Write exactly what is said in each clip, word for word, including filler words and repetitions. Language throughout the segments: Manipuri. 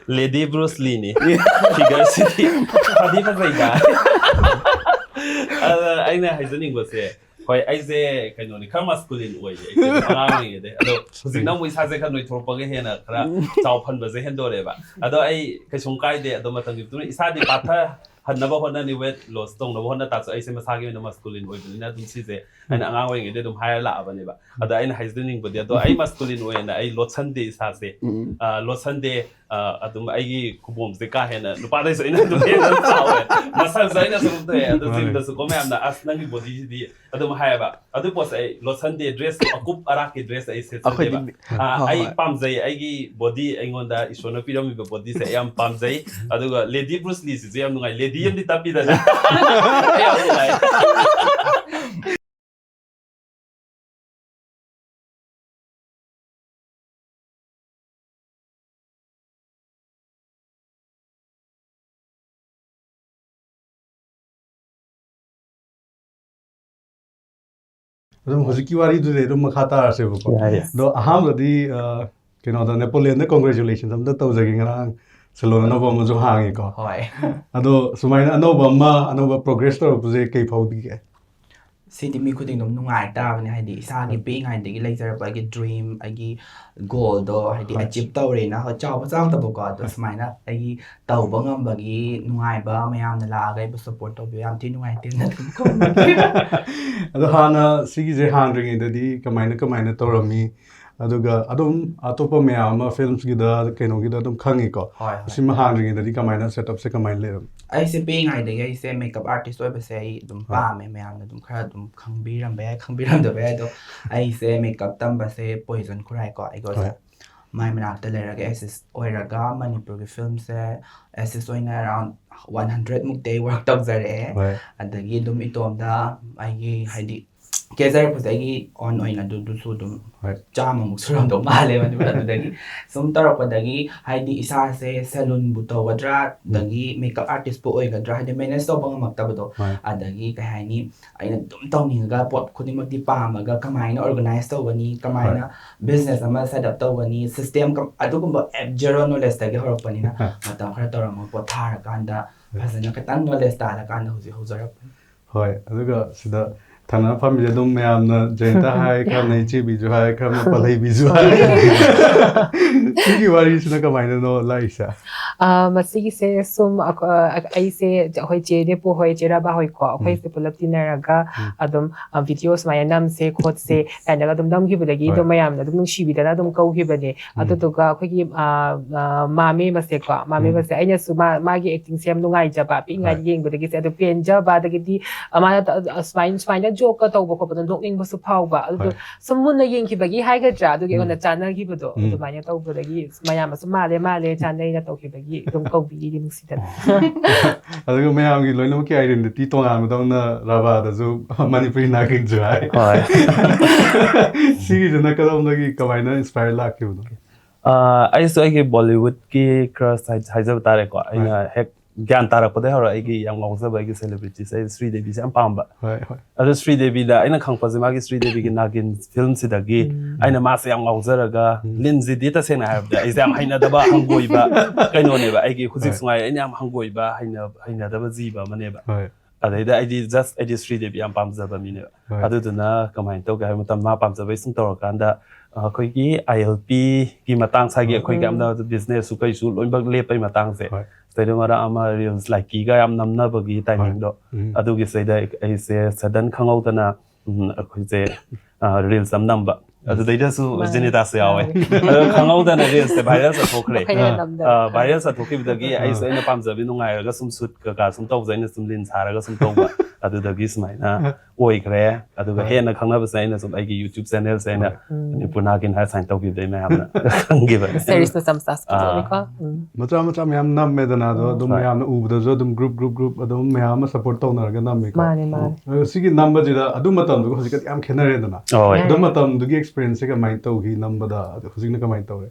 Lady brush ꯂꯤꯅꯤ꯫ ꯐꯤꯒꯔꯁꯤꯗꯤ ꯐꯗꯤ ꯐꯖꯩꯗ꯫ ꯑꯗ ꯑꯩꯅ ꯍꯥꯏꯖꯅꯤꯡꯕꯁꯦ, ꯍꯣꯏ, ꯑꯩꯁꯦ ꯀꯩꯅꯣꯅꯤ, ꯈꯔ ꯃꯁꯀꯨꯂꯤꯟ ꯑꯣꯏꯌꯦ ꯑꯩꯁꯦ ꯑꯉꯥꯡ ꯑꯣꯏꯔꯤꯉꯩꯗꯩ꯫ ꯑꯗꯣ ꯍꯧꯖꯤꯛꯅ ꯑꯃꯨꯛ ꯏꯁꯥꯁꯦ ꯈꯔ ꯅꯣꯏꯊꯣꯔꯛꯄꯒ ꯍꯦꯟꯅ ꯈꯔ ꯆꯥꯎꯐꯟꯕꯁꯦ ꯍꯦꯟꯗꯣꯔꯛꯑꯦꯕ꯫ ꯑꯗꯣ ꯑꯩ ꯀꯩꯁꯨꯝ ꯀꯥꯏꯗꯦ꯫ ꯑꯗꯣ ꯃꯇꯝꯒꯤ ꯃꯇꯨꯡ ꯏꯟꯅ ꯏꯁꯥꯗꯤ ꯄꯥꯊꯍꯟꯅꯕ ꯍꯣꯠꯅꯅꯤ, ꯋꯦꯠ ꯂꯣꯁ ꯇꯧꯅꯕ ꯍꯣꯠꯅ ꯇꯥꯔꯁꯨ, ꯑꯩꯁꯦ ꯃꯁꯥꯒꯤ ꯑꯣꯏꯅ ꯃꯁꯀꯨꯂꯤꯟ ꯑꯣꯏꯕꯅꯤꯅ ꯑꯗꯨꯝ ꯁꯤꯁꯦ ꯑꯩꯅ ꯑꯉꯥꯡ ꯑꯣꯏꯔꯤꯉꯩꯗꯩ ꯑꯗꯨꯝ ꯍꯥꯏꯔ ꯂꯥꯛꯑꯕꯅꯦꯕ꯫ ꯑꯗ ꯑꯩꯅ ꯍꯥꯏꯖꯅꯤꯡꯕꯗꯤ, ꯑꯗꯣ ꯑꯩ ꯃꯁꯀꯨꯂꯤꯟ ꯑꯣꯏꯅ ꯑꯩ ꯂꯣꯠꯁꯟꯗꯦ ꯏꯁꯥꯁꯦ꯫ ꯎꯝ꯫ ꯑ, ꯂꯣꯠꯁꯟꯗꯦ꯫ ꯑ, ꯑꯗꯨꯝ ꯑꯩꯒꯤ ꯈꯨꯕꯣꯝꯁꯦ ꯀꯥ ꯍꯦꯟꯅ ꯅꯨꯄꯥꯗꯩꯁꯨ ꯑꯩꯅ ꯑꯗꯨꯝ ꯍꯦꯟꯅ ꯆꯥꯎꯋꯦ꯫ ꯃꯁꯜꯁꯨ ꯑꯩꯅ ꯑꯗꯨꯝ ꯊꯣꯛꯑꯦ꯫ ꯑꯗꯣ ꯃꯥꯅꯦ꯫ ꯖꯤꯝꯗꯁꯨ ꯀꯣ ꯃꯌꯥꯝꯅ, "ꯑꯁ, ꯅꯪꯒꯤ ꯕꯣꯗꯤꯁꯤꯗꯤ" ꯑꯗꯨꯝ ꯍꯥꯏꯌꯦꯕ꯫ ꯑꯗꯨ ꯄꯣꯠꯁꯦ ꯑꯩ ꯂꯣꯠꯁꯟꯗꯦ꯫ ꯗ꯭ꯔꯦꯁ ꯑꯀꯨꯞ ꯑꯔꯥꯛꯀꯤ ꯗ꯭ꯔꯦꯁ ꯑꯩ ꯁꯦꯠꯆꯗꯦꯕ꯫ ꯑꯩꯈꯣꯏꯗꯤ ꯑ, ꯍꯣꯏ, ꯑꯩ ꯍꯣꯏ꯫ ꯄꯥꯝꯖꯩ꯫ ꯑꯩꯒꯤ ꯕꯣꯗꯤ, ꯑꯩꯉꯣꯟꯗ ꯏꯁꯣꯔꯅ ꯄꯤꯔꯝꯃꯤꯕ ꯕꯣꯗꯤꯁꯦ ꯑꯩ ꯌꯥꯝ ꯄꯥꯝꯖꯩ꯫ ꯑꯗꯨꯒ ꯂꯦꯗꯤ ꯕ꯭ꯔꯨꯁ ꯂꯤꯁꯤꯁꯨ ꯌꯥꯝ ꯅꯨꯡꯉꯥꯏ꯫ ꯂꯦꯗꯤ ꯑꯃꯗꯤ ꯇꯞꯄꯤꯗꯅ꯫ ꯑꯩ ꯌꯥꯝ ꯅꯨꯡꯉꯥꯏ꯫ ꯑꯗꯨꯝ ꯍꯧꯖꯤꯛꯀꯤ ꯋꯥꯔꯤꯗꯨꯗꯩ ꯑꯗꯨꯝ ꯃꯈꯥ ꯇꯥꯔꯁꯦꯕꯀꯣ꯫ ꯌꯥꯏ, ꯌꯥꯏ꯫ ꯑꯗꯣ ꯑꯍꯥꯟꯕꯗꯤ, ꯑ, ꯀꯩꯅꯣꯗ, ꯅꯦꯄꯣꯂꯤꯌꯟꯗ congratulations ꯑꯝꯇ ꯇꯧꯖꯒꯦ꯫ ꯉꯔꯥꯡ ꯁꯦꯂꯣꯟ ꯑꯅꯧꯕ ꯑꯃꯁꯨ ꯍꯥꯡꯉꯤꯀꯣ꯫ ꯍꯣꯏ꯫ ꯑꯗꯣ ꯁꯨꯃꯥꯏꯅ ꯑꯅꯧꯕ ꯑꯃ, ꯑꯅꯧꯕ progress ꯇꯧꯔꯛꯄꯁꯦ ꯀꯩ ꯐꯥꯎꯕꯤꯒꯦ? ꯁꯤꯗꯤ ꯃꯤ ꯈꯨꯗꯤꯡ ꯑꯗꯨꯝ ꯅꯨꯡꯉꯥꯏ ꯇꯥꯕꯅꯦ, ꯍꯥꯏꯗꯤ ꯏꯁꯥꯒꯤ ꯍꯣꯏ꯫ ꯄꯤꯛꯏꯉꯩꯗꯒꯤ ꯂꯩꯖꯔꯛꯄ ꯑꯩꯒꯤ ꯗ꯭ꯔꯤꯝ, ꯑꯩꯒꯤ ꯒꯣꯜꯗꯣ, ꯍꯥꯏꯗꯤ ꯍꯣꯏ꯫ ꯑꯦꯆꯤꯞ ꯇꯧꯔꯦꯅ꯫ ꯍꯣꯏ, ꯆꯥꯎꯕ ꯆꯥꯎꯗꯕꯀꯣ, ꯑꯗꯣ ꯍꯣꯏ꯫ ꯁꯨꯃꯥꯏꯅ ꯑꯩꯒꯤ ꯇꯧꯕ ꯉꯝꯕꯒꯤ ꯅꯨꯡꯉꯥꯏꯕ, ꯃꯌꯥꯝꯅ ꯂꯥꯛꯑꯒ ꯑꯩꯕꯨ ꯁꯞꯄꯣꯔꯠ ꯇꯧꯕꯤꯕ ꯌꯥꯝ ꯊꯤ ꯅꯨꯡꯉꯥꯏꯇꯦꯅ ꯑꯗꯨꯝ ꯈꯨꯝꯃꯒꯦ꯫ ꯑꯗꯣ ꯍꯥꯟꯅ ꯁꯤꯒꯤꯁꯦ ꯍꯥꯡꯗ꯭ꯔꯤꯉꯩꯗꯗꯤ ꯀꯃꯥꯏꯅ, ꯀꯃꯥꯏꯅ ꯇꯧꯔꯝꯃꯤ? ꯑꯗꯨꯒ ꯑꯗꯨꯝ ꯑꯇꯣꯞꯄ ꯃꯌꯥꯝ ꯑꯃ ꯐꯤꯜꯝꯁꯀꯤꯗ, ꯀꯩꯅꯣꯒꯤꯗ ꯑꯗꯨꯝ ꯈꯪꯉꯤꯀꯣ꯫ ꯍꯣꯏ, ꯍꯣꯏ꯫ ꯁꯤꯃ ꯍꯥꯡꯗ꯭ꯔꯤꯉꯩꯗꯗꯤ ꯀꯃꯥꯏꯅ, ꯁꯦꯠꯑꯞꯁꯦ ꯀꯃꯥꯏꯅ ꯂꯩꯔꯝꯃꯤ? ꯑꯩꯁꯦ ꯄꯤꯛꯏꯉꯩꯗꯒꯤ ꯑꯩꯁꯦ ꯃꯦꯀꯞ ꯑꯥꯔꯇꯤꯁ ꯑꯣꯏꯕꯁꯦ ꯑꯩ ꯑꯗꯨꯝ ꯍꯣꯏ꯫ ꯄꯥꯝꯃꯦ꯫ ꯃꯌꯥꯝꯅ ꯑꯗꯨꯝ ꯈꯔ ꯑꯗꯨꯝ ꯈꯪꯕꯤꯔꯝꯕ ꯌꯥꯏ, ꯈꯪꯕꯤꯔꯝꯗꯕ ꯌꯥꯏ꯫ ꯑꯗꯣ ꯑꯩꯁꯦ ꯃꯦꯀꯞ ꯇꯝꯕꯁꯦ ꯄꯣꯏꯖꯟ ꯈꯨꯔꯥꯏꯀꯣ, ꯑꯩꯒ ꯑꯣꯖꯥ ꯍꯣꯏ꯫ ꯃꯥꯏ ꯃꯅꯥꯛꯇ ꯂꯩꯔꯒ ꯑꯦꯁꯤꯁ ꯑꯣꯏꯔꯒ ꯃꯅꯤꯄꯨꯔꯒꯤ ꯐꯤꯜꯝꯁꯦ ꯑꯦꯁꯤꯁ ꯑꯣꯏꯅ around one hundred ꯃꯨꯛꯇꯤ ꯑꯩ ꯋꯥꯔꯛ ꯇꯧꯖꯔꯛꯑꯦ꯫ ꯍꯣꯏ꯫ ꯑꯗꯒꯤ ꯑꯗꯨꯝ ꯏꯇꯣꯝꯗ ꯑꯩꯒꯤ, ꯍꯥꯏꯗꯤ, ꯀꯦꯖꯔꯛꯄꯁꯦ ꯑꯩꯒꯤ ꯑꯣꯟ ꯑꯣꯏꯅ ꯑꯗꯨꯗꯨꯁꯨ ꯑꯗꯨꯝ ꯍꯣꯏ. ꯆꯥꯝꯃꯃꯨꯛ ꯁꯨꯔꯝꯗꯧ ꯃꯥꯜꯂꯦ ꯃꯅꯤꯄꯨꯔ꯫ ꯑꯗꯨꯗꯒꯤ ꯁꯨꯝ ꯇꯧꯔꯛꯄꯗꯒꯤ ꯍꯥꯏꯗꯤ ꯏꯁꯥꯁꯦ ꯁꯦꯂꯨꯟꯕꯨ ꯇꯧꯒꯗ꯭ꯔꯥ, ꯑꯗꯒꯤ ꯃꯦꯀꯞ ꯑꯥꯔꯇꯤꯁꯄꯨ ꯑꯣꯏꯒꯗ꯭ꯔꯥ, ꯍꯥꯏꯗꯤ ꯃꯦꯅꯦꯖ ꯇꯧꯕ ꯉꯝꯃꯛꯇꯕꯗꯣ꯫ ꯍꯣꯏ. ꯑꯗꯒꯤ ꯀꯩ ꯍꯥꯏꯅꯤ, ꯑꯩꯅ ꯑꯗꯨꯝ ꯇꯧꯅꯤꯡꯉꯒ ꯄꯣꯠ ꯈꯨꯗꯤꯡꯃꯛꯇꯤ ꯄꯥꯝꯃꯒ ꯀꯃꯥꯏꯅ ꯑꯣꯔꯒꯅꯥꯏꯁ ꯇꯧꯒꯅꯤ, ꯀꯃꯥꯏꯅ ꯕꯤꯖꯤꯅꯦꯁ ꯑꯃ ꯁꯦꯠ ꯑꯞ ꯇꯧꯒꯅꯤ, ꯁꯤꯁꯇꯦꯝ ꯑꯗꯨꯒꯨꯝꯕ ꯖꯦꯔꯣ ꯅꯣꯂꯦꯖꯇꯒꯤ ꯍꯧꯔꯛꯄꯅꯤꯅ ꯃꯇꯝ ꯈꯔ ꯇꯧꯔꯝꯃꯒ ꯄꯣꯊꯥꯔꯀꯥꯟꯗ ꯐꯖꯅ ꯈꯤꯇꯪ ꯅꯣꯂꯦꯖ ꯇꯥꯜꯂꯀꯥꯟꯗ ꯍꯧꯖꯤꯛ ꯍꯧꯖꯔꯛꯄꯅꯤ꯫ ꯍꯣꯏ, ꯑꯗꯨꯒ ꯁꯤꯗ ꯊꯪꯅꯅ ꯐꯝꯃꯤꯁꯦ ꯑꯗꯨꯝ ꯃꯌꯥꯝꯅ ꯖꯌꯟꯇ ꯍꯥꯏ, ꯈꯔꯅ ꯏꯆꯦꯕꯤꯁꯨ ꯍꯥꯏ, ꯈꯔꯅ ꯄꯂꯩꯕꯤꯁꯨ ꯍꯥꯏ꯫ ꯁꯤꯒꯤ ꯋꯥꯔꯤꯁꯤꯅ ꯀꯃꯥꯏꯅꯅꯣ ꯂꯥꯛꯏꯁꯦ? ꯑ, ꯃꯁꯤꯒꯤꯁꯦ ꯁꯨꯝ ꯑꯈ-, ꯑ, ꯑꯩꯁꯦ ꯑꯩꯈꯣꯏ ꯆꯦ ꯅꯦꯄꯨ ꯍꯣꯏ, ꯆꯦ ꯔꯥꯕꯥ ꯍꯣꯏꯀꯣ, ꯑꯩꯈꯣꯏꯁꯦ ꯄꯨꯂꯞ ꯇꯤꯟꯅꯔꯒ ꯑꯗꯨꯝ ꯚꯤꯗꯤꯑꯣ ꯁꯨꯃꯥꯏꯅ ꯅꯝꯁꯦ ꯈꯣꯠꯁꯦ ꯀꯥꯏꯅꯒ ꯑꯗꯨꯝ ꯅꯝꯈꯤꯕꯗꯒꯤ ꯍꯣꯏ. ꯑꯗꯨꯝ ꯃꯌꯥꯝꯅ ꯑꯗꯨꯝ ꯅꯨꯡꯁꯤꯕꯤꯗꯅ ꯑꯗꯨꯝ ꯀꯧꯈꯤꯕꯅꯦ꯫ ꯑꯗꯨꯗꯨꯒ ꯑꯩꯈꯣꯏꯒꯤ ꯑ, ꯑ, ꯃꯥꯃꯦ ꯃꯁꯦꯀꯣ, ꯃꯥꯃꯦ ꯃꯁꯦ ꯑꯩꯅꯁꯨ ꯃꯥ-, ꯃꯥꯒꯤ ꯑꯦꯛꯇꯤꯡꯁꯦ ꯌꯥꯝ ꯅꯨꯡꯉꯥꯏꯖꯕ, ꯄꯤꯛꯏꯉꯩꯗ ꯌꯦꯡꯕꯗꯒꯤꯁꯦ ꯑꯗꯨ ꯄꯦꯟꯖꯕ, ꯑꯗꯒꯤꯗꯤ ꯑ, ꯃꯥꯅ ꯇ-, ꯑ, ꯁꯨꯃꯥꯏꯅ ꯁꯨꯃꯥꯏꯅ ꯖꯣꯛꯀ ꯇꯧꯕ ꯈꯣꯠꯄꯗꯣ ꯅꯣꯛꯅꯤꯡꯕꯁꯨ ꯐꯥꯎꯕ꯫ ꯑꯗꯨꯗꯣ ꯍꯣꯏ. ꯁꯨꯝ ꯃꯨꯟꯅ ꯌꯦꯡꯈꯤꯕꯒꯤ ꯍꯥꯏꯒꯗ꯭ꯔꯥ, ꯑꯗꯨꯒꯤ ꯎꯝ. ꯑꯩꯉꯣꯟꯗ ꯆꯥꯟꯅꯈꯤꯕꯗꯣ ꯎꯝ. ꯑꯗꯨꯃꯥꯏꯅ ꯇꯧꯕꯗꯒꯤ ꯃꯌꯥꯝ ꯑꯁꯨꯝ ꯃꯥꯜꯂꯦ ꯃꯥꯜꯂꯦ ꯆꯥꯟꯅꯩꯅ ꯇꯧꯈꯤꯕꯒꯤ ꯑꯗꯨꯝ ꯀꯧꯕꯤꯔꯤꯅꯤ ꯅꯨꯡꯁꯤꯗꯅ꯫ ꯑꯗꯨꯒ ꯃꯌꯥꯝꯒꯤ ꯂꯣꯏꯅꯃꯛꯀꯤ ꯑꯥꯏꯗꯦꯟꯇꯤꯇꯤ ꯇꯣꯉꯥꯟꯕꯗꯧꯅ ꯔꯥꯚꯥꯗꯁꯨ ꯃꯅꯤꯄꯨꯔꯤ ꯅꯥꯒꯤꯟꯁꯨ ꯍꯥꯏ꯫ ꯍꯣꯏ. ꯁꯤꯒꯤꯁꯤꯅ ꯀꯗꯣꯝꯗꯒꯤ ꯀꯃꯥꯏꯅ ꯏꯟꯁꯄꯥꯌꯔ ꯂꯥꯛꯈꯤꯕꯅꯣ? ꯑ, ꯑꯩꯁꯨ ꯑꯩꯒꯤ ꯕꯣꯂꯤꯋꯨꯗꯀꯤ ꯀ꯭ꯔꯁ ꯍꯥꯏꯖꯕ ꯇꯥꯔꯦꯀꯣ꯫ ꯑꯩꯅ ꯍꯦꯛ ꯒ꯭ꯌꯥꯟ ꯇꯥꯔꯛꯄꯗꯩ ꯍꯧꯔ ꯑꯩꯒꯤ ꯌꯥꯝ ꯉꯥꯎꯖꯕ ꯑꯩꯒꯤ ꯁꯦꯂꯦꯕ꯭ꯔꯤꯇꯤꯁꯦ ꯑꯩ ꯁ꯭ꯔꯤꯗꯦꯕꯤꯁꯦ ꯌꯥꯝ ꯄꯥꯝꯕ꯫ ꯍꯣꯏ, ꯍꯣꯏ. ꯑꯗꯨ ꯁ꯭ꯔꯤꯗꯦꯕꯤꯗ ꯑꯩꯅ ꯈꯪꯉꯛꯄꯁꯦ ꯃꯥꯒꯤ ꯁ꯭ꯔꯤꯗꯦꯕꯤꯒꯤ ꯅꯥꯒꯤꯟ ꯐꯤꯂꯝꯁꯤꯗꯒꯤ ꯑꯩꯅ ꯃꯥꯁꯦ ꯌꯥꯝ ꯉꯥꯎꯖꯔꯒ, ꯂꯤꯟꯁꯤꯗꯤ ꯇꯁꯦꯡꯅ ꯍꯥꯏꯔꯕꯗ ꯑꯩꯁꯦ ꯌꯥꯝ ꯍꯩꯅꯗꯕ ꯍꯪꯒꯣꯏꯕ ꯀꯩꯅꯣꯅꯦꯕ꯫ ꯑꯩꯒꯤ ꯍꯧꯖꯤꯛꯁꯨ ꯉꯥꯏꯔꯦ ꯑꯩꯅ ꯌꯥꯝ ꯍꯪꯒꯣꯏꯕ, ꯍꯩꯅ-, ꯍꯩꯅꯗꯕ ꯖꯤꯕ ꯑꯃꯅꯦꯕ꯫ ꯍꯣꯏ. ꯑꯗꯩꯗ ꯑꯩꯗꯤ just ꯑꯩꯗꯤ ꯁ꯭ꯔꯤꯗꯦꯕꯤ ꯌꯥꯝ ꯄꯥꯝꯖꯕ ꯃꯤꯅꯦꯕ꯫ ꯍꯣꯏ. ꯑꯗꯨꯗꯨꯅ ꯀꯃꯥꯏꯅ ꯇꯧꯒꯦ ꯍꯥꯏꯕ ꯃꯇꯝꯗ ꯃꯥ ꯄꯥꯝꯖꯕꯩ ꯁꯨꯝ ꯇꯧꯔꯀꯥꯟꯗ ꯑꯩꯈꯣꯏꯒꯤ ꯑꯥꯏ ꯑꯦꯜ ꯄꯤꯒꯤ ꯃꯇꯥꯡ ꯁꯥꯏꯒꯤ ꯑꯩꯈꯣꯏꯒꯤ ꯌꯥꯝꯅ ꯕꯤꯖꯤꯅꯦꯁꯁꯨ ꯀꯩꯁꯨ ꯂꯣꯏꯅꯃꯛ ꯂꯦꯞꯄꯩ ꯃꯇꯥꯡꯁꯦ꯫ ꯍꯣꯏ. ꯁꯤꯗꯩꯗ ꯃꯔꯛ ꯑꯃ ꯔꯤꯜꯁ ꯂꯥꯏꯀꯤꯒ ꯌꯥꯝ ꯅꯝꯅꯕꯒꯤ ꯇꯥꯏꯃꯤꯡꯗꯣ꯫ ꯎꯝ. ꯑꯗꯨꯒꯤ ꯁꯤꯗꯩꯗ ꯑꯩꯁꯦ ꯁꯗꯟ ꯈꯪꯍꯧꯗꯅ ꯎꯝ, ꯑꯩꯈꯣꯏꯁꯦ ꯔꯤꯜꯁ ꯑꯃ ꯅꯝꯕ꯫ ꯑꯗꯨꯗꯩꯗꯁꯨ ꯃꯥꯅꯦ. ꯖꯦꯅꯤꯇꯥꯁꯨ ꯌꯥꯎꯋꯦ꯫ ꯌꯥꯎꯋꯦ. ꯑꯗꯣ ꯈꯪꯍꯧꯗꯅ ꯔꯤꯜꯁꯁꯦ ꯚꯥꯏꯔꯦꯜ ꯆꯠꯊꯣꯛꯈ꯭ꯔꯦ꯫ ꯃꯈꯩꯅ ꯅꯝꯗꯕ. ꯚꯥꯏꯔꯦꯜ ꯆꯠꯊꯣꯛꯈꯤꯕꯗꯒꯤ ꯑꯩꯁꯨ ꯑꯩꯅ ꯄꯥꯝꯖꯕꯤ ꯅꯨꯡꯉꯥꯏꯔꯒ ꯁꯨꯝ ꯁꯨꯠ ꯀꯀꯥ ꯁꯨꯝ ꯇꯧꯕꯁꯦ ꯑꯩꯅ ꯁꯨꯝ ꯂꯤꯟ ꯁꯥꯔꯒ ꯁꯨꯝ ꯇꯧꯕ꯫ ꯑꯗꯨꯗꯒꯤ ꯁꯨꯃꯥꯏꯅ ꯑꯣꯏꯈ꯭ꯔꯦ꯫ ꯑꯗꯨꯒ ꯍꯣꯏ꯫ ꯍꯦꯟꯅ ꯈꯪꯅꯕꯁꯦ ꯑꯩꯅ ꯁꯨꯝ ꯑꯩꯒꯤ YouTube channelꯁꯦ ꯑꯩꯅ ꯎꯝ꯫ ꯃꯅꯤꯄꯨꯔ ꯅꯥꯒꯤꯟ ꯍꯥꯏꯔ ꯁꯨꯃꯥꯏꯅ ꯇꯧꯈꯤꯕꯗꯩ ꯃꯌꯥꯝꯅ ꯈꯪꯈꯤꯕꯅꯦ꯫ Series ꯃꯆꯥ ꯃꯆꯥꯁꯨ ꯑꯥ꯫ ꯄꯨꯊꯣꯛꯑꯦꯀꯣ꯫ ꯎꯝ꯫ ꯃꯆꯥ ꯃꯆꯥ ꯃꯌꯥꯝ ꯅꯝꯃꯦꯗꯅ, ꯑꯗꯣ ꯎꯝ꯫ ꯑꯗꯨꯝ ꯍꯣꯏ꯫ ꯃꯌꯥꯝꯅ ꯎꯕꯗꯁꯨ ꯑꯗꯨꯝ group group group ꯑꯗꯨꯝ ꯃꯌꯥꯝ ꯑꯃ support ꯇꯧꯅꯔꯒ ꯅꯝꯃꯦꯀꯣ꯫ ꯃꯥꯅꯦ, ꯃꯥꯅꯦ꯫ ꯑꯗꯣ ꯁꯤꯒꯤ ꯅꯝꯕꯁꯤꯗ ꯑꯗꯨ ꯃꯇꯝꯗꯨꯒ ꯍꯧꯖꯤꯛꯀꯗꯤ ꯌꯥꯝ ꯈꯦꯠꯅꯔꯦꯗꯅ꯫ ꯍꯣꯏ꯫ ꯑꯗꯨ ꯃꯇꯝꯗꯨꯒꯤ experienceꯁꯦ ꯀꯃꯥꯏꯅ ꯇꯧꯈꯤ ꯅꯝꯕꯗ? ꯑꯗꯣ ꯍꯧꯖꯤꯛꯅ ꯀꯃꯥꯏꯅ ꯇꯧꯔꯦ?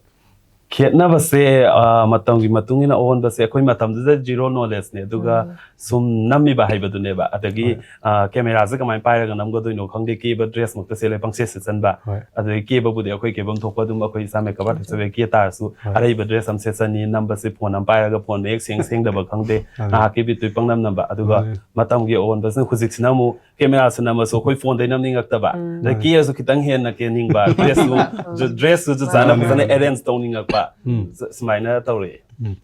ꯈꯦꯠꯅꯕꯁꯦ, ꯑ, ꯃꯇꯝꯒꯤ ꯃꯇꯨꯡ ꯏꯟꯅ ꯑꯑꯣꯟꯕꯁꯦ, ꯑꯩꯈꯣꯏ ꯃꯇꯝꯗꯨꯗ zero knowledgeꯅꯦ, ꯑꯗꯨꯒ ꯎꯝ꯫ ꯁꯨꯝ ꯅꯝꯃꯤꯕ ꯍꯩꯕꯗꯨꯅꯦꯕ꯫ ꯑꯗꯒꯤ, ꯍꯣꯏ꯫ ꯑ, cameraꯁꯦ ꯀꯃꯥꯏꯅ ꯄꯥꯏꯔꯒ ꯅꯝꯒꯗꯣꯏꯅꯣ ꯈꯪꯗꯦ, ꯀꯦꯕ dress ꯃꯛꯇ ꯁꯦꯠꯂꯦ, ꯄꯪꯁꯦꯠ ꯁꯦꯠꯆꯟꯕ꯫ ꯍꯣꯏ꯫ ꯑꯗꯒꯤ ꯀꯦꯕꯕꯨꯗꯤ ꯑꯩꯈꯣꯏ ꯀꯦꯕꯝ ꯊꯣꯛꯄ ꯑꯗꯨꯝ ꯑꯩꯈꯣꯏ ꯏꯁꯥ makeup artist ꯑꯣꯏꯕ ꯀꯦ ꯇꯥꯔꯁꯨ, ꯍꯣꯏ꯫ ꯑꯔꯩꯕ dress ꯑꯃ ꯁꯦꯠꯆꯟꯅꯤ, ꯅꯝꯕꯁꯦ phone ꯑꯃ ꯄꯥꯏꯔꯒ phone ꯃꯌꯦꯛ ꯁꯦꯡ ꯁꯦꯡꯗꯕ ꯈꯪꯗꯦ, ꯃꯥꯅꯦ꯫ ꯉꯥꯏꯍꯥꯛꯀꯤ ꯕꯤꯠꯇꯨ ꯄꯪꯅꯝ ꯅꯝꯕ꯫ ꯑꯗꯨꯒ ꯃꯥꯅꯦ꯫ ꯃꯇꯝꯒꯤ ꯑꯑꯣꯟꯕꯁꯤꯅ ꯍꯧꯖꯤꯛꯁꯤꯅ ꯑꯃꯨꯛ cameraꯁꯦ ꯅꯝꯃꯁꯨ ꯑꯩꯈꯣꯏ phoneꯗꯩ ꯅꯝꯅꯤꯡꯉꯛꯇꯕ꯫ ꯎꯝ꯫ ꯑꯗꯩ ꯃꯥꯅꯦ꯫ ꯀꯦꯔꯁꯨ ꯈꯤꯇꯪ ꯍꯦꯟꯅ ꯀꯦꯅꯤꯡꯕ, dressꯁꯨ, dressꯁꯨ ꯆꯞ ꯆꯥꯅ ꯃꯥꯅꯦ꯫ ꯐꯖꯅ arrange ꯇꯧꯅꯤꯡꯉꯛꯄ꯫ ꯎꯝ꯫ ꯁ-, ꯁꯨꯃꯥꯏꯅ ꯇꯧꯔꯛꯑꯦ꯫ ꯎꯝ꯫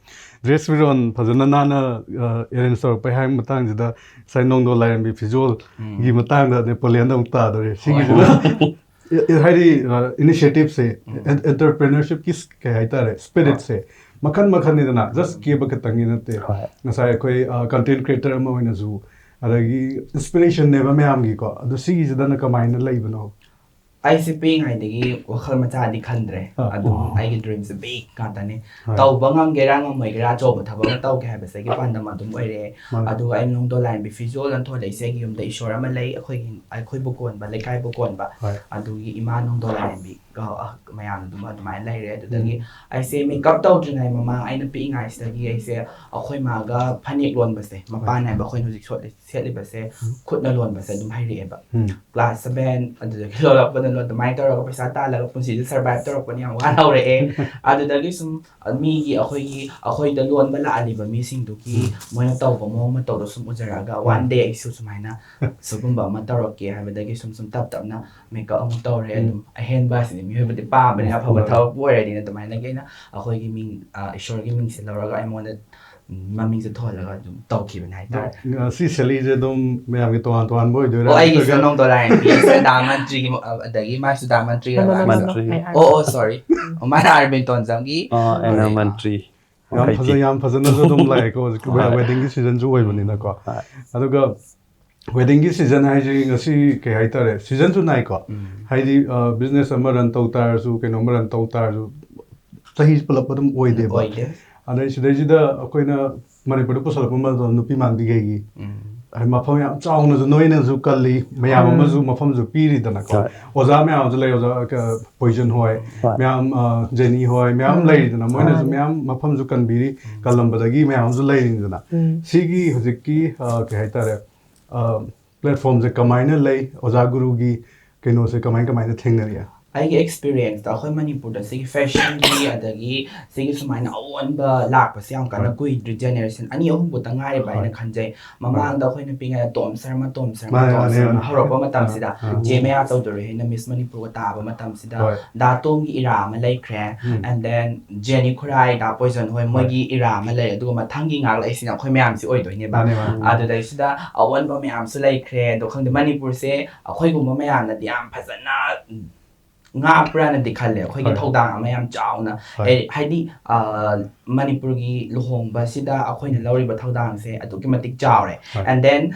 Dress ꯐꯤꯔꯣꯟ ꯐꯖꯅ ꯅꯥꯟꯅ, ꯑ, arrange ꯇꯧꯔꯛꯄꯩ ꯍꯥꯏꯕ ꯃꯇꯥꯡꯁꯤꯗ ꯉꯁꯥꯏ ꯅꯣꯡꯗꯣ ꯂꯥꯏꯔꯦꯝꯕꯤ ꯐꯤꯖꯣꯜꯒꯤ ꯎꯝ꯫ ꯃꯇꯥꯡꯗ ꯅꯦꯄꯣꯂꯤꯌꯟꯗ ꯑꯃꯨꯛ ꯇꯥꯗꯣꯔꯦ꯫ ꯁꯤꯒꯤꯁꯤꯅ ꯍꯣꯏ꯫ ꯑꯦ, ꯑꯦ, ꯍꯥꯏꯗꯤ, ꯑ, initiativeꯁꯦ, ꯎꯝ꯫ En-, entrepreneurshipꯀꯤ ꯀꯩ ꯍꯥꯏꯇꯥꯔꯦ, spiritꯁꯦ ꯃꯈꯟ ꯃꯈꯟꯅꯤꯗꯅ, just ꯀꯦꯕ ꯈꯛꯇꯪꯒꯤ ꯅꯠꯇꯦ꯫ ꯍꯣꯏ꯫ ꯉꯁꯥꯏ ꯑꯩꯈꯣꯏ, ꯑ, content creator ꯑꯃ ꯑꯣꯏꯅꯁꯨ, ꯑꯗꯒꯤ inspirationꯅꯦꯕ ꯃꯌꯥꯝꯒꯤꯀꯣ, ꯑꯗꯣ ꯁꯤꯒꯤꯁꯤꯗꯅ ꯀꯃꯥꯏꯅ ꯂꯩꯕꯅꯣ? ꯑꯩꯁꯦ ꯄꯤꯛꯏꯉꯩꯗꯒꯤ ꯋꯥꯈꯜ ꯃꯆꯥꯗꯤ ꯈꯟꯗ꯭ꯔꯦ꯫ ꯑꯥ꯫ ꯑꯗꯨꯝ ꯑꯣ꯫ ꯑꯩꯒꯤ dreamꯁꯦ big ꯉꯥꯛꯇꯅꯦ꯫ ꯍꯣꯏ꯫ ꯇꯧꯕ ꯉꯝꯒꯦꯔꯥ ꯉꯝꯃꯣꯏꯒꯦꯔꯥ, ꯑꯆꯧꯕ ꯊꯕꯛ ꯑꯃ ꯇꯧꯒꯦ ꯍꯥꯏꯕꯁꯤꯒꯤ ꯄꯥꯟꯗꯝ ꯑꯗꯨꯝ ꯑꯣꯏꯔꯦ꯫ ꯃꯥꯅꯦ꯫ ꯑꯗꯨꯒ ꯑꯩ ꯅꯣꯡꯗꯣ ꯂꯥꯏꯔꯦꯝꯕꯤ ꯐꯤꯖꯣꯜ ꯑꯣꯟꯊꯣꯔꯛꯏꯁꯦ ꯑꯩꯒꯤ ꯌꯨꯝꯗ ꯏꯁꯣꯔ ꯑꯃ ꯂꯩ, ꯑꯩꯈꯣꯏꯒꯤ, ꯑꯩꯈꯣꯏꯕꯨ ꯀꯣꯟꯕ, ꯂꯩꯀꯥꯏꯕꯨ ꯀꯣꯟꯕ꯫ ꯍꯣꯏ꯫ ꯑꯗꯨꯒꯤ ꯏꯃꯥ ꯅꯣꯡꯗꯣ ꯂꯥꯏꯔꯦꯝꯕꯤ, ꯑ, ꯑ, ꯃꯌꯥꯝ ꯑꯗꯨꯝ ꯑꯗꯨꯃꯥꯏꯅ ꯂꯩꯔꯦ꯫ ꯑꯗꯨꯗꯒꯤ ꯎꯝ꯫ ꯑꯩꯁꯦ makeup ꯇꯧꯗ꯭ꯔꯤꯉꯩ ꯃꯃꯥꯡ ꯑꯩꯅ ꯄꯤꯛꯏꯉꯩꯁꯤꯗꯒꯤ ꯑꯩꯁꯦ ꯑꯩꯈꯣꯏ ꯃꯥꯒ ꯐꯅꯦꯛ ꯂꯣꯟꯕꯁꯦ, ꯃꯄꯥꯟ ꯍꯣꯏ꯫ ꯅꯥꯏꯕ ꯑꯩꯈꯣꯏꯅ ꯍꯧꯖꯤꯛ ꯁꯣꯠꯂꯤ-, ꯁꯦꯠꯂꯤꯕꯁꯦ ꯎꯝ꯫ ꯈꯨꯠꯅ ꯂꯣꯟꯕꯁꯦ ꯑꯗꯨꯝ ꯍꯩꯔꯛꯑꯦꯕ꯫ ꯎꯝ꯫ Class seven ꯑꯗꯨꯗꯒꯤ ꯂꯣꯜꯂꯛꯄꯗ ꯂꯣꯟ-, ꯑꯗꯨꯃꯥꯏꯅ ꯇꯧꯔꯒ ꯄꯩꯁꯥ ꯇꯥꯜꯂꯒ ꯄꯨꯟꯁꯤꯁꯦ survive ꯇꯧꯔꯛꯄꯅ ꯌꯥꯝ ꯋꯥꯅ ꯍꯧꯔꯛꯑꯦ꯫ ꯑꯗꯨꯗꯒꯤ ꯁꯨꯝ, ꯑ, ꯃꯤꯒꯤ ꯑꯩꯈꯣꯏꯒꯤ, ꯑꯩꯈꯣꯏꯗ ꯂꯣꯟꯕ ꯂꯥꯛꯍꯜꯂꯤꯕ ꯃꯤꯁꯤꯡꯗꯨꯒꯤ ꯎꯝ꯫ ꯃꯣꯏꯅ ꯇꯧꯕ ꯃꯑꯣꯡ ꯃꯇꯧꯗꯣ ꯁꯨꯝ ꯎꯖꯔꯛꯑꯒ ꯎꯝ꯫ One day ꯑꯩꯁꯨ ꯁꯨꯃꯥꯏꯅ ꯁꯤꯒꯨꯝꯕ ꯑꯃ ꯇꯧꯔꯛꯀꯦ ꯍꯥꯏꯕꯗꯒꯤ ꯁꯨꯝ ꯁꯨꯝ ꯇꯞ ꯇꯞꯅ makeup ꯑꯃꯨꯛ ꯇꯧꯔꯦ꯫ ꯎꯝ꯫ ꯑꯗꯨꯝ ꯑꯍꯦꯟꯕ ꯑꯁꯤꯗꯤ ꯃꯤꯑꯣꯏꯕꯗꯤ ꯄꯥꯝꯕꯅꯤꯅ, ꯎꯝ꯫ ꯑꯐꯕ ꯎꯝ꯫ ꯊꯕꯛꯄꯨ ꯑꯣꯏꯔꯗꯤꯅ ꯑꯗꯨꯃꯥꯏꯅꯒꯤ ꯑꯩꯅ ꯑꯩꯈꯣꯏꯒꯤ ꯃꯤꯡ, ꯑ, ꯏꯁꯣꯔꯒꯤ ꯃꯤꯡꯁꯦ ꯂꯧꯔꯒ ꯑꯩꯉꯣꯟꯗ ꯃꯃꯤꯡꯁꯦ ꯊꯣꯜꯂꯒ ꯑꯗꯨꯝ ꯇꯧꯈꯤꯕꯅꯦ ꯍꯥꯏꯇꯥꯔꯦ꯫ ꯑꯗꯣ, ꯑ, ꯁꯤ ꯁꯦꯂꯤꯁꯦ ꯑꯗꯨꯝ ꯃꯌꯥꯝꯒꯤ ꯇꯣꯉꯥꯟ ꯇꯣꯉꯥꯟꯕ ꯑꯣꯏꯗꯣꯏꯔꯥ? ꯑꯣ, ꯑꯩꯒꯤꯁꯨ ꯅꯠꯇ꯭ꯔꯒ ꯅꯣꯡꯗꯣ ꯂꯥꯏꯔꯦꯝꯕꯤ, ꯁꯨꯗꯥ ꯃꯟꯇ꯭ꯔꯤꯒꯤ ꯃ-, ꯑ, ꯑꯗꯒꯤ ꯃꯥ ꯁꯨꯗꯥ ꯃꯟꯇ꯭ꯔꯤ ꯍꯥꯏꯕ? ꯃꯟꯇ꯭ꯔꯤ꯫ ꯑꯣ, ꯑꯣ, sorry꯫ ꯃꯥꯅ ꯑꯔꯕꯤꯟ ꯇꯣꯟꯖꯝꯒꯤ ꯌꯥꯝ ꯑꯣꯏꯔꯦ꯫ ꯐꯖ-, ꯌꯥꯝ ꯐꯖꯅꯁꯨ ꯑꯗꯨꯝ ꯂꯥꯛꯑꯦꯀꯣ, ꯍꯧꯖꯤꯛ ꯍꯣꯏ꯫ Weddingꯒꯤ seasonꯁꯨ ꯑꯣꯏꯕꯅꯤꯅꯀꯣ꯫ ꯍꯣꯏ꯫ ꯑꯗꯨꯒ ꯋꯦꯗꯤꯡꯒꯤ ꯁꯤꯖꯟ ꯍꯥꯏꯁꯦ ꯉꯁꯤ ꯀꯩ ꯍꯥꯏꯇꯥꯔꯦ, ꯁꯤꯖꯟꯁꯨ ꯅꯥꯏꯀꯣ꯫ ꯍꯥꯏꯗꯤ ꯕꯤꯖꯤꯅꯦꯁ ꯑꯃ ꯔꯟ ꯇꯧ ꯇꯥꯔꯁꯨ, ꯀꯩꯅꯣꯝꯃ ꯔꯟ ꯇꯧ ꯇꯥꯔꯁꯨ, ꯆꯍꯤ ꯄꯨꯂꯞ ꯑꯗꯨꯝ ꯑꯣꯏꯗꯦꯕ꯫ ꯑꯣꯏꯗꯦ꯫ ꯑꯗꯩ ꯁꯤꯗꯩꯁꯤꯗ ꯑꯩꯈꯣꯏꯅ ꯃꯅꯤꯄꯨꯔꯗ ꯄꯨꯁꯜꯂꯛꯄ ꯃꯇꯝꯗ ꯅꯨꯄꯤ ꯃꯥꯟꯕꯤꯈꯩꯒꯤ ꯍꯥꯏꯗꯤ ꯃꯐꯝ ꯌꯥꯝ ꯆꯥꯎꯅꯁꯨ ꯅꯣꯏꯅꯁꯨ ꯀꯜꯂꯤ, ꯃꯌꯥꯝ ꯑꯃꯁꯨ ꯃꯐꯝꯁꯨ ꯄꯤꯔꯤꯗꯅꯀꯣ꯫ ꯍꯣꯏ꯫ ꯑꯣꯖꯥ ꯃꯌꯥꯝ ꯑꯃꯁꯨ ꯂꯩ, ꯑꯣꯖꯥ ꯀ-, ꯄꯣꯏꯖꯟ ꯍꯣꯏ, ꯍꯣꯏ꯫ ꯃꯌꯥꯝ, ꯑ, ꯖꯦꯅꯤ ꯍꯣꯏ, ꯃꯌꯥꯝ ꯂꯩꯔꯤꯗꯅ, ꯃꯣꯏꯅꯁꯨ ꯃꯌꯥꯝ ꯃꯐꯝꯁꯨ ꯀꯟꯕꯤꯔꯤ, ꯀꯜꯂꯝꯕꯗꯒꯤ ꯃꯌꯥꯝ ꯑꯃꯁꯨ ꯂꯩꯔꯤꯗꯅ꯫ ꯁꯤꯒꯤ ꯍꯧꯖꯤꯛꯀꯤ, ꯑ, ꯀꯩ ꯍꯥꯏꯇꯥꯔꯦ, ꯑ, ꯄ꯭ꯂꯦꯠꯐꯣꯝꯁꯦ ꯀꯃꯥꯏꯅ ꯂꯩ, ꯑꯣꯖꯥ ꯒꯨꯔꯨꯒꯤ ꯀꯩꯅꯣꯁꯦ ꯀꯃꯥꯏ ꯀꯃꯥꯏꯅ ꯊꯦꯡꯅꯔꯤ? ꯑꯩꯒꯤ ꯑꯦꯛꯁꯄꯤꯔꯤꯌꯦꯟꯁꯇ ꯑꯩꯈꯣꯏ ꯃꯅꯤꯄꯨꯔꯗ ꯁꯤꯒꯤ ꯐꯦꯁꯟꯒꯤ ꯑꯗꯒꯤ ꯁꯤꯒꯤ ꯁꯨꯃꯥꯏꯅ ꯑꯑꯣꯟꯕ ꯂꯥꯛꯄꯁꯦ ꯌꯥꯝ ꯀꯟꯅ ꯀꯨꯏꯗ꯭ꯔꯤ, ꯖꯦꯅꯦꯔꯦꯁꯟ ꯑꯅꯤ ꯑꯍꯨꯝ ꯈꯛꯇ ꯉꯥꯏꯔꯤꯕ ꯍꯥꯏꯅ ꯈꯟꯖꯩ꯫ ꯃꯃꯥꯡꯗ ꯑꯩꯈꯣꯏꯅ ꯄꯤꯛꯉꯩꯗ ꯇꯣꯝ ꯁꯔꯃ, ꯇꯣꯝ ꯁꯔꯃ, ꯃꯥꯅꯦ, ꯇꯣꯝ ꯃꯥꯅꯦ, ꯁꯔꯃ ꯃꯥꯅꯦ꯫ ꯍꯧꯔꯛꯄ ꯃꯇꯝꯁꯤꯗ ꯑꯥ, ꯑꯥ꯫ ꯆꯦ ꯃꯌꯥ ꯆꯧꯗꯔꯤ ꯍꯣꯏꯅ ꯃꯤꯁ ꯃꯅꯤꯄꯨꯔꯒ ꯇꯥꯕ ꯃꯇꯝꯁꯤꯗ ꯍꯣꯏ꯫ ꯗꯥ ꯇꯣꯝꯒꯤ ꯏꯔꯥ ꯑꯃ ꯂꯩꯈ꯭ꯔꯦ, ꯎꯝ꯫ And then Jenny Khurai, the poison ꯍꯣꯏ, ꯃꯣꯏꯒꯤ ꯏꯔꯥ ꯑꯃ ꯂꯩꯔꯦ, ꯑꯗꯨꯒ ꯃꯊꯪꯒꯤ ꯉꯥꯛꯂꯛꯏꯁꯤꯅ ꯑꯩꯈꯣꯏ ꯃꯌꯥꯝꯁꯤ ꯑꯣꯏꯗꯣꯏꯅꯦꯕ꯫ ꯃꯥꯅꯦ, ꯃꯥꯅꯦ꯫ ꯑꯗꯨꯗꯩꯁꯤꯗ ꯑꯑꯣꯟꯕ ꯃꯌꯥꯝꯁꯨ ꯂꯩꯈ꯭ꯔꯦ꯫ ꯑꯗꯣ ꯈꯪꯗꯦ, ꯃꯅꯤꯄꯨꯔꯁꯦ ꯑꯩꯈꯣꯏꯒꯨꯝꯕ ꯃꯌꯥꯝꯅꯗꯤ ꯌꯥꯝ ꯐꯖꯅ ꯉꯥꯛꯄ꯭ꯔꯥꯅꯗꯤ ꯈꯜꯂꯦ, ꯑꯩꯈꯣꯏꯒꯤ ꯍꯣꯏ꯫ ꯊꯧꯗꯥꯡ ꯑꯃ ꯌꯥꯝ ꯆꯥꯎꯅ꯫ ꯍꯣꯏ꯫ ꯑꯦ, ꯍꯥꯏꯗꯤ, ꯑ, ꯃꯅꯤꯄꯨꯔꯒꯤ ꯂꯨꯍꯣꯡꯕꯁꯤꯗ ꯑꯩꯈꯣꯏꯅ ꯂꯧꯔꯤꯕ ꯊꯧꯗꯥꯡꯁꯦ ꯑꯗꯨꯛꯀꯤ ꯃꯇꯤꯛ ꯆꯥꯎꯔꯦ꯫ ꯍꯣꯏ꯫ And then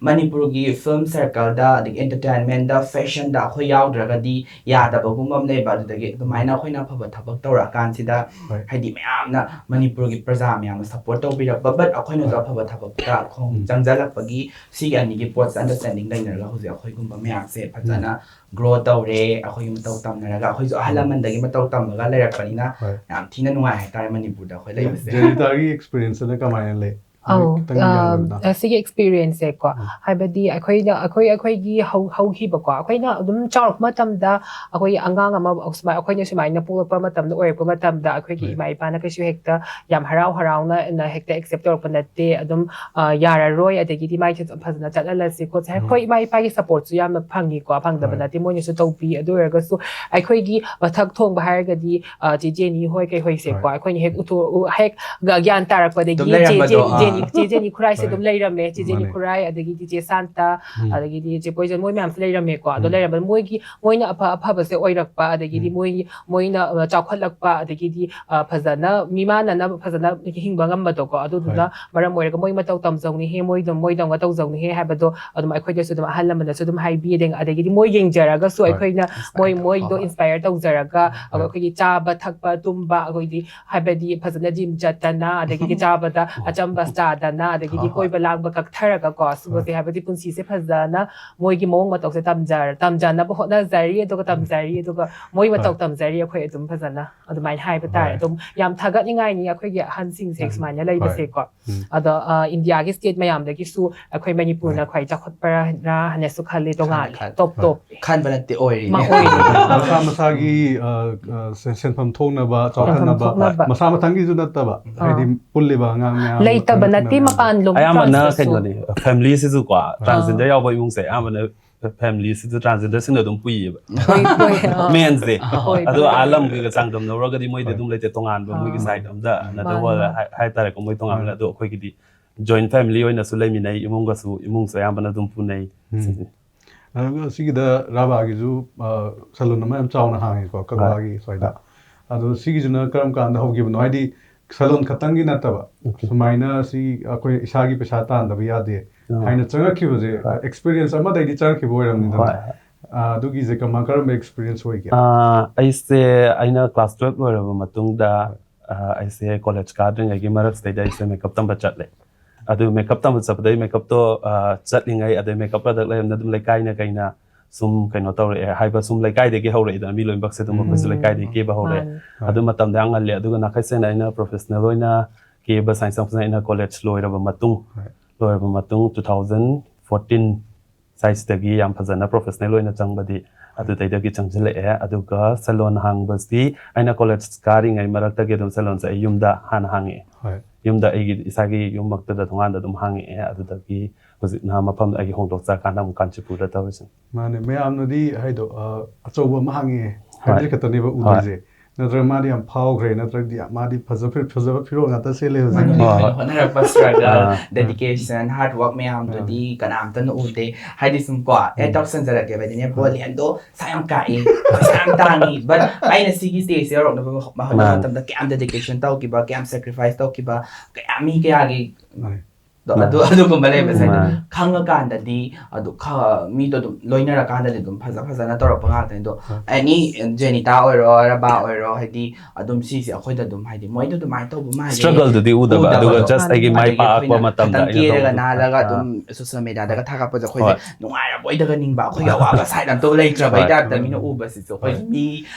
ꯃꯅꯤꯄꯨꯔꯒꯤ ꯐꯤꯂꯝ ꯁꯔꯀꯜꯗ, ꯑꯗꯒꯤ ꯑꯦꯟꯇꯔꯇꯦꯟꯃꯦꯟꯗ, ꯐꯦꯁꯟꯗ ꯑꯩꯈꯣꯏ ꯌꯥꯎꯗ꯭ꯔꯒꯗꯤ ꯌꯥꯗꯕꯒꯨꯝꯕ ꯑꯃ ꯂꯩꯕ, ꯑꯗꯨꯗꯒꯤ ꯑꯗꯨꯃꯥꯏꯅ ꯑꯩꯈꯣꯏꯅ ꯑꯐꯕ ꯊꯕꯛ ꯇꯧꯔꯛꯑꯀꯥꯟꯁꯤꯗ ꯍꯣꯏ꯫ ꯍꯥꯏꯗꯤ ꯃꯌꯥꯝꯅ ꯃꯅꯤꯄꯨꯔꯒꯤ ꯄ꯭ꯔꯖꯥ ꯃꯌꯥꯝꯅ ꯁꯞꯄꯣꯔꯠ ꯇꯧꯕꯤꯔꯛꯄ, but ꯑꯩꯈꯣꯏꯅꯁꯨ ꯍꯣꯏ꯫ ꯑꯐꯕ ꯊꯕꯛꯇ ꯈꯣꯡ ꯎꯝ꯫ ꯆꯪꯖꯜꯂꯛꯄꯒꯤ ꯁꯤꯒꯤ ꯑꯅꯤꯒꯤ ꯄꯣꯠꯁꯦ ꯑꯟꯗꯔꯁꯇꯦꯟꯗꯤꯡ ꯂꯩꯅꯔꯒ ꯍꯧꯖꯤꯛ ꯑꯩꯈꯣꯏꯒꯨꯝꯕ ꯃꯌꯥꯝꯁꯦ ꯐꯖꯅ ꯒ꯭ꯔꯣ ꯇꯧꯔꯦ꯫ ꯑꯩꯈꯣꯏꯒꯤ ꯃꯇꯧ ꯇꯝꯅꯔꯒ ꯑꯩꯈꯣꯏꯁꯨ ꯑꯍꯜ ꯂꯃꯟꯗꯒꯤ ꯃꯇꯧ ꯇꯝꯃꯒ ꯂꯩꯔꯛꯄꯅꯤꯅ ꯍꯣꯏ꯫ ꯌꯥꯝ ꯊꯤꯅ ꯅꯨꯡꯉꯥꯏ ꯍꯥꯏꯇꯥꯔꯦ ꯃꯅꯤꯄꯨꯔꯗ ꯑꯩꯈꯣꯏ ꯂꯩꯕꯁꯦ꯫ ꯖꯦꯅꯤꯇꯥꯒꯤ ꯑꯦꯛꯁꯄꯤꯔꯤꯌꯦꯟꯁꯇꯨꯅ ꯀꯃꯥꯏꯅ ꯂꯩ? ꯑꯧ, ꯈꯤꯇꯪ ꯑ, ꯌꯥꯝꯂꯞꯅ꯫ ꯑ, ꯁꯤꯒꯤ ꯑꯦꯛꯁꯄꯤꯔꯤꯌꯦꯟꯁꯁꯦꯀꯣ, ꯎꯝ꯫ ꯍꯥꯏꯕꯗꯤ ꯑꯩꯈꯣꯏꯅ, ꯑꯩꯈꯣꯏ, ꯑꯩꯈꯣꯏꯒꯤ ꯍꯧ-, ꯍꯧꯈꯤꯕꯀꯣ, ꯑꯩꯈꯣꯏꯅ ꯑꯗꯨꯝ ꯆꯥꯎꯔꯛꯄ ꯃꯇꯝꯗ ꯑꯩꯈꯣꯏꯒꯤ ꯑꯉꯥꯡ ꯑꯃ ꯁꯨꯃꯥꯏ-, ꯑꯩꯈꯣꯏꯅ ꯁꯨꯃꯥꯏꯅ ꯄꯣꯛꯂꯛꯄ ꯃꯇꯝꯗ ꯑꯣꯏꯔꯛꯄ ꯃꯇꯝꯗ ꯑꯩꯈꯣꯏꯒꯤ ꯍꯣꯏ꯫ ꯏꯃꯥ ꯏꯄꯥꯅ ꯀꯩꯁꯨ ꯍꯦꯛꯇ ꯌꯥꯝ ꯍꯔꯥꯎ ꯍꯔꯥꯎꯅ ꯅ ꯍꯦꯛꯇ ꯑꯦꯛꯁꯦꯞ ꯇꯧꯔꯛꯄ ꯅꯠꯇꯦ꯫ ꯑꯗꯨꯝ, ꯑ, ꯌꯥꯔꯔꯣꯏ, ꯑꯗꯒꯤꯗꯤ ꯃꯥꯏꯁꯦ ꯐꯖꯅ ꯆꯠꯍꯜꯂꯁꯤ ꯈꯣꯠꯁꯤ꯫ ꯎꯝ꯫ ꯍꯣꯏ, ꯏꯃꯥ ꯏꯄꯥꯒꯤ ꯁꯄꯣꯔꯠꯁꯨ ꯌꯥꯝꯅ ꯐꯪꯉꯤꯀꯣ, ꯐꯪꯗꯕ ꯍꯣꯏ꯫ ꯅꯠꯇꯦ, ꯃꯣꯏꯅꯁꯨ ꯇꯧꯕꯤ꯫ ꯑꯗꯨ ꯑꯣꯏꯔꯒꯁꯨ ꯑꯩꯈꯣꯏꯒꯤ ꯃꯊꯛ ꯊꯣꯡꯕ ꯍꯥꯏꯔꯒꯗꯤ, ꯑ, ꯆꯦ ꯖꯦꯅꯤ ꯍꯣꯏ ꯀꯩ ꯍꯣꯏꯁꯦꯀꯣ, ꯍꯣꯏ꯫ ꯑꯩꯈꯣꯏꯅ ꯍꯦꯛ ꯎꯊꯣꯛ-, ꯎ-, ꯍꯦꯛ ꯒ-, ꯒ꯭ꯌꯥꯟ ꯇꯥꯔꯛꯄꯗꯒꯤ ꯑꯗꯨꯝ ꯆꯦ-, ꯂꯩꯔꯝꯕꯗꯣ, ꯆꯦ-, ꯑꯥ꯫ ꯆꯦ-, ꯆꯦ ꯖꯦꯅꯤ ꯈꯨꯔꯥꯏꯁꯦ ꯑꯗꯨꯝ ꯂꯩꯔꯝꯃꯦ꯫ ꯆꯦ ꯖꯦꯅꯤ ꯈꯨꯔꯥꯏ, ꯑꯗꯒꯤꯗꯤ ꯆꯦ ꯁꯥꯟꯇ, ꯑꯗꯒꯤꯗꯤ ꯆꯦ ꯄꯣꯏꯖꯟ, ꯃꯣꯏ ꯃꯌꯥꯝꯁꯦ ꯂꯩꯔꯝꯃꯦꯀꯣ꯫ ꯑꯗꯣ ꯂꯩꯔꯝꯕꯗ ꯃꯣꯏꯒꯤ, ꯃꯣꯏꯅ ꯑꯐ ꯑꯐꯕꯁꯦ ꯑꯣꯏꯔꯛꯄ, ꯑꯗꯒꯤꯗꯤ ꯃꯣꯏ, ꯃꯣꯏꯅ ꯑ, ꯆꯥꯎꯈꯠꯂꯛꯄ, ꯑꯗꯒꯤꯗꯤ ꯑ, ꯐꯖꯅ ꯃꯤꯃꯥꯟꯅꯅ ꯐꯖꯅ ꯍꯤꯡꯕ ꯉꯝꯕꯗꯣꯀꯣ꯫ ꯑꯗꯨꯗꯨꯅ ꯃꯔꯝ ꯑꯣꯏꯔꯒ ꯃꯣꯏ ꯃꯇꯧ ꯇꯝꯖꯧꯅꯤꯍꯦ, ꯃꯣꯏꯗꯣ, ꯃꯣꯏꯗꯧꯅ ꯇꯧꯖꯧꯅꯤꯍꯦ ꯍꯥꯏꯕꯗꯣ ꯑꯗꯨꯝ ꯑꯩꯈꯣꯏꯗꯁꯨ ꯑꯗꯨꯝ ꯑꯍꯜ ꯂꯃꯟꯅꯁꯨ ꯑꯗꯨꯝ ꯍꯥꯏꯕꯤꯗꯦ꯫ ꯑꯗꯒꯤꯗꯤ ꯃꯣꯏ ꯌꯦꯡꯖꯔꯒꯁꯨ ꯑꯩꯈꯣꯏꯅ ꯃꯣꯏ, ꯃꯣꯏꯗꯣ ꯏꯟꯁꯄꯥꯌꯔ ꯇꯧꯖꯔꯒ ꯑꯩꯈꯣꯏꯒꯤ ꯆꯥꯕ ꯊꯛꯄ ꯇꯨꯝꯕ, ꯑꯩꯈꯣꯏꯗꯤ ꯍꯥꯏꯕꯗꯤ ꯐꯖꯅ ꯖꯤꯝ ꯆꯠꯇꯅ, ꯑꯗꯒꯤꯗꯤ ꯆꯥꯕꯗ ꯑꯆꯝꯕ ꯆꯥꯗꯅ, ꯑꯗꯒꯤꯗꯤ ꯀꯣꯏꯕ ꯂꯥꯡꯕ ꯀꯛꯊꯔꯒꯀꯣ, ꯁꯤꯒꯨꯝꯕꯁꯦ ꯍꯥꯏꯕꯗꯤ ꯄꯨꯟꯁꯤꯁꯦ ꯐꯖꯅ ꯃꯣꯏꯒꯤ ꯃꯑꯣꯡ ꯃꯇꯧꯁꯦ ꯇꯝꯖꯔ-, ꯇꯝꯖꯅꯕ ꯍꯣꯠꯅꯖꯔꯤ, ꯑꯗꯨꯒ ꯇꯝꯖꯔꯤ, ꯑꯗꯨꯒ ꯃꯣꯏ ꯃꯇꯧ ꯇꯝꯖꯔꯤ ꯑꯩꯈꯣꯏ ꯑꯗꯨꯝ ꯐꯖꯅ꯫ ꯑꯗꯨꯃꯥꯏꯅ ꯍꯥꯏꯕ ꯇꯥꯔꯦ꯫ ꯑꯗꯨꯝ ꯌꯥꯝ ꯊꯥꯒꯠꯅꯤꯡꯉꯥꯏꯅꯤ ꯑꯩꯈꯣꯏꯒꯤ ꯑꯍꯟꯁꯤꯡꯁꯦ ꯁꯨꯃꯥꯏꯅ ꯂꯩꯕꯁꯦꯀꯣ꯫ ꯑꯗꯣ, ꯑ, ꯏꯟꯗꯤꯌꯥꯒꯤ ꯁ꯭ꯇꯦꯠ ꯃꯌꯥꯝꯗꯒꯤꯁꯨ ꯑꯩꯈꯣꯏ ꯃꯅꯤꯄꯨꯔꯅ ꯈ꯭ꯋꯥꯏ ꯆꯥꯎꯈꯠꯄ꯭ꯔꯥ ꯍꯥꯏꯅꯁꯨ ꯈꯜꯂꯤ, ꯇꯣꯉꯥꯜꯂꯦ, ꯈꯜꯂꯦ꯫ ꯇꯣꯞ ꯇꯣꯞ꯫ ꯈꯟꯕ ꯅꯠꯇꯦ, ꯑꯣꯏꯔꯤꯅꯦ꯫ ꯃꯥ ꯑꯣꯏꯔꯤꯅꯦ꯫ ꯃꯁꯥ ꯃꯁꯥꯒꯤ, ꯑ, ꯑ, ꯁꯦ-, ꯁꯦꯟꯐꯝ ꯊꯣꯛꯅꯕ, ꯆꯥꯎꯈꯠꯅꯕ, ꯊꯣꯛꯅꯕ꯫ ꯃꯁꯥ ꯃꯊꯪꯒꯤꯁꯨ ꯅꯠꯇꯕ, ꯑꯥ꯫ ꯍꯥꯏꯗꯤ ꯄꯨꯜꯂꯤꯕ ꯑꯉꯥꯡ ꯃꯌꯥꯝ ꯂꯩꯇꯕ ꯃꯊꯪ ꯅꯠꯇꯦ, ꯃꯌꯥꯝ꯫ ꯃꯄꯥꯟꯂꯣꯝ ꯑꯌꯥꯝꯕꯅ transition ꯁꯨ꯫ ꯀꯩꯅꯣꯅꯤ, ꯐꯦꯃꯤꯂꯤꯁꯤꯁꯨꯀꯣ, ꯑꯥ꯫ ꯇ꯭ꯔꯥꯟꯁꯖꯦꯟꯗꯔ ꯌꯥꯎꯕ ꯏꯃꯨꯡꯁꯦ ꯑꯌꯥꯝꯕꯅ ꯐꯦꯃꯤꯂꯤꯁꯤꯁꯨ ꯇ꯭ꯔꯥꯟꯁꯖꯦꯟꯗꯔꯁꯤꯡꯅ ꯑꯗꯨꯝ ꯄꯨꯏꯌꯦꯕ꯫ ꯍꯣꯏ, ꯍꯣꯏ, ꯑꯥ꯫ ꯃꯦꯟꯁꯦ꯫ ꯍꯣꯏ꯫ ꯑꯗꯣ ꯑꯥ ꯂꯝꯒꯤꯒ ꯆꯥꯡꯗꯝꯅꯧꯔꯒꯗꯤ ꯃꯣꯏꯗꯤ ꯍꯣꯏ꯫ ꯑꯗꯨꯝ ꯂꯩꯇꯦ, ꯇꯣꯉꯥꯟꯕ ꯃꯣꯏꯒꯤ ꯑꯥ꯫ ꯁꯥꯏꯠ ꯑꯝꯗ ꯃꯥꯅꯦ, ꯅꯠꯇ꯭ꯔꯒ ꯃꯥꯅꯦ꯫ ꯍꯥꯏ-, ꯍꯥꯏꯇꯥꯔꯦꯀꯣ, ꯃꯣꯏ ꯇꯣꯉꯥꯟꯕ꯫ ꯃꯥꯅꯦ꯫ ꯑꯗꯣ ꯑꯩꯈꯣꯏꯒꯤꯗꯤ ꯖꯣꯏꯟ ꯐꯦꯃꯤꯂꯤ ꯑꯣꯏꯅꯁꯨ ꯂꯩꯃꯤꯟꯅꯩ, ꯏꯃꯨꯡꯒꯁꯨ, ꯏꯃꯨꯡꯁꯨ ꯑꯌꯥꯝꯕꯅ ꯑꯗꯨꯝ ꯄꯨꯅꯩ꯫ ꯎꯝ꯫ ꯁꯤꯁꯦ꯫ ꯑꯗꯨꯒ ꯁꯤꯒꯤꯗ ꯔꯥꯚꯥꯒꯤꯁꯨ, ꯑ, ꯁꯦꯂꯨꯟ ꯑꯃ ꯌꯥꯝ ꯆꯥꯎꯅ ꯍꯥꯡꯉꯦꯀꯣ, ꯍꯣꯏ꯫ ꯀꯛꯋꯥꯒꯤ ꯁ꯭ꯋꯥꯏꯗ꯫ ꯍꯣꯏ꯫ ꯑꯗꯣ ꯁꯤꯒꯤꯁꯤꯅ ꯀꯔꯝ ꯀꯥꯟꯗ ꯍꯧꯈꯤꯕꯅꯣ? ꯍꯥꯏꯗꯤ ꯁꯦꯂꯨꯟ ꯈꯛꯇꯪꯒꯤ ꯅꯠꯇꯕ, ꯑꯣꯀꯦ꯫ ꯁꯨꯃꯥꯏꯅ ꯁꯤ ꯑꯩꯈꯣꯏ ꯏꯁꯥꯒꯤ ꯄꯩꯁꯥ ꯇꯥꯟꯗꯕ ꯌꯥꯗꯦ ꯑꯥ꯫ ꯍꯥꯏꯅ ꯆꯪꯉꯛꯈꯤꯕꯁꯦ, ꯍꯣꯏ꯫ ꯑꯦꯛꯁꯄꯤꯔꯤꯌꯟꯁ ꯑꯃꯗꯩꯗꯤ ꯆꯪꯉꯛꯈꯤꯕ ꯑꯣꯏꯔꯝꯅꯤꯗꯅ꯫ ꯍꯣꯏ, ꯍꯣꯏ꯫ ꯑ, ꯑꯗꯨꯒꯤꯁꯦ ꯀꯃ-, ꯀꯔꯝꯕ ꯑꯦꯛꯁꯄꯤꯔꯤꯌꯟꯁ ꯑꯣꯏꯒꯦ? ꯑ, ꯑꯩꯁꯦ, ꯑꯩꯅ ꯀ꯭ꯂꯥꯁ ꯇꯨꯌꯦꯜꯞ ꯂꯣꯏꯔꯕ ꯃꯇꯨꯡꯗ, ꯍꯣꯏ꯫ ꯑ, ꯑꯩꯁꯦ ꯀꯣꯂꯦꯖ ꯀꯥꯗ꯭ꯔꯤꯉꯩꯒꯤ ꯃꯔꯛꯁꯤꯗꯩꯗ ꯑꯩꯁꯦ ꯃꯦꯀꯞ ꯇꯝꯕ ꯆꯠꯂꯦ꯫ ꯑꯗꯨ ꯃꯦꯀꯞ ꯇꯝꯕ ꯆꯠꯄꯗꯩ ꯃꯦꯀꯞꯇꯣ, ꯑ, ꯆꯠꯂꯤꯉꯩ, ꯑꯗꯩ ꯃꯦꯀꯞ ꯄ꯭ꯔꯗꯛ ꯂꯩꯔꯝꯅ ꯑꯗꯨꯝ ꯂꯩꯀꯥꯏꯅ ꯀꯩꯅ ꯁꯨꯝ ꯀꯩꯅꯣ ꯇꯧꯔꯛꯑꯦ ꯍꯥꯏꯕ, ꯁꯨꯝ ꯂꯩꯀꯥꯏꯗꯒꯤ ꯍꯧꯔꯛꯏꯗꯅ, ꯃꯤ ꯂꯣꯏꯅꯃꯛꯁꯦ ꯑꯗꯨꯝ ꯑꯩꯈꯣꯏꯁꯨ ꯎꯝ꯫ ꯂꯩꯀꯥꯏꯗꯒꯤ ꯀꯦꯕ ꯍꯧꯔꯛꯑꯦ꯫ ꯃꯥꯅꯦ꯫ ꯍꯣꯏ꯫ ꯑꯗꯨ ꯃꯇꯝꯗ ꯌꯥꯝ ꯉꯜꯂꯦ꯫ ꯑꯗꯨꯒ ꯅꯥꯈꯩ ꯁꯦꯡꯅ ꯑꯩꯅ ꯄ꯭ꯔꯣꯐꯦꯁꯅꯦꯜ ꯑꯣꯏꯅ ꯀꯦꯕ ꯁꯥꯏꯟꯁ ꯇꯝꯕꯁꯤꯅ ꯑꯩꯅ ꯀꯣꯂꯦꯖ ꯂꯣꯏꯔꯕ ꯃꯇꯨꯡ, ꯍꯣꯏ꯫ ꯂꯣꯏꯔꯕ ꯃꯇꯨꯡ two thousand fourteen ꯁ꯭ꯋꯥꯏꯁꯤꯗꯒꯤ ꯌꯥꯝ ꯐꯖꯅ ꯄ꯭ꯔꯣꯐꯦꯁꯅꯦꯜ ꯑꯣꯏꯅ ꯆꯪꯕꯗꯤ ꯑꯗꯨꯗꯩꯗꯒꯤ ꯆꯪꯁꯤꯜꯂꯛꯑꯦ꯫ ꯑꯗꯨꯒ ꯁꯦꯂꯣꯟ ꯍꯥꯡꯕꯁꯤ ꯑꯩꯅ ꯀꯣꯂꯦꯖ ꯀꯥꯔꯤꯉꯩ ꯃꯔꯛꯇꯒꯤ ꯑꯗꯨꯝ ꯁꯦꯂꯣꯟꯁꯦ ꯑꯩ ꯌꯨꯝꯗ ꯍꯥꯟꯅ ꯍꯥꯡꯉꯛꯑꯦ꯫ ꯍꯣꯏ꯫ ꯌꯨꯝꯗ ꯑꯩꯒꯤ ꯏꯁꯥꯒꯤ ꯌꯨꯝꯃꯛꯇꯗ ꯊꯣꯡꯒꯥꯟꯗ ꯑꯗꯨꯝ ꯍꯥꯡꯉꯛꯑꯦ꯫ ꯑꯗꯨꯗꯒꯤ ꯍꯧꯖꯤꯛꯅ ꯃꯐꯝ ꯑꯩꯒꯤ ꯍꯣꯡꯗꯣꯛꯆꯔꯀꯥꯟꯗ ꯑꯃꯨꯛ ꯀꯥꯟꯆꯤꯄꯨꯔꯗ ꯇꯧꯔꯤꯁꯤꯅꯤ꯫ ꯃꯥꯅꯦ, ꯃꯌꯥꯝꯅꯗꯤ ꯍꯥꯏꯗꯣ, ꯑ, ꯑꯆꯧꯕ ꯑꯃ ꯍꯥꯡꯉꯛꯑꯦ ꯍꯣꯏ꯫ ꯍꯥꯏꯕꯁꯦ ꯈꯛꯇꯅꯦꯕ ꯍꯣꯏ꯫ ꯎꯗꯣꯏꯁꯦ꯫ ꯅꯠꯇ꯭ꯔꯒ ꯃꯥꯗꯤ ꯌꯥꯝ ꯐꯥꯎꯈ꯭ꯔꯦ, ꯅꯠꯇ꯭ꯔꯒꯗꯤ ꯃꯥꯗꯤ ꯐꯖ ꯐꯖꯕ ꯐꯤꯔꯣꯜ ꯉꯥꯛꯇ ꯁꯦꯠꯂꯦ ꯍꯧꯖꯤꯛ꯫ ꯃꯅꯨꯡꯒꯤ ꯍꯣꯏ, ꯑꯩꯈꯣꯏꯅ ꯍꯣꯏ꯫ ꯍꯣꯠꯅꯔꯛꯄ struggle, ꯑꯥ꯫ dedication, hard work ꯃꯌꯥꯝꯗꯨꯗꯤ ꯀꯅꯥꯝꯇꯅ ꯎꯗꯦ꯫ ꯍꯥꯏꯗꯤ ꯁꯨꯝ ꯀꯣ ꯑꯦ ꯇꯧꯁꯟꯖꯔꯛꯀꯦꯕ, ꯑꯗꯨꯅꯦ ꯕꯣꯂꯦꯟꯗꯣ ꯄꯩꯁꯥ ꯌꯥꯝ ꯀꯥꯛꯏ, ꯄꯩꯁꯥ ꯌꯥꯝ ꯇꯥꯡꯉꯤ, but ꯑꯩꯅ ꯁꯤꯒꯤ stage ꯁꯦ ꯌꯧꯔꯛꯅꯕ ꯍꯣꯠꯅꯕ ꯃꯥꯅꯦ꯫ ꯃꯇꯝꯗ ꯀꯌꯥꯝ dedication ꯇꯧꯈꯤꯕ, ꯀꯌꯥꯝ sacrifice ꯇꯧꯈꯤꯕ, ꯀꯌꯥꯝ ꯃꯤ ꯀꯌꯥꯒꯤ ꯃꯥꯅꯦ꯫ ꯑꯗꯣ ꯑꯗꯨ ꯑꯗꯨꯒꯨꯝꯕ ꯂꯩꯕꯁꯦ ꯃꯥꯅꯦ꯫ ꯈꯪꯉꯀꯥꯟꯗꯗꯤ ꯑꯗꯨ ꯈ- ꯃꯤꯗꯣ ꯑꯗꯨꯝ ꯂꯣꯏꯅꯔꯀꯥꯟꯗꯗꯤ ꯑꯗꯨꯝ ꯐꯖ ꯐꯖꯅ ꯇꯧꯔꯛꯄ ꯉꯥꯛꯇꯅꯤ꯫ ꯑꯗꯣ ꯍꯣꯏ꯫ ꯑꯦꯅꯤ ꯖꯦꯅꯤꯇꯥ ꯑꯣꯏꯔꯣ, ꯔꯕꯥ ꯑꯣꯏꯔꯣ, ꯍꯥꯏꯗꯤ ꯑꯗꯨꯝ ꯁꯤꯁꯦ ꯑꯩꯈꯣꯏꯗ ꯑꯗꯨꯝ ꯍꯥꯏꯗꯤ ꯃꯣꯏꯗꯣ ꯑꯗꯨꯃꯥꯏꯅ ꯇꯧꯕ ꯃꯥꯜꯂꯦ, struggle ꯗꯨꯗꯤ ꯎꯗꯕ, ꯎꯗꯕꯗꯣ꯫ ꯑꯗꯨꯒ just ꯑꯩꯒꯤ ꯃꯥꯏ ꯑꯗꯒꯤ ꯄꯥꯛꯄ ꯑꯩꯈꯣꯏꯅ ꯃꯇꯝꯗ ꯈꯤꯇꯪ ꯑꯩꯅ ꯀꯦꯔꯒ ꯇꯧꯕꯗꯣ꯫ ꯅꯥꯜꯂꯒ ꯑꯥ꯫ ꯑꯗꯨꯝ social media ꯗꯒ ꯊꯥꯒꯠꯄꯁꯦ ꯑꯩꯈꯣꯏꯁꯦ ꯍꯣꯏ꯫ ꯅꯨꯡꯉꯥꯏꯔꯕꯣꯏꯗꯒ ꯅꯤꯡꯕ, ꯑꯩꯈꯣꯏꯒꯤ ꯑꯋꯥꯕ side ꯑꯝꯇ ꯂꯩꯇ꯭ꯔꯕꯩ ꯍꯣꯏ꯫ ꯇꯥꯏꯞꯇ ꯃꯤꯅ ꯎꯕꯁꯤꯁꯨ ꯑꯩꯈꯣꯏ ꯃꯤ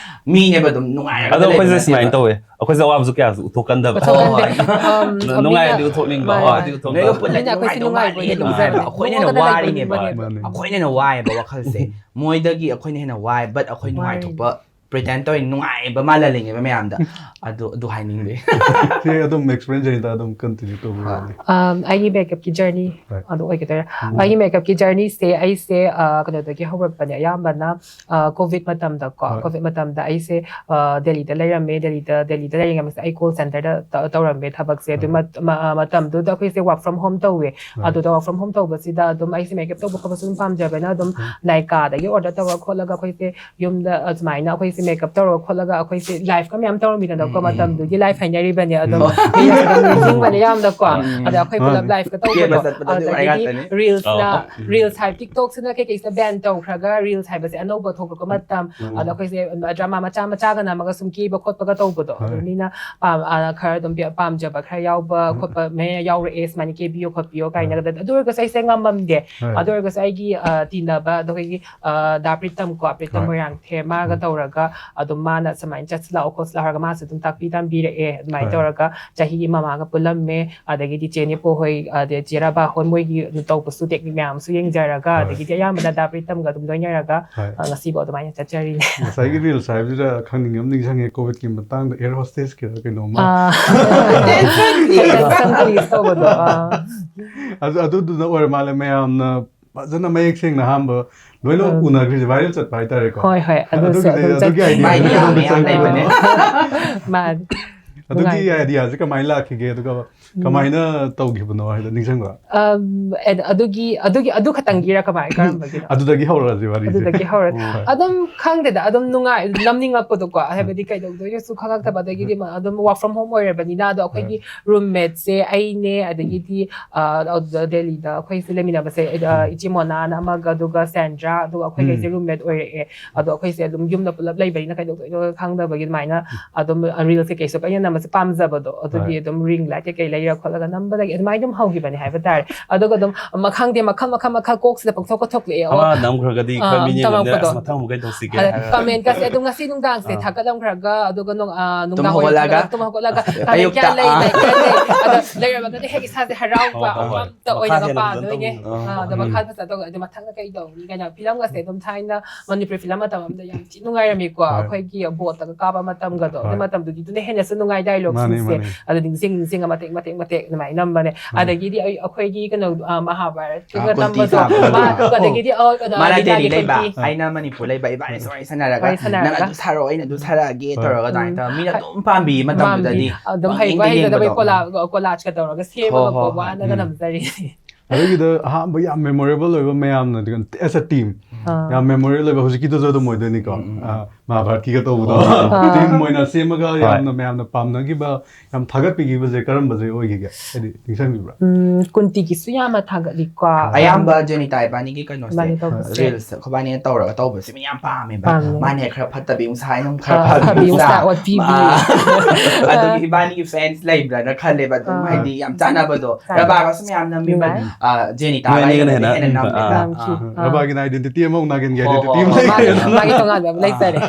ꯃꯤꯅꯦꯕ ꯑꯗꯨꯝ ꯅꯨꯡꯉꯥꯏꯔꯒ ꯑꯗꯣ ꯑꯩꯈꯣꯏꯁꯦ ꯂꯩꯕ ꯁꯨꯃꯥꯏꯅ ꯅꯠꯇꯦꯕ꯫ ꯇꯧꯋꯦ, ꯑꯩꯈꯣꯏꯁꯦ ꯑꯋꯥꯕꯁꯨ ꯀꯌꯥꯁꯨ ꯎꯊꯣꯛꯀꯟꯗꯕ꯫ ꯎꯊꯣꯛꯀꯟꯗꯦ꯫ ꯍꯣꯏ꯫ ꯎꯝ, ꯅꯨꯡꯉꯥꯏꯔꯗꯤ ꯃꯤꯅ- ꯎꯊꯣꯛꯅꯤꯡꯕ, ꯎꯝ, ꯍꯣꯏ, ꯑꯗꯨꯗꯤ ꯎꯊꯣꯛꯅꯤꯡꯕ꯫ ꯅꯣꯏꯒ ꯄꯨꯜꯂꯗꯤ ꯃꯤꯅ ꯑꯩꯈꯣꯏꯁꯦ ꯅꯨꯡꯉꯥꯏꯗꯧ ꯅꯨꯡꯉꯥꯏꯕ ꯃꯥꯜꯂꯦ, ꯑꯣꯏꯅ ꯅꯨꯡꯉꯥꯏꯕ꯫ ꯎꯖꯕꯅꯦ꯫ ꯑꯩꯈꯣꯏꯅ ꯍꯦꯟꯅ ꯃꯑꯣꯡ ꯑꯃꯗ ꯋꯥꯔꯤꯅꯦꯕ꯫ ꯂꯩꯕ ꯃꯤꯅꯦꯕ꯫ ꯃꯥꯅꯦ꯫ ꯑꯩꯈꯣꯏꯅ ꯍꯦꯟꯅ ꯋꯥꯏꯑꯦꯕ ꯋꯥꯈꯜꯁꯦ꯫ ꯃꯣꯏꯗꯒꯤ ꯑꯩꯈꯣꯏꯅ ꯍꯦꯟꯅ ꯋꯥꯏ, but ꯑꯩꯈꯣꯏ ꯅꯨꯡꯉꯥꯏꯊꯣꯛꯄ pretend ꯇꯧꯔꯤ, ꯅꯨꯡꯉꯥꯏꯕ ꯃꯥꯜꯍꯜꯂꯤꯅꯦꯕ ꯃꯌꯥꯝꯗ꯫ ꯑꯗꯨ ꯑꯗꯨ ꯍꯥꯏꯅꯤꯡꯗꯦ꯫ ꯁꯤ ꯑꯗꯨꯝ experience ꯖꯦꯅꯤꯇꯥ ꯑꯗꯨꯝ continue ꯇꯧꯕꯤꯔꯣ꯫ Um, ꯑꯩꯒꯤ ꯃꯦꯀꯞꯀꯤ ꯖꯔꯅꯤ Right. ꯑꯗꯨ ꯑꯣꯏꯒꯗꯣꯏꯔꯥ? ꯑꯩꯒꯤ ꯃꯦꯀꯞꯀꯤ ꯖꯔꯅꯤꯁꯦ ꯑꯩꯁꯦ ꯑ, ꯀꯩꯅꯣꯗꯒꯤ ꯍꯧꯔꯛꯄꯅꯦ, ꯑꯌꯥꯝꯕꯅ ꯀꯣꯚꯤꯗ ꯃꯇꯝꯗꯀꯣ꯫ Right. ꯀꯣꯚꯤꯗ ꯃꯇꯝꯗ ꯑꯩꯁꯦ ꯑ, ꯗꯦꯜꯂꯤꯗ ꯂꯩꯔꯝꯃꯦ꯫ ꯗꯦꯜꯂꯤꯗ ꯗꯦꯜꯂꯤꯗ ꯂꯩꯔꯤꯉꯩ ꯑꯩ call centre ꯗ ꯇ- ꯇꯧꯔꯝꯃꯦ ꯊꯕꯛꯁꯦ꯫ ꯑꯗꯨ Right. ꯃꯠ- ꯃ- ꯑ, ꯃꯇꯝꯗꯨꯗ ꯑꯩꯈꯣꯏꯁꯦ work from home ꯇꯧꯋꯦ꯫ Right. ꯑꯗꯨꯗ work from home ꯇꯧꯕꯁꯤꯗ ꯑꯗꯨꯝ ꯑꯩꯁꯦ ꯃꯦꯀꯞ ꯇꯧꯕ ꯈꯣꯠꯄꯁꯨ ꯑꯗꯨꯝ ꯄꯥꯝꯖꯕꯅ ꯑꯗꯨꯝ ꯅꯥꯏꯀꯥꯗꯒꯤ order ꯇꯧꯔ ꯈꯣꯠꯂꯒ ꯑꯩꯈꯣꯏꯁꯦ ꯌꯨꯝꯗ ꯑꯁꯨꯃꯥꯏꯅ ꯑꯩꯈꯣꯏꯁꯦ ꯃꯦꯀꯞ ꯇꯧꯔꯒ ꯈꯣꯠꯂꯒ ꯑꯩꯈꯣꯏꯁꯦ live ꯀ ꯃꯌꯥꯝ ꯇꯧꯔꯝꯃꯤꯗꯅꯀꯣ꯫ ꯎꯝ, ꯎꯝ. ꯃꯇꯝꯗꯨꯒꯤ live ꯍꯥꯏꯅꯔꯤꯕꯅꯦ ꯑꯗꯨꯝ꯫ ꯃꯤꯅꯁꯨ ꯑꯗꯨꯝ ꯅꯤꯡꯁꯤꯡꯕꯅꯦ ꯌꯥꯝꯅꯀꯣ꯫ ꯎꯝ. ꯑꯗ ꯑꯩꯈꯣꯏ ꯄꯨꯂꯞ ꯃꯥꯅꯦ꯫ live ꯀ ꯇꯧꯕꯗꯣ꯫ ꯀꯦꯕ ꯆꯠꯄꯗ ꯑꯗꯨ ꯑꯗꯒꯤꯗꯤ ꯉꯥꯛꯇꯅꯦ꯫ reels ꯅ ꯑꯧ. reels ꯍꯥꯏꯕ TikTok ꯁꯤꯅ ꯀꯩꯀꯩꯁꯤꯗ ban ꯇꯧꯈ꯭ꯔꯒ reels ꯍꯥꯏꯕꯁꯦ ꯑꯅꯧꯕ ꯊꯣꯛꯂꯛꯄ ꯃꯇꯝ꯫ ꯎꯝ. ꯑꯗ ꯑꯩꯈꯣꯏꯁꯦ drama ꯃꯆꯥ ꯃꯆꯥꯒ ꯅꯝꯃꯒ ꯁꯨꯝ ꯀꯦꯕ ꯈꯣꯠꯄꯒ ꯇꯧꯕꯗꯣ꯫ ꯑꯗꯨ ꯍꯣꯏ. ꯃꯤꯅ ꯄꯥꯝ- ꯑ, ꯈꯔ ꯑꯗꯨꯝ ꯄꯤ- ꯄꯥꯝꯖꯕ ꯈꯔ ꯌꯥꯎꯕ ꯎꯝ. ꯈꯣꯠꯄ ꯃꯌꯥꯝ ꯌꯥꯎꯔꯛꯑꯦ, ꯁꯨꯃꯥꯏꯅ ꯀꯦꯕꯤꯌꯣ ꯈꯣꯠꯄꯤꯌꯣ ꯀꯥꯏꯅꯒ꯫ ꯑꯗꯨ ꯑꯣꯏꯔꯒꯁꯨ ꯑꯩꯁꯦ ꯉꯝꯃꯝꯗꯦ꯫ ꯍꯣꯏ. ꯑꯗꯨ ꯑꯣꯏꯔꯒꯁꯨ ꯑꯩꯒꯤ ꯑ, ꯇꯤꯟꯅꯕ ꯑꯗꯣ ꯑꯩꯈꯣꯏꯒꯤ ꯑ, ꯗꯥ ꯄ꯭ꯔꯤꯇꯝ ꯀꯣ, ꯄ꯭ꯔꯤꯇꯝ ꯍꯣꯏ. ꯃꯣꯏꯔꯥꯡꯊꯦꯝ, ꯃꯥꯒ ꯎꯝ. ꯇꯧꯔꯒ ꯑꯗꯨꯝ ꯃꯥꯅ ꯁꯨꯃꯥꯏꯅ ꯆꯠꯁꯤꯜꯂꯛꯑꯣ ꯈꯣꯠꯁꯤꯜꯂꯛꯑꯣ ꯍꯥꯏꯔꯒ ꯃꯥꯁꯨ ꯑꯗꯨꯝ ꯇꯥꯛꯄꯤ ꯇꯝꯕꯤꯔꯛꯑꯦ꯫ ꯑꯗꯨꯃꯥꯏꯅ ꯍꯣꯏ. ꯇꯧꯔꯒ ꯆꯍꯤ ꯑꯃ ꯃꯥꯒ ꯄꯨꯜꯂꯝꯃꯦ꯫ ꯑꯗꯒꯤꯗꯤ ꯆꯦ ꯅꯦꯄꯣ ꯍꯣꯏ, ꯑꯗꯩ ꯆꯦ ꯔꯕꯥ ꯍꯣꯏ, ꯃꯣꯏꯒꯤ ꯇꯧꯕꯁꯨ ꯇꯦꯛꯅꯤꯛ ꯃꯌꯥꯝꯁꯨ ꯌꯦꯡꯖꯔꯒ, ꯍꯣꯏ. ꯑꯗꯒꯤꯗꯤ ꯑꯌꯥꯝꯕꯅ ꯗꯥ ꯄ꯭ꯔꯤꯇꯝꯒ ꯑꯗꯨꯝ ꯂꯣꯏꯅꯔꯒ ꯍꯣꯏ. ꯑ, ꯉꯁꯤꯐꯥꯎ ꯑꯗꯨꯃꯥꯏꯅ ꯆꯠꯆꯔꯤꯅꯦ꯫ ꯉꯁꯥꯏꯒꯤ reels ꯍꯥꯏꯕꯁꯤꯗ ꯈꯪꯅꯤꯡꯕ ꯑꯃ ꯅꯤꯡꯁꯤꯡꯉꯦ, ꯀꯣꯚꯤꯗꯀꯤ ꯃꯇꯥꯡꯗ air hostess ꯀꯤꯔ ꯀꯩꯅꯣꯝꯃ꯫ ꯑꯥ, attention please ꯇꯧꯕꯗꯣ꯫ ꯑꯥ. ꯑꯗꯨ ꯑꯗꯨꯗꯨꯅ ꯑꯣꯏꯔ ꯃꯥꯜꯂꯦ ꯃꯌꯥꯝꯅ ꯐꯖꯅ ꯃꯌꯦꯛ ꯁꯦꯡꯅ ꯑꯍꯥꯟꯕ ꯂꯣꯏꯅ ꯎꯝ. ꯎꯅꯈ꯭ꯔꯤꯁꯦ, viral ꯆꯠꯄ ꯍꯥꯏꯇꯥꯔꯦꯀꯣ꯫ ꯍꯣꯏ, ꯍꯣꯏ, ꯑꯗꯨꯁꯨ ꯑꯗꯨꯒꯤꯗꯤ- ꯑꯗꯨꯝ ꯑꯗꯨꯒꯤ ꯆꯠ- idea ꯃꯥꯏꯗꯤ ꯗꯨꯗꯤ ꯌꯥꯝ ꯀꯔꯝꯕ ꯃꯌꯥꯝ ꯆꯪꯕꯅꯣ? ꯂꯩꯕꯅꯦ꯫ ꯃꯥꯅꯤ꯫ ꯑꯗꯨꯒꯤ ꯅꯨꯡꯉꯥꯏ꯫ idea ꯁꯦ ꯀꯃꯥꯏꯅ ꯂꯥꯛꯈꯤꯒꯦ, ꯑꯗꯨꯒ ꯀꯃꯥꯏꯅ ꯇꯧꯈꯤꯕꯅꯣ ꯍꯥꯏꯗꯣ ꯅꯤꯡꯁꯤꯡꯕ꯭ꯔꯥ? ꯑꯝ, ꯑꯦ, ꯑꯗꯨꯒꯤ ꯑꯗꯨꯒꯤ ꯑꯗꯨ ꯈꯛꯇꯪꯒꯤꯔ ꯀꯃꯥꯏ ꯀꯔꯝꯕꯒꯤꯅꯣ? ꯑꯗꯨꯗꯒꯤ ꯍꯧꯔꯛꯑꯁꯤ ꯋꯥꯔꯤꯁꯦ꯫ ꯑꯗꯨꯗꯒꯤ ꯍꯧꯔ ꯍꯣꯏ. ꯑꯗꯨꯝ ꯈꯪꯗꯦꯗ, ꯑꯗꯨꯝ ꯅꯨꯡꯉꯥꯏ, ꯅꯝꯅꯤꯡꯉꯛꯄꯗꯣꯀꯣ, ꯍꯥꯏꯕꯗꯤ ꯀꯩꯗꯧꯗꯣꯏꯅꯣꯁꯨ ꯈꯪꯉꯛꯇꯕ, ꯑꯗꯒꯤꯗꯤ ꯃ- ꯑꯗꯨꯝ work from home ꯑꯣꯏꯔꯕꯅꯤꯅ, ꯑꯗꯣ ꯑꯩꯈꯣꯏꯒꯤ roommateꯁꯦ ꯑꯩꯅꯦ, ꯑꯗꯒꯤꯗꯤ ꯑ, ꯑꯗꯨꯗ ꯗꯦꯜꯂꯤꯗ ꯑꯩꯈꯣꯏꯁꯦ ꯂꯩꯃꯤꯟꯅꯕꯁꯦ, ꯑ, ꯏꯆꯦ ꯃꯣꯅꯥꯅ ꯑꯃꯒ, ꯑꯗꯨꯒ ꯁꯦꯟꯗ꯭ꯔꯥ, ꯑꯗꯨꯒ ꯑꯩꯈꯣꯏꯈꯩꯁꯦ roommate ꯑꯣꯏꯔꯛꯑꯦ꯫ ꯑꯗꯣ ꯑꯩꯈꯣꯏꯁꯦ ꯑꯗꯨꯝ ꯌꯨꯝꯗ ꯄꯨꯂꯞ ꯂꯩꯕꯅꯤꯅ ꯀꯩꯗꯧꯗꯣꯏꯅꯣ ꯈꯪꯗꯕꯒꯤ ꯑꯗꯨꯃꯥꯏꯅ ꯑꯗꯨꯝ reels ꯀꯩꯁꯨ ꯀꯩꯅ ꯅꯝꯕꯁꯦ ꯄꯥꯝꯖꯕꯗꯣ, ꯑꯗꯨꯒꯤ ꯍꯣꯏ. ꯑꯗꯨꯝ ring light ꯀꯩꯀꯩ ꯂꯩꯔ ꯈꯣꯠꯂꯒ ꯅꯝꯕꯗꯒꯤ ꯑꯗꯨꯃꯥꯏꯅ ꯑꯗꯨꯝ ꯍꯧꯈꯤꯕꯅꯦ ꯍꯥꯏꯕ ꯇꯥꯔꯦ꯫ ꯑꯗꯨꯒ ꯑꯗꯨꯝ ꯃ- ꯈꯪꯗꯦ, ꯃꯈꯜ ꯃꯈꯜ ꯃꯈꯜ ꯀꯣꯛꯁꯤꯗ ꯄꯪꯊꯣꯛꯀ ꯊꯣꯛꯂꯛꯑꯦ꯫ ꯑꯣ, ꯑꯃ ꯅꯝꯈ꯭ꯔꯒꯗꯤ ꯑꯩꯈꯣꯏ ꯑꯥ, ꯃꯤꯅꯤꯠ ꯑꯃꯗ ꯇꯝꯃꯛꯄꯗꯣ꯫ ꯑꯁ ꯃꯊꯪ ꯑꯃꯨꯛ ꯀꯩ ꯇꯧꯁꯤꯒꯦ ꯑꯗ ꯍꯥꯏꯔꯒ. Commentꯀꯁꯦ ꯑꯗꯨꯝ ꯉꯁꯤ ꯅꯨꯡꯗꯥꯡꯁꯦ ꯑꯥ. ꯊꯥꯒꯠꯂꯝꯈ꯭ꯔꯒ, ꯑꯗꯨꯒ ꯅꯣꯡ- ꯑꯥ, ꯅꯨꯡꯗꯥꯡ ꯍꯧꯒꯠꯂꯛꯑꯒ. ꯇꯨꯝ ꯍꯧꯒꯠꯂꯒ ꯑꯁ, comment ꯑꯌꯨꯛꯇ, ꯀꯌꯥ ꯂꯩ, ꯑꯥ. like ꯀꯌꯥ ꯂꯩ, ꯑꯗꯣ ꯂꯩꯔꯝꯃꯒꯗꯤ ꯍꯦꯛ ꯏꯁꯥꯁꯦ ꯍꯔꯥꯎꯕ ꯍꯣꯏ, ꯍꯣꯏ, ꯍꯣꯏ. ꯑꯃꯝꯇ ꯃꯈꯥ ꯑꯣꯏꯔꯒ ꯍꯦꯟꯅ ꯄꯥꯗꯣꯏꯅꯦ꯫ ꯐꯖꯅ ꯇꯧꯅꯤꯡꯕ. ꯑꯥ, ꯑꯗꯣ ꯎꯝ. ꯃꯈꯥ ꯐꯖꯅ ꯇꯧꯔꯒ ꯑꯗꯣ ꯃꯊꯪꯗ ꯀꯩ ꯇꯧꯅꯤ ꯀꯥꯏꯅ ꯐꯤꯂꯝꯒꯁꯦ ꯑꯗꯨꯝ ꯊꯥꯏꯅ ꯃꯅꯤꯄꯨꯔꯤ ꯐꯤꯂꯝ ꯃꯇꯝ ꯑꯃꯗ ꯌꯥꯝ ꯊꯤ ꯅꯨꯡꯉꯥꯏꯔꯝꯃꯤꯀꯣ꯫ ꯍꯣꯏ. ꯑꯩꯈꯣꯏꯒꯤ ꯕꯣꯠꯇꯒ ꯀꯥꯞꯄ ꯃꯇꯝꯒꯗꯣ ꯑꯗꯨ ꯍꯣꯏ. ꯃꯇꯝꯗꯨꯒꯤꯗꯨꯅ ꯍꯦꯟꯅꯁꯨ ꯅꯨꯡꯉꯥꯏ dialogueꯁꯤꯡꯁꯦ꯫ ꯃꯥꯅꯦ, ꯃꯥꯅꯦ. ꯑꯗꯨ ꯅꯤꯡꯁꯤꯡ ꯅꯤꯡꯁꯤꯡꯉ ꯃꯇꯦꯛ ꯃꯇꯦꯛ ꯃꯇꯦꯛ ꯑꯗꯨꯃꯥꯏꯅ ꯅꯝꯕꯅꯦ꯫ ꯑꯗꯒꯤꯗꯤ ꯑꯩ- ꯑꯩꯈꯣꯏꯒꯤ ꯀꯩꯅꯣ, ꯑꯥ, ꯃꯍꯥꯚꯥꯔꯠꯀꯤꯒ ꯑꯥ, ꯀꯨꯟꯇꯤ ꯅꯝꯕꯗꯣ ꯊꯥꯕꯗꯣ. ꯃꯥ- ꯑꯗꯒꯤꯗꯤ ꯑ, ꯀꯩꯅꯣ, ꯃꯥꯅ ꯂꯤꯂꯥꯒꯤ ꯗꯦꯜꯂꯤ ꯂꯩꯕ, ꯀꯨꯟꯇꯤ꯫ ꯑꯩꯅ ꯃꯅꯤꯄꯨꯔ ꯂꯩꯕ, ꯏꯕꯥꯅꯤ ꯁꯨꯃꯥꯏꯅ ꯁꯥꯟꯅꯔꯒ ꯋꯥꯔꯤ ꯁꯥꯟꯅꯔꯒ꯫ ꯅꯪ ꯑꯗꯨ ꯁꯥꯔꯛꯑꯣ, ꯑꯩꯅ ꯑꯗꯨ ꯁꯥꯔꯛꯑꯒꯦ ꯍꯣꯏ. ꯇꯧꯔꯒ ꯑꯗꯨꯃꯥꯏꯅ ꯇꯧꯔꯒ ꯃꯤꯅ ꯑꯗꯨꯝ ꯄꯥꯝꯕꯤ ꯃꯇꯝꯗꯨꯗꯗꯤ. ꯑꯗꯨꯝ ꯍꯩꯕ ꯄꯪꯌꯦꯡꯗ ꯍꯩꯇꯕꯩ ꯌꯦꯡꯕꯗꯣ. ꯀꯣꯂꯥ- ꯀꯣꯂꯥꯖꯀ ꯇꯧꯔꯒ ꯁꯦꯝꯃꯒ ꯍꯣꯏ, ꯍꯣꯏ, ꯍꯣꯏ. ꯋꯥꯅꯒ ꯅꯝꯖꯔꯤꯅꯦ꯫ ꯑꯗꯨꯒꯤꯗ ꯑꯍꯥꯟꯕ ꯌꯥꯝ memorable ꯑꯣꯏꯕ ꯃꯌꯥꯝꯅ, as a team, ꯑꯥ. ꯌꯥꯝ memorable ꯑꯣꯏꯕ ꯍꯧꯖꯤꯛꯀꯤꯗꯨꯁꯨ ꯑꯗꯨꯝ ꯑꯣꯏꯗꯣꯏꯅꯤꯀꯣ. ꯎꯝ, ꯎꯝ, ꯎꯝ. ꯑꯥ, ꯃꯍꯥꯚꯥꯔꯠꯀꯤꯒ ꯇꯧꯕꯗꯣ. ꯍꯣꯏ, ꯍꯣꯏ. ꯑꯥ. Team ꯑꯣꯏꯅ ꯁꯦꯝꯃꯒ ꯍꯣꯏ. ꯌꯥꯝꯅ ꯃꯌꯥꯝꯅ ꯄꯥꯝꯅꯈꯤꯕ, ꯌꯥꯝ ꯊꯥꯒꯠꯄꯤꯈꯤꯕꯁꯦ ꯀꯔꯝꯕꯁꯦ ꯑꯣꯏꯈꯤꯒꯦ? ꯍꯥꯏꯗꯤ ꯅꯤꯡꯁꯤꯡꯕꯤꯕ꯭ꯔꯥ? ꯎꯝ, ꯀꯨꯟꯇꯤꯒꯤꯁꯨ ꯌꯥꯝꯅ ꯊꯥꯒꯠꯂꯤꯀꯣ꯫ ꯑꯌꯥꯝꯕ ꯖꯦꯅꯤꯇꯥ ꯏꯕꯥꯅꯤꯒꯤ ꯀꯩꯅꯣꯁꯦ, ꯏꯕꯥꯅꯤ ꯇꯧꯕꯁꯦ꯫ Reels ꯑꯩꯈꯣꯏꯕꯥꯅꯤꯅ ꯇꯧꯔꯒ ꯇꯧꯕꯁꯦ ꯃꯤ ꯌꯥꯝ ꯄꯥꯝꯃꯦꯕ. ꯄꯥꯝꯃꯦ. ꯃꯥꯅ ꯍꯦꯛ ꯈꯔ ꯐꯠꯇꯕꯤ ꯑꯃꯨꯛ ꯁꯥꯏ, ꯑꯃꯨꯛ ꯈꯔ ꯑꯥ, ꯐꯕꯤ ꯐꯕꯤ ꯑꯃꯨꯛ ꯑꯃꯨꯛ ꯁꯥꯏ. ꯁꯥꯏ, ꯑꯣꯠꯄꯤꯕꯤ. ꯑꯥ. ꯑꯗꯨꯒꯤ ꯏꯕꯥꯅꯤꯒꯤ fans ꯂꯩꯕ꯭ꯔꯥꯅ ꯈꯜꯂꯦꯕ. ꯑꯗꯨꯝ ꯑꯥ. ꯍꯥꯏꯗꯤ ꯌꯥꯝ ꯆꯥꯟꯅꯕꯗꯣ. ꯆꯥꯏ. ꯔꯕꯥꯒꯁꯨ ꯃꯌꯥꯝ ꯅꯝꯃꯤꯕꯅꯤ. ꯅꯨꯡꯉꯥꯏ. ꯑꯥ, ꯖꯦꯅꯤꯇꯥ ꯃꯣꯏ ꯑꯅꯤꯒꯅ ꯏꯕꯥꯅꯤꯅ ꯍꯦꯟꯅ ꯍꯦꯟꯅ ꯎꯝ, ꯅꯝꯃꯦꯕ. ꯑꯥ. ꯅꯝꯈꯤ. ꯑꯥ. ꯑꯥ. ꯔꯕꯥꯒꯤꯅ identity ꯑꯃ, ꯎꯅꯥꯒꯤꯟꯒꯤ ꯍꯣꯏ, identity ꯍꯣꯏ, ꯑꯃ ꯍꯣꯏ. ꯂꯩꯈ꯭ꯔꯦ. ꯃꯥꯒꯤ- ꯃꯥꯒꯤ ꯇꯣꯉꯥꯟꯕ ꯑꯃ ꯂꯩꯖꯔꯦ꯫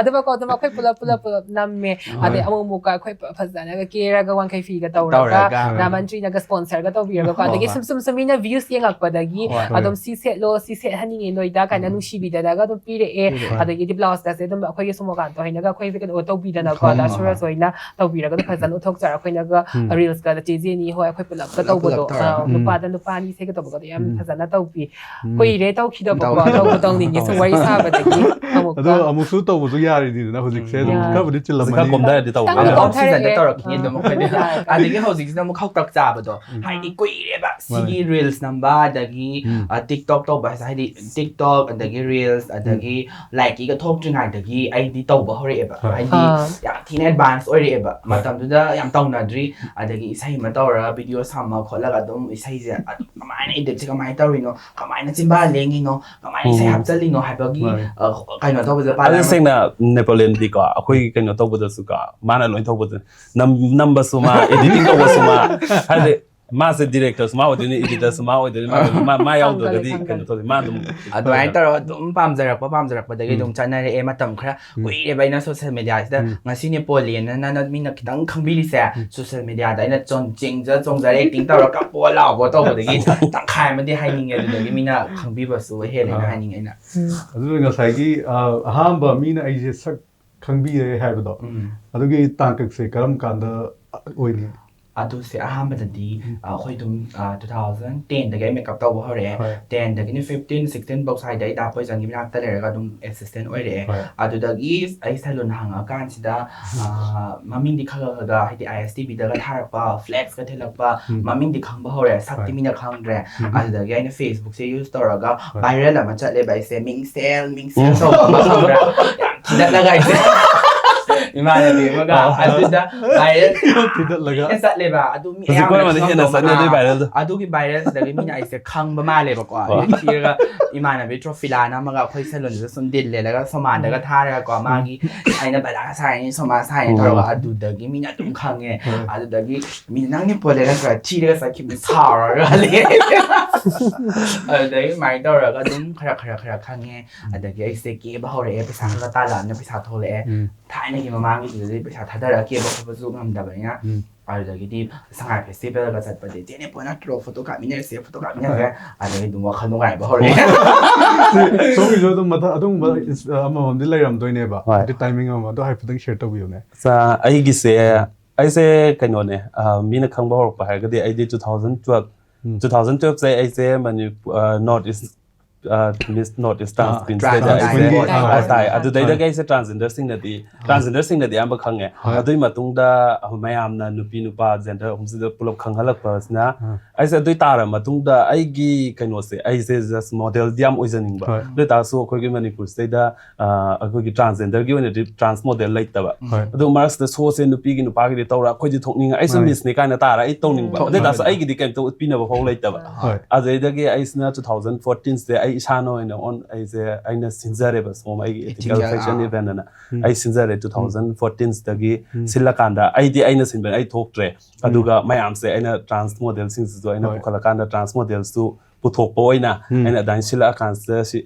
ꯑꯗꯨꯃꯛꯀꯣ ꯑꯗꯨꯝ ꯑꯩꯈꯣꯏ ꯄꯨꯂꯞ ꯄꯨꯂꯞ ꯄꯨꯂꯞ ꯅꯝꯃꯦ꯫ ꯑꯗꯩ ꯑꯃꯨꯛ ꯑꯃꯨꯛꯀ ꯑꯩꯈꯣꯏ ꯐꯖꯅꯒ ꯀꯦꯔꯒ ꯋꯥꯡꯈꯩ ꯐꯤꯒ ꯇꯧꯔꯒ ꯇꯧꯔꯒ꯫ ꯅꯥꯃꯟꯇ꯭ꯔꯤꯅꯒ ꯁ꯭ꯄꯣꯟꯁꯔꯒ ꯇꯧꯕꯤꯔꯒꯀꯣ꯫ ꯍꯣꯏ, ꯑꯗꯒꯤ ꯍꯣꯏ꯫ ꯁꯨꯝ ꯁꯨꯝ ꯁꯨꯝ ꯃꯤꯅ ꯚ꯭ꯌꯨꯁ ꯌꯦꯡꯉꯛꯄꯗꯒꯤ ꯍꯣꯏ꯫ ꯑꯗꯨꯝ ꯁꯤ ꯁꯦꯠꯂꯣ ꯁꯤ ꯁꯦꯠꯍꯟꯅꯤꯡꯉꯦ ꯅꯣꯏꯗ ꯀꯥꯏꯅ ꯅꯨꯡꯁꯤꯕꯤꯗꯅꯒ ꯑꯗꯨꯝ ꯄꯤꯔꯛꯑꯦ꯫ ꯄꯤꯔꯛꯑꯦ꯫ ꯑꯗꯒꯤꯗꯤ ꯕ꯭ꯂꯥꯎꯁꯀꯁꯦ ꯑꯗꯨꯝ ꯑꯩꯈꯣꯏꯒꯤ ꯁꯨꯃꯣꯀꯥꯟꯇ ꯍꯣꯏꯅꯒ ꯑꯩꯈꯣꯏꯁꯦ ꯀꯩꯅꯣ ꯇꯧꯕꯤꯗꯅꯀꯣ꯫ ꯍꯣꯏ, ꯗꯥ ꯍꯣꯏ, ꯁꯨꯔꯖ ꯍꯣꯏꯅ ꯇꯧꯕꯤꯔꯒ ꯑꯗꯨꯝ ꯐꯖꯅ ꯎꯠꯊꯣꯛꯆꯔ ꯑꯩꯈꯣꯏꯅꯒ ꯔꯤꯜꯁꯀ ꯆꯦ ꯖꯦꯅꯤ ꯍꯣꯏ ꯑꯩꯈꯣꯏ ꯄꯨꯂꯞꯀ ꯄꯨꯂꯞ ꯇꯧꯕꯗꯣ꯫ ꯇꯧꯔꯒ꯫ ꯑ, ꯅꯨꯄꯥꯗ ꯅꯨꯄꯥ ꯑꯅꯤ ꯏꯁꯩꯒ ꯇꯧꯕꯒꯗꯣ ꯌꯥꯝ ꯎꯝ꯫ ꯐꯖꯅ ꯇꯧꯕꯤ꯫ ꯎꯝ꯫ ꯀꯨꯏꯔꯦ ꯇꯧꯈꯤꯗꯕꯀꯣ꯫ ꯇꯧ- ꯇꯧꯕꯨ ꯇꯧꯅꯤꯡꯉꯦ ꯁꯨꯝ ꯋꯥꯔꯤ ꯁꯥꯕꯗꯒꯤ꯫ ꯑꯃꯨꯛꯀ꯫ ꯑꯗꯣ ꯑꯃꯨꯛꯁꯨ ꯇꯧꯕꯁꯨ ꯌꯥꯔꯤꯅꯤꯗꯅ ꯍꯧꯖꯤꯛꯁꯦ ꯑꯗꯨꯝ ꯌꯥꯏ꯫ ꯈꯔꯕꯨꯗꯤ ꯍꯧꯖꯤꯛ ꯈꯔ ꯆꯤꯜꯂꯝꯃꯅꯤ꯫ ꯀꯣꯝꯊꯔꯗꯤ ꯇꯧꯕ ꯈꯤꯇꯪ ꯌꯥꯏ꯫ ꯑꯗꯣ off seasonꯗ ꯀꯣꯝꯊꯔꯛꯑꯦ꯫ ꯇꯧꯔꯛꯈꯤꯅꯤ ꯑꯗꯨꯝ ꯑꯩꯈꯣꯏꯗꯤ꯫ ꯌꯥꯏ, ꯀꯥꯏꯗꯦ꯫ ꯑꯗꯒꯤ ꯍꯧꯖꯤꯛꯁꯤꯅ ꯑꯃꯨꯛ ꯈꯧꯇꯛ ꯆꯥꯕꯗꯣ꯫ ꯎꯝ꯫ ꯍꯥꯏꯗꯤ ꯀꯨꯏꯔꯦꯕ ꯁꯤꯒꯤ ꯃꯥꯅꯦ꯫ ꯔꯤꯜꯁ ꯅꯝꯕ ꯑꯗꯒꯤ ꯎꯝ꯫ ꯇꯤꯛꯇꯣꯛ ꯇꯧꯕ ꯍꯥꯏꯁꯦ ꯍꯥꯏꯗꯤ ꯇꯤꯛꯇꯣꯛ ꯑꯗꯒꯤ ꯔꯤꯜꯁ ꯑꯗꯒꯤ ꯂꯥꯏꯛꯀꯤꯒ ꯊꯣꯛꯇ꯭ꯔꯤꯉꯩꯗꯒꯤ ꯑꯩꯗꯤ ꯇꯧꯕ ꯍꯧꯔꯛꯑꯦꯕ꯫ ꯍꯣꯏ꯫ ꯍꯥꯏꯗꯤ ꯑꯥ꯫ ꯌꯥꯝ ꯊꯤꯅ ꯑꯦꯗꯚꯥꯟꯁ ꯑꯣꯏꯔꯛꯑꯦꯕ꯫ ꯍꯣꯏ꯫ ꯃꯇꯝꯗꯨꯗ ꯌꯥꯝ ꯇꯧꯅꯗ꯭ꯔꯤ꯫ ꯑꯗꯒꯤ ꯏꯁꯩ ꯑꯃ ꯇꯧꯔꯒ ꯚꯤꯗꯤꯑꯣ ꯁꯝꯃ ꯈꯣꯠꯂꯒ ꯑꯗꯨꯝ ꯏꯁꯩꯁꯦ ꯑꯗꯨꯝ ꯀꯃꯥꯏꯅ ꯏꯗꯤꯠꯁꯦ ꯀꯃꯥꯏꯅ ꯇꯧꯔꯤꯅꯣ, ꯀꯃꯥꯏꯅ ꯆꯤꯝꯕꯥꯜ ꯂꯦꯡꯉꯤꯅꯣ, ꯀꯃꯥꯏꯅ ꯏꯁꯩ ꯎꯝ꯫ ꯍꯥꯞꯆꯜꯂꯤꯅꯣ ꯍꯥꯏꯕꯒꯤ ꯃꯥꯅꯦ꯫ ꯑ, ꯀꯩꯅꯣ ꯇꯧꯕꯁꯦ ꯑꯗꯨ ꯄꯥꯜꯂꯝꯃꯦ꯫ ꯁꯦꯡꯅ ꯅꯦꯄꯣꯂꯤꯌꯟꯗꯤꯀꯣ ꯑꯩꯈꯣꯏꯒꯤ ꯀꯩꯅꯣ ꯇꯧꯕꯗꯁꯨꯀꯣ ꯃꯥꯅ ꯂꯣꯏ ꯇꯧꯕꯗ ꯅꯝꯕꯁꯨ ꯃꯥ, ꯑꯦꯗꯤꯇꯤꯡ ꯇꯧꯕꯁꯨ ꯃꯥ, ꯍꯥꯏꯗꯤ ꯃꯥꯁꯦ ꯗꯤꯔꯦꯛꯇꯔꯁꯨ ꯃꯥ ꯑꯣꯏꯗꯣꯏꯅꯤ, ꯑꯦꯗꯤꯇꯔꯁꯨ ꯃꯥ ꯑꯣꯏꯗꯣꯏꯅꯤ, ꯃꯥ- ꯃꯥ- ꯃꯥ ꯌꯥꯎꯗ꯭ꯔꯒꯗꯤ ꯈꯪꯒꯅꯤ, ꯀꯩꯅꯣ ꯇꯧꯗꯦ꯫ ꯃꯥ ꯑꯗꯨꯝ ꯑꯗꯨꯃꯥꯏꯅ ꯇꯧꯔꯒ ꯑꯗꯨꯝ ꯄꯥꯝꯖꯔꯛꯄ ꯄꯥꯝꯖꯔꯛꯄꯗꯒꯤ ꯎꯝ꯫ ꯑꯗꯨꯝ ꯆꯠꯅꯔꯛꯑꯦ꯫ ꯃꯇꯝ ꯈꯔ ꯎꯝ꯫ ꯀꯨꯏꯔꯦꯕ ꯑꯩꯅ ꯁꯣꯁꯦꯜ ꯃꯦꯗꯤꯌꯥꯁꯤꯗ ꯎꯝ꯫ ꯉꯁꯤ ꯅꯦꯄꯣꯂꯤꯌꯟꯅ ꯅ- ꯃꯤꯅ ꯈꯤꯇꯪ ꯈꯪꯕꯤꯔꯤꯁꯦ꯫ ꯁꯣꯁꯦꯜ ꯃꯦꯗꯤꯌꯥꯗ ꯑꯩꯅ ꯆꯣꯡ- ꯆꯦꯡꯖ ꯆꯣꯡꯖꯔ ꯑꯦꯛꯇꯤꯡ ꯇꯧꯔꯒ ꯀꯞꯄꯣ ꯂꯥꯎꯕ ꯇꯧꯕꯗꯒꯤ ꯇꯪꯈꯥꯏ ꯑꯃꯗꯤ ꯍꯥꯏꯅꯤꯡꯉꯦ꯫ ꯑꯗꯨꯗꯒꯤ ꯃꯤꯅ ꯈꯪꯕꯤꯕꯁꯨ ꯍꯦꯜꯂꯦꯅ ꯑꯥ꯫ ꯍꯥꯏꯅꯤꯡꯉꯦ ꯑꯩꯅ꯫ ꯑꯗꯨꯅ ꯉꯁꯥꯏꯒꯤ ꯑ, ꯑꯍꯥꯟꯕ ꯃꯤꯅ ꯑꯩꯁꯦ ꯁꯛ ꯈꯪꯕꯤꯔꯦ ꯍꯥꯏꯕꯗꯣ ꯎꯝ꯫ ꯑꯗꯨꯒꯤ ꯇꯥꯡꯀꯛꯁꯦ ꯀꯔꯝ ꯀꯥꯟꯗ ꯑꯣꯏꯅꯤ? ꯑꯗꯨꯁꯦ ꯑꯍꯥꯟꯕꯗꯗꯤ ꯑ, ꯑꯩꯈꯣꯏ ꯑꯗꯨꯝ ꯇꯨ ꯊꯥꯎꯖꯟ ꯇꯦꯟꯗꯒꯤ ꯑꯩ ꯃꯦꯀꯞ ꯇꯧꯕ ꯍꯧꯔꯛꯑꯦ꯫ ꯍꯣꯏ꯫ ꯇꯦꯟꯗꯒꯤꯅ ꯐꯤꯐꯇꯤꯟ ꯁꯤꯛꯁꯇꯤꯟ ꯐꯥꯎ ꯁ꯭ꯋꯥꯏꯗ ꯑꯩ ꯗꯥ ꯄꯣꯏꯖꯟꯒꯤ ꯃꯅꯥꯛꯇ ꯂꯩꯔꯒ ꯑꯗꯨꯝ ꯑꯦꯁꯤꯁꯇꯦꯟ ꯑꯣꯏꯔꯛꯑꯦ꯫ ꯍꯣꯏ꯫ ꯑꯗꯨꯗꯒꯤ ꯑꯩ ꯁꯦꯂꯨꯟ ꯍꯥꯡꯉꯛꯑꯀꯥꯟꯁꯤꯗ ꯑ, ꯃꯃꯤꯡꯗꯤ ꯈꯔ ꯈꯔ ꯈꯔ ꯍꯥꯏꯗꯤ ꯑꯥꯏ ꯑꯦꯁ ꯇꯤ ꯚꯤꯗꯒ ꯊꯥꯔꯛꯄ, ꯐ꯭ꯂꯦꯛꯁꯀ ꯊꯤꯜꯂꯛꯄ, ꯎꯝ꯫ ꯃꯃꯤꯡꯗꯤ ꯈꯪꯕ ꯍꯧꯔꯦ, ꯁꯛꯇꯤ ꯍꯣꯏ꯫ ꯃꯤꯅ ꯈꯪꯗ꯭ꯔꯦ꯫ ꯎꯝ꯫ ꯑꯗꯨꯗꯒꯤ ꯑꯩꯅ ꯐꯦꯁꯕꯨꯛꯁꯦ ꯌꯨꯁ ꯇꯧꯔꯒ ꯍꯣꯏ꯫ ꯚꯥꯏꯔꯦꯜ ꯑꯃ ꯆꯠꯂꯦꯕ ꯑꯩꯁꯦ, ꯃꯤꯡꯁꯦꯜ ꯃꯤꯡꯁꯦꯜ ꯇꯧꯕ ꯑꯃ ꯈꯪꯕ꯭ꯔꯥ? ꯌꯥꯝ ꯊꯤꯒꯠꯂꯒ ꯑꯩꯁꯦ ꯏꯃꯥꯟꯅꯕꯤ ꯑꯃꯒ ꯑꯗꯨꯗ viral ꯊꯤꯗꯠꯂꯒ ꯍꯦꯟꯅ ꯆꯠꯂꯦꯕ꯫ ꯑꯗꯨ ꯃꯤ ꯍꯧꯖꯤꯛ ꯑꯌꯥꯝꯕꯅ ꯀꯣꯏꯔꯝꯃꯗꯤ ꯍꯦꯟꯅ ꯈꯪꯗꯧ ꯆꯠꯅꯤ ꯑꯗꯨꯏ ꯃꯥ- viral ꯗꯣ꯫ ꯑꯗꯨꯒꯤ viral ꯁꯤꯗꯒꯤ ꯃꯤꯅ ꯑꯩꯁꯦ ꯈꯪꯕ ꯃꯥꯜꯂꯦꯕꯀꯣ꯫ ꯑꯗꯨ ꯊꯤꯔꯒ ꯏꯃꯥꯟꯅꯕꯤ ꯇ꯭ꯔꯣꯐꯤꯂꯥꯅ ꯑꯃꯒ ꯑꯩꯈꯣꯏ ꯁꯦꯂꯨꯟꯁꯤꯗ ꯁꯨꯝ ꯗꯤꯜ ꯂꯦꯜꯂꯒ ꯁꯣꯃꯥꯟꯗꯒ ꯊꯥꯔꯒꯀꯣ, ꯃꯥꯒꯤ "ꯑꯩꯅ ꯕꯂꯥ ꯁꯥꯏꯅꯤ, ꯁꯣꯃꯥ ꯁꯥꯏꯅꯤ" ꯇꯧꯔꯒ ꯑꯗꯨꯗꯒꯤ ꯃꯤꯅ ꯑꯗꯨꯝ ꯈꯪꯉꯦ꯫ ꯑꯗꯨꯗꯒꯤ ꯃꯤꯅ "ꯅꯪꯅꯤ ꯄꯣꯂꯦ ꯅꯠꯇ꯭ꯔꯥ?" ꯊꯤꯔꯒ ꯆꯠꯈꯤꯕꯅꯤ ꯁꯥꯎꯔꯒ꯫ ꯑꯗꯨꯗꯒꯤ ꯑꯗꯨꯃꯥꯏꯅ ꯇꯧꯔꯒ ꯑꯗꯨꯝ ꯈꯔ ꯈꯔ ꯈꯔ ꯈꯪꯉꯦ꯫ ꯑꯗꯒꯤ ꯑꯩꯁꯦ ꯀꯦꯕ ꯍꯧꯔꯛꯑꯦ, ꯄꯩꯁꯥ ꯈꯔ ꯈꯔ ꯇꯥꯜꯂꯛꯑꯕꯅꯤꯅ ꯄꯩꯁꯥ ꯊꯣꯛꯂꯛꯑꯦ꯫ ꯊꯥꯏꯅꯒꯤ ꯃꯃꯥꯡꯒꯤꯗꯨꯗꯗꯤ ꯄꯩꯁꯥ ꯊꯥꯗꯔꯒ ꯀꯦꯕ ꯈꯣꯠꯄꯁꯨ ꯉꯝꯗꯕꯅꯤꯅ꯫ ꯑꯗꯨꯗꯒꯤꯗꯤ ꯁꯉꯥꯏ ꯐꯦꯁꯇꯤꯚꯦꯜꯒ ꯆꯠꯄꯗꯤ "ꯆꯦꯅꯦ ꯄꯣ ꯅꯠꯇ꯭ꯔꯣ, ꯐꯣꯇꯣ ꯀꯥꯞꯃꯤꯟꯅꯔꯁꯦ, ꯐꯣꯇꯣ ꯀꯥꯞꯃꯤꯟꯅꯔꯁꯦ"꯫ ꯑꯗꯒꯤ ꯑꯗꯨꯝ ꯋꯥꯈꯜ ꯅꯨꯡꯉꯥꯏꯕ ꯍꯧꯔꯛꯑꯦ꯫ ꯁꯣꯝꯒꯤꯁꯨ ꯑꯗꯨꯝ ꯃꯊꯪ ꯑꯗꯨꯒꯨꯝꯕ ins- ꯑꯃꯃꯝꯗꯤ ꯂꯩꯔꯝꯗꯣꯏꯅꯦꯕ꯫ ꯍꯣꯏ꯫ ꯑꯗꯨ timing ꯑꯃ ꯑꯗꯨ ꯍꯥꯏꯐꯦꯠꯇꯪ share ꯇꯧꯕꯤꯌꯨꯅꯦ꯫ ꯑꯩꯒꯤꯁꯦ ꯑꯩꯁꯦ ꯀꯩꯅꯣꯅꯦ, ꯑ, ꯃꯤꯅ ꯈꯪꯕ ꯍꯧꯔꯛꯄ ꯍꯥꯏꯔꯒꯗꯤ ꯑꯩꯗꯤ two thousand twelve, two thousand twelve ꯁꯦ ꯑꯩꯁꯦ ꯃꯅꯤꯄꯨꯔ, ꯅꯣꯔꯠ ꯏꯁ, ꯃꯤꯁ ꯅꯣꯔꯠ ꯏꯁ ꯇ꯭ꯔꯥꯟꯁ ꯑꯥ, ꯀ꯭ꯋꯤꯟꯁ Trans ꯂꯩꯗꯅ Queens ꯑꯩꯁꯦ ꯍꯣꯏ, ꯍꯣꯏ, ꯍꯣꯏ, ꯇꯥꯏ꯫ ꯍꯣꯏ꯫ ꯑꯗꯨꯗꯩꯗꯒꯤ ꯑꯩꯁꯦ ꯇ꯭ꯔꯥꯟꯁꯖꯦꯟꯗꯔꯁꯤꯡꯅꯗꯤ ꯇ꯭ꯔꯥꯟꯁꯖꯦꯟꯗꯔꯁꯤꯡꯅꯗꯤ ꯑꯌꯥꯝꯕ ꯈꯪꯉꯦ꯫ ꯍꯣꯏ꯫ ꯑꯗꯨꯒꯤ ꯃꯇꯨꯡꯗ ꯃꯌꯥꯝꯅ ꯅꯨꯄꯤ ꯅꯨꯄꯥ ꯖꯦꯟꯗꯔ ꯑꯍꯨꯝꯁꯤꯗ ꯄꯨꯂꯞ ꯈꯪꯍꯜꯂꯛꯄꯁꯤꯅ ꯑꯥ꯫ ꯑꯩꯁꯦ ꯑꯗꯨꯏ ꯇꯥꯔ ꯃꯇꯨꯡꯗ ꯑꯩꯒꯤ ꯀꯩꯅꯣꯁꯦ, ꯑꯩꯁꯦ ꯖꯁ ꯃꯣꯗꯦꯜꯗꯤ ꯌꯥꯝ ꯑꯣꯏꯖꯅꯤꯡꯕ꯫ ꯍꯣꯏ꯫ ꯑꯗꯨ ꯑꯣꯏꯇꯥꯔꯁꯨ ꯑꯩꯈꯣꯏꯒꯤ ꯃꯅꯤꯄꯨꯔꯁꯤꯗꯩꯗ, ꯑ, ꯑꯩꯈꯣꯏꯒꯤ ꯇ꯭ꯔꯥꯟꯁꯖꯦꯟꯗꯔꯒꯤ ꯑꯣꯏꯅꯗꯤ ꯇ꯭ꯔꯥꯟꯁ ꯃꯣꯗꯦꯜ ꯂꯩꯇꯕ꯫ ꯍꯣꯏ꯫ ꯑꯗꯨ ꯃꯔꯛꯁꯤꯗ ꯁꯣꯁꯦ ꯅꯨꯄꯤꯒꯤ ꯅꯨꯄꯥꯒꯤꯗꯤ ꯇꯧꯔ ꯑꯩꯈꯣꯏꯗꯤ ꯊꯣꯛꯅꯤꯡꯉ, ꯑꯩꯁꯨ ꯃꯥꯅꯦ꯫ ꯃꯤꯁꯅꯤ ꯀꯥꯏꯅ ꯇꯥꯔ ꯑꯩ ꯇꯧꯅꯤꯡꯕ꯫ ꯑꯗꯨ ꯑꯣꯏꯇꯥꯔꯁꯨ ꯊꯣꯛꯅꯤꯡꯕ꯫ ꯑꯩꯒꯤꯗꯤ ꯀꯩꯝꯇ ꯎꯠꯄꯤꯅꯕ ꯐꯥꯎ ꯂꯩꯇꯕ꯫ ꯍꯣꯏ꯫ ꯑꯗꯨꯗꯩꯗꯒꯤ ꯑꯩꯁꯤꯅ two thousand fourteen ꯁꯦ ꯑꯩ ꯏꯁꯥꯅ ꯑꯣꯏꯅ ꯑꯣꯟ ꯑꯩꯁꯦ ꯑꯩꯅ ꯁꯤꯟꯖꯔꯦꯕ ꯁꯣꯝ ꯑꯩꯒꯤ ethical Ethical, fashion ꯑꯥ꯫ event ꯑꯅ ꯑꯩ ꯁꯤꯟꯖꯔꯦ two thousand fourteen ꯁꯤꯗꯒꯤ꯫ ꯁꯤꯜꯂꯀꯥꯟꯗ ꯑꯩꯗꯤ ꯑꯩꯅ ꯁꯤꯟꯕꯅꯦ, ꯑꯩ ꯊꯣꯛꯇ꯭ꯔꯦ꯫ ꯑꯗꯨꯒ ꯃꯌꯥꯝꯁꯦ ꯑꯩꯅ ꯇ꯭ꯔꯥꯟꯁ ꯃꯣꯗꯦꯜꯁꯤꯡꯁꯤꯁꯨ ꯑꯩꯅ ꯍꯣꯏ꯫ ꯄꯨꯈꯠꯂꯀꯥꯟꯗ ꯇ꯭ꯔꯥꯟꯁ ꯃꯣꯗꯦꯜꯁꯨ ꯄꯨꯊꯣꯛꯄ ꯑꯣꯏꯅ ꯑꯩꯅ ꯑꯗꯨꯃꯥꯏꯅ ꯁꯤꯜꯂꯛꯑꯀꯥꯟꯁꯤꯗ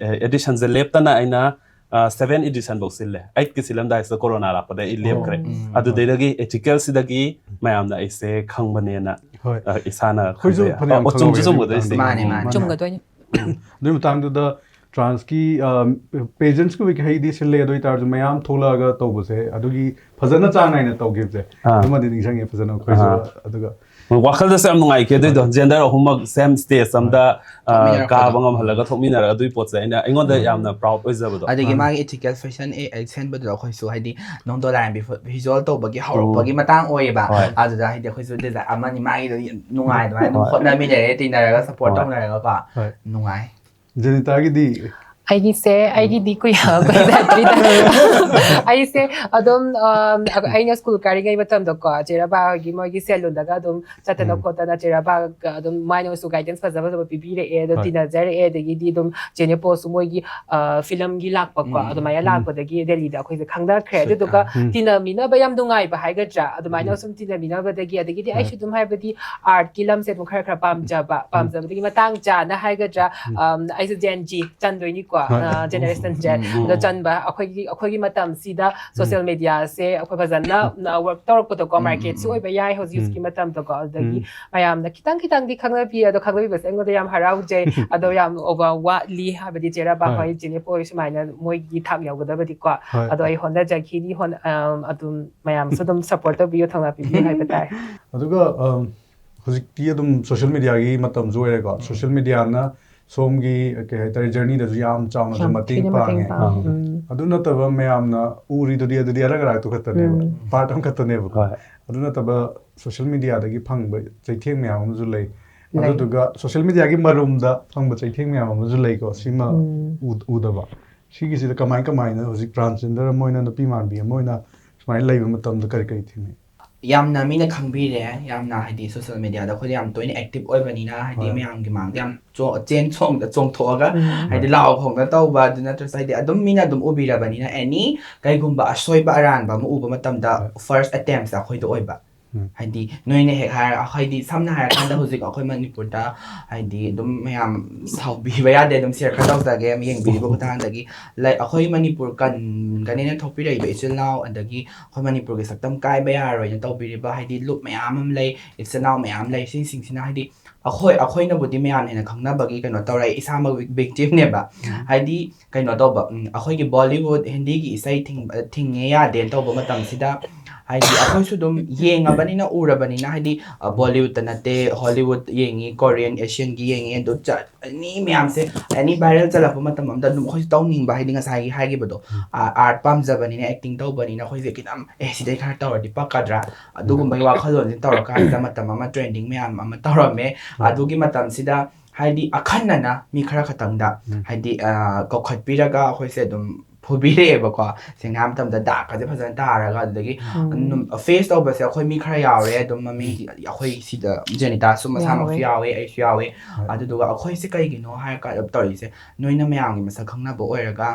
edition ꯁꯦ ꯂꯦꯞꯇꯅ ꯑꯩꯅ seven edition ꯐꯧ ꯁꯤꯜꯂꯦ꯫ Eight ꯀꯤ ꯁꯤꯜꯂꯝꯗꯥꯏꯁꯤꯗ ꯀꯣꯔꯣꯅꯥ ꯂꯥꯛꯄꯗ ꯑꯩ ꯂꯦꯞꯈ꯭ꯔꯦ꯫ ꯎꯝ꯫ ꯑꯗꯨꯗꯩꯗꯒꯤ ethical ꯁꯤꯗꯒꯤ ꯃꯌꯥꯝꯅ ꯑꯩꯁꯦ ꯈꯪꯕꯅꯦꯅ, ꯍꯣꯏ꯫ ꯑ, ꯏꯁꯥꯅ ꯑꯩꯈꯣꯏꯁꯨ ꯈꯪꯖꯩ꯫ ꯐꯅꯌꯥꯝ ꯑꯣ, ꯆꯨꯝꯁꯨ ꯈꯪꯍꯧꯋꯦ ꯆꯨꯝꯒꯗꯣꯏ ꯑꯗꯨꯒꯤ ꯁꯤꯅꯤ꯫ ꯃꯥꯅꯦ, ꯃꯇꯥꯡꯗ꯫ ꯃꯥꯅꯦ꯫ ꯆꯨꯝꯒꯗꯣꯏꯅꯤ꯫ ꯑꯗꯨꯒꯤ ꯃꯇꯥꯡꯗꯨꯗ ꯇ꯭ꯔꯥꯟꯁꯀꯤ pageants ꯀꯨꯝꯕ ꯀꯩꯀꯩꯗꯤ ꯁꯤꯜꯂꯦ꯫ ꯑꯗꯨ ꯑꯣꯏꯇꯥꯔꯁꯨ ꯃꯌꯥꯝ ꯊꯣꯛꯂꯛꯑꯒ ꯇꯧꯕꯁꯦ ꯑꯗꯨꯒꯤ ꯐꯖꯅ ꯆꯥꯡ ꯅꯥꯏꯅ ꯇꯧꯈꯤꯕꯁꯦ ꯑꯥ꯫ ꯑꯗꯨꯃꯗꯤ ꯅꯤꯡꯁꯤꯡꯉꯦ ꯐꯖꯅ ꯑꯩꯈꯣꯏꯁꯨ꯫ ꯑꯥ꯫ ꯑꯗꯨꯒ ꯋꯥꯈꯜꯗꯁꯨ ꯌꯥꯝ ꯅꯨꯡꯉꯥꯏꯈꯤ ꯑꯗꯨꯏꯗꯣ꯫ ꯖꯦꯟꯗꯔ ꯑꯍꯨꯝꯃꯛ ꯁꯦꯝ ꯁ꯭ꯇꯦꯖ ꯑꯝꯗ, ꯑ, ꯊꯣꯛꯃꯤꯟꯅꯔꯛꯄꯗꯣ꯫ ꯀꯥꯕ ꯉꯝꯍꯜꯂꯒ ꯊꯣꯛꯃꯤꯟꯅꯔꯒ ꯑꯗꯨꯒꯤ ꯄꯣꯠꯁꯦ ꯑꯩꯅ, ꯑꯩꯉꯣꯟꯗ ꯌꯥꯝꯅ proud ꯑꯣꯏꯖꯕꯗꯣ꯫ ꯑꯗꯒꯤ ꯃꯥꯒꯤ ethical fashion ꯁꯦꯝꯕꯗꯨꯗ ꯑꯩꯈꯣꯏꯁꯨ ꯍꯥꯏꯗꯤ ꯅꯣꯡꯗꯣꯂꯥꯏ visual ꯇꯧꯕꯒꯤ ꯍꯧꯔꯛꯄꯒꯤ ꯃꯇꯥꯡ ꯑꯣꯏꯌꯦꯕ꯫ ꯍꯣꯏ꯫ ꯑꯗꯨꯗ ꯍꯥꯏꯗꯤ ꯑꯩꯈꯣꯏꯁꯨ design ꯑꯃꯅꯤ ꯃꯥꯒꯤꯗꯣ ꯅꯨꯡꯉꯥꯏ ꯑꯗꯨꯃꯥꯏꯅ ꯑꯗꯨꯝ ꯍꯣꯏ꯫ ꯍꯣꯠꯅꯃꯤꯟꯅꯔꯦ, ꯇꯤꯟꯅꯔꯒ support ꯍꯣꯏ꯫ ꯇꯧꯅꯔꯒꯀꯣ꯫ ꯍꯣꯏ꯫ ꯅꯨꯡꯉꯥꯏ꯫ ꯖꯦꯅꯤꯇꯥꯒꯤꯗꯤ? ꯑꯩꯒꯤꯁꯦ ꯑꯩꯒꯤꯗꯤ ꯀꯨꯏ ꯀꯨꯏꯗ꯭ꯔꯤꯗ ꯑꯩꯁꯦ ꯑꯗꯨꯝ ꯑꯩꯅ ꯁ꯭ꯀꯨꯜ ꯀꯥꯔꯤꯉꯩ ꯃꯇꯝꯗꯀꯣ ꯆꯦꯔꯕꯥ ꯍꯣꯏꯒꯤ ꯃꯣꯏꯒꯤ ꯁꯦꯂꯨꯟꯗꯒ ꯑꯗꯨꯝ ꯆꯠꯇꯅ ꯈꯣꯠꯇꯅ ꯆꯦꯔꯕꯥꯒ ꯑꯗꯨꯝ ꯃꯥꯏꯅꯁꯨ ꯒꯥꯏꯗꯦꯟꯁ ꯐꯖ ꯐꯖꯕ ꯄꯤꯕꯤꯔꯛꯑꯦ ꯑꯗꯣ ꯇꯤꯟꯅꯖꯔꯛꯑꯦ ꯑꯗꯒꯤꯗꯤ ꯑꯗꯨꯝ ꯆꯦꯅꯦꯄꯣꯁꯨ ꯃꯣꯏꯒꯤ ꯐꯤꯂꯝꯒꯤ ꯂꯥꯛꯄꯀꯣ ꯑꯗꯨꯃꯥꯏꯅ ꯂꯥꯛꯄꯗꯒꯤ ꯗꯦꯜꯂꯤꯗ ꯑꯩꯈꯣꯏꯁꯦ ꯈꯪꯅꯈ꯭ꯔꯦ ꯑꯗꯨꯗꯨꯒ ꯇꯤꯟꯅꯃꯤꯟꯅꯕ ꯌꯥꯝ ꯅꯨꯡꯉꯥꯏꯕ ꯍꯥꯏꯒꯗ꯭ꯔꯥ ꯑꯗꯨꯃꯥꯏꯅ ꯁꯨꯝ ꯇꯤꯟꯅꯃꯤꯟꯅꯕꯗꯒꯤ ꯑꯗꯒꯤꯗꯤ ꯑꯩꯁꯨ ꯑꯗꯨꯝ ꯍꯥꯏꯕꯗꯤ ꯑꯥꯔꯠꯀꯤ ꯂꯝꯁꯦ ꯑꯗꯨꯝ ꯈꯔ ꯈꯔ ꯄꯥꯝꯖꯕ ꯄꯥꯝꯖꯕꯗꯒꯤ ꯃꯇꯥꯡ ꯆꯥꯅ ꯍꯥꯏꯒꯗ꯭ꯔꯥ ꯑꯩꯁꯨ ꯖꯦꯟ ꯖꯤ ꯆꯟꯗꯣꯏꯅꯤꯀꯣ ꯖꯦꯅꯦꯔꯦꯁꯟ ꯖꯦꯠ ꯑꯗꯣ ꯆꯟꯕ ꯑꯩꯈꯣꯏꯒꯤ ꯑꯩꯈꯣꯏꯒꯤ ꯃꯇꯝꯁꯤꯗ ꯁꯣꯁꯤꯌꯦꯜ ꯃꯦꯗꯤꯌꯥꯁꯦ ꯑꯩꯈꯣꯏ ꯐꯖꯅ ꯋꯔꯛ ꯇꯧꯔꯛꯄꯗꯣꯀꯣ ꯃꯥꯔꯀꯦꯠꯁꯨ ꯑꯣꯏꯕ ꯌꯥꯏ ꯍꯧꯖꯤꯛ ꯍꯧꯖꯤꯛꯀꯤ ꯃꯇꯝꯗꯀꯣ ꯑꯗꯨꯗꯒꯤ ꯃꯌꯥꯝꯅ ꯈꯤꯇꯪ ꯈꯤꯇꯪꯗꯤ ꯈꯪꯅꯕꯤ ꯑꯗꯣ ꯈꯪꯅꯕꯤꯕꯁꯦ ꯑꯩꯉꯣꯟꯗ ꯌꯥꯝ ꯍꯔꯥꯎꯖꯩ ꯑꯗꯣ ꯌꯥꯝ ꯋꯥꯠꯂꯤ ꯍꯥꯏꯕꯗꯤ ꯆꯦꯔꯕꯥ ꯍꯣꯏ ꯆꯦꯅꯦꯄꯣ ꯍꯣꯏ ꯁꯨꯃꯥꯏꯅ ꯃꯣꯏꯒꯤ ꯊꯥꯛ ꯌꯧꯒꯗꯕꯗꯤꯀꯣ ꯑꯗꯣ ꯑꯩ ꯍꯣꯠꯅꯖꯈꯤꯅꯤ ꯑꯗꯨꯝ ꯃꯌꯥꯝꯁꯨ ꯑꯗꯨꯝ ꯁꯞꯄꯣꯔꯠ ꯇꯧꯕꯤꯌꯨ ꯊꯧꯅꯥ ꯄꯤꯕꯤꯌꯨ ꯍꯥꯏꯕ ꯇꯥꯏ꯫ ꯑꯗꯨꯒ ꯍꯧꯖꯤꯛꯇꯤ ꯑꯗꯨꯝ ꯁꯣꯁꯤꯌꯦꯜ ꯃꯦꯗꯤꯌꯥꯒꯤ ꯃꯇꯝꯁꯨ ꯑꯣꯏꯔꯦꯀꯣ ꯁꯣꯁꯤꯌꯦꯜ ꯃꯦꯗꯤꯌꯥꯅ ꯁꯣꯝꯒꯤ ꯀꯩ ꯍꯥꯏꯇꯥꯔꯦ ꯖꯔꯅꯤꯗꯁꯨ ꯌꯥꯝ ꯆꯥꯎꯅꯁꯨ ꯌꯥꯝ ꯃꯇꯦꯡ ꯊꯤꯅ ꯃꯇꯦꯡ ꯄꯥꯡꯉꯦ꯫ ꯄꯥꯡꯉꯦ꯫ ꯎꯝ꯫ ꯑꯗꯨ ꯅꯠꯇꯕ ꯃꯌꯥꯝꯅ ꯎꯔꯤꯗꯨꯗꯤ ꯑꯗꯨꯗꯤ ꯑꯔꯛ ꯑꯔꯥꯛꯇꯨ ꯈꯛꯇꯅꯦꯕ ꯎꯝ꯫ ꯄꯥꯔꯠ ꯑꯃꯈꯛꯇꯅꯦꯕꯀꯣ꯫ ꯍꯣꯏ꯫ ꯑꯗꯨ ꯅꯠꯇꯕ ꯁꯣꯁꯤꯌꯦꯜ ꯃꯦꯗꯤꯌꯥꯗꯒꯤ ꯐꯪꯕ ꯆꯩꯊꯦꯡ ꯃꯌꯥꯝ ꯑꯃꯁꯨ ꯂꯩ꯫ ꯂꯩ꯫ ꯑꯗꯨꯗꯨꯒ ꯁꯣꯁꯤꯌꯦꯜ ꯃꯦꯗꯤꯌꯥꯒꯤ ꯃꯔꯨꯝꯗ ꯐꯪꯕ ꯆꯩꯊꯦꯡ ꯃꯌꯥꯝ ꯑꯃꯁꯨ ꯂꯩꯀꯣ ꯁꯤꯃ ꯎꯝ꯫ ꯎ- ꯎꯗꯕ꯫ ꯁꯤꯒꯤꯁꯤꯗ ꯀꯃꯥꯏ ꯀꯃꯥꯏꯅ ꯍꯧꯖꯤꯛ ꯇ꯭ꯔꯥꯟꯁꯖꯦꯟꯗꯔ ꯑꯃ ꯑꯣꯏꯅ ꯅꯨꯄꯤ ꯃꯥꯟꯕꯤ ꯑꯃ ꯑꯣꯏꯅ ꯁꯨꯃꯥꯏꯅ ꯂꯩꯕ ꯃꯇꯝꯗ ꯀꯔꯤ ꯀꯔꯤ ꯊꯦꯡꯅꯩ? ꯌꯥꯝꯅ ꯃꯤꯅ ꯈꯪꯕꯤꯔꯦ꯫ ꯌꯥꯝꯅ ꯍꯥꯏꯗꯤ ꯁꯣꯁꯤꯌꯦꯜ ꯃꯦꯗꯤꯌꯥꯗ ꯑꯩꯈꯣꯏꯗ ꯌꯥꯝ ꯇꯣꯏꯅ ꯑꯦꯛꯇꯤꯚ ꯑꯣꯏꯕꯅꯤꯅ ꯍꯥꯏꯗꯤ ꯍꯣꯏ꯫ ꯃꯌꯥꯝꯒꯤ ꯃꯥꯡꯗ ꯌꯥꯝ ꯆꯣ- ꯆꯦꯟ ꯆꯣꯡꯗ ꯆꯣꯡꯊꯣꯛꯑꯒ ꯎꯝ꯫ ꯍꯥꯏꯗꯤ ꯂꯥꯎ ꯈꯣꯡꯗ ꯇꯧꯕ ꯑꯗꯨ ꯅꯠꯇ꯭ꯔꯁꯨ ꯍꯥꯏꯗꯤ ꯑꯗꯨꯝ ꯃꯤꯅ ꯑꯗꯨꯝ ꯎꯕꯤꯔꯕꯅꯤꯅ ꯑꯦꯅꯤ ꯀꯩꯒꯨꯝꯕ ꯑꯁꯣꯏꯕ ꯑꯔꯥꯟꯕ ꯑꯃ ꯎꯕ ꯃꯇꯝꯗ ꯍꯣꯏ꯫ ꯐꯥꯔꯁ ꯑꯦꯇꯦꯝꯁꯦ ꯑꯩꯈꯣꯏꯗ ꯑꯣꯏꯕ꯫ ꯎꯝ꯫ ꯍꯥꯏꯗꯤ ꯅꯣꯏꯅ ꯍꯦꯛ ꯍꯥꯏꯔ ꯍꯥꯏꯗꯤ ꯁꯝꯅ ꯍꯥꯏꯔꯀꯥꯟꯗ ꯍꯧꯖꯤꯛ ꯑꯩꯈꯣꯏ ꯃꯅꯤꯄꯨꯔꯗ ꯍꯥꯏꯗꯤ ꯑꯗꯨꯝ ꯃꯌꯥꯝ ꯁꯥꯎꯕꯤꯕ ꯌꯥꯗꯦ ꯑꯗꯨꯝ ꯁꯤꯌꯔ ꯈꯔ ꯇꯧꯖꯒꯦ ꯌꯦꯡꯕꯤꯔꯤꯕ ꯈꯨꯊꯥꯡꯗꯒꯤ꯫ ꯂꯥꯏꯛ ꯑꯩꯈꯣꯏ ꯃꯅꯤꯄꯨꯔ ꯀꯟꯒꯅꯦꯅ ꯊꯣꯛꯄꯤꯔꯛꯏꯕ ꯏꯆꯤꯜ ꯏꯅꯥꯎ ꯑꯗꯒꯤ ꯑꯩꯈꯣꯏ ꯃꯅꯤꯄꯨꯔꯒꯤ ꯁꯛꯇꯝ ꯀꯥꯏꯕ ꯌꯥꯔꯣꯏꯅ ꯇꯧꯕꯤꯔꯤꯕ ꯍꯥꯏꯗꯤ ꯂꯨꯞ ꯃꯌꯥꯝ ꯑꯃ ꯂꯩ ꯏꯆꯤꯜ ꯏꯅꯥꯎ ꯃꯌꯥꯝ ꯂꯩ ꯁꯤꯁꯤꯡꯁꯤꯅ ꯍꯥꯏꯗꯤ ꯑꯩꯈꯣꯏ ꯑꯩꯈꯣꯏꯅꯕꯨꯗꯤ ꯃꯌꯥꯝꯅ ꯍꯦꯟꯅ ꯈꯪꯅꯕꯒꯤ ꯀꯩꯅꯣ ꯇꯧꯔꯦ ꯏꯁꯥꯃꯛ ꯚꯤꯛꯇꯤꯝꯅꯦꯕ꯫ ꯍꯥꯏꯗꯤ ꯀꯩꯅꯣ ꯇꯧꯕ ꯎꯝ, ꯑꯩꯈꯣꯏꯒꯤ ꯕꯣꯂꯤꯋꯨꯗ ꯍꯤꯟꯗꯤꯒꯤ ꯏꯁꯩ ꯊꯤꯡꯕ- ꯊꯤꯡꯉꯦ ꯌꯥꯗꯦꯅ ꯇꯧꯕ ꯃꯇꯝꯁꯤꯗ ꯍꯥꯏꯗꯤ ꯑꯩꯈꯣꯏꯁꯨ ꯑꯗꯨꯝ ꯌꯦꯡꯉꯕꯅꯤꯅ ꯎꯔꯕꯅꯤꯅ ꯍꯥꯏꯗꯤ ꯕꯣꯂꯤꯋꯨꯗꯇ ꯅꯠꯇꯦ ꯍꯣꯂꯤꯋꯨꯗ ꯌꯦꯡꯉꯤ ꯀꯣꯔꯤꯌꯟ ꯑꯦꯁꯤꯌꯟꯒꯤ ꯌꯦꯡꯉꯤ ꯑꯗꯨ ꯆꯠ ꯑꯦꯅꯤ ꯃꯌꯥꯝꯁꯦ ꯑꯦꯅꯤ ꯚꯥꯏꯔꯦꯜ ꯆꯠꯂꯛꯄ ꯃꯇꯝ ꯑꯃꯗ ꯑꯗꯨꯝ ꯑꯩꯈꯣꯏꯁꯨ ꯇꯧꯅꯤꯡꯕ ꯍꯥꯏꯗꯤ ꯉꯁꯥꯏꯒꯤ ꯍꯥꯏꯈꯤꯕꯗꯣ ꯑꯥꯔꯠ ꯄꯥꯝꯖꯕꯅꯤꯅ ꯑꯦꯛꯇꯤꯡ ꯇꯧꯕꯅꯤꯅ ꯑꯩꯈꯣꯏꯁꯦ ꯈꯤꯇꯪ ꯑꯦ ꯁꯤꯗꯩ ꯈꯔ ꯇꯧꯔꯗꯤ ꯄꯛꯀꯗ꯭ꯔꯥ ꯑꯗꯨꯒꯨꯝꯕꯒꯤ ꯋꯥꯈꯜꯂꯣꯟꯁꯦ ꯇꯧꯔꯀꯥꯟꯁꯤꯗ ꯃꯇꯝ ꯑꯃ ꯇ꯭ꯔꯦꯟꯗꯤꯡ ꯃꯌꯥꯝ ꯑꯃ ꯇꯧꯔꯝꯃꯦ꯫ ꯑꯗꯨꯒꯤ ꯃꯇꯝꯁꯤꯗ ꯍꯥꯏꯗꯤ ꯑꯈꯟꯅꯅ ꯃꯤ ꯈꯔ ꯈꯛꯇꯪꯗ ꯎꯝ. ꯍꯥꯏꯗꯤ ꯑ, ꯀꯧꯈꯠꯄꯤꯔꯒ ꯑꯩꯈꯣꯏꯁꯦ ꯑꯗꯨꯝ ꯐꯨꯕꯤꯔꯛꯑꯦꯕꯀꯣ꯫ ꯁꯦꯡꯅ ꯍꯥꯏꯕ ꯃꯇꯝꯗ ꯗꯥꯛꯀꯁꯦ ꯐꯖꯅ ꯇꯥꯔꯒ ꯑꯗꯨꯗꯒꯤ ꯎꯝ. ꯐꯦꯁ ꯇꯧꯕꯁꯦ ꯑꯩꯈꯣꯏ ꯃꯤ ꯈꯔ ꯌꯥꯎꯔꯦ ꯑꯗꯨꯝ ꯃꯃꯤꯡ ꯑꯩꯈꯣꯏ ꯁꯤꯗ ꯖꯦꯅꯤꯇꯥꯁꯨ ꯃꯁꯥꯃꯛꯁꯨ ꯌꯥꯎꯋꯦ. ꯌꯥꯎꯋꯦ, ꯑꯩꯁꯨ ꯌꯥꯎꯋꯦ꯫ ꯍꯣꯏ. ꯑꯗꯨꯗꯨꯒ ꯑꯩꯈꯣꯏꯁꯦ ꯀꯩꯒꯤꯅꯣ ꯍꯥꯏꯔ ꯀꯥꯟꯗ ꯇꯧꯔꯤꯁꯦ, ꯅꯣꯏꯅ ꯃꯌꯥꯝꯒꯤ ꯃꯁꯛ ꯈꯪꯅꯕ ꯑꯣꯏꯔꯒ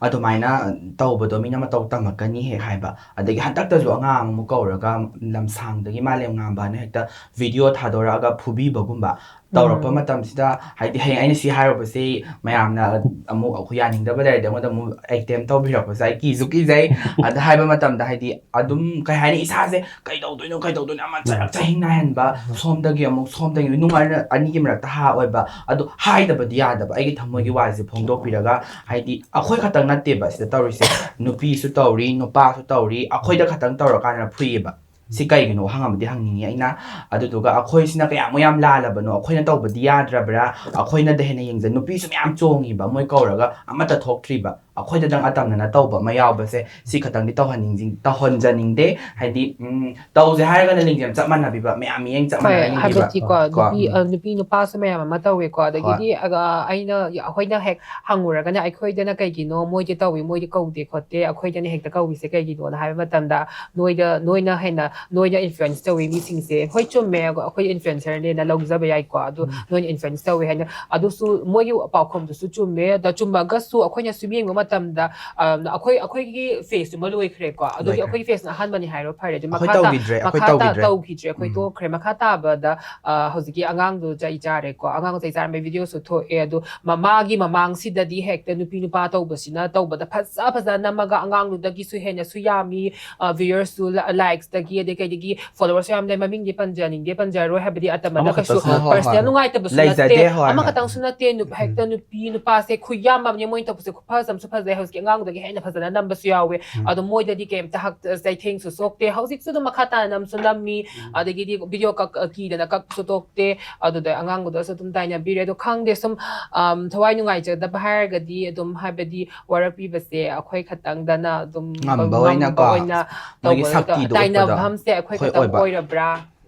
ꯑꯗꯨꯃꯥꯏꯅ ꯇꯧꯕꯗꯣ ꯃꯤꯅ ꯃꯇꯧ ꯇꯝꯃꯛꯀꯅꯤ ꯍꯦꯛ ꯍꯥꯏꯕ꯫ ꯑꯗꯒꯤ ꯍꯟꯗꯛꯇꯁꯨ ꯑꯉꯥꯡ ꯑꯃꯃꯨꯛ ꯀꯧꯔꯒ ꯂꯝꯁꯥꯡꯗꯒꯤ ꯃꯥꯂꯦꯝ ꯉꯥꯟꯕꯅ ꯍꯦꯛꯇ ꯚꯤꯗꯤꯑꯣ ꯊꯥꯗꯣꯔꯛꯑꯒ ꯐꯨꯕꯤꯕꯒꯨꯝꯕ ꯇꯧꯔꯛꯄ ꯎꯝ. ꯃꯇꯝꯁꯤꯗ, ꯍꯥꯏꯗꯤ ꯍꯌꯦꯡ ꯑꯩꯅ ꯁꯤ ꯍꯥꯏꯔꯨꯕꯁꯤ ꯃꯌꯥꯝꯅ ꯑꯃꯨꯛ ꯑꯩꯈꯣꯏ ꯌꯥꯅꯤꯡꯗꯕ ꯂꯩꯔꯗꯤ ꯑꯩꯉꯣꯟꯗ ꯑꯃꯨꯛ ꯑꯦꯇꯦꯝ ꯇꯧꯕꯤꯔꯛꯄꯁꯦ ꯑꯩ ꯀꯤꯁꯨ ꯀꯤꯖꯩ꯫ ꯑꯗ ꯍꯥꯏꯕ ꯃꯇꯝꯗ ꯍꯥꯏꯗꯤ ꯑꯗꯨꯝ ꯀꯩ ꯍꯥꯏꯅꯤ, ꯏꯁꯥꯁꯦ ꯀꯩꯗꯧꯗꯣꯏꯅꯣ ꯀꯩꯗꯧꯗꯣꯏꯅꯣ ꯑꯃ ꯆꯔꯛ ꯆꯍꯤꯡ ꯅꯥꯏꯍꯟꯕ, ꯁꯣꯝꯗꯒꯤ ꯑꯃꯨꯛ ꯁꯣꯝꯗꯒꯤ ꯅꯨꯡꯉꯥꯏꯅ ꯑꯅꯤꯒꯤ ꯃꯔꯛꯇ ꯍꯥ ꯑꯣꯏꯕ꯫ ꯑꯗꯣ ꯍꯥꯏꯗꯕꯗꯤ ꯌꯥꯗꯕ, ꯑꯩꯒꯤ ꯊꯃꯣꯏꯒꯤ ꯋꯥꯁꯦ ꯐꯣꯡꯗꯣꯛꯄꯤꯔꯒ, ꯍꯥꯏꯗꯤ ꯑꯩꯈꯣꯏ ꯈꯛꯇꯪ ꯅꯠꯇꯦꯕ ꯁꯤꯗ ꯇꯧꯔꯤꯁꯦ, ꯅꯨꯄꯤꯁꯨ ꯇꯧꯔꯤ, ꯅꯨꯄꯥꯁꯨ ꯇꯧꯔꯤ, ꯑꯩꯈꯣꯏꯗ ꯈꯛꯇꯪ ꯇꯧꯔꯀꯥꯟꯗ ꯐꯨꯏꯌꯦꯕ꯫ ꯁꯤ ꯀꯩꯒꯤꯅꯣ ꯍꯪꯉꯝꯕꯗꯤ ꯍꯪꯅꯤꯡꯉꯤ ꯑꯩꯅ꯫ ꯑꯗꯨꯗꯨꯒ ꯑꯩꯈꯣꯏꯁꯤꯅ ꯀꯌꯥꯃꯨꯛ ꯌꯥꯝ ꯂꯥꯜꯂꯕꯅꯣ, ꯑꯩꯈꯣꯏꯅ ꯇꯧꯕꯗꯤ ꯌꯥꯗ꯭ꯔꯕ꯭ꯔꯥ, ꯑꯩꯈꯣꯏꯅꯗ ꯍꯦꯟꯅ ꯌꯦꯡꯖ-, ꯅꯨꯄꯤꯁꯨ ꯃꯌꯥꯝ ꯆꯣꯡꯉꯤꯕ, ꯃꯣꯏ ꯀꯧꯔꯒ ꯑꯃꯠꯇ ꯊꯣꯛꯇ꯭ꯔꯤꯕ, ꯑꯩꯈꯣꯏꯗꯗꯪ ꯑꯇꯝꯅꯅ ꯇꯧꯕ ꯑꯃ ꯌꯥꯎꯕꯁꯦ, ꯁꯤ ꯈꯛꯇꯪꯗꯤ ꯇꯧꯍꯟꯅꯤꯡꯖꯤꯡ-, ꯇꯧꯍꯟꯖꯅꯤꯡꯗꯦ꯫ ꯍꯥꯏꯗꯤ ꯎꯝ, ꯇꯧꯁꯦ ꯍꯥꯏꯔꯒꯅ ꯂꯤꯡꯖꯦꯜ ꯆꯞ ꯃꯥꯟꯅꯕꯤꯕ, ꯃꯌꯥꯝ ꯃꯤꯠꯌꯦꯡ ꯆꯞ ꯍꯣꯏ, ꯃꯥꯟꯅꯅ ꯌꯦꯡꯕꯤꯕ꯫ ꯍꯥꯏꯕꯗꯤꯀꯣ, ꯀꯣ꯫ ꯅꯨꯄꯤ ꯑ, ꯅꯨꯄꯤ ꯅꯨꯄꯥꯁꯨ ꯃꯌꯥꯝ ꯑꯃ ꯇꯧꯋꯦꯀꯣ꯫ ꯑꯗꯒꯤꯗꯤ ꯑ, ꯑꯩꯅ, ꯑꯩꯈꯣꯏꯅ ꯍꯦꯛ ꯍꯪꯉꯨꯔꯒꯅ ꯑꯩꯈꯣꯏꯗꯅ ꯀꯩꯒꯤꯅꯣ ꯃꯣꯏꯗꯤ ꯇꯧꯏ, ꯃꯣꯏꯗꯤ ꯀꯧꯗꯦ ꯈꯣꯠꯇꯦ, ꯑꯩꯈꯣꯏꯗꯅ ꯍꯦꯛꯇ ꯀꯧꯏꯁꯦ ꯀꯩꯒꯤꯅꯣꯅ ꯍꯥꯏꯕ ꯃꯇꯝꯗ, ꯅꯣꯏꯗ, ꯅꯣꯏꯅ ꯍꯦꯟꯅ, ꯅꯣꯏꯅ ꯏꯟꯐ꯭ꯂꯨꯌꯦꯟꯁ ꯇꯧꯏ ꯃꯤꯁꯤꯡꯁꯦ꯫ ꯍꯣꯏ, ꯆꯨꯝꯃꯦ, ꯑꯩꯈꯣꯏ ꯏꯟꯐ꯭ꯂꯨꯌꯦꯟꯁꯔꯅꯦꯅ ꯂꯧꯖꯕ ꯌꯥꯏꯀꯣ, ꯑꯗꯨ ꯅꯣꯏꯅ ꯏꯟꯐ꯭ꯂꯨꯌꯦꯟꯁ ꯇꯧꯏ ꯍꯥꯏꯅ꯫ ꯑꯗꯨꯁꯨ ꯃꯣꯏꯒꯤ ꯄꯥꯎꯈꯨꯝꯗꯨꯁꯨ ꯆꯨꯝꯃꯦ꯫ ꯑꯗ ꯆꯨꯝꯃꯒꯁꯨ ꯑꯩꯈꯣꯏꯅ ꯁꯨꯝ ꯌꯦꯡꯕ ꯃꯇꯝꯗ, ꯑ, ꯑꯩꯈꯣꯏ, ꯑꯩꯈꯣꯏꯒꯤ ꯐꯦꯁꯇꯨꯃ ꯂꯣꯏꯈ꯭ꯔꯦꯀꯣ꯫ ꯑꯗꯨꯗꯤ ꯂꯣꯏꯈ꯭ꯔꯦ꯫ ꯑꯩꯈꯣꯏꯒꯤ ꯐꯦꯁꯅ ꯑꯍꯥꯟꯕꯅꯤ ꯍꯥꯏꯔꯣ ꯐꯔꯦ꯫ ꯑꯗꯨ ꯑꯩꯈꯣꯏ ꯃꯈꯥ ꯇꯥ-, ꯇꯧꯈꯤꯗ꯭ꯔꯦ, ꯑꯩꯈꯣꯏ ꯃꯈꯥ ꯇꯥ-, ꯇꯧꯈꯤꯗ꯭ꯔꯦ꯫ ꯇꯧꯈꯤꯗ꯭ꯔꯦ, ꯑꯩꯈꯣꯏ ꯎꯝ. ꯇꯣꯛꯈ꯭ꯔꯦ꯫ ꯃꯈꯥ ꯇꯥꯕꯗ, ꯑ, ꯍꯧꯖꯤꯛꯀꯤ ꯑꯉꯥꯡꯗꯣ ꯆꯩ ꯆꯥꯔꯦꯀꯣ꯫ ꯑꯉꯥꯡꯗꯣ ꯆꯩ ꯆꯥꯔꯝꯕꯩ ꯚꯤꯗꯤꯑꯣꯁꯨ ꯊꯣꯛꯑꯦ꯫ ꯑꯗꯣ ꯃꯃꯥꯒꯤ ꯃꯃꯥꯡꯁꯤꯗꯗꯤ ꯍꯦꯛꯇ ꯅꯨꯄꯤ ꯅꯨꯄꯥ ꯇꯧꯕꯁꯤꯅ ꯇꯧꯕꯗ ꯐꯖ ꯐꯖ ꯅꯝꯃꯒ ꯑꯉꯥꯡꯗꯨꯗꯒꯤꯁꯨ ꯍꯦꯟꯅꯁꯨ ꯌꯥꯝꯃꯤ, ꯑ, ꯚ꯭ꯌꯨꯌꯔꯁꯨ, ꯂ-, ꯂꯥꯏꯛꯁꯇꯒꯤ, ꯑꯗꯒꯤ ꯐꯣꯂꯣꯋꯔꯁꯨ ꯌꯥꯝ ꯂꯩ꯫ ꯃꯃꯤꯡꯗꯤ ꯄꯟꯖꯅꯤꯡꯗꯦ, ꯄꯟꯖꯔꯣꯏ, ꯍꯥꯏꯕꯗꯤ ꯑꯇꯝꯕꯅ ꯑꯃꯈꯛꯇꯁꯨ ꯀꯩꯁꯨ ꯍꯣꯏ, ꯍꯣꯏ, ꯍꯣꯏ. ꯄꯔꯁꯅꯦꯜ ꯅꯨꯡꯉꯥꯏꯇꯕꯁꯨ ꯂꯩꯖꯗꯦ, ꯅꯠꯇꯦ, ꯍꯣꯏ, ꯍꯣꯏ. ꯑꯃꯈꯛꯇꯪꯁꯨ ꯅꯠꯇꯦ, ꯅꯨ-, ꯍꯦꯛꯇ ꯅꯨꯄꯤ ꯅꯨꯄꯥꯁꯦ ꯈꯨꯌꯥꯝ ꯑꯃꯅꯦ ꯃꯣꯏꯅ ꯇꯧꯕꯁꯦ, ꯈꯨꯐꯖ ꯑꯃꯁꯨ ꯐꯖꯩ꯫ ꯍꯧꯖꯤꯛꯀꯤ ꯑꯉꯥꯡꯗꯨꯗꯒꯤ ꯍꯦꯟꯅ ꯐꯖꯅ ꯅꯝꯕꯁꯨ ꯌꯥꯎꯋꯦ꯫ ꯎꯝ. ꯑꯗꯣ ꯃꯣꯏꯗꯗꯤ ꯀꯩꯝꯇ ꯍꯛ-, ꯆꯩꯊꯦꯡꯁꯨ ꯁꯣꯛꯇꯦ꯫ ꯍꯧꯖꯤꯛꯁꯨ ꯑꯗꯨꯝ ꯃꯈꯥ ꯇꯥꯅ ꯅꯝꯁꯨ ꯅꯝꯃꯤ, ꯑꯗꯒꯤꯗꯤ ꯚꯤꯗꯤꯑꯣ ꯀꯛ-, ꯀꯤꯗꯅ ꯀꯛꯄꯁꯨ ꯇꯣꯛꯇꯦ꯫ ꯑꯗꯨꯗ ꯑꯉꯥꯡꯗꯨꯗꯁꯨ ꯑꯗꯨꯝ ꯇꯥꯏꯅꯕꯤꯔꯦ꯫ ꯑꯗꯣ ꯈꯪꯗꯦ, ꯁꯨꯝ, ꯑꯝ, ꯊꯋꯥꯏ ꯅꯨꯡꯉꯥꯏꯖꯗꯕ ꯍꯥꯏꯔꯒꯗꯤ ꯑꯗꯨꯝ, ꯍꯥꯏꯕꯗꯤ ꯋꯥꯔꯛꯄꯤꯕꯁꯦ ꯑꯩꯈꯣꯏ ꯈꯛꯇꯪꯗꯅ ꯑꯗꯨꯝ ꯉꯝꯕ ꯑꯣꯏꯅ ꯀꯣ, ꯑꯣꯏꯅ ꯃꯣꯏꯒꯤ ꯇꯧꯕ-, ꯁꯛꯇꯤꯗꯣ ꯇꯥꯏꯅꯐꯝ ꯎꯠꯄꯗꯣ. ꯍꯥꯏꯕꯁꯦ ꯑꯩꯈꯣꯏ ꯍꯣꯏ, ꯈꯛꯇꯪ ꯑꯣꯏꯕ. ꯑꯣꯏꯔꯕ꯭ꯔꯥ?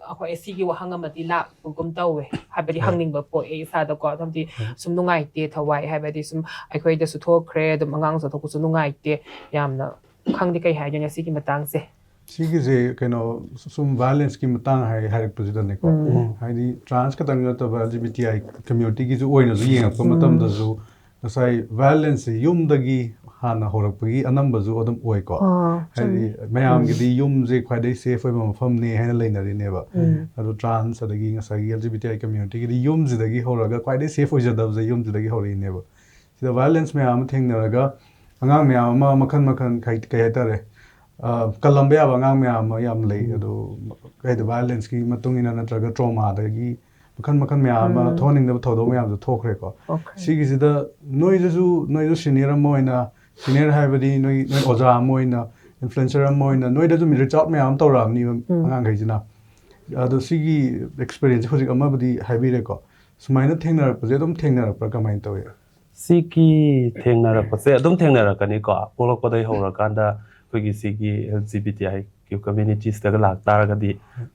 ꯑꯩꯈꯣꯏ ꯁꯤꯒꯤ ꯋꯥꯍꯪ ꯑꯃꯗꯤ ꯂꯥꯛꯄꯒꯨꯝ ꯇꯧꯋꯦ, ꯍꯥꯏꯕꯗꯤ ꯍꯣꯏ꯫ ꯍꯪꯅꯤꯡꯕ ꯄꯣꯛꯑꯦ ꯏꯁꯥꯗꯀꯣ꯫ ꯑꯗꯨꯝꯗꯤ ꯎꯝ꯫ ꯁꯨꯝ ꯅꯨꯡꯉꯥꯏꯇꯦ ꯊꯋꯥꯏ, ꯍꯥꯏꯕꯗꯤ ꯁꯨꯝ ꯑꯩꯈꯣꯏꯗꯁꯨ ꯊꯣꯛꯈ꯭ꯔꯦ, ꯑꯗꯨꯝ ꯑꯉꯥꯡꯁꯨ ꯊꯣꯛꯄꯁꯨ ꯅꯨꯡꯉꯥꯏꯇꯦ꯫ ꯌꯥꯝꯅ ꯈꯪꯗꯦ ꯀꯩ ꯍꯥꯏꯗꯣꯏꯅꯣ ꯁꯤꯒꯤ ꯃꯇꯥꯡꯁꯦ꯫ ꯁꯤꯒꯤꯁꯦ ꯀꯩꯅꯣ, ꯁꯨꯝ ꯚꯥꯏꯂꯦꯟꯁꯀꯤ ꯃꯇꯥꯡ ꯍꯥꯏ-, ꯍꯥꯏꯔꯛꯄꯁꯤꯗꯅꯦꯀꯣ꯫ ꯎꯝ꯫ ꯍꯥꯏꯗꯤ ꯇ꯭ꯔꯥꯟꯁ ꯈꯛꯇꯪ ꯅꯠꯇꯕ ꯑꯦꯜ ꯖꯤ ꯕꯤ ꯇꯤ ꯑꯥꯏ ꯀꯝꯃ꯭ꯌꯨꯅꯤꯇꯤꯒꯤꯁꯨ ꯑꯣꯏꯅꯁꯨ ꯌꯦꯡꯉꯛꯄ ꯎꯝ꯫ ꯃꯇꯝꯗꯁꯨ ꯉꯁꯥꯏ ꯚꯥꯏꯂꯦꯟꯁꯁꯦ ꯌꯨꯝꯗꯒꯤ ꯍꯥꯟꯅ ꯍꯧꯔꯛꯄꯒꯤ ꯑꯅꯝꯕꯁꯨ ꯑꯗꯨꯝ ꯑꯣꯏꯀꯣ꯫ ꯑꯥ, ꯍꯥꯏꯗꯤ ꯆꯨꯝꯃꯤ꯫ ꯃꯌꯥꯝꯒꯤꯗꯤ ꯎꯝ꯫ ꯌꯨꯝꯁꯦ ꯈ꯭ꯋꯥꯏꯗꯩ ꯁꯦꯐ ꯑꯣꯏꯕ ꯃꯐꯝꯅꯤ ꯍꯥꯏꯅ ꯂꯩꯅꯔꯤꯅꯦꯕ꯫ ꯎꯝ꯫ ꯑꯗꯣ ꯇ꯭ꯔꯥꯟꯁ ꯑꯗꯒꯤ ꯉꯁꯥꯏꯒꯤ ꯑꯦꯜ ꯖꯤ ꯕꯤ ꯇꯤ ꯑꯥꯏ ꯀꯝꯃ꯭ꯌꯨꯅꯤꯇꯤꯒꯤꯗꯤ ꯌꯨꯝꯁꯤꯗꯒꯤ ꯍꯧꯔꯒ ꯈ꯭ꯋꯥꯏꯗꯩ ꯁꯦꯐ ꯑꯣꯏꯖꯗꯕꯁꯦ ꯌꯨꯝꯁꯤꯗꯒꯤ ꯍꯧꯔꯛꯏꯅꯦꯕ꯫ ꯁꯤꯗ ꯚꯥꯏꯂꯦꯟꯁ ꯃꯌꯥꯝ ꯑꯃ ꯊꯦꯡꯅꯔꯒ ꯑꯉꯥꯡ ꯃꯌꯥꯝ ꯑꯃ ꯃꯈꯜ ꯃꯈꯜ ꯀꯩ, ꯀꯩ ꯍꯥꯏꯇꯥꯔꯦ, ꯑ, ꯀꯜꯂꯝꯕ ꯌꯥꯕ ꯑꯉꯥꯡ ꯃꯌꯥꯝ ꯑꯃ ꯌꯥꯝ ꯂꯩ꯫ ꯎꯝ꯫ ꯑꯗꯣ ꯀꯩ ꯍꯥꯏꯗꯤ ꯚꯥꯏꯂꯦꯟꯁꯀꯤ ꯃꯇꯨꯡ ꯏꯟꯅ ꯅꯠꯇ꯭ꯔꯒ ꯇ꯭ꯔꯣꯃꯥꯗꯒꯤ ꯃꯈꯜ ꯃꯈꯜ ꯃꯌꯥꯝ ꯑꯃ ꯎꯝ꯫ ꯊꯣꯛꯍꯟꯅꯤꯡꯗꯕ ꯊꯧꯗꯣꯛ ꯃꯌꯥꯝꯁꯨ ꯊꯣꯛꯈ꯭ꯔꯦꯀꯣ꯫ Okay꯫ ꯁꯤꯒꯤꯁꯤꯗ ꯅꯣꯏꯗꯁꯨ, ꯅꯣꯏꯁꯨ ꯁꯤꯅꯤꯌꯔ ꯑꯃ ꯑꯣꯏꯅ, ꯁꯤꯅꯤꯌꯔ ꯍꯥꯏꯕꯗꯤ ꯅꯣꯏ, ꯅꯣꯏ ꯑꯣꯖꯥ ꯑꯃ ꯑꯣꯏꯅ, ꯏꯟꯐ꯭ꯂꯨꯌꯦꯟꯁꯔ ꯑꯃ ꯑꯣꯏꯅ ꯅꯣꯏꯗꯁꯨ ꯔꯤꯆ ꯑꯥꯎꯠ ꯃꯌꯥꯝ ꯑꯃ ꯇꯧꯔꯛꯑꯕꯅꯤꯕ ꯎꯝ꯫ ꯑꯉꯥꯡꯈꯩꯁꯤꯅ꯫ ꯑꯗꯣ ꯁꯤꯒꯤ ꯑꯦꯛꯁꯄꯤꯔꯤꯌꯦꯟꯁꯁꯦ ꯍꯧꯖꯤꯛ ꯑꯃꯕꯨꯗꯤ ꯍꯥꯏꯕꯤꯔꯦꯀꯣ꯫ ꯁꯨꯃꯥꯏꯅ ꯊꯦꯡꯅꯔꯛꯄꯁꯦ ꯑꯗꯨꯝ ꯊꯦꯡꯅꯔꯛꯄ꯭ꯔꯥ, ꯀꯃꯥꯏꯅ ꯇꯧꯏ? ꯁꯤꯒꯤ ꯊꯦꯡꯅꯔꯛꯄꯁꯦ ꯑꯗꯨꯝ ꯊꯦꯡꯅꯔꯛꯀꯅꯤꯀꯣ꯫ ꯄꯣꯛꯂꯛꯄꯗꯒꯤ ꯍꯧꯔꯀꯥꯟꯗ ꯑꯩꯈꯣꯏꯒꯤ ꯁꯤꯒꯤ ꯑꯦꯜ ꯖꯤ ꯕꯤ ꯇꯤ ꯑꯥꯏ ꯀ꯭ꯌꯨ ꯀꯝꯃ꯭ꯌꯨꯅꯤꯇꯤꯁꯇꯒ ꯂꯥꯛꯇꯥꯔꯒꯗꯤ,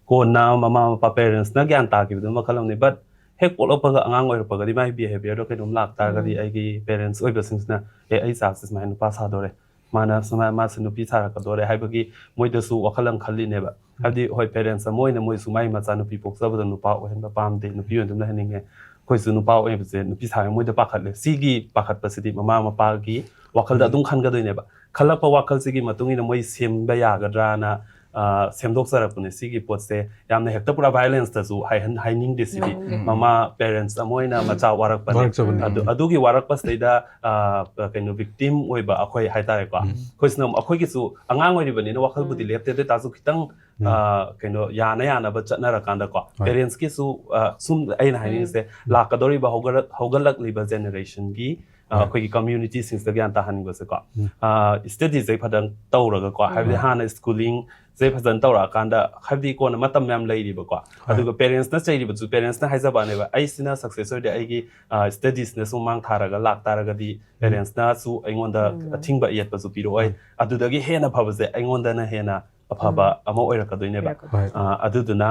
ꯀꯣꯟꯅ ꯃꯃꯥ ꯃꯄꯥ ꯄꯦꯔꯦꯟꯁꯅ ꯒ꯭ꯌꯥꯟ ꯇꯥꯈꯤꯕꯗꯨ ꯃꯈꯜ ꯑꯃꯅꯤ꯫ But ꯍꯦꯛ ꯄꯣꯛꯂꯛꯄꯒ ꯑꯉꯥꯡ ꯑꯣꯏꯔꯛꯄꯒꯗꯤ ꯃꯥꯒꯤ ꯕꯤꯍꯦꯕꯤꯌꯔꯗꯣ ꯀꯩꯅꯣꯝ ꯂꯥꯛꯇꯥꯔꯒꯗꯤ ꯎꯝ꯫ ꯑꯩꯒꯤ ꯄꯦꯔꯦꯟꯁ ꯑꯣꯏꯕꯁꯤꯡꯁꯤꯅ, "ꯑꯦ, ꯑꯩ ꯏꯆꯥꯁꯦ ꯁꯨꯃꯥꯏꯅ ꯅꯨꯄꯥ ꯁꯥꯗꯣꯔꯦ, ꯃꯥꯅ ꯁꯨꯃꯥꯏꯅ, ꯃꯥꯁꯦ ꯅꯨꯄꯤ ꯁꯥꯔꯛꯀꯗꯣꯔꯦ" ꯍꯥꯏꯕꯒꯤ ꯃꯣꯏꯗꯁꯨ ꯋꯥꯈꯜ ꯑꯃ ꯈꯜꯂꯤꯅꯦꯕ꯫ ꯍꯥꯏꯕꯗꯤ ꯍꯣꯏ, ꯄꯦꯔꯦꯟꯁ ꯑꯃ ꯑꯣꯏꯅ ꯃꯣꯏꯁꯨ ꯃꯥꯒꯤ ꯃꯆꯥꯅꯨꯄꯤ ꯄꯣꯛꯆꯕꯗ ꯅꯨꯄꯥ ꯑꯣꯏꯍꯟꯕ ꯄꯥꯝꯗꯦ, ꯅꯨꯄꯤ ꯑꯣꯏꯅ ꯑꯗꯨꯝ ꯂꯩꯍꯟꯅꯤꯡꯉꯦ꯫ ꯑꯩꯈꯣꯏꯁꯨ ꯅꯨꯄꯥ ꯑꯣꯏꯕꯁꯦ ꯅꯨꯄꯤ ꯁꯥꯔꯦ ꯃꯣꯏꯗ ꯄꯥꯈꯠꯂꯦ꯫ ꯁꯤꯒꯤ ꯄꯥꯈꯠꯄꯁꯤꯗꯤ ꯃꯃꯥ ꯃꯄꯥꯒꯤ ꯋꯥꯈꯜꯗ ꯎꯝ꯫ ꯑꯗꯨꯝ ꯈꯟꯒꯗꯣꯏꯅꯦꯕ꯫ ꯈꯜꯂꯛꯄ ꯋꯥꯈꯜꯁꯤꯒꯤ ꯃꯇꯨꯡ ꯏꯟꯅ ꯃꯣꯏ ꯁꯦꯝꯕ ꯌꯥꯒꯗ꯭ꯔꯥꯅ, ꯑ, ꯁꯦꯝꯗꯣꯛꯆꯔꯛꯄꯅꯦ꯫ ꯁꯤꯒꯤ ꯄꯣꯠꯁꯦ ꯌꯥꯝꯅ ꯍꯦꯛꯇ ꯄꯨꯔꯥ ꯚꯥꯏꯂꯦꯟꯁꯇꯁꯨ ꯍꯥꯏꯍꯟ-, ꯍꯥꯏꯅꯤꯡꯗꯦ ꯁꯤꯗꯤ꯫ ꯎꯝ꯫ ꯃꯃꯥ ꯄꯦꯔꯦꯟꯁ ꯑꯃ ꯑꯣꯏꯅ ꯃꯆꯥ ꯋꯥꯔꯛꯄꯅꯦ꯫ ꯋꯥꯔꯛꯆꯕꯅꯦ꯫ ꯑꯗꯨ, ꯎꯝ꯫ ꯑꯗꯨꯒꯤ ꯋꯥꯔꯛꯄꯁꯤꯗꯩꯗ, ꯑ, ꯀꯩꯅꯣ, ꯚꯤꯛꯇꯤꯝ ꯑꯣꯏꯕ ꯑꯩꯈꯣꯏ ꯍꯥꯏꯇꯥꯔꯦꯀꯣ꯫ ꯎꯝ꯫ ꯑꯩꯈꯣꯏꯁꯤꯅ ꯑꯃꯨꯛ, ꯑꯩꯈꯣꯏꯒꯤꯁꯨ ꯑꯉꯥꯡ ꯑꯣꯏꯔꯤꯕꯅꯤꯅ ꯋꯥꯈꯜꯕꯨꯗꯤ ꯎꯝ꯫ ꯂꯦꯞꯇꯦ, ꯑꯗꯨ ꯑꯣꯏꯇꯥꯔꯁꯨ ꯈꯤꯇꯪ, ꯎꯝ꯫ ꯑ, ꯀꯩꯅꯣ, ꯌꯥꯅ ꯌꯥꯅꯕ ꯆꯠꯅꯔꯀꯥꯟꯗꯀꯣ꯫ ꯍꯣꯏ꯫ ꯄꯦꯔꯦꯟꯁꯀꯤꯁꯨ, ꯑ, ꯁꯨꯝ ꯑꯩꯅ ꯍꯥꯏꯅꯤꯡꯉꯤꯁꯦ, ꯎꯝ꯫ ꯂꯥꯛꯀꯗꯧꯔꯤꯕ ꯍꯧꯒꯠꯂꯛ-, ꯍꯧꯒꯠꯂꯛꯂꯤꯕ ꯖꯦꯅꯦꯔꯦꯁꯟꯒꯤ ꯑ, ꯍꯣꯏ꯫ ꯑꯩꯈꯣꯏꯒꯤ ꯀꯝꯃ꯭ꯌꯨꯅꯤꯇꯤꯁꯤꯡꯁꯤꯗ ꯒ꯭ꯌꯥꯟ ꯇꯥꯍꯟꯅꯤꯡꯕꯁꯦꯀꯣ꯫ ꯎꯝ꯫ ꯑ, ꯁ꯭ꯇꯗꯤꯁꯦ ꯐꯖꯅ ꯇꯧꯔꯒꯀꯣ, ꯎꯝ꯫ ꯍꯥꯏꯕꯗꯤ ꯍꯣꯏ꯫ ꯍꯥꯟꯅ ꯁ꯭ꯀꯨꯂꯤꯡꯁꯦ ꯐꯖꯅ ꯇꯧꯔꯛꯑꯀꯥꯟꯗ, ꯍꯥꯏꯕꯗꯤ ꯀꯣꯟꯅ ꯃꯇꯝ ꯌꯥꯝ ꯂꯩꯔꯤꯕꯀꯣ꯫ ꯍꯣꯏ꯫ ꯑꯗꯨꯒ ꯄꯦꯔꯦꯟꯁꯅ ꯆꯩꯔꯤꯕꯁꯨ, ꯄꯦꯔꯦꯟꯁꯅ ꯍꯥꯏꯖꯕꯅꯦꯕ, "ꯑꯩꯁꯤꯅ ꯁꯛꯁꯦꯁ ꯑꯣꯏꯔꯗꯤ ꯑꯩꯒꯤ, ꯑ, ꯁ꯭ꯇꯗꯤꯁꯅꯁꯨ ꯃꯥꯡ ꯊꯥꯔꯒ ꯂꯥꯛꯇꯥꯔꯒꯗꯤ ꯎꯝ꯫ ꯄꯦꯔꯦꯟꯁꯅꯁꯨ ꯑꯩꯉꯣꯟꯗ ꯎꯝ꯫ ꯑꯊꯤꯡꯕ ꯑꯌꯦꯠꯄꯁꯨ ꯄꯤꯔꯛꯑꯣꯏ꯫ ꯍꯣꯏ꯫ ꯑꯗꯨꯗꯒꯤ ꯍꯦꯟꯅ ꯐꯕꯁꯦ ꯑꯩꯉꯣꯟꯗꯅ ꯍꯦꯟꯅ ꯑꯐꯕ ꯑꯃ ꯑꯣꯏꯔꯛꯀꯗꯣꯏꯅꯦꯕ꯫ ꯑꯣꯏꯔꯛꯀꯗꯣꯏꯅꯦ꯫ ꯑ, ꯑꯗꯨꯗꯨꯅ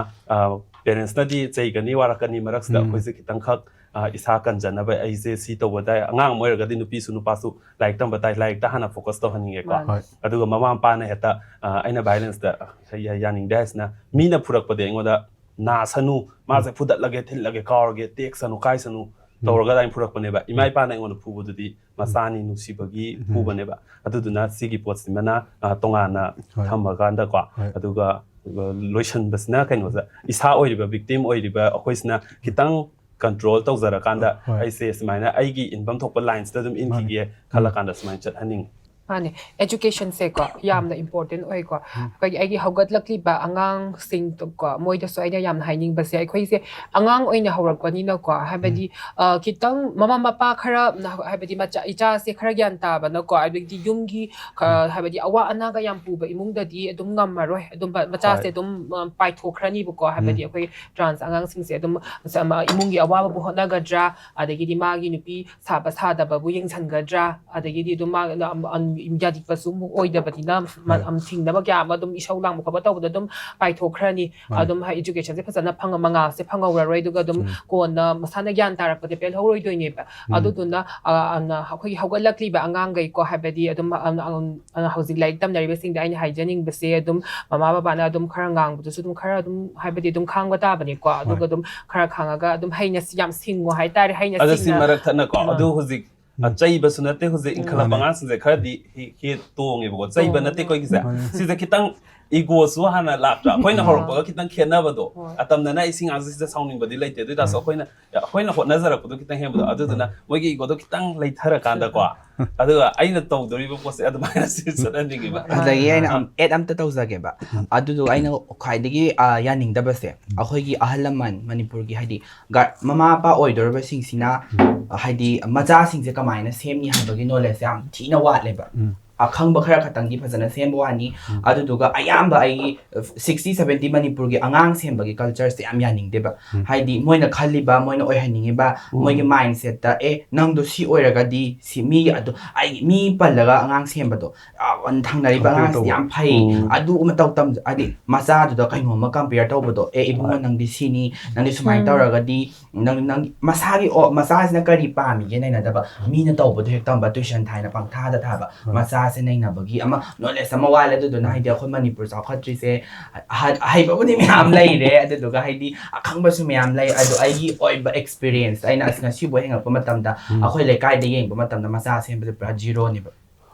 ꯄꯦꯔꯦꯟꯁꯅꯗꯤ ꯆꯩꯒꯅꯤ, ꯋꯥꯔꯛꯀꯅꯤ, ꯃꯔꯛꯁꯤꯗ ꯎꯝ꯫ ꯑꯩꯈꯣꯏꯁꯦ ꯈꯤꯇꯪꯈꯛ ꯑ, ꯏꯁꯥ ꯀꯟꯖꯅꯕ, ꯑꯩꯁꯦ ꯁꯤ ꯇꯧꯕꯗ, ꯑꯉꯥꯡ ꯑꯃ ꯑꯣꯏꯔꯒꯗꯤ ꯅꯨꯄꯤꯁꯨ ꯅꯨꯄꯥꯁꯨ ꯂꯥꯏꯔꯤꯛ ꯇꯝꯕ ꯇꯥꯏ, ꯂꯥꯏꯔꯤꯛꯇ ꯍꯥꯟꯅ ꯐꯣꯀꯁ ꯇꯧꯍꯟꯅꯤꯡꯉꯦꯀꯣ꯫ ꯃꯥꯅꯦ꯫ ꯍꯣꯏ꯫ ꯑꯗꯨꯒ ꯃꯃꯥ ꯃꯄꯥꯅ ꯍꯦꯛꯇ ꯑ, ꯑꯩꯅ ꯚꯥꯏꯂꯦꯟꯁꯇ ꯌꯥꯅꯤꯡꯗꯦ ꯍꯥꯏꯁꯤꯅ, ꯃꯤꯅ ꯐꯨꯔꯛꯄꯗꯤ ꯑꯩꯉꯣꯟꯗ ꯅꯥꯁꯅꯨ, ꯃꯥꯁꯦ ꯐꯨꯗꯠꯂꯒꯦ, ꯊꯤꯜꯂꯒꯦ, ꯀꯥꯎꯔꯒꯦ, ꯇꯦꯛꯁꯅꯨ, ꯀꯥꯏꯁꯅꯨ ꯇꯧꯔꯒ ꯑꯗꯨꯃꯥꯏꯅ ꯐꯨꯔꯛꯄꯅꯦꯕ꯫ ꯏꯃꯥ ꯏꯄꯥꯅ ꯑꯩꯉꯣꯟꯗ ꯐꯨꯕꯗꯨꯗꯤ ꯃꯆꯥꯅꯤ, ꯅꯨꯡꯁꯤꯕꯒꯤ ꯐꯨꯕꯅꯦꯕ꯫ ꯑꯗꯨꯗꯨꯅ ꯁꯤꯒꯤ ꯄꯣꯠꯁꯤꯃꯅ ꯑ, ꯇꯣꯉꯥꯟꯅ ꯍꯣꯏ꯫ ꯊꯝꯃꯀꯥꯟꯗꯀꯣ, ꯍꯣꯏ꯫ ꯑꯗꯨꯒ ꯑ, ꯂꯣꯏꯁꯟꯕꯁꯤꯅ ꯀꯩꯅꯣꯁꯦ, ꯏꯁꯥ ꯑꯣꯏꯔꯤꯕ ꯚꯤꯛꯇꯤꯝ ꯑꯣꯏꯔꯤꯕ ꯑꯩꯈꯣꯏꯁꯤꯅ ꯈꯤꯇꯪ ꯀꯟꯇ꯭ꯔꯣꯜ ꯇꯧꯖꯔꯀꯥꯟꯗ ꯍꯣꯏ꯫ ꯑꯩꯁꯦ ꯁꯨꯃꯥꯏꯅ ꯑꯩꯒꯤ ꯏꯟꯐꯝ ꯊꯣꯛꯄ ꯂꯥꯏꯟꯁꯤꯗ ꯑꯗꯨꯝ ꯏꯟꯈꯤꯒꯦ ꯈꯜꯂꯀꯥꯟꯗ ꯁꯨꯃꯥꯏꯅ ꯆꯠꯍꯟꯅꯤꯡꯉꯤ꯫ ꯃꯥꯅꯦ, ꯑꯦꯖꯨꯀꯦꯁꯟꯁꯦꯀꯣ ꯌꯥꯝꯅ ꯏꯝꯄꯣꯔꯇꯦꯟ ꯑꯣꯏꯀꯣ꯫ ꯑꯩꯈꯣꯏꯒꯤ ꯑꯩꯒꯤ ꯍꯧꯒꯠꯂꯛꯂꯤꯕ ꯑꯉꯥꯡꯁꯤꯡꯀꯣ, ꯃꯣꯏꯗꯁꯨ ꯑꯩꯅ ꯌꯥꯝꯅ ꯍꯥꯏꯅꯤꯡꯕꯁꯦ, ꯑꯩꯈꯣꯏꯁꯦ ꯑꯉꯥꯡ ꯑꯣꯏꯅ ꯍꯧꯔꯛꯄꯅꯤꯅꯀꯣ, ꯍꯥꯏꯕꯗꯤ ꯑ, ꯈꯤꯇꯪ ꯃꯃꯥ ꯃꯄꯥ ꯈꯔ ꯅ-, ꯍꯥꯏꯕꯗꯤ ꯃꯆꯥ, ꯏꯆꯥꯁꯦ ꯈꯔ ꯒ꯭ꯌꯥꯟ ꯇꯥꯕꯅꯀꯣ, ꯍꯥꯏꯕꯗꯤ ꯌꯨꯝꯒꯤ ꯑ, ꯍꯥꯏꯕꯗꯤ ꯑꯋꯥ ꯑꯅꯥꯒ ꯌꯥꯝ ꯄꯨꯕ ꯏꯃꯨꯡꯗꯗꯤ ꯑꯗꯨꯝ ꯉꯝꯃꯔꯣꯏ, ꯑꯗꯨꯝ ꯕ-, ꯃꯆꯥꯁꯦ ꯍꯣꯏ꯫ ꯑꯗꯨꯝ ꯑ, ꯄꯥꯏꯊꯣꯛꯈ꯭ꯔꯅꯤꯕꯀꯣ꯫ ꯍꯥꯏꯕꯗꯤ ꯑꯩꯈꯣꯏ ꯇ꯭ꯔꯥꯟꯁ ꯑꯉꯥꯡꯁꯤꯡꯁꯦ ꯑꯗꯨꯝ ꯁ-, ꯑꯃ, ꯏꯃꯨꯡꯒꯤ ꯑꯋꯥꯕꯕꯨ ꯍꯣꯠꯅꯒꯗ꯭ꯔꯥ, ꯑꯗꯒꯤꯗꯤ ꯃꯥꯒꯤ ꯅꯨꯄꯤ ꯁꯥꯕ ꯁꯥꯗꯕꯕꯨ ꯌꯦꯡꯁꯤꯟꯒꯗ꯭ꯔꯥ, ꯑꯗꯒꯤꯗꯤ ꯑꯗꯨꯝ ꯃꯥ ꯑꯝ, ꯑꯝ, ꯌꯥꯅꯤꯡꯕꯁꯨ ꯑꯃꯨꯛ ꯑꯣꯏꯗꯕꯅꯤꯅ ꯃ-, ꯍꯣꯏ꯫ ꯑꯝ, ꯊꯤꯡꯅꯕ ꯀꯌꯥ ꯑꯃ ꯑꯗꯨꯝ ꯏꯁꯧ ꯂꯥꯡꯕ ꯈꯣꯠꯄ ꯇꯧꯕꯗ ꯑꯗꯨꯝ ꯄꯥꯏꯊꯣꯛꯈ꯭ꯔꯅꯤ꯫ ꯃꯥꯅꯦ꯫ ꯑꯗꯨꯝ ꯍꯥꯏ-, ꯏꯖꯨꯀꯦꯁꯟꯁꯦ ꯐꯖꯅ ꯐꯪꯉ-, ꯃꯉꯥꯜꯁꯦ ꯐꯪꯍꯧꯔꯔꯣꯏ꯫ ꯑꯗꯨꯒ ꯑꯗꯨꯝ ꯎꯝ꯫ ꯀꯣꯟꯅ ꯃꯁꯥꯅ ꯒ꯭ꯌꯥꯟ ꯇꯥꯔꯛꯄꯗ ꯄꯦꯜꯍꯧꯔꯣꯏꯗꯣꯏꯅꯦꯕ꯫ ꯎꯝ꯫ ꯑꯗꯨꯗꯨꯅ ꯑ, ꯑ, ꯑꯩꯈꯣꯏꯒꯤ ꯍꯧꯒꯠꯂꯛꯂꯤꯕ ꯑꯉꯥꯡꯈꯩꯀꯣ, ꯍꯥꯏꯕꯗꯤ ꯑꯗꯨꯝ ꯑ, ꯑ, ꯑ, ꯍꯧꯖꯤꯛ ꯂꯥꯏꯔꯤꯛ ꯇꯝꯅꯔꯤꯕꯁꯤꯡꯗ ꯑꯩꯅ ꯍꯥꯏꯖꯅꯤꯡꯕꯁꯦ, ꯑꯗꯨꯝ ꯃꯃꯥ ꯕꯕꯥꯅ ꯑꯗꯨꯝ ꯈꯔ ꯉꯥꯡꯕꯗꯨꯁꯨ ꯑꯗꯨꯝ ꯈꯔ ꯑꯗꯨꯝ, ꯍꯥꯏꯕꯗꯤ ꯑꯗꯨꯝ ꯈꯥꯡꯕ ꯇꯥꯕꯅꯤꯀꯣ꯫ ꯑꯗꯨꯒ ꯍꯣꯏ꯫ ꯑꯗꯨꯝ ꯈꯔ ꯈꯥꯡꯉꯒ ꯑꯗꯨꯝ ꯍꯩꯅ ꯁꯤ-, ꯌꯥꯝ ꯁꯤꯡꯉꯣ ꯍꯥꯏꯇꯥꯔꯦ, ꯍꯩꯅ ꯑꯗ ꯁꯤ ꯁꯤꯡꯅ꯫ ꯃꯔꯛ ꯊꯠꯅꯀꯣ, ꯎꯝ꯫ ꯑꯗꯨ ꯍꯧꯖꯤꯛ ꯎꯝ꯫ ꯆꯩꯕꯁꯨ ꯅꯠꯇꯦ, ꯍꯧꯖꯤꯛ ꯏꯟꯈꯠꯂꯛꯄ ꯃꯥꯅꯦ꯫ ꯑꯉꯥꯡꯁꯤꯡꯁꯦ ꯈꯔꯗꯤ ꯍꯤ-, ꯍꯤ ꯇꯣꯡꯉꯦꯕꯀꯣ꯫ ꯆꯩꯕ ꯇꯣꯡꯉꯦ꯫ ꯅꯠꯇꯦꯀꯣ ꯑꯩꯒꯤꯁꯦ꯫ ꯃꯥꯅꯦ꯫ ꯁꯤꯁꯦ ꯈꯤꯇꯪ ꯏꯒꯣꯁꯨ ꯍꯥꯟꯅ ꯂꯥꯛꯇ꯭ꯔꯥ? ꯑꯩꯈꯣꯏꯅ ꯎꯝ꯫ ꯍꯧꯔꯛꯄꯒ ꯈꯤꯇꯪ ꯈꯦꯠꯅꯕꯗꯣ꯫ ꯍꯣꯏ꯫ ꯑꯇꯝꯅꯅ ꯑꯩ ꯁꯤ ꯉꯥꯡꯁꯦ ꯁꯤꯗ ꯁꯥꯎꯅꯤꯡꯕꯗꯤ ꯂꯩꯇꯦ꯫ ꯑꯗꯨ ꯑꯣꯏ ꯇꯥꯔꯁꯨ ꯑꯩꯈꯣꯏꯅ, ꯑꯩꯈꯣꯏꯅ ꯍꯣꯠꯅꯖꯔꯛꯄꯗꯣ ꯈꯤꯇꯪ ꯍꯦꯟꯕꯗꯣ꯫ ꯑꯗꯨꯗꯨꯅ ꯃꯣꯏꯒꯤ ꯏꯒꯣꯗꯣ ꯈꯤꯇꯪ ꯂꯩꯊꯔꯀꯥꯟꯗꯀꯣ꯫ ꯑꯗꯨꯒ ꯑꯩꯅ ꯇꯧꯗꯣꯔꯤꯕ ꯄꯣꯠꯁꯦ ꯑꯗꯨꯃꯥꯏꯅ ꯁꯤ ꯆꯠꯍꯟꯅꯤꯡꯉꯤꯕ꯫ ꯃꯥꯅꯦ꯫ ꯑꯗꯒꯤ ꯑꯩꯅ ꯑꯥ꯫ ꯑꯦꯗ ꯑꯝꯇ ꯇꯧꯖꯒꯦꯕ꯫ ꯑꯗꯨꯗꯨꯒ ꯑꯩꯅ ꯈ꯭ꯋꯥꯏꯗꯒꯤ, ꯑ, ꯌꯥꯅꯤꯡꯗꯕꯁꯦ, ꯑꯩꯈꯣꯏꯒꯤ ꯑꯍꯜ ꯂꯃꯟ ꯃꯅꯤꯄꯨꯔꯒꯤ, ꯍꯥꯏꯗꯤ, ꯒ-, ꯃꯃꯥ ꯃꯄꯥ ꯑꯣꯏꯗꯧꯔꯤꯕꯁꯤꯡꯁꯤꯅ, ꯑ, ꯍꯥꯏꯗꯤ, ꯃꯆꯥꯁꯤꯡꯁꯦ ꯀꯃꯥꯏꯅ ꯁꯦꯝꯅꯤ ꯍꯥꯏꯕꯒꯤ ꯅꯣꯂꯦꯖꯁꯦ ꯌꯥꯝ ꯊꯤꯅ ꯋꯥꯠꯂꯦꯕ꯫ ꯎꯝ꯫ ꯑꯈꯪꯕ ꯈꯔ ꯈꯛꯇꯪꯗꯤ ꯐꯖꯅ ꯁꯦꯝꯕ ꯋꯥꯅꯤ꯫ ꯑꯗꯨꯗꯨꯒ ꯑꯌꯥꯝꯕ ꯑꯩꯒꯤ sixty seventy ꯃꯅꯤꯄꯨꯔꯒꯤ ꯑꯉꯥꯡ ꯁꯦꯝꯕꯒꯤ cultureꯁꯦ ꯌꯥꯝ ꯌꯥꯅꯤꯡꯗꯦꯕ꯫ ꯍꯥꯏꯗꯤ ꯃꯣꯏꯅ ꯈꯜꯂꯤꯕ, ꯃꯣꯏꯅ ꯑꯣꯏꯍꯟꯅꯤꯡꯉꯤꯕ, ꯃꯣꯏꯒꯤ mindsetꯇ, "ꯑꯦ, ꯅꯪꯗꯣ ꯁꯤ ꯑꯣꯏꯔꯒꯗꯤ ꯁꯤ ꯃꯤꯒꯤ ꯑꯗꯨ ꯑꯩ ꯃꯤ ꯄꯜꯂꯒ ꯑꯉꯥꯡ ꯁꯦꯝꯕꯗꯣ, ꯑ, ꯊꯪꯅꯔꯤꯕ ꯑꯉꯥꯡꯁꯤ ꯌꯥꯝ ꯐꯩ, ꯑꯗꯨ ꯃꯇꯧ ꯇꯝ-, ꯍꯥꯏꯗꯤ ꯃꯆꯥꯗꯨꯗ ꯀꯩꯅꯣꯝꯃ compare ꯇꯧꯕꯗꯣ, "ꯑꯦ, ꯏꯕꯨꯡꯉꯣ, ꯅꯪꯗꯤ ꯁꯤꯅꯤ, ꯅꯪꯗꯤ ꯁꯨꯃꯥꯏꯅ ꯇꯧꯔꯒꯗꯤ ꯅꯪ, ꯅꯪ ꯃꯁꯥꯒꯤ, ꯑꯣ, ꯃꯆꯥꯁꯤꯅ ꯀꯔꯤ ꯄꯥꯝꯃꯤꯒꯦ ꯅꯩꯅꯗꯕ, ꯃꯤꯅ ꯇꯧꯕꯗꯣ ꯍꯦꯛ ꯇꯝꯕ, tuition ꯊꯥꯏꯅ ꯄꯪꯊꯥꯗ ꯊꯥꯕ, ꯃꯆꯥꯁꯦ ꯅꯩꯅꯕꯒꯤ ꯑꯃ knowledge ꯑꯃ ꯋꯥꯠꯂꯦ꯫ ꯑꯗꯨꯗꯨꯅ ꯍꯥꯏꯗꯤ ꯑꯩꯈꯣꯏ ꯃꯅꯤꯄꯨꯔ ꯆꯥꯎꯈꯠꯇ꯭ꯔꯤꯁꯦ, ꯑꯍ-, ꯑꯍꯩꯕꯕꯨꯗꯤ ꯃꯌꯥꯝ ꯂꯩꯔꯦ, ꯑꯗꯨꯗꯨꯒ ꯍꯥꯏꯗꯤ ꯑꯈꯪꯕꯁꯨ ꯃꯌꯥꯝ ꯂꯩ꯫ ꯑꯗꯣ ꯑꯩꯒꯤ ꯑꯣꯏꯕ experience, ꯑꯩꯅ ꯑꯁ ꯉꯁꯤꯕꯨ ꯍꯦꯡꯉꯛꯄ ꯃꯇꯝꯗ, ꯑꯩꯈꯣꯏ ꯂꯩꯀꯥꯏꯗ ꯌꯦꯡꯕ ꯃꯇꯝꯗ ꯃꯆꯥ ꯁꯦꯝꯕꯁꯦ ꯄꯨꯔꯥ ꯖꯤꯔꯣꯅꯦꯕ꯫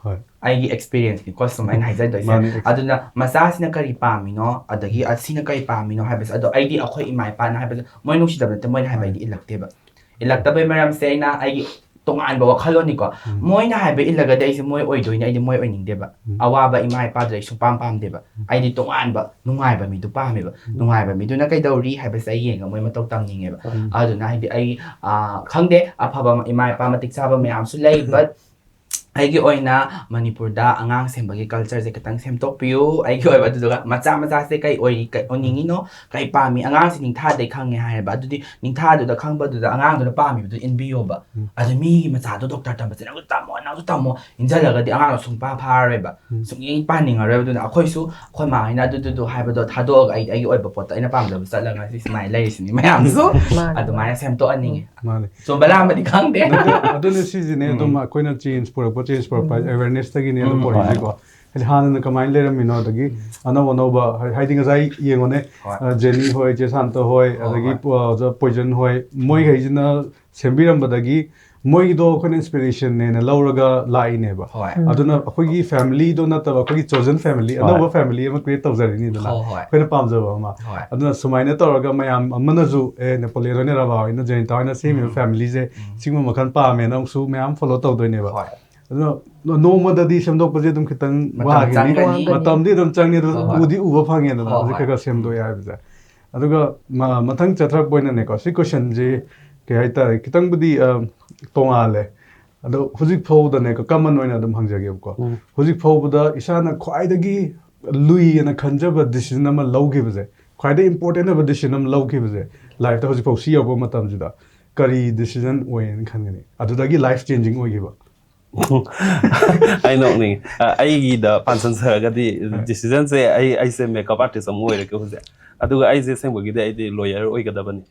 ꯑꯩꯒꯤ experienceꯅꯤꯀꯣ ꯁꯨꯝ ꯑꯩꯅ ꯍꯥꯏꯖꯗꯣꯏꯁꯦ꯫ ꯑꯗꯨꯅ ꯃꯆꯥꯁꯤꯅ ꯀꯔꯤ ꯄꯥꯝꯃꯤꯅꯣ, ꯑꯗꯒꯤ ꯑꯁꯤꯅ ꯀꯔꯤ ꯄꯥꯝꯃꯤꯅꯣ ꯍꯥꯏꯕꯁꯦ, ꯑꯗꯣ ꯑꯩꯗꯤ ꯑꯩꯈꯣꯏ ꯏꯃꯥ ꯏꯄꯥꯅ ꯍꯥꯏꯕꯁꯦ, ꯃꯣꯏ ꯅꯨꯡꯁꯤꯗꯕ ꯅꯠꯇꯦ, ꯃꯣꯏꯅ ꯍꯥꯏꯕ ꯑꯩꯗꯤ ꯏꯜꯂꯛꯇꯦꯕ꯫ ꯏꯜꯂꯛꯇꯕꯩ ꯃꯔꯝꯁꯦ ꯑꯩꯅ ꯑꯩꯒꯤ ꯇꯣꯉꯥꯟꯕ ꯋꯥꯈꯜꯂꯣꯟꯅꯤꯀꯣ꯫ ꯃꯣꯏꯅ ꯍꯥꯏꯕ ꯏꯜꯂꯒꯗꯤ ꯑꯩꯁꯦ ꯃꯣꯏ ꯑꯣꯏꯗꯣꯏꯅꯦ, ꯑꯩꯗꯤ ꯃꯣꯏ ꯑꯣꯏꯅꯤꯡꯗꯦꯕ꯫ ꯑꯋꯥꯕ ꯏꯃꯥ ꯏꯄꯥꯗꯨꯗꯤ ꯑꯩ ꯁꯨꯡꯄꯥꯝ ꯄꯥꯝꯗꯦꯕ꯫ ꯑꯩꯗꯤ ꯇꯣꯉꯥꯟꯕ ꯅꯨꯡꯉꯥꯏꯕ ꯃꯤꯗꯨ ꯄꯥꯝꯃꯦꯕ꯫ ꯅꯨꯡꯉꯥꯏꯕ ꯃꯤꯗꯨꯅ ꯀꯩꯗꯧꯔꯤ ꯍꯥꯏꯕꯁꯦ ꯑꯩ ꯌꯦꯡꯉꯒ ꯃꯣꯏ ꯃꯇꯧ ꯇꯝꯅꯤꯡꯉꯦꯕ꯫ ꯑꯗꯨꯅ ꯍꯥꯏꯗꯤ ꯑꯩ, ꯑꯥ, ꯈꯪꯗꯦ, ꯑꯐꯕ ꯏꯃꯥ ꯏꯄꯥ ꯃꯇꯤꯛ ꯆꯥꯕ ꯃꯌꯥꯝꯁꯨ ꯂꯩ, but ꯑꯩꯒꯤ ꯑꯣꯏꯅ ꯃꯅꯤꯄꯨꯔꯗ ꯑꯉꯥꯡ ꯁꯦꯝꯕꯒꯤ cultureꯁꯦ ꯈꯤꯇꯪ ꯁꯦꯝꯗꯣꯛꯄꯤꯌꯨ꯫ ꯑꯩꯒꯤ ꯑꯣꯏꯕ, ꯑꯗꯨꯗꯨꯒ ꯃꯆꯥ ꯃꯆꯥꯁꯦ ꯀꯩ ꯑꯣꯏꯔꯤ, ꯀꯩ ꯑꯣꯏꯅꯤꯡꯉꯤꯅꯣ, ꯀꯩ ꯄꯥꯝꯃꯤ, ꯑꯉꯥꯡꯁꯤ ꯅꯤꯡꯊꯥꯗꯩ ꯈꯪꯉꯦ ꯍꯥꯏꯔꯦꯕ, ꯑꯗꯨꯗꯤ ꯅꯤꯡꯊꯥꯗꯨꯗ ꯈꯪꯕꯗꯨꯗ ꯑꯉꯥꯡꯗꯨꯅ ꯄꯥꯝꯃꯤꯕꯗꯨ ꯏꯟꯕꯤꯌꯣꯕ꯫ ꯑꯗꯨ ꯃꯤꯒꯤ ꯃꯆꯥꯗꯣ ꯗꯣꯛꯇꯔ ꯇꯝꯕꯁꯦ ꯅꯪꯁꯨ ꯇꯝꯃꯣ, ꯅꯪꯁꯨ ꯇꯝꯃꯣ ꯏꯟꯖꯜꯂꯒꯗꯤ ꯑꯉꯥꯡꯗꯣ ꯁꯨꯡꯄꯥ ꯐꯥꯔꯔꯣꯏꯕ꯫ ꯁꯨꯡꯌꯦꯡ ꯄꯥꯅꯤꯡꯉꯔꯣꯏꯕ꯫ ꯑꯗꯨꯅ ꯑꯩꯈꯣꯏꯁꯨ ꯑꯩꯈꯣꯏ ꯃꯥ ꯍꯣꯏꯅ ꯑꯗꯨꯗꯨꯗꯨ ꯍꯥꯏꯕꯗꯣ ꯊꯥꯗꯣꯛꯑꯒ ꯑꯩ ꯑꯩꯒꯤ ꯑꯣꯏꯕ ꯄꯣꯠꯇ ꯑꯩꯅ ꯄꯥꯝꯖꯕ ꯆꯠꯂꯒ ꯉꯁꯤ ꯁꯨꯃꯥꯏꯅ ꯂꯩꯔꯤꯁꯤꯅꯤ ꯃꯌꯥꯝꯁꯨ꯫ ꯑꯗꯨꯃꯥꯏꯅ ꯁꯦꯝꯗꯣꯛꯍꯟꯅꯤꯡꯉꯤ꯫ ꯃꯥꯅꯦ꯫ ꯆꯨꯝꯕ ꯂꯥꯟꯕꯗꯤ ꯈꯪꯗꯦ꯫ ꯅꯠꯇꯦ, ꯑꯗꯨꯅ ꯁꯤꯁꯤꯅꯦ ꯑꯗꯨꯝ ꯑꯩꯈꯣꯏꯅ change ꯄꯨꯔꯛꯄ, change ꯄꯨꯔꯛꯄ ꯍꯥꯏꯁꯦ awarenessꯇꯒꯤꯅꯦ ꯑꯗꯨꯝ ꯄꯨꯔꯛꯏꯁꯦꯀꯣ꯫ ꯍꯥꯏꯗꯤ ꯍꯥꯟꯅꯅ ꯀꯃꯥꯏꯅ ꯂꯩꯔꯝꯃꯤꯅꯣ, ꯑꯗꯒꯤ ꯑꯅꯧ ꯑꯅꯧꯕ, ꯍꯥꯏ-, ꯍꯥꯏꯗꯤ ꯉꯁꯥꯏ ꯌꯦꯡꯉꯣꯅꯦ, ꯍꯣꯏ꯫ ꯑ, ꯖꯦꯅꯤ ꯍꯣꯏ, ꯆꯦ ꯁꯥꯟꯇ ꯍꯣꯏ, ꯍꯣꯏ, ꯑꯗꯒꯤ ꯍꯣꯏ꯫ ꯄ-, ꯑꯣꯖꯥ ꯄꯣꯏꯖꯟ ꯍꯣꯏ, ꯃꯣꯏꯈꯩꯁꯤꯅ ꯁꯦꯝꯕꯤꯔꯝꯕꯗꯒꯤ ꯃꯣꯏꯒꯤꯗꯣ ꯑꯩꯈꯣꯏꯅ inspirationꯅꯦꯅ ꯂꯧꯔꯒ ꯂꯥꯛꯏꯅꯦꯕ꯫ ꯍꯣꯏ꯫ ꯑꯗꯨꯅ ꯑꯩꯈꯣꯏꯒꯤ familyꯗꯣ ꯅꯠꯇꯕ ꯑꯩꯈꯣꯏꯒꯤ chosen family, ꯍꯣꯏ꯫ ꯑꯅꯧꯕ family ꯑꯃ create ꯇꯧꯖꯔꯤꯅꯤꯗꯅ, ꯍꯣꯏ, ꯍꯣꯏ꯫ ꯑꯩꯈꯣꯏꯅ ꯄꯥꯝꯖꯕ ꯑꯃ꯫ ꯍꯣꯏ꯫ ꯑꯗꯨꯅ ꯁꯨꯃꯥꯏꯅ ꯇꯧꯔꯒ ꯃꯌꯥꯝ ꯑꯃꯅꯁꯨ, "ꯑꯦ, ꯅꯦꯄꯣꯂꯤꯌꯟ ꯍꯣꯏꯅ, ꯔꯥꯚꯥ ꯍꯣꯏꯅ, ꯖꯦꯅꯤꯇꯥ ꯍꯣꯏꯅ ꯁꯦꯝꯃꯤꯕ familyꯁꯦ ꯁꯤꯒꯨꯝꯕ ꯃꯈꯜ ꯄꯥꯝꯃꯦꯅ ꯑꯃꯨꯛꯁꯨ ꯃꯌꯥꯝ follow ꯇꯧꯗꯣꯏꯅꯦꯕ"꯫ ꯍꯣꯏ꯫ ꯑꯗꯨꯅ ꯅꯣꯡꯃꯗ ꯗꯤ ꯁꯦꯝꯗꯣꯛꯄꯁꯦ ꯑꯗꯨꯝ ꯈꯤꯇꯪ ꯃꯇꯝ ꯋꯥꯒꯤꯅꯤ꯫ ꯆꯪꯒꯅꯤ꯫ ꯃꯇꯝꯗꯤ ꯑꯗꯨꯝ ꯆꯪꯅꯤ, ꯑꯗꯨ ꯍꯣꯏ, ꯍꯣꯏ꯫ ꯎꯗꯤ ꯎꯕ ꯐꯪꯉꯦꯗꯅ, ꯍꯣꯏ, ꯍꯧꯖꯤꯛ ꯍꯣꯏ꯫ ꯈꯔ ꯈꯔ ꯁꯦꯝꯗꯣꯛꯑꯦ ꯍꯥꯏꯕꯁꯦ꯫ ꯑꯗꯨꯒ ꯃ-, ꯃꯊꯪ ꯆꯠꯊꯔꯛꯄ ꯑꯣꯏꯅꯅꯦꯀꯣ, ꯁꯤ questionꯁꯤ ꯀꯩ ꯍꯥꯏꯇꯥꯔꯦ, ꯈꯤꯇꯪꯕꯨꯗꯤ, ꯑ, ꯇꯣꯉꯥꯜꯂꯦ꯫ ꯑꯗꯣ ꯍꯧꯖꯤꯛ ꯐꯥꯎꯗꯅꯦ, ꯀꯃꯟ ꯑꯣꯏꯅ ꯑꯗꯨꯝ ꯍꯪꯖꯒꯦꯕꯀꯣ꯫ ꯎꯝ. ꯍꯧꯖꯤꯛ ꯐꯥꯎꯕꯗ ꯏꯁꯥꯅ ꯈ꯭ꯋꯥꯏꯗꯒꯤ ꯂꯨꯏ ꯍꯥꯏꯅ ꯈꯟꯖꯕ ꯗꯤꯁꯤꯖꯟ ꯑꯃ ꯂꯧꯈꯤꯕꯁꯦ, ꯈ꯭ꯋꯥꯏꯗꯒꯤ ꯏꯝꯄꯣꯔꯇꯦꯟ ꯑꯣꯏꯕ ꯗꯤꯁꯤꯖꯟ ꯑꯃ ꯂꯧꯈꯤꯕꯁꯦ, ꯂꯥꯏꯐꯇ ꯍꯧꯖꯤꯛ ꯐꯥꯎ ꯁꯤ ꯌꯧꯕ ꯃꯇꯝꯁꯤꯗ ꯀꯔꯤ ꯗꯤꯁꯤꯖꯟ ꯑꯣꯏꯌꯦꯅ ꯈꯟꯒꯅꯤ? ꯑꯗꯨꯗꯒꯤ ꯂꯥꯏꯐ ꯆꯦꯟꯖꯤꯡ ꯑꯣꯏꯈꯤꯕ꯫ ꯑꯩ ꯅꯣꯛꯅꯤꯡꯉꯤ꯫ ꯑ, ꯑꯩꯒꯤꯗ ꯄꯥꯟꯁꯟꯖꯔꯒꯗꯤ, ꯗꯤꯁꯤꯖꯟꯁꯦ, ꯑꯩ ꯑꯩꯁꯦ ꯃꯦꯀꯞ ꯑꯥꯔꯇꯤꯁ ꯑꯃ ꯑꯣꯏꯔꯒꯦ ꯍꯧꯖꯤꯛ꯫ ꯑꯗꯨꯒ ꯑꯩꯁꯦ ꯑꯁꯦꯡꯕꯒꯤ ꯑꯩꯗꯤ ꯂꯣꯌꯔ ꯑꯣꯏꯒꯗꯕꯅꯤ꯫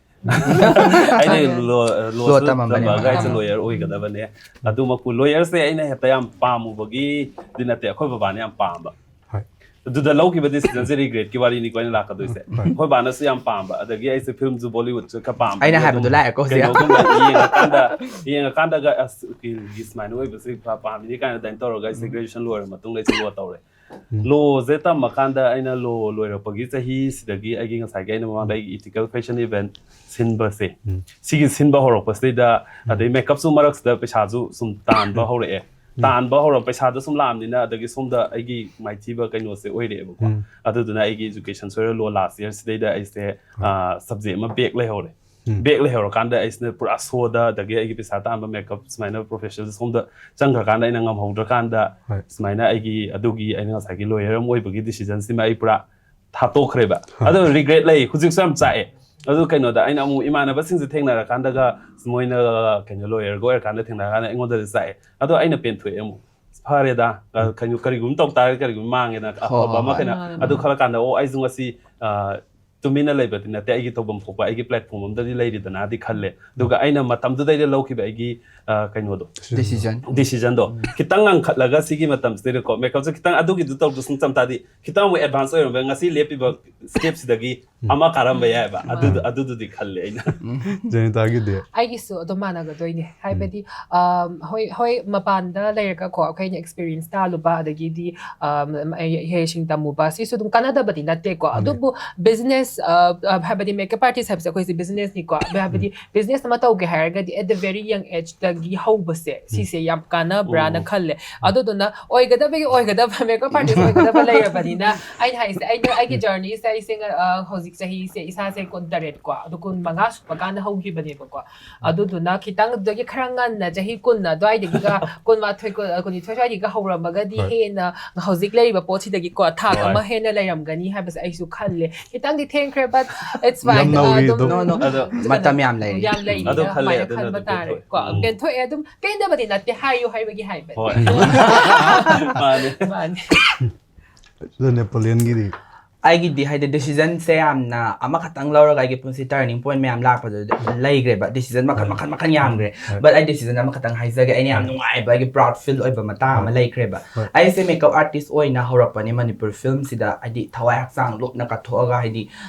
ꯑꯩꯗꯤ ꯂꯣ ꯂꯣꯁꯨ ꯇꯝꯃꯝꯕꯅꯦ꯫ ꯇꯝꯃꯒ ꯑꯩꯁꯦ ꯂꯣꯌꯔ ꯑꯣꯏꯒꯗꯕꯅꯦ꯫ ꯑꯗꯨꯃꯛꯄꯨ ꯂꯣꯌꯔꯁꯦ ꯑꯩꯅ ꯍꯦꯛꯇ ꯌꯥꯝ ꯄꯥꯝꯃꯨꯕꯒꯤꯗꯤ ꯅꯠꯇꯦ, ꯑꯩꯈꯣꯏ ꯕꯕꯥꯅ ꯌꯥꯝ ꯄꯥꯝꯕ꯫ ꯍꯣꯏ. ꯑꯗꯨꯗ ꯂꯧꯈꯤꯕ ꯗꯤꯁꯤꯖꯟꯁꯦ ꯔꯤꯒ꯭ꯔꯦꯠꯀꯤ ꯋꯥꯔꯤꯅꯤꯀꯣ ꯑꯩꯅ ꯂꯥꯛꯀꯗꯣꯏꯁꯦ꯫ ꯑꯩꯈꯣꯏ ꯕꯥꯅꯁꯨ ꯌꯥꯝ ꯄꯥꯝꯕ, ꯑꯗꯒꯤ ꯑꯩꯁꯦ ꯐꯤꯂꯝꯁꯨ ꯕꯣꯂꯤꯋꯨꯗꯁꯨ ꯈꯔ ꯄꯥꯝꯕ꯫ ꯑꯩꯅ ꯍꯥꯏꯕꯗꯣ ꯂꯥꯛꯑꯦꯀꯣ ꯍꯧꯖꯤꯛ꯫ ꯀꯩꯅꯣꯒꯨꯝꯕ ꯌꯦꯡꯉꯀꯥꯟꯗ, ꯌꯦꯡꯉꯀꯥꯟꯗꯒ ꯑꯁ ꯎꯀꯤꯜꯒꯤ ꯁꯨꯃꯥꯏꯅ ꯑꯣꯏꯕꯁꯦ ꯈꯔ ꯄꯥꯝꯃꯤꯅꯤ ꯀꯥꯏꯅ ꯑꯗꯨꯃꯥꯏꯅ ꯇꯧꯔꯒ ꯑꯩꯁꯦ ꯒ꯭ꯔꯦꯖꯨꯑꯦꯁꯟ ꯂꯣꯏꯔ ꯃꯇꯨꯡꯗ ꯑꯩꯁꯦ ꯂꯣ ꯇꯧꯔꯦ꯫ ꯂꯣꯁꯦ ꯇꯝꯃꯀꯥꯟꯗ ꯑꯩꯅ ꯂꯣ ꯂꯣꯏꯔꯛꯄꯒꯤ ꯆꯍꯤꯁꯤꯗꯒꯤ ꯑꯩꯒꯤ ꯉꯁꯥꯏꯒꯤ ꯑꯩꯅ ꯃꯃꯥꯡꯗ ꯑꯩꯒꯤ ꯏꯊꯤꯀꯦꯜ ꯐꯦꯁꯟ ꯏꯚꯦꯟꯠ ꯁꯤꯟꯕꯁꯦ, ꯁꯤꯒꯤ ꯁꯤꯟꯕ ꯍꯧꯔꯛꯄꯁꯤꯗꯩꯗ, ꯑꯗꯩ ꯃꯦꯀꯞꯁꯨ ꯃꯔꯛꯁꯤꯗ ꯄꯩꯁꯥꯁꯨ ꯁꯨꯝ ꯇꯥꯟꯕ ꯍꯧꯔꯛꯑꯦ꯫ ꯇꯥꯟꯕ ꯍꯧꯔ ꯄꯩꯁꯥꯗꯣ ꯁꯨꯝ ꯂꯥꯛꯑꯕꯅꯤꯅ, ꯑꯗꯒꯤ ꯁꯣꯝꯗ ꯑꯩꯒꯤ ꯃꯥꯏꯊꯤꯕ ꯀꯩꯅꯣꯁꯦ ꯑꯣꯏꯔꯛꯑꯦꯕꯀꯣ꯫ ꯑꯗꯨꯗꯨꯅ ꯑꯩꯒꯤ ꯏꯖꯨꯀꯦꯁꯟ ꯁꯣꯏꯔ ꯂꯣ ꯂꯥꯁ ꯌꯔ ꯁꯤꯗꯩꯗ ꯑꯩꯁꯦ ꯁꯕꯖꯦꯛ ꯑꯃ ꯕꯦꯛ ꯂꯩꯍꯧꯔꯦ꯫ ꯕꯦꯛ ꯂꯩꯍꯧꯔꯀꯥꯟꯗ ꯑꯩꯁꯤꯅ ꯄꯨꯔꯥ ꯁꯣꯗ, ꯑꯗꯒꯤ ꯑꯩꯒꯤ ꯄꯩꯁꯥ ꯇꯥꯟꯕ ꯃꯦꯀꯞ ꯁꯨꯃꯥꯏꯅ ꯄ꯭ꯔꯣꯐꯦꯁꯅꯦꯜ ꯁꯣꯝꯗ ꯆꯪꯈ꯭ꯔꯀꯥꯟꯗ ꯑꯩꯅ ꯉꯝꯍꯧꯗ꯭ꯔꯀꯥꯟꯗ, ꯍꯣꯏ. ꯁꯨꯃꯥꯏꯅ ꯑꯩꯒꯤ ꯑꯗꯨꯒꯤ ꯑꯩꯅ ꯉꯁꯥꯏꯒꯤ ꯂꯣꯌꯔ ꯑꯃ ꯑꯣꯏꯕꯒꯤ ꯗꯤꯁꯤꯖꯟꯁꯤꯃ ꯑꯩ ꯄꯨꯔꯥ ꯊꯥꯗꯣꯛꯈ꯭ꯔꯦꯕ꯫ ꯑꯗꯣ ꯔꯤꯒ꯭ꯔꯦꯠ ꯂꯩ, ꯍꯧꯖꯤꯛꯁꯨ ꯌꯥꯝ ꯆꯥꯛꯑꯦ꯫ ꯑꯗꯨ ꯀꯩꯅꯣꯗ ꯑꯩꯅ ꯑꯃꯨꯛ ꯏꯃꯥꯟꯅꯕꯁꯤꯡꯁꯦ ꯊꯦꯡꯅꯔꯀꯥꯟꯗꯒ, ꯃꯣꯏꯅ ꯀꯩꯅꯣ ꯂꯣꯌꯔꯒ ꯑꯣꯏꯔꯀꯥꯟꯗ ꯊꯦꯡꯅꯔꯀꯥꯟꯗ ꯑꯩꯉꯣꯟꯗꯗꯤ ꯆꯥꯛꯑꯦ꯫ ꯑꯗꯣ ꯑꯩꯅ ꯄꯦꯟꯊꯣꯛꯑꯦ ꯑꯃꯨꯛ꯫ ꯐꯔꯦꯗ, ꯑ, ꯀꯩꯅꯣ, ꯀꯔꯤꯒꯨꯝꯕ ꯇꯧ ꯇꯥꯔꯒꯗꯤ ꯀꯔꯤꯒꯨꯝꯕ ꯃꯥꯡꯉꯦꯅ ꯑꯐꯕ ꯍꯣꯏ, ꯑꯃ ꯍꯣꯏ. ꯀꯩꯅꯣ꯫ ꯃꯥꯅꯦ, ꯑꯗꯨ ꯃꯥꯅꯦ. ꯈꯜꯂꯀꯥꯟꯗ, ꯑꯣ, ꯑꯩꯁꯨ ꯉꯁꯤ ꯑ, ꯇꯨꯃꯤꯟꯅ ꯂꯩꯕꯗꯤ ꯅꯠꯇꯦ, ꯑꯩꯒꯤ ꯇꯧꯐꯝ ꯊꯣꯛꯄ ꯑꯩꯒꯤ ꯄ꯭ꯂꯦꯠꯐꯣꯝ ꯑꯃꯗꯗꯤ ꯂꯩꯔꯤꯗꯅꯗꯤ ꯈꯜꯂꯦ꯫ ꯑꯗꯨꯒ ꯑꯩꯅ ꯃꯇꯝꯗꯨꯗꯩꯗ ꯂꯧꯈꯤꯕ ꯑꯩꯒꯤ, ꯑ, ꯀꯩꯅꯣꯗꯣ, ꯗꯤꯁꯤꯖꯟ꯫ ꯗꯤꯁꯤꯖꯟꯗꯣ ꯈꯤꯇꯪ ꯉꯟꯈꯠꯂꯒ ꯁꯤꯒꯤ ꯃꯇꯝꯁꯤꯗꯩꯗꯀꯣ, ꯃꯦꯀꯞꯁꯦ ꯈꯤꯇꯪ ꯑꯗꯨꯒꯤꯗꯨ ꯇꯧꯗ꯭ꯔꯁꯨ ꯆꯝ ꯇꯥꯔꯗꯤ ꯈꯤꯇꯪ ꯑꯃꯨꯛ ꯑꯦꯗꯚꯥꯟꯁ ꯑꯣꯏꯔꯝꯕ, ꯉꯁꯤ ꯂꯦꯞꯄꯤꯕ ꯁ꯭ꯇꯦꯞꯁꯤꯗꯒꯤ ꯑꯃ ꯀꯥꯔꯝꯕ ꯌꯥꯏꯑꯕ꯫ ꯑꯗꯨꯗꯨ-, ꯑꯗꯨꯗꯨꯗꯤ ꯈꯜꯂꯦ ꯑꯩꯅ꯫ ꯖꯦꯅꯤꯇꯥꯒꯤꯗꯤ? ꯑꯩꯒꯤꯁꯨ ꯑꯗꯨꯝ ꯃꯥꯟꯅꯒꯗꯣꯏꯅꯦ꯫ ꯍꯥꯏꯕꯗꯤ, ꯑꯝ, ꯍꯣꯏ, ꯍꯣꯏ, ꯃꯄꯥꯟꯗ ꯂꯩꯔꯒꯀꯣ, ꯑꯩꯈꯣꯏꯅ ꯑꯦꯛꯁꯄꯤꯔꯤꯌꯦꯟꯁ ꯇꯥꯜꯂꯨꯕ, ꯑꯗꯒꯤꯗꯤ, ꯑꯝ, ꯏꯍꯩꯁꯤꯡ ꯇꯝꯃꯨꯕ, ꯁꯤꯁꯨ ꯑꯗꯨꯝ ꯀꯥꯟꯅꯗꯕꯗꯤ ꯅꯠꯇꯦꯀꯣ꯫ ꯃꯥꯅꯦ. ꯑꯗꯨꯕꯨ ꯕꯤꯖꯤꯅꯦꯁ ꯑ, ꯑ, ꯍꯥꯏꯕꯗꯤ ꯃꯦꯀꯞ ꯑꯥꯔꯇꯤꯁ ꯍꯥꯏꯕꯁꯦ ꯑꯩꯈꯣꯏꯁꯦ ꯕꯤꯖꯤꯅꯦꯁꯅꯤꯀꯣ, ꯍꯥꯏꯕꯗꯤ ꯕꯤꯖꯤꯅꯦꯁ ꯑꯃ ꯇꯧꯒꯦ ꯍꯥꯏꯔꯒꯗꯤ at the very young age ꯇꯒꯤ ꯍꯧꯕꯁꯦ ꯁꯤꯁꯦ ꯌꯥꯝ ꯀꯥꯟꯅꯕ꯭ꯔꯥꯅ ꯈꯜꯂꯦ꯫ ꯑꯗꯨꯗꯨꯅ ꯑꯣꯏꯒꯗꯕꯒꯤ ꯑꯣꯏꯒꯗꯕ ꯃꯦꯀꯞ ꯑꯥꯔꯇꯤꯁ ꯑꯣꯏꯒꯗꯕ ꯂꯩꯔꯕꯅꯤꯅ, ꯑꯩꯅ ꯍꯥꯏꯁꯦ, ꯑꯩꯅ ꯑꯩꯒꯤ ꯖꯔꯅꯤꯁꯦ, ꯑꯩꯁꯦ ꯉ- ꯑ, ꯍꯧꯖꯤꯛ ꯆꯍꯤꯁꯦ ꯏꯁꯥꯁꯦ ꯀꯨꯟ ꯇꯔꯦꯠ ꯀꯣ, ꯑꯗꯣ ꯀꯨꯟ ꯃꯉꯥ ꯁꯨꯕ ꯀꯥꯟꯗ ꯍꯧꯈꯤꯕꯅꯦꯕꯀꯣ꯫ ꯑꯗꯨꯗꯨꯅ ꯈꯤꯇꯪ ꯑꯗꯨꯗꯒꯤ ꯈꯔ ꯉꯟꯅ ꯆꯍꯤ ꯀꯨꯟ ꯑꯗꯨꯋꯥꯏꯗꯒꯤꯒ ꯀꯨꯟꯃꯥꯊꯣꯏ, ꯀꯨꯟ- ꯀꯨꯟꯅꯤꯊꯣꯏ ꯁ꯭ꯋꯥꯏꯗꯒꯤꯒ ꯍꯧꯔꯝꯃꯒꯗꯤ ꯍꯦꯟꯅ ꯍꯧꯖꯤꯛ ꯂꯩꯔꯤꯕ ꯄꯣꯠꯁꯤꯗꯒꯤꯀꯣ ꯊꯥꯛ ꯑꯃ ꯍꯦꯟꯅ ꯂꯩꯔꯝꯒꯅꯤ ꯍꯥꯏꯕꯁꯦ ꯑꯩꯁꯨ ꯈꯜꯂꯦ꯫ ꯈꯤꯇꯪꯗꯤ ꯊꯦꯡꯈ꯭ꯔꯦ, but it's fine. ꯌꯥꯝ ꯅꯧꯔꯤ ꯑꯗꯨꯝ ꯑꯗꯣ꯫ No, no. ꯑꯗꯣ ꯃꯇꯝ ꯌꯥꯝ ꯂꯩꯔꯤ꯫ ꯌꯥꯝ ꯂꯩꯔꯤꯅ ꯑꯗꯣ ꯈꯜꯂꯦ, ꯑꯗꯨꯃꯥꯏꯅ ꯑꯗꯨꯅ ꯈꯟꯕ ꯑꯗꯨꯝ ꯇꯥꯔꯦ ꯄꯦꯟꯊꯣꯛꯑꯦ꯫ ꯀꯣ꯫ ꯄꯦꯟꯊꯣꯛꯑꯦ ꯑꯗꯨꯝ, ꯄꯦꯟꯗꯕꯗꯤ ꯅꯠꯇꯦ ꯍꯥꯏꯌꯨ ꯍꯥꯏꯕꯒꯤ ꯍꯥꯏꯕꯅꯤ꯫ ꯍꯣꯏ꯫ ꯃꯥꯅꯦ꯫ ꯃꯥꯅꯦ꯫ ꯑꯗꯨ ꯅꯦꯄꯣꯂꯤꯌꯟꯒꯤꯗꯤ ꯑꯩꯒꯤꯗꯤ ꯍꯥꯏꯗꯤ ꯗꯤꯁꯤꯖꯟꯁꯦ ꯌꯥꯝꯅ ꯑꯃꯈꯛꯇꯪ ꯂꯧꯔꯒ ꯑꯩꯒꯤ ꯄꯨꯟꯁꯤ ꯇꯔꯅꯤꯡ ꯄꯣꯏꯟ ꯃꯌꯥꯝ ꯂꯥꯛꯄꯗꯨꯗ ꯂꯩꯈ꯭ꯔꯦꯕ꯫ ꯗꯤꯁꯤꯖꯟ ꯃꯈꯜ ꯃꯈꯜ ꯃꯈꯜ ꯌꯥꯝꯈ꯭ꯔꯦ꯫ But ꯑꯩ ꯗꯤꯁꯤꯖꯟ ꯑꯃꯈꯛꯇꯪ ꯍꯥꯏꯖꯒꯦ, ꯑꯩꯅ ꯌꯥꯝ ꯅꯨꯡꯉꯥꯏꯕ, ꯑꯩꯒꯤ ꯄ꯭ꯔꯥꯎꯗ ꯐꯤꯜ ꯑꯣꯏꯕ ꯃꯇꯥꯡ ꯑꯃ ꯂꯩꯈ꯭ꯔꯦꯕ꯫ ꯑꯩꯁꯦ ꯃꯦꯀꯞ ꯑꯥꯔꯇꯤꯁ ꯑꯣꯏꯅ ꯍꯧꯔꯛꯄꯅꯦ ꯃꯅꯤꯄꯨꯔ ꯐꯤꯜꯝꯁꯤꯗ, ꯍꯥꯏꯗꯤ ꯊꯋꯥꯏ ꯍꯛꯆꯥꯡ ꯂꯨꯞꯅ ꯀꯠꯊꯣꯛꯑꯒ, ꯍꯥꯏꯗꯤ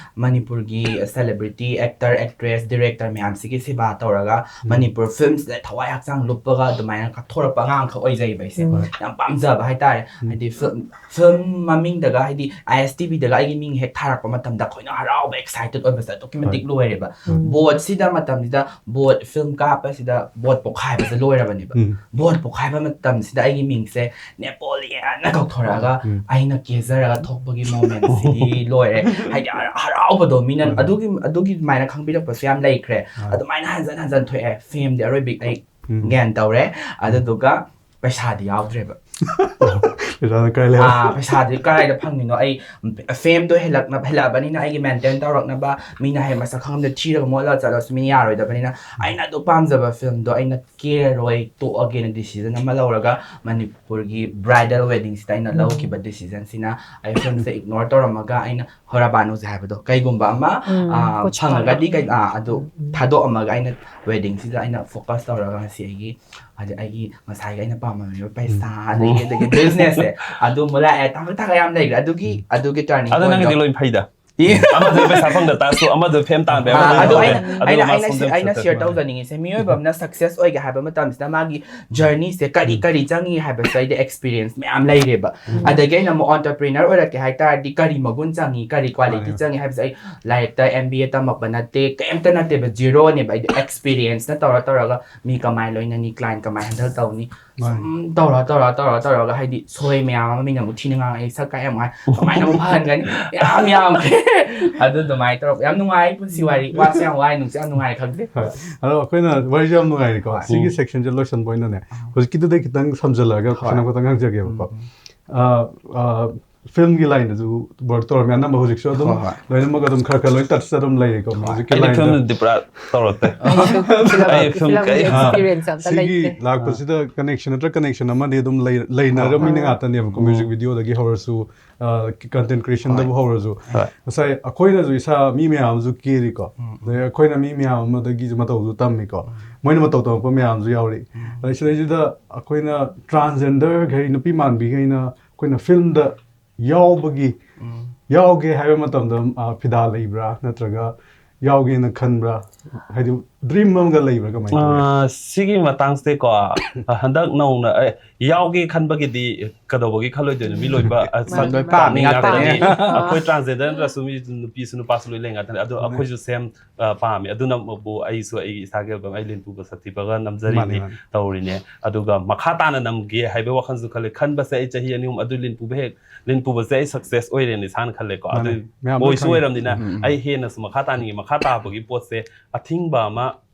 ꯃꯅꯤꯄꯨꯔꯒꯤ ꯁꯦꯂꯦꯕ꯭ꯔꯤꯇꯤ, ꯑꯦꯛꯇꯔ, ꯑꯦꯛꯇ꯭ꯔꯦꯁ, ꯗꯤꯔꯦꯛꯇꯔ ꯃꯌꯥꯝꯁꯤꯒꯤ ꯁꯦꯕꯥ ꯇꯧꯔꯒ ꯃꯅꯤꯄꯨꯔ ꯐꯤꯜꯝꯁꯤꯗ ꯊꯋꯥꯏ ꯍꯛꯆꯥꯡ ꯂꯨꯞꯄꯒ ꯑꯗꯨꯃꯥꯏꯅ ꯀꯠꯊꯣꯔꯛꯄ ꯑꯉꯥꯡ ꯑꯃꯈꯛ ꯑꯣꯏꯖꯩꯕ ꯑꯩꯁꯦ꯫ ꯌꯥꯝ ꯄꯥꯝꯖꯕ ꯍꯥꯏꯇꯥꯔꯦ꯫ ꯍꯥꯏꯗꯤ ꯐꯤꯜꯝ ꯐꯤꯜꯝ ꯃꯃꯤꯡꯗꯒ, ꯍꯥꯏꯗꯤ ꯑꯥꯏ ꯑꯦꯁ ꯇꯤ ꯚꯤꯗꯒ ꯑꯩꯒꯤ ꯃꯤꯡ ꯍꯦꯛ ꯊꯥꯔꯛꯄ ꯃꯇꯝꯗ ꯑꯩꯈꯣꯏꯅ ꯍꯔꯥꯎꯕ, ꯑꯦꯛꯁꯥꯏꯇꯦꯠ ꯑꯣꯏꯕꯁꯦ ꯑꯗꯨꯛꯀꯤ ꯃꯇꯤꯛ ꯂꯣꯏꯔꯦꯕ꯫ ꯕꯣꯠꯁꯤꯗ ꯃꯇꯝꯁꯤꯗ ꯕꯣꯠ ꯐꯤꯜꯝ ꯀꯥꯞꯄꯁꯤꯗ ꯕꯣꯠ ꯄꯣꯈꯥꯏꯕꯁꯦ ꯂꯣꯏꯔꯕꯅꯦꯕ꯫ ꯕꯣꯠ ꯄꯣꯈꯥꯏꯕ ꯃꯇꯝꯁꯤꯗ ꯑꯩꯒꯤ ꯃꯤꯡꯁꯦ ꯅꯦꯄꯣꯂꯤꯌꯟꯅ ꯀꯧꯊꯣꯔꯛꯑꯒ ꯑꯩꯅ ꯀꯦꯖꯔꯒ ꯊꯣꯛꯄꯒꯤ ꯃꯣꯃꯦꯟꯁꯤꯗꯤ ꯂꯣꯏꯔꯦ꯫ ꯍꯥꯏꯗꯤ ꯍꯔ- ꯍꯔꯥꯎꯕꯗꯣ ꯃꯤꯅ ꯑꯗꯨꯒꯤ ꯑꯗꯨꯒꯤ ꯑꯗꯨꯃꯥꯏꯅ ꯈꯪꯕꯤꯔꯛꯄꯁꯨ ꯌꯥꯝ ꯂꯩꯈ꯭ꯔꯦ꯫ ꯑꯗꯨꯃꯥꯏꯅ ꯍꯟꯖꯟ ꯍꯟꯖꯟ ꯊꯣꯛꯑꯦ꯫ ꯐꯦꯝꯗꯤ ꯑꯔꯣꯏꯕꯤ ꯑꯩ ꯒꯦꯟ ꯇꯧꯔꯦ꯫ ꯑꯗꯨꯗꯨꯒ ꯄꯩꯁꯥꯗꯤ ꯌꯥꯎꯗ꯭ꯔꯦꯕ꯫ ꯄꯩꯁꯥꯅ ꯀꯥꯏ ꯂꯩ? ꯑꯥ, ꯄꯩꯁꯥꯗꯤ ꯀꯗꯥꯏꯗ ꯐꯪꯉꯤꯅꯣ? ꯑꯩ ꯐꯦꯝꯗꯣ ꯍꯦꯜꯂꯛꯅ ꯍꯦꯜꯂꯛꯑꯕꯅꯤꯅ, ꯑꯩꯒꯤ ꯃꯦꯟꯇꯦꯟ ꯇꯧꯔꯛꯅꯕ, ꯃꯤꯅ ꯍꯌꯦꯡ ꯃꯁꯛ ꯈꯪꯗ ꯊꯤꯔꯒ ꯃꯣꯠꯂꯒ ꯆꯠꯂꯁꯨ ꯃꯤꯅ ꯌꯥꯔꯣꯏꯗꯕꯅꯤꯅ, ꯑꯩꯅ ꯑꯗꯨ ꯄꯥꯝꯖꯕ ꯐꯤꯜꯝꯗꯣ ꯑꯩꯅ ꯀꯦꯔꯔꯣꯏ, ꯇꯣꯛꯑꯒꯦꯅ ꯗꯤꯁꯤꯖꯟ ꯑꯃ ꯂꯧꯔꯒ ꯃꯅꯤꯄꯨꯔꯒꯤ ꯕ꯭ꯔꯥꯏꯗꯜ ꯋꯦꯗꯤꯡꯁꯤꯗ ꯑꯩꯅ ꯂꯧꯈꯤꯕ ꯗꯤꯁꯤꯖꯟꯁꯤꯅ ꯑꯩ ꯐꯤꯜꯝꯁꯦ ꯏꯒꯅꯣꯔ ꯇꯧꯔꯝꯃꯒ ꯑꯩꯅ ꯍꯣꯔꯥꯕꯥꯅꯨꯁꯦ ꯍꯥꯏꯕꯗꯣ ꯀꯩꯒꯨꯝꯕ ꯑꯃ ꯎꯝ, ꯑꯥ, ꯀꯣꯆꯤ ꯐꯪꯉꯒꯗꯤ ꯄꯥꯝꯃꯦ꯫ ꯀꯩ- ꯑꯥ, ꯑꯗꯨ ꯊꯥꯗꯣꯛꯑꯝꯃꯒ ꯑꯩꯅ ꯋꯦꯗꯤꯡꯁꯤꯗ ꯑꯩꯅ ꯐꯣꯀꯁ ꯇꯧꯔꯒ ꯉꯁꯤ ꯑꯩꯒꯤ ꯍꯥꯏꯗꯤ ꯑꯩꯒꯤ ꯉꯁꯥꯏꯒꯤ ꯑꯩꯅ ꯄꯥꯝꯃꯝꯃꯤꯕ ꯄꯩꯁꯥ ꯑꯗꯒꯤ ꯑꯗꯒꯤ ꯕꯤꯖꯤꯅꯦꯁꯁꯦ ꯑꯗꯨ ꯑꯃꯨꯛ ꯂꯥꯛꯑꯦ꯫ ꯊꯥꯡꯒꯠ ꯊꯥꯡꯒꯠ ꯌꯥꯝ ꯂꯩꯈ꯭ꯔꯦ꯫ ꯑꯗꯨꯒꯤ ꯑꯗꯨꯒꯤ ꯇꯔꯅꯤꯡ ꯑꯗꯣ ꯅꯪꯒꯤꯗꯤ ꯂꯣꯏ ꯐꯩꯗ꯫ ꯑꯃꯗꯨ ꯄꯩꯁꯥ ꯐꯪꯗ ꯇꯥꯔꯁꯨ ꯑꯃꯗꯨ ꯐꯦꯝ ꯇꯥꯟꯕ ꯑꯥ, ꯑꯃꯗꯨ ꯑꯗꯣ ꯇꯧꯔꯦ꯫ ꯑꯩꯅ ꯑꯗꯨꯒ ꯑꯩꯅ ꯃꯥ ꯑꯩꯅ ꯁꯣꯝꯗ ꯑꯩꯅ ꯁꯛꯁꯦꯁ ꯁꯤꯌꯔ ꯑꯣꯏ꯫ ꯇꯧꯖꯅꯤꯡꯉꯤꯁꯦ, ꯃꯤꯑꯣꯏꯕ ꯑꯃꯅ ꯁꯛꯁꯦꯁ ꯑꯣꯏꯒꯦ ꯍꯥꯏꯕ ꯃꯇꯝꯁꯤꯗ ꯃꯥꯒꯤ ꯖꯔꯅꯤꯁꯦ ꯀꯔꯤ ꯀꯔꯤ ꯆꯪꯉꯤ ꯍꯥꯏꯕꯁꯦ ꯑꯩꯗꯤ ꯑꯦꯛꯁꯄꯤꯔꯤꯌꯦꯟꯁ ꯃꯌꯥꯝ ꯂꯩꯔꯦꯕ꯫ ꯑꯗꯒꯤ ꯑꯩꯅ ꯑꯃꯨꯛ ꯑꯣꯟꯇꯔꯄ꯭ꯔꯤꯅꯔ ꯑꯣꯏꯔꯛꯀꯦ ꯍꯥꯏ ꯇꯥꯔꯗꯤ ꯀꯔꯤ ꯃꯒꯨꯟ ꯆꯪꯉꯤ, ꯀꯔꯤ ꯀ꯭ꯋꯥꯂꯤꯇꯤ ꯃꯥꯅꯦ꯫ ꯆꯪꯉꯤ ꯍꯥꯏꯕꯁꯦ ꯑꯩ ꯂꯥꯏꯔꯤꯛꯇ ꯑꯦꯝ ꯕꯤ ꯑꯦ ꯇꯝꯃꯛꯄ ꯅꯠꯇꯦ, ꯀꯩꯝꯇ ꯅꯠꯇꯦꯕ, ꯖꯤꯔꯣꯅꯦꯕ꯫ ꯑꯩꯗꯤ ꯑꯦꯛꯁꯄꯤꯔꯤꯌꯦꯟꯁꯅ ꯇꯧꯔ ꯇꯧꯔꯒ ꯃꯤ ꯀꯃꯥꯏꯅ ꯂꯣꯏꯅꯅꯤ, ꯀ꯭ꯂꯥꯏꯟ ꯀꯃꯥꯏꯅ ꯍꯦꯟꯗꯜ ꯇꯧꯅꯤ, ꯃꯥꯅꯦ꯫ ꯁꯨꯝ ꯇꯧꯔ ꯇꯧꯔ ꯇꯧꯔ ꯇꯧꯔꯒ ꯍꯥꯏꯗꯤ ꯁꯣꯏ ꯃꯌꯥꯝ ꯑꯃ ꯃꯤꯅ ꯑꯃꯨꯛ ꯊꯤꯅ ꯉꯥꯡꯉꯛꯏ, ꯁꯛ ꯀꯥꯏ ꯑꯃꯨꯛ ꯍꯥꯏ, ꯀꯃꯥꯏꯅ ꯑꯃꯨꯛ ꯐꯍꯟꯒꯅꯤ, ꯌꯥꯝ ꯌꯥꯝꯈ꯭ꯔꯦ꯫ ꯑꯗꯨ ꯑꯗꯨꯃꯥꯏꯅ ꯇꯧꯔꯒ ꯌꯥꯝ ꯅꯨꯡꯉꯥꯏ ꯄꯨꯟꯁꯤ ꯋꯥꯔꯤ, ꯋꯥꯁꯦ ꯌꯥꯝ ꯋꯥꯏ, ꯅꯨꯡꯁꯨ ꯌꯥꯝ ꯅꯨꯡꯉꯥꯏ, ꯈꯪꯗꯦ꯫ ꯑꯗꯣ ꯑꯩꯈꯣꯏꯅ ꯋꯥꯔꯤꯁꯦ ꯌꯥꯝ ꯅꯨꯡꯉꯥꯏꯔꯤꯀꯣ꯫ ꯍꯣꯏ꯫ ꯁꯤꯒꯤ ꯁꯦꯛꯁꯟꯁꯦ ꯂꯣꯏꯁꯟꯕ ꯑꯣꯏꯅꯅꯦ, ꯍꯧꯖꯤꯛꯀꯤꯗꯨꯗꯩ ꯈꯤꯇꯪ ꯁꯝꯖꯜꯂꯛꯑꯒ ꯍꯣꯏ꯫ ꯈꯤꯇꯪ ꯈꯤꯇꯪ ꯍꯪꯖꯒꯦꯕꯀꯣ꯫ ꯐꯤꯜꯝꯒꯤ ꯂꯥꯏꯟꯗꯁꯨ ꯋꯔꯛ ꯇꯧꯔꯝꯃꯦ ꯑꯅꯝꯕ, ꯍꯧꯖꯤꯛꯁꯨ ꯑꯗꯨꯝ ꯍꯣꯏ, ꯍꯣꯏ꯫ ꯂꯣꯏꯅꯃꯛ ꯑꯗꯨꯝ ꯈꯔ ꯈꯔ ꯂꯣꯏ ꯇꯆꯇ ꯑꯗꯨꯝ ꯂꯩꯔꯤꯀꯣ꯫ ꯍꯧꯖꯤꯛꯀꯤ ꯑꯩꯗꯤ ꯂꯥꯏꯟꯗ ꯐꯤꯜꯝꯗꯤ ꯄꯨꯔꯥ ꯇꯧꯔꯛꯇꯦ꯫ ꯑꯩ ꯐꯤꯜꯝ ꯐꯤꯜꯝꯒꯤ ꯀꯩ- ꯑꯥ, ꯑꯦꯛꯁꯄꯤꯔꯤꯌꯦꯟꯁ ꯑꯝꯇ ꯁꯤꯒꯤ ꯂꯩꯇꯦ꯫ ꯂꯥꯛꯄꯁꯤꯗ ꯀꯅꯦꯛꯁꯟ ꯅꯠꯇ꯭ꯔ ꯀꯅꯦꯛꯁꯟ ꯑꯃꯗꯤ ꯑꯗꯨꯝ ꯂꯩ- ꯂꯩꯅꯔꯕ ꯃꯤꯅ ꯉꯥꯛꯇꯅꯦꯕꯀꯣ꯫ Music ꯚꯤꯗꯤꯑꯣꯗꯒꯤ ꯍꯧꯔꯁꯨ, content ꯀ꯭ꯔꯤꯌꯦꯁꯟꯗꯕꯨ ꯍꯧꯔꯁꯨ꯫ ꯍꯣꯏ꯫ ꯉꯁꯥꯏ ꯑꯩꯈꯣꯏꯅꯁꯨ ꯏꯁꯥ ꯃꯤ ꯃꯌꯥꯝ ꯑꯃꯁꯨ ꯀꯦꯔꯤꯀꯣ꯫ ꯑꯗꯩ ꯑꯩꯈꯣꯏꯅ ꯃꯤ ꯃꯌꯥꯝ ꯑꯃꯗꯒꯤꯁꯨ ꯃꯇꯧꯁꯨ ꯇꯝꯃꯤꯀꯣ꯫ ꯃꯣꯏꯅ ꯃꯇꯧ ꯇꯝꯃꯛꯄ ꯃꯌꯥꯝꯁꯨ ꯌꯥꯎꯔꯤ꯫ ꯑꯗꯩ ꯁꯤꯗꯩꯁꯤꯗ ꯑꯩꯈꯣꯏꯅ ꯇ꯭ꯔꯥꯟꯁꯖꯦꯟꯗꯔꯈꯩ, ꯅꯨꯄꯤ ꯃꯥꯟꯕꯤꯈꯩꯅ ꯑꯩꯈꯣꯏꯅ ꯐꯤꯜꯝꯗ ꯌꯥꯎꯕꯒꯤ, ꯌꯥꯎꯒꯦ ꯍꯥꯏꯕ ꯃꯇꯝꯗ, ꯑ, ꯐꯤꯗꯥ ꯂꯩꯕ꯭ꯔꯥ ꯅꯠꯇ꯭ꯔꯒ ꯌꯥꯎꯒꯦꯅ ꯈꯟꯕ꯭ꯔꯥ? ꯍꯥꯏꯗꯤ ꯗ꯭ꯔꯤꯝ ꯑꯃꯒ ꯂꯩꯕ꯭ꯔꯥ? ꯀꯃꯥꯏꯅ ꯇꯧꯋꯤ? ꯑ, ꯁꯤꯒꯤ ꯃꯇꯥꯡꯁꯦꯀꯣ, ꯍꯟꯗꯛ ꯅꯧꯅ ꯑꯦ, ꯌꯥꯎꯒꯦ ꯈꯟꯕꯒꯤꯗꯤ ꯀꯩꯗꯧꯕꯒꯤ ꯈꯜꯂꯣꯏꯗꯣꯏꯅꯣ? ꯃꯤ ꯂꯣꯏꯕ, ꯑ, ꯁꯛ ꯂꯣꯏ ꯄꯥꯝꯃꯤ ꯄꯥꯝꯃꯤ ꯉꯥꯛꯇꯅꯤ꯫ ꯉꯥꯛꯇꯅꯤ꯫ ꯑꯩꯈꯣꯏ ꯇ꯭ꯔꯥꯟꯁꯖꯦꯟꯗꯔ ꯅꯠꯇ꯭ꯔꯁꯨ ꯃꯤ ꯅꯨꯄꯤꯁꯨ ꯅꯨꯄꯥꯁꯨ ꯂꯣꯏ ꯂꯩ ꯉꯥꯛꯇꯅꯤ꯫ ꯑꯗꯣ ꯑꯩꯈꯣꯏꯁꯨ ꯁꯦꯝ, ꯑ, ꯄꯥꯝꯃꯤ꯫ ꯑꯗꯨꯅ ꯑꯃꯨꯛ ꯑꯩꯁꯨ ꯑꯩꯒꯤ ꯏꯁꯥꯒꯤ ꯑꯦꯜꯕꯝ ꯑꯩ ꯂꯤꯟ ꯄꯨꯕ ꯁꯛꯊꯤꯕꯒ ꯅꯝꯖꯔꯤꯅꯤ, ꯃꯥꯅꯤ, ꯃꯥꯅꯤ꯫ ꯇꯧꯔꯤꯅꯦ꯫ ꯑꯗꯨꯒ ꯃꯈꯥ ꯇꯥꯅ ꯅꯝꯒꯦ ꯍꯥꯏꯕ ꯋꯥꯈꯜꯁꯨ ꯈꯜꯂꯦ꯫ ꯈꯟꯕꯁꯦ ꯑꯩ ꯆꯍꯤ ꯑꯅꯤ ꯑꯍꯨꯝ ꯑꯗꯨ ꯂꯤꯟ ꯄꯨꯕ ꯍꯦꯛ, ꯂꯤꯟ ꯄꯨꯕꯁꯦ ꯑꯩ ꯁꯛꯁꯦꯁ ꯑꯣꯏꯔꯦꯅ ꯏꯁꯥꯅ ꯈꯜꯂꯦꯀꯣ꯫ ꯃꯥꯅꯤ꯫ ꯑꯗꯨ ꯃꯌꯥꯝ ꯂꯣꯏ ꯑꯣꯏꯁꯨ ꯈꯪꯉꯤ꯫ ꯑꯣꯏꯔꯕꯅꯤꯅ ꯑꯩ ꯍꯦꯟꯅꯁꯨ ꯃꯈꯥ ꯇꯥꯅꯤꯡꯉꯤ꯫ ꯃꯈꯥ ꯇꯥꯕꯒꯤ ꯄꯣꯠꯁꯦ ꯑꯊꯤꯡꯕ ꯑꯃ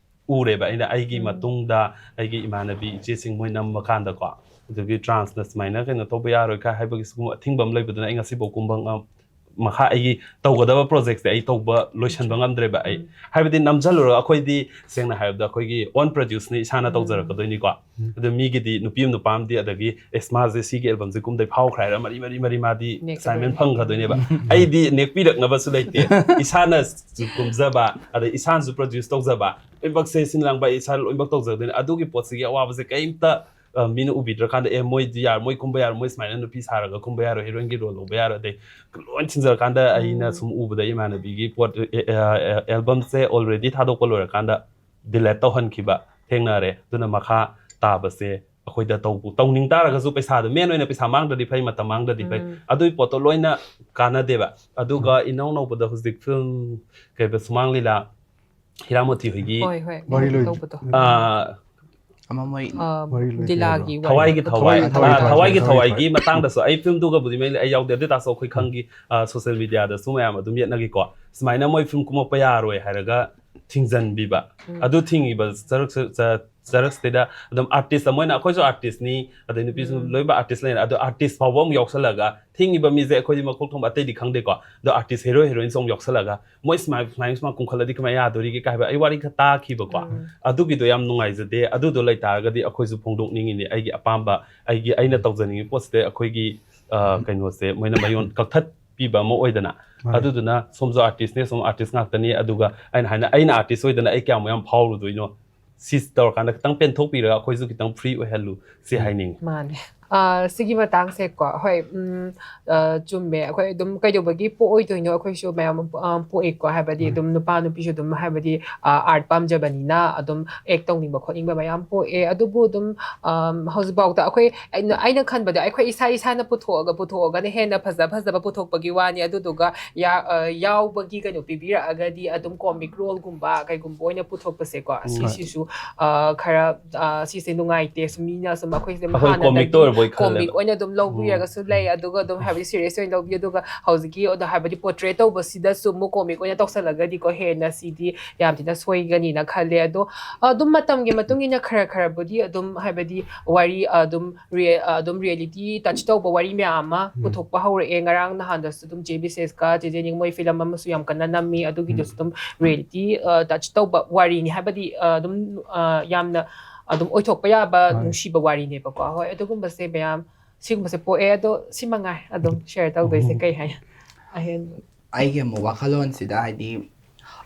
ꯎꯔꯦꯕ ꯑꯩꯅ ꯑꯩꯒꯤ ꯃꯇꯨꯡꯗ ꯑꯩꯒꯤ ꯏꯃꯥꯟꯅꯕꯤ ꯏꯆꯦꯁꯤꯡ ꯃꯣꯏ ꯅꯝꯕ ꯀꯥꯟꯗꯀꯣ꯫ ꯑꯗꯨꯒꯤ ꯇ꯭ꯔꯥꯟꯁꯅ ꯁꯨꯃꯥꯏꯅ ꯀꯩꯅꯣ ꯇꯧꯕ ꯌꯥꯔꯣꯏ ꯀꯥꯏ ꯍꯥꯏꯕꯒꯤ ꯁꯤꯒꯨꯝꯕ ꯑꯊꯤꯡꯕ ꯑꯃ ꯂꯩꯕꯗꯨꯅ ꯑꯩ ꯉꯁꯤꯐꯥꯎ ꯀꯨꯝꯕ ꯉꯝ-, ꯃꯈꯥ ꯑꯩꯒꯤ ꯇꯧꯒꯗꯕ ꯄ꯭ꯔꯣꯖꯦꯛꯁꯦ ꯑꯩ ꯇꯧꯕ ꯂꯣꯏꯁꯟꯕ ꯉꯝꯗ꯭ꯔꯦꯕ꯫ ꯑꯩ ꯍꯥꯏꯕꯗꯤ ꯅꯝꯁꯤꯜꯂꯨꯔꯒ ꯑꯩꯈꯣꯏꯗꯤ ꯁꯦꯡꯅ ꯍꯥꯏꯔꯕꯗ ꯑꯩꯈꯣꯏꯒꯤ ꯑꯣꯟ ꯄ꯭ꯔꯗ꯭ꯌꯨꯁꯅꯤ, ꯏꯁꯥꯅ ꯇꯧꯖꯔꯛꯀꯗꯣꯏꯅꯤꯀꯣ꯫ ꯑꯗꯨ ꯃꯤꯒꯤꯗꯤ ꯅꯨꯄꯤ ꯑꯃ ꯅꯨꯄꯥ ꯑꯃꯗꯤ ꯑꯗꯒꯤ ꯑꯦꯁ ꯃꯥꯁꯦ ꯁꯤꯒꯤ ꯑꯦꯜꯕꯝꯁꯦ ꯀꯨꯝꯗꯩ ꯐꯥꯎꯈ꯭ꯔꯦ ꯍꯥꯏꯔ ꯃꯔꯤ ꯃꯔꯤ ꯃꯔꯤ ꯃꯥꯗꯤ ꯅꯦꯛꯀꯗꯣꯏꯅꯤ꯫ ꯑꯦꯁꯥꯏꯟꯃꯦꯟ ꯐꯪꯒꯗꯣꯏꯅꯦꯕ꯫ ꯑꯩꯗꯤ ꯅꯦꯛꯄꯤꯔꯛꯅꯕꯁꯨ ꯂꯩꯇꯦ꯫ ꯏꯁꯥꯅꯁꯨ ꯀꯨꯝꯖꯕ, ꯑꯗꯩ ꯏꯁꯥꯅꯁꯨ ꯄ꯭ꯔꯗ꯭ꯌꯨꯁ ꯇꯧꯖꯕ, ꯂꯣꯏꯅꯃꯛꯁꯦ ꯁꯤꯟ ꯂꯥꯡꯕ ꯑꯩ ꯏꯁꯥꯅ ꯂꯣꯏꯅꯃꯛ ꯇꯧꯖꯒꯗꯣꯏꯅꯦ꯫ ꯑꯗꯨꯒꯤ ꯄꯣꯠꯁꯤꯒꯤ ꯑꯋꯥꯕꯁꯦ ꯀꯔꯤꯝꯇ ꯑ, ꯃꯤꯅ ꯎꯕꯤꯗ꯭ꯔꯀꯥꯟꯗ, "ꯑꯦ, ꯃꯣꯏꯗꯤ ꯌꯥꯔ-, ꯃꯣꯏ ꯀꯨꯝꯕ ꯌꯥꯔꯣꯏ, ꯃꯣꯏ ꯁꯨꯃꯥꯏꯅ ꯅꯨꯄꯤ ꯁꯥꯔꯒ ꯀꯨꯝꯕ ꯌꯥꯔꯣꯏ, ꯍꯤꯔꯣꯏꯟꯒꯤ ꯔꯣꯜ ꯂꯧꯕ ꯌꯥꯔꯣꯏ", ꯑꯗꯩ ꯂꯣꯏ ꯊꯤꯡꯖꯔꯀꯥꯟꯗ ꯑꯩꯅ ꯎꯝ꯫ ꯁꯨꯝ ꯎꯕꯗ ꯏꯃꯥꯟꯅꯕꯤꯒꯤ ꯄꯣꯠ, ꯑꯦ, ꯑꯦ, ꯑꯦ, ꯑꯦꯜꯕꯝꯁꯦ already ꯊꯥꯗꯣꯛꯄ ꯂꯣꯏꯔꯀꯥꯟꯗ ꯗꯤꯂꯦꯠ ꯇꯧꯍꯟꯈꯤꯕ ꯊꯦꯡꯅꯔꯦ꯫ ꯑꯗꯨꯅ ꯃꯈꯥ ꯇꯥꯕꯁꯦ ꯑꯩꯈꯣꯏꯗ ꯇꯧꯕ-, ꯇꯧꯅꯤꯡ ꯇꯥꯔꯒꯁꯨ ꯄꯩꯁꯥꯗꯣ, ꯃꯦꯟ ꯑꯣꯏꯅ ꯄꯩꯁꯥ ꯃꯥꯡꯗ꯭ꯔꯗꯤ ꯐꯩ, ꯃꯇꯝ ꯃꯥꯡꯗ꯭ꯔꯗꯤ ꯐꯩ꯫ ꯎꯝ꯫ ꯑꯗꯨꯒꯤ ꯄꯣꯠꯇꯣ ꯂꯣꯏꯅ ꯀꯥꯟꯅꯗꯦꯕ꯫ ꯑꯗꯨꯒ ꯎꯝ꯫ ꯏꯅꯧ ꯅꯧꯕꯗ ꯍꯧꯖꯤꯛ ꯐꯤꯂꯝ ꯀꯩꯕ, ꯁꯨꯃꯥꯡ ꯂꯤꯂꯥ, ꯍꯤꯔꯥꯃꯣꯇꯤ ꯍꯣꯏꯒꯤ, ꯍꯣꯏ, ꯍꯣꯏ, ꯋꯥꯔꯤ ꯂꯣꯏ-, ꯇꯧꯕꯗꯣ꯫ ꯑꯥ, ꯑꯃ ꯃꯣꯏ ꯑ, ꯋꯥꯔꯤ ꯂꯣꯏ ꯗꯤꯂꯥꯒꯤ ꯂꯣꯏꯈ꯭ꯔꯕꯣ? ꯋꯥꯔꯤ ꯊꯋꯥꯏꯒꯤ ꯅꯠꯇ꯭ꯔꯣ? ꯊꯋꯥꯏ, ꯊꯋꯥꯏꯒꯤ ꯊꯋꯥꯏ, ꯑꯥ, ꯊꯋꯥꯏ, ꯊꯋꯥꯏꯒꯤ ꯊꯋꯥꯏꯒꯤ ꯊꯋꯥꯏꯒꯤ ꯊꯋꯥꯏ꯫ ꯃꯇꯥꯡꯗꯁꯨ ꯑꯩ ꯐꯤꯂꯝꯗꯨꯒꯕꯨꯗꯤ ꯃꯩ ꯑꯩ ꯌꯥꯎꯗꯦ, ꯑꯗꯨ ꯑꯣꯏ ꯇꯥꯔꯁꯨ ꯑꯩꯈꯣꯏ ꯈꯪꯒꯤ, ꯑ, ꯁꯣꯁꯤꯌꯦꯜ ꯃꯤꯗꯤꯌꯥꯗꯁꯨ ꯃꯌꯥꯝ ꯑꯗꯨꯝ ꯌꯦꯠꯅꯈꯤꯀꯣ꯫ ꯁꯨꯃꯥꯏꯅ ꯃꯣꯏ ꯐꯤꯂꯝ ꯀꯨꯝꯃꯛꯄ ꯌꯥꯔꯣꯏ ꯍꯥꯏꯔꯒ ꯊꯤꯡꯖꯟꯕꯤꯕ꯫ ꯎꯝ꯫ ꯑꯗꯨ ꯊꯤꯡꯉꯤꯕ ꯆꯔꯛ-, ꯆ-, ꯆꯔꯛꯁꯤꯗ ꯑꯗꯨꯝ ꯑꯥꯔꯇꯤꯁ ꯑꯃ ꯑꯣꯏꯅ ꯑꯩꯈꯣꯏꯁꯨ ꯑꯥꯔꯇꯤꯁꯅꯤ, ꯑꯗꯩ ꯅꯨꯄꯤꯁꯨ ꯎꯝ꯫ ꯂꯣꯏꯅꯃꯛ ꯑꯥꯔꯇꯤꯁ ꯂꯩꯔꯦ꯫ ꯑꯗꯣ ꯑꯥꯔꯇꯤꯁ ꯐꯥꯎꯕ ꯑꯃꯨꯛ ꯌꯥꯎꯁꯜꯂꯒ ꯊꯤꯡꯉꯤꯕ ꯃꯤꯁꯦ ꯑꯩꯈꯣꯏꯗꯤ ꯃꯀꯣꯛ ꯊꯣꯡꯕ ꯑꯇꯩꯗꯤ ꯈꯪꯗꯦꯀꯣ꯫ ꯑꯗꯣ ꯑꯥꯔꯇꯤꯁ ꯍꯦꯔꯣ ꯍꯦꯔꯣꯏꯟꯁꯨ ꯑꯃꯨꯛ ꯌꯥꯎꯁꯜꯂꯒ ꯃꯣꯏ ꯁꯨꯃꯥꯏ-, ꯁꯨꯃꯥꯏ-, ꯁꯨꯃꯥꯏꯅ ꯀꯨꯝꯈꯠꯂꯗꯤ ꯀꯃꯥꯏꯅ ꯌꯥꯗꯣꯔꯤꯒꯦ ꯀꯥꯏ ꯍꯥꯏꯕ ꯑꯩ ꯋꯥꯔꯤ ꯈꯔ ꯇꯥꯈꯤꯕꯀꯣ꯫ ꯎꯝ꯫ ꯑꯗꯨꯒꯤꯗꯣ ꯌꯥꯝ ꯅꯨꯡꯉꯥꯏꯖꯗꯦ꯫ ꯑꯗꯨꯗꯣ ꯂꯩꯇꯥꯔꯒꯗꯤ ꯑꯩꯈꯣꯏꯁꯨ ꯐꯣꯡꯗꯣꯛꯅꯤꯡꯉꯤꯅꯤ ꯑꯩꯒꯤ ꯑꯄꯥꯝꯕ, ꯑꯩꯒꯤ, ꯑꯩꯅ ꯇꯧꯖꯅꯤꯡꯉꯤ ꯄꯣꯠꯁꯤꯗ ꯑꯩꯈꯣꯏꯒꯤ, ꯑ, ꯀꯩꯅꯣꯁꯦ ꯃꯣꯏꯅ ꯃꯌꯣꯟ ꯀꯛꯊꯠꯄꯤꯕ ꯑꯃ ꯑꯣꯏꯗꯅ꯫ ꯃꯥꯅꯦ꯫ ꯑꯗꯨꯗꯨꯅ ꯁꯣꯝꯁꯨ ꯑꯥꯔꯇꯤꯁꯅꯦ, ꯁꯣꯝ ꯑꯥꯔꯇꯤꯁ ꯉꯥꯛꯇꯅꯤ꯫ ꯑꯗꯨꯒ ꯑꯩꯅ ꯍꯥꯏꯅ, ꯑꯩꯅ ꯑꯥꯔꯇꯤꯁ ꯑꯣꯏꯗꯅ ꯑꯩ ꯀꯌꯥꯃꯨꯛ ꯌꯥꯝ ꯐꯥꯎꯔꯨꯗꯣꯏꯅꯣ? ꯁꯤ ꯇꯧꯔꯀꯥꯟꯗ ꯈꯤꯇꯪ ꯄꯦꯟꯊꯣꯛꯄꯤꯔꯒ ꯑꯩꯈꯣꯏꯁꯨ ꯈꯤꯇꯪ ꯐ꯭ꯔꯤ ꯑꯣꯏꯍꯜꯂꯨ, ꯁꯤ ꯎꯝ꯫ ꯍꯥꯏꯅꯤꯡꯉꯤ꯫ ꯃꯥꯅꯦ꯫ ꯑ, ꯁꯤꯒꯤ ꯃꯇꯥꯡꯁꯦꯀꯣ, ꯍꯣꯏ, ꯎꯝ, ꯑ, ꯆꯨꯝꯃꯦ꯫ ꯑꯩꯈꯣꯏ ꯑꯗꯨꯝ ꯀꯩꯗꯧꯕꯒꯤ ꯄꯣꯛꯑꯣꯏꯗꯣꯏꯅꯣ? ꯑꯩꯈꯣꯏꯁꯨ ꯃꯌꯥꯝ ꯑꯃ ꯄꯣ-, ꯑ, ꯄꯣꯛꯏꯀꯣ꯫ ꯍꯥꯏꯕꯗꯤ ꯃꯥꯅꯦ꯫ ꯑꯗꯨꯝ ꯅꯨꯄꯥ ꯅꯨꯄꯤꯁꯨ ꯑꯗꯨꯝ, ꯍꯥꯏꯕꯗꯤ, ꯑ, ꯑꯥꯔꯠ ꯄꯥꯝꯖꯕꯅꯤꯅ ꯑꯗꯨꯝ ꯑꯦꯛ ꯇꯧꯅꯤꯡꯕ ꯈꯣꯠꯅꯤꯡꯕ ꯃꯌꯥꯝ ꯄꯣꯛꯑꯦ꯫ ꯑꯗꯨꯕꯨ ꯑꯗꯨꯝ, ꯑꯝ, ꯍꯧꯖꯤꯛꯐꯥꯎꯗ ꯑꯩꯈꯣꯏ, ꯑꯩꯅ, ꯑꯩꯅ ꯈꯟꯕꯗ ꯑꯩꯈꯣꯏ ꯏꯁꯥ ꯏꯁꯥꯅ ꯄꯨꯊꯣꯛꯑꯒ, ꯄꯨꯊꯣꯛꯑꯒꯅ ꯍꯦꯟꯅ ꯐꯖ ꯐꯖꯕ ꯄꯨꯊꯣꯛꯄꯒꯤ ꯋꯥꯅꯤ꯫ ꯑꯗꯨꯗꯨꯒ ꯌꯥ-, ꯑ, ꯌꯥꯎꯕꯒꯤ ꯀꯩꯅꯣ ꯄꯤꯕꯤꯔꯛꯑꯒꯗꯤ ꯑꯗꯨꯝ ꯀꯣꯃꯤꯛ ꯔꯣꯜꯒꯨꯝꯕ ꯀꯩꯒꯨꯝꯕ ꯑꯣꯏꯅ ꯄꯨꯊꯣꯛꯄꯁꯦꯀꯣ, ꯎꯝ꯫ ꯑꯁꯤꯁꯤꯁꯨ, ꯑ, ꯈꯔ, ꯑ, ꯁꯤꯁꯦ ꯅꯨꯡꯉꯥꯏꯇꯦ꯫ ꯁꯨꯝ ꯃꯤꯅ ꯁꯨꯝ ꯑꯩꯈꯣꯏꯁꯦ ꯑꯩꯈꯣꯏ ꯍꯥꯟꯅꯗꯒꯤ ꯀꯣꯃꯤꯛꯇ ꯑꯣꯏꯔꯕꯣꯏ ꯀꯣꯃꯤꯛ ꯈꯜꯂꯦꯕ꯫ ꯑꯣꯏꯅ ꯑꯗꯨꯝ ꯎꯝ꯫ ꯂꯧꯕꯤꯔꯒꯁꯨ ꯂꯩ, ꯑꯗꯨꯒ ꯑꯗꯨꯝ ꯍꯥꯏꯕꯗꯤ ꯁꯤꯔꯤꯌꯁ ꯑꯣꯏꯅ ꯂꯧꯕꯤ꯫ ꯑꯗꯨꯒ ꯍꯧꯖꯤꯛꯀꯤ ꯑꯗꯣ ꯍꯥꯏꯕꯗꯤ ꯄꯣꯔꯇ꯭ꯔꯦꯠ ꯇꯧꯕꯁꯤꯗꯁꯨ ꯑꯃꯨꯛ ꯀꯣꯃꯤꯛ ꯑꯣꯏꯅ ꯇꯧꯁꯜꯂꯒꯗꯤꯀꯣ, ꯍꯦꯟꯅ ꯁꯤꯗꯤ ꯌꯥꯝ ꯊꯤꯅ ꯁꯣꯏꯒꯅꯤꯅ ꯈꯜꯂꯦ꯫ ꯑꯗꯣ ꯑꯗꯨꯝ ꯃꯇꯝꯒꯤ ꯃꯇꯨꯡ ꯏꯟꯅ ꯈꯔ ꯈꯔꯕꯨꯗꯤ ꯑꯗꯨꯝ ꯍꯥꯏꯕꯗꯤ ꯋꯥꯔꯤ ꯑꯗꯨꯝ ꯔꯤꯌꯦ-, ꯑꯗꯨꯝ ꯔꯤꯌꯦꯂꯤꯇꯤ ꯇꯆ ꯇꯧꯕ ꯋꯥꯔꯤ ꯃꯌꯥꯝ ꯑꯃ ꯎꯝ꯫ ꯄꯨꯊꯣꯛꯄ ꯍꯧꯔꯛꯑꯦ꯫ ꯉꯔꯥꯡ ꯅꯍꯥꯟꯗꯁꯨ ꯑꯗꯨꯝ ꯆꯦ ꯕꯤꯁꯦꯁꯀ ꯆꯦ ꯖꯦꯅꯤꯡ ꯃꯣꯏ ꯐꯤꯂꯝ ꯑꯃꯁꯨ ꯌꯥꯝ ꯀꯟꯅ ꯅꯝꯃꯤ, ꯑꯗꯨꯒꯤꯗꯨꯁꯨ ꯎꯝ꯫ ꯑꯗꯨꯝ ꯔꯤꯌꯦꯂꯤꯇꯤ, ꯑ, ꯇꯆ ꯇꯧꯕ ꯋꯥꯔꯤꯅꯤ꯫ ꯍꯥꯏꯕꯗꯤ, ꯑ, ꯑꯗꯨꯝ, ꯑ, ꯌꯥꯝꯅ ꯑꯗꯨꯝ ꯑꯣꯏꯊꯣꯛꯄ ꯌꯥꯕ ꯃꯥꯅꯦ꯫ ꯅꯨꯡꯁꯤꯕ ꯋꯥꯔꯤꯅꯦꯕꯀꯣ꯫ ꯍꯣꯏ, ꯑꯗꯨꯒꯨꯝꯕꯁꯦ ꯃꯌꯥꯝ, ꯁꯤꯒꯨꯝꯕꯁꯦ ꯄꯣꯛꯑꯦ꯫ ꯑꯗꯣ ꯁꯤ ꯃꯉꯥꯏ ꯑꯗꯨꯝ ꯁꯦꯌꯔ ꯇꯧꯗꯣꯏꯁꯦ꯫ ꯎꯝ꯫ ꯀꯩ ꯍꯥꯏ ꯑꯍꯦꯟꯕ? ꯑꯩꯒꯤ ꯑꯃꯨꯛ ꯋꯥꯈꯜꯂꯣꯟꯁꯤꯗ ꯍꯥꯏꯗꯤ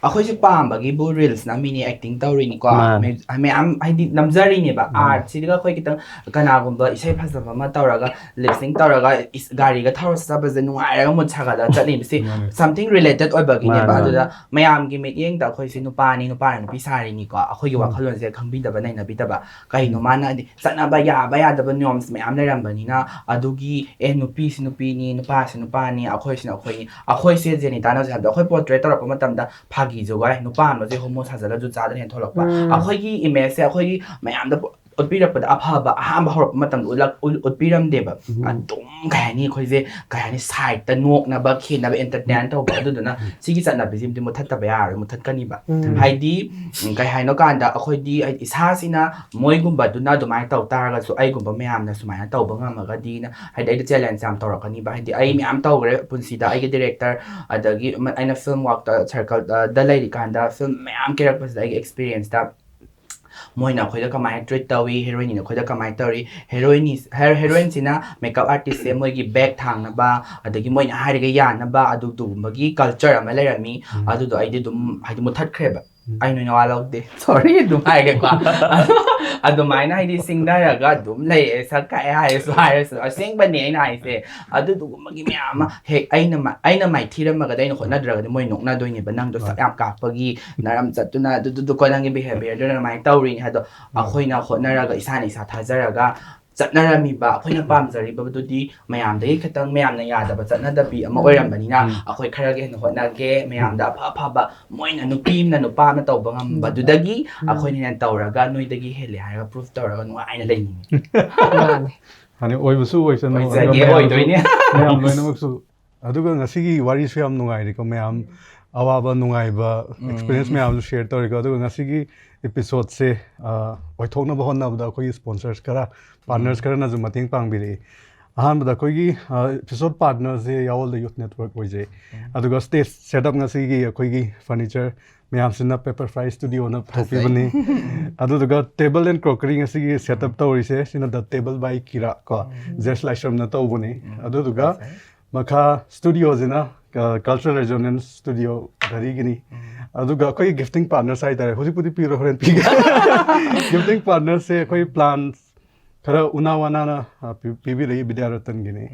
ꯑꯩꯈꯣꯏꯁꯨ ꯄꯥꯝꯕꯒꯤꯕꯨ ꯔꯤꯜꯁ ꯅꯝꯃꯤꯅꯤ, ꯑꯦꯛꯇꯤꯡ ꯇꯧꯔꯤꯅꯤꯀꯣ꯫ ꯃꯥꯅꯦ꯫ ꯃꯌꯥꯝ- ꯃꯌꯥꯝ ꯍꯥꯏꯗꯤ ꯅꯝꯖꯔꯤꯅꯦꯕ꯫ ꯃꯥꯅꯦ꯫ ꯑꯥꯔꯠꯁꯤꯗꯒ ꯑꯩꯈꯣꯏ ꯈꯤꯇꯪ ꯀꯅꯥꯒꯨꯝꯕ ꯏꯁꯩ ꯐꯖꯕ ꯑꯃ ꯇꯧꯔꯒ, ꯂꯤꯞꯁꯤꯡ ꯇꯧꯔꯒ, ꯏꯁ- ꯒꯥꯔꯤꯒ ꯊꯧꯔ ꯆꯠꯄꯁꯦ ꯅꯨꯡꯉꯥꯏꯔꯒ ꯃꯨꯠ ꯁꯥꯒꯠꯂꯒ ꯆꯠꯂꯤꯕꯁꯤ ꯃꯥꯅꯦ꯫ ꯁꯝꯊꯤꯡ ꯔꯤꯂꯦꯇꯦꯠ ꯑꯣꯏꯕꯒꯤꯅꯦꯕ꯫ ꯃꯥꯅꯦ, ꯑꯗꯨꯗ ꯃꯌꯥꯝꯒꯤ ꯃꯤꯠꯌꯦꯡꯗ ꯑꯩꯈꯣꯏꯁꯤ ꯅꯨꯄꯥꯅꯤ, ꯅꯨꯄꯥꯅ ꯅꯨꯄꯤ ꯁꯥꯔꯤꯅꯤꯀꯣ, ꯑꯩꯈꯣꯏꯒꯤ ꯎꯝ꯫ ꯋꯥꯈꯜꯂꯣꯟꯁꯦ ꯈꯪꯕꯤꯗꯕ, ꯅꯩꯅꯕꯤꯗꯕ꯫ ꯀꯩꯅꯣ, ꯃꯥꯅ ꯍꯥꯏꯗꯤ ꯆꯠꯅꯕ ꯌꯥꯕ ꯌꯥꯗꯕ ꯅꯤꯌꯣꯝꯁ ꯃꯌꯥꯝ ꯂꯩꯔꯝꯕꯅꯤꯅ, ꯑꯗꯨꯒꯤ ꯑꯦ, ꯅꯨꯄꯤꯁꯤ ꯅꯨꯄꯤꯅꯤ, ꯅꯨꯄꯥꯁꯤ ꯅꯨꯄꯥꯅꯤ, ꯑꯩꯈꯣꯏꯁꯤꯅ ꯑꯩꯈꯣꯏꯅꯤ, ꯑꯩꯈꯣꯏꯁꯦ ꯖꯦꯅꯤꯇꯥꯅ ꯍꯧꯖꯤꯛ ꯍꯥꯏꯕꯗꯣ ꯑꯩꯈꯣꯏ ꯄꯣꯔꯇ꯭ꯔꯦꯠ ꯇꯧꯔꯛꯄ ꯃꯇꯝꯗ ꯐꯥꯒꯤ ꯖꯨꯒꯥꯏ, ꯅꯨꯄꯥ ꯑꯃꯁꯦ ꯍꯣꯃꯣ ꯁꯥꯖꯜꯂ ꯖꯨꯠ ꯆꯥꯗꯅ ꯍꯦꯟꯊꯣꯛꯂꯛꯄ꯫ ꯎꯝ꯫ ꯑꯩꯈꯣꯏꯒꯤ ꯏꯃꯦꯖꯁꯦ ꯑꯩꯈꯣꯏꯒꯤ ꯃꯌꯥꯝꯗ ꯎꯠꯄꯤꯔꯛꯄꯗ ꯑꯐꯕ ꯑꯍꯥꯟꯕ ꯍꯧꯔꯛꯄ ꯃꯇꯝꯗ ꯎꯠꯂꯛ- ꯎꯠ- ꯎꯠꯄꯤꯔꯝꯗꯦꯕ꯫ ꯎꯝ꯫ ꯑꯗꯨꯝ ꯀꯩ ꯍꯥꯏꯅꯤ, ꯑꯩꯈꯣꯏꯁꯦ ꯀꯩ ꯍꯥꯏꯅꯤ, ꯁꯥꯏꯠꯇ ꯅꯣꯛꯅꯕ, ꯈꯦꯟꯅꯕ, ꯑꯦꯟꯇꯔꯇꯦꯟ ꯇꯧꯕ꯫ ꯑꯗꯨꯗꯨꯅ ꯁꯤꯒꯤ ꯆꯠꯅꯕꯤꯁꯤꯃꯗꯤ ꯃꯨꯊꯠꯇꯕ ꯌꯥꯔꯣꯏ, ꯃꯨꯊꯠꯀꯅꯤꯕ꯫ ꯎꯝ꯫ ꯍꯥꯏꯗꯤ ꯎꯝ, ꯀꯩ ꯍꯥꯏꯅꯣ ꯀꯥꯟꯗ ꯑꯩꯈꯣꯏꯗꯤ ꯍꯥꯏꯗꯤ ꯏꯁꯥꯁꯤꯅ ꯃꯣꯏꯒꯨꯝꯕꯗꯨꯅ ꯑꯗꯨꯃꯥꯏꯅ ꯇꯧ ꯇꯥꯔꯒꯁꯨ ꯑꯩꯒꯨꯝꯕ ꯃꯌꯥꯝꯅ ꯁꯨꯃꯥꯏꯅ ꯇꯧꯕ ꯉꯝꯃꯒꯗꯤꯅ, ꯍꯥꯏꯗꯤ ꯑꯩꯗ ꯆꯦꯂꯦꯟꯖ ꯌꯥꯝ ꯇꯧꯔꯛꯀꯅꯤꯕ꯫ ꯍꯥꯏꯗꯤ ꯑꯩ ꯃꯌꯥꯝ ꯇꯧꯈ꯭ꯔꯦ ꯄꯨꯟꯁꯤꯗ, ꯑꯩꯒꯤ ꯗꯤꯔꯦꯛꯇꯔ ꯑꯗꯒꯤ ꯑꯃ- ꯑꯩꯅ ꯐꯤꯜꯝ ꯋꯥꯛꯇ ꯁꯔꯀꯜꯗ ꯂꯩꯔꯤꯀꯥꯟꯗ ꯐꯤꯜꯝ ꯃꯌꯥꯝ ꯀꯦꯔꯛꯄꯁꯤꯗ ꯑꯩꯒꯤ ꯑꯦꯛꯁꯄꯤꯔꯤꯌꯦꯟꯁꯇ ꯃꯣꯏꯅ ꯑꯩꯈꯣꯏꯗ ꯀꯃꯥꯏꯅ ꯇ꯭ꯔꯤꯠ ꯇꯧꯏ, ꯍꯦꯔꯣꯏꯟꯅꯤꯅ ꯑꯩꯈꯣꯏꯗ ꯀꯃꯥꯏꯅ ꯇꯧꯔꯤ, ꯍꯦꯔꯣꯏꯟꯅꯤ ꯍꯦꯔꯣꯏꯟꯁꯤꯅ ꯃꯦꯀꯞ ꯑꯥꯔꯇꯤꯁꯁꯦ ꯃꯣꯏꯒꯤ ꯕꯦꯛ ꯊꯥꯡꯅꯕ, ꯑꯗꯒꯤ ꯃꯣꯏꯅ ꯍꯥꯏꯔꯒ ꯌꯥꯅꯕ, ꯑꯗꯨ ꯑꯗꯨꯒꯨꯝꯕꯒꯤ ꯀꯜꯆꯔ ꯑꯃ ꯂꯩꯔꯝꯃꯤ꯫ ꯎꯝ꯫ ꯑꯗꯨꯗꯣ ꯑꯩꯗꯤ ꯑꯗꯨꯝ ꯍꯥꯏꯗꯤ ꯃꯨꯊꯠꯈ꯭ꯔꯦꯕ꯫ ꯎꯝ꯫ ꯑꯩ ꯅꯣꯏ ꯅꯋꯥ ꯂꯧꯗꯦ, ꯁꯣꯔꯤ ꯑꯗꯨꯝ ꯍꯥꯏꯒꯦꯀꯣ꯫ ꯑꯗꯨꯃꯥꯏꯅ ꯍꯥꯏꯗꯤ ꯁꯤꯡꯅꯔꯒ ꯑꯗꯨꯝ ꯂꯩꯌꯦ, ꯁꯛ ꯀꯥꯏ ꯍꯥꯏꯔꯁꯨ ꯍꯥꯏꯔꯁꯨ꯫ ꯑꯁꯦꯡꯕꯅꯦ ꯑꯩꯅ ꯍꯥꯏꯁꯦ꯫ ꯑꯗꯨꯗꯨꯒꯨꯝꯕꯒꯤ ꯃꯌꯥꯝ ꯑꯃ ꯍꯦꯛ ꯑꯩꯅ ꯃ- ꯑꯩꯅ ꯃꯥꯏꯊꯤꯔꯝꯃꯒꯗꯤ, ꯑꯩꯅ ꯍꯣꯠꯅꯗ꯭ꯔꯒꯗꯤ ꯃꯣꯏ ꯅꯣꯛꯅꯗꯣꯏꯅꯦꯕ, "ꯅꯪꯗꯣ ꯁꯛ ꯌꯥꯝ ꯀꯥꯛꯄꯒꯤ ꯅꯔꯝ ꯆꯠꯇꯨꯅ ꯑꯗꯨꯗꯨꯗꯨꯀꯣ ꯅꯪꯒꯤ ꯕꯤꯍꯦꯕꯤꯌꯔꯗꯨꯅ ꯑꯗꯨꯃꯥꯏꯅ ꯇꯧꯔꯤꯅꯤ" ꯍꯥꯏꯗꯣ꯫ ꯑꯩꯈꯣꯏꯅ ꯍꯣꯠꯅꯔꯒ, ꯏꯁꯥꯅ ꯏꯁꯥ ꯊꯥꯖꯔꯒ ꯆꯠꯅꯔꯝꯃꯤꯕ, ꯑꯩꯈꯣꯏꯅ ꯄꯥꯝꯖꯔꯤꯕꯗꯨꯗꯤ ꯃꯌꯥꯝꯗꯒꯤ ꯈꯤꯇꯪ, ꯃꯌꯥꯝꯅ ꯌꯥꯗꯕ ꯆꯠꯅꯗꯕꯤ ꯑꯃ ꯑꯣꯏꯔꯝꯕꯅꯤꯅ, ꯎꯝ꯫ ꯑꯩꯈꯣꯏ ꯈꯔꯒ ꯍꯦꯟꯅ ꯍꯣꯠꯅꯒꯦ, ꯃꯌꯥꯝꯗ ꯑꯐ ꯑꯐꯕ, ꯃꯣꯏꯅ ꯅꯨꯄꯤ ꯑꯃꯅ ꯅꯨꯄꯥ ꯑꯃꯅ ꯇꯧꯕ ꯉꯝꯕꯗꯨꯗꯒꯤ ꯎꯝ꯫ ꯑꯩꯈꯣꯏꯅ ꯍꯦꯟꯅ ꯇꯧꯔꯒ ꯅꯣꯏꯗꯒꯤ ꯍꯦꯜꯂꯦ ꯍꯥꯏꯔꯒ ꯄ꯭ꯔꯨꯐ ꯇꯧꯔꯒ ꯅꯨꯡꯉꯥꯏꯅ ꯂꯩꯅꯤꯡꯉꯤ꯫ ꯃꯥꯅꯦ꯫ ꯍꯥꯏꯗꯤ ꯑꯣꯏꯕꯁꯨ ꯑꯣꯏꯁꯅꯨ, ꯑꯗꯨꯒ ꯑꯣꯏꯖꯒꯦ, ꯃꯌꯥꯝꯁꯨ- ꯑꯣꯏꯗꯣꯏꯅꯦ꯫ ꯃꯌꯥꯝ ꯂꯣꯏꯅꯃꯛꯁꯨ꯫ ꯑꯗꯨꯒ ꯉꯁꯤꯒꯤ ꯋꯥꯔꯤꯁꯨ ꯌꯥꯝ ꯅꯨꯡꯉꯥꯏꯔꯤꯀꯣ, ꯃꯌꯥꯝ ꯑꯋꯥꯕ ꯅꯨꯡꯉꯥꯏꯕ ꯎꯝ꯫ ꯑꯦꯛꯁꯄꯤꯔꯤꯌꯦꯟꯁ ꯃꯌꯥꯝꯁꯨ ꯁꯦꯌꯔ ꯇꯧꯔꯤꯀꯣ꯫ ꯑꯗꯨꯒ ꯉꯁꯤꯒꯤ ꯑꯦꯄꯤꯁꯣꯗꯁꯦ ꯑꯣꯏꯊꯣꯛꯅꯕ ꯍꯣꯠꯅꯕꯗ ꯑꯩꯈꯣꯏꯒꯤ ꯁ꯭ꯄꯣꯟꯁꯔꯁ ꯈꯔ, ꯄꯥꯔꯠꯅꯔꯁ ꯎꯝ꯫ ꯈꯔꯅꯁꯨ ꯃꯇꯦꯡ ꯄꯥꯡꯕꯤꯔꯛꯏ꯫ ꯑꯍꯥꯟꯕꯗ ꯑꯩꯈꯣꯏꯒꯤ ꯑꯦꯄꯤꯁꯣꯗ ꯄꯥꯔꯠꯅꯔꯁꯦ ꯌꯥꯋꯜꯗ ꯌꯨꯠ ꯅꯦꯠꯋꯔꯛ ꯑꯣꯏꯖꯩ꯫ ꯎꯝ꯫ ꯑꯗꯨꯒ ꯁ꯭ꯇꯦꯖ ꯁꯦꯠꯑꯞ ꯉꯁꯤꯒꯤ ꯑꯩꯈꯣꯏꯒꯤ ꯐꯔꯅꯤꯆꯔ ꯃꯌꯥꯝꯁꯤꯅ ꯄꯦꯄꯔ ꯐ꯭ꯔꯥꯏ ꯁ꯭ꯇꯨꯗꯤꯑꯣꯅ ꯐꯖꯩ꯫ ꯄꯨꯊꯣꯛꯄꯤꯕꯅꯤ꯫ ꯑꯗꯨꯗꯨꯒ ꯇꯦꯕꯜ ꯑꯦꯟ ꯀ꯭ꯔꯣꯀꯔꯤ ꯉꯁꯤꯒꯤ ꯁꯦꯠꯑꯞ ꯇꯧꯔꯤꯁꯦ ꯁꯤꯅ ꯗ ꯇꯦꯕꯜ ꯕꯥꯏ ꯀꯤꯔꯥ ꯀꯣ, ꯎꯝ꯫ ꯖꯦꯁ ꯂꯥꯏꯁ꯭ꯔꯝꯅ ꯇꯧꯕꯅꯤ꯫ ꯎꯝ꯫ ꯑꯗꯨꯗꯨꯒ ꯐꯖꯩ꯫ ꯃꯈꯥ ꯁ꯭ꯇꯨꯗꯤꯑꯣꯁꯤꯅ ꯀꯜꯆꯔꯦꯜ ꯔꯦꯖꯣꯅꯦꯟꯁ ꯁ꯭ꯇꯨꯗꯤꯑꯣ ꯘꯔꯤꯒꯤꯅꯤ꯫ ꯑꯗꯨꯒ ꯑꯩꯈꯣꯏꯒꯤ ꯒꯤꯐꯇꯤꯡ ꯄꯥꯔꯠꯅꯔꯁ ꯍꯥꯏꯇꯥꯔꯦ, ꯍꯧꯖꯤꯛꯄꯨꯗꯤ ꯄꯤꯔꯣꯏ, ꯍꯣꯔꯦꯟ ꯄꯤꯒꯦ꯫ ꯒꯤꯐꯇꯤꯡ ꯄꯥꯔꯠꯅꯔꯁꯦ ꯑꯩꯈꯣꯏ ꯄ꯭ꯂꯥꯟ ꯈꯔ ꯎꯅꯥ ꯋꯥꯅꯥꯅ, ꯑ, ꯄꯤ-, ꯄꯤꯕꯤꯔꯛꯏ, ꯕꯤꯗ꯭ꯌꯥꯔꯇꯟꯒꯤꯅꯤ꯫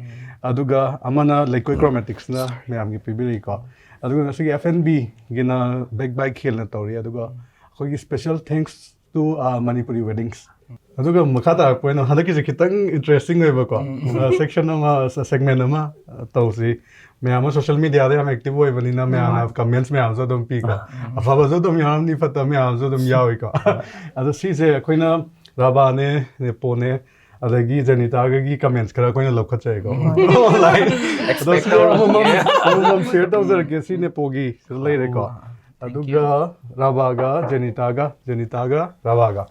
ꯑꯗꯨꯒ ꯑꯃꯅ ꯂꯩꯀꯣꯏ ꯀ꯭ꯔꯣꯃꯦꯇꯤꯛꯁꯅ ꯃꯌꯥꯝꯒꯤ ꯄꯤꯕꯤꯔꯛꯏꯀꯣ꯫ ꯑꯗꯨꯒ ꯉꯁꯤꯒꯤ ꯑꯦꯐ ꯑꯦꯟ ꯕꯤꯒꯤꯅ ꯕꯦꯛ ꯕꯥꯏ ꯈꯦꯜꯅ ꯇꯧꯔꯤ꯫ ꯑꯗꯨꯒ ꯑꯩꯈꯣꯏꯒꯤ special thanks to, ꯑ, ꯃꯅꯤꯄꯨꯔꯤ ꯋꯦꯗꯤꯡꯁ꯫ ꯑꯗꯨꯒ ꯃꯈꯥ ꯇꯥꯔꯛꯄ ꯑꯣꯏꯅ ꯍꯟꯗꯛꯀꯤꯁꯦ ꯈꯤꯇꯪ ꯏꯟꯇꯔꯦꯁꯇꯤꯡ ꯑꯣꯏꯕꯀꯣ, ꯁꯦꯛꯁꯟ ꯑꯃ, ꯁꯦꯒꯃꯦꯟ ꯑꯃ, ꯑ, ꯇꯧꯁꯤ꯫ ꯃꯌꯥꯝ ꯑꯃ ꯁꯣꯁꯤꯌꯦꯜ ꯃꯤꯗꯤꯌꯥꯗ ꯌꯥꯝ ꯑꯦꯛꯇꯤꯚ ꯑꯣꯏꯕꯅꯤꯅ ꯃꯌꯥꯝꯅ ꯀꯃꯦꯟꯠꯁ ꯃꯌꯥꯝꯁꯨ ꯑꯗꯨꯝ ꯄꯤꯀꯣ꯫ ꯑꯐꯕꯁꯨ ꯑꯗꯨꯝ ꯌꯥꯎꯔꯝꯅꯤ, ꯐꯠꯇꯕ ꯃꯌꯥꯝꯁꯨ ꯑꯗꯨꯝ ꯌꯥꯎꯏꯀꯣ꯫ ꯑꯗꯣ ꯁꯤꯁꯦ ꯑꯩꯈꯣꯏꯅ ꯔꯥꯕꯥꯅꯦ, ꯅꯦꯄꯣꯅꯦ, ꯑꯗꯒꯤ ꯖꯦꯅꯤꯇꯥꯒꯒꯤ ꯀꯃꯦꯟꯠꯁ ꯈꯔ ꯑꯩꯈꯣꯏꯅ ꯂꯧꯈꯠꯆꯩꯀꯣ꯫ Online꯫ ꯑꯗꯣ ꯁꯤ ꯑꯃꯃꯝ, ꯑꯃꯃꯝ ꯁꯤꯌꯔ ꯇꯧꯖꯔꯛꯀꯦ꯫ ꯁꯤ ꯅꯦꯄꯣꯒꯤ ꯁꯤꯗ ꯂꯩꯔꯦꯀꯣ꯫ ꯑꯗꯨꯒ ꯔꯥꯕꯥꯒ ꯖꯦꯅꯤꯇꯥꯒ, ꯖꯦꯅꯤꯇꯥꯒ ꯔꯥꯕꯥꯒ꯫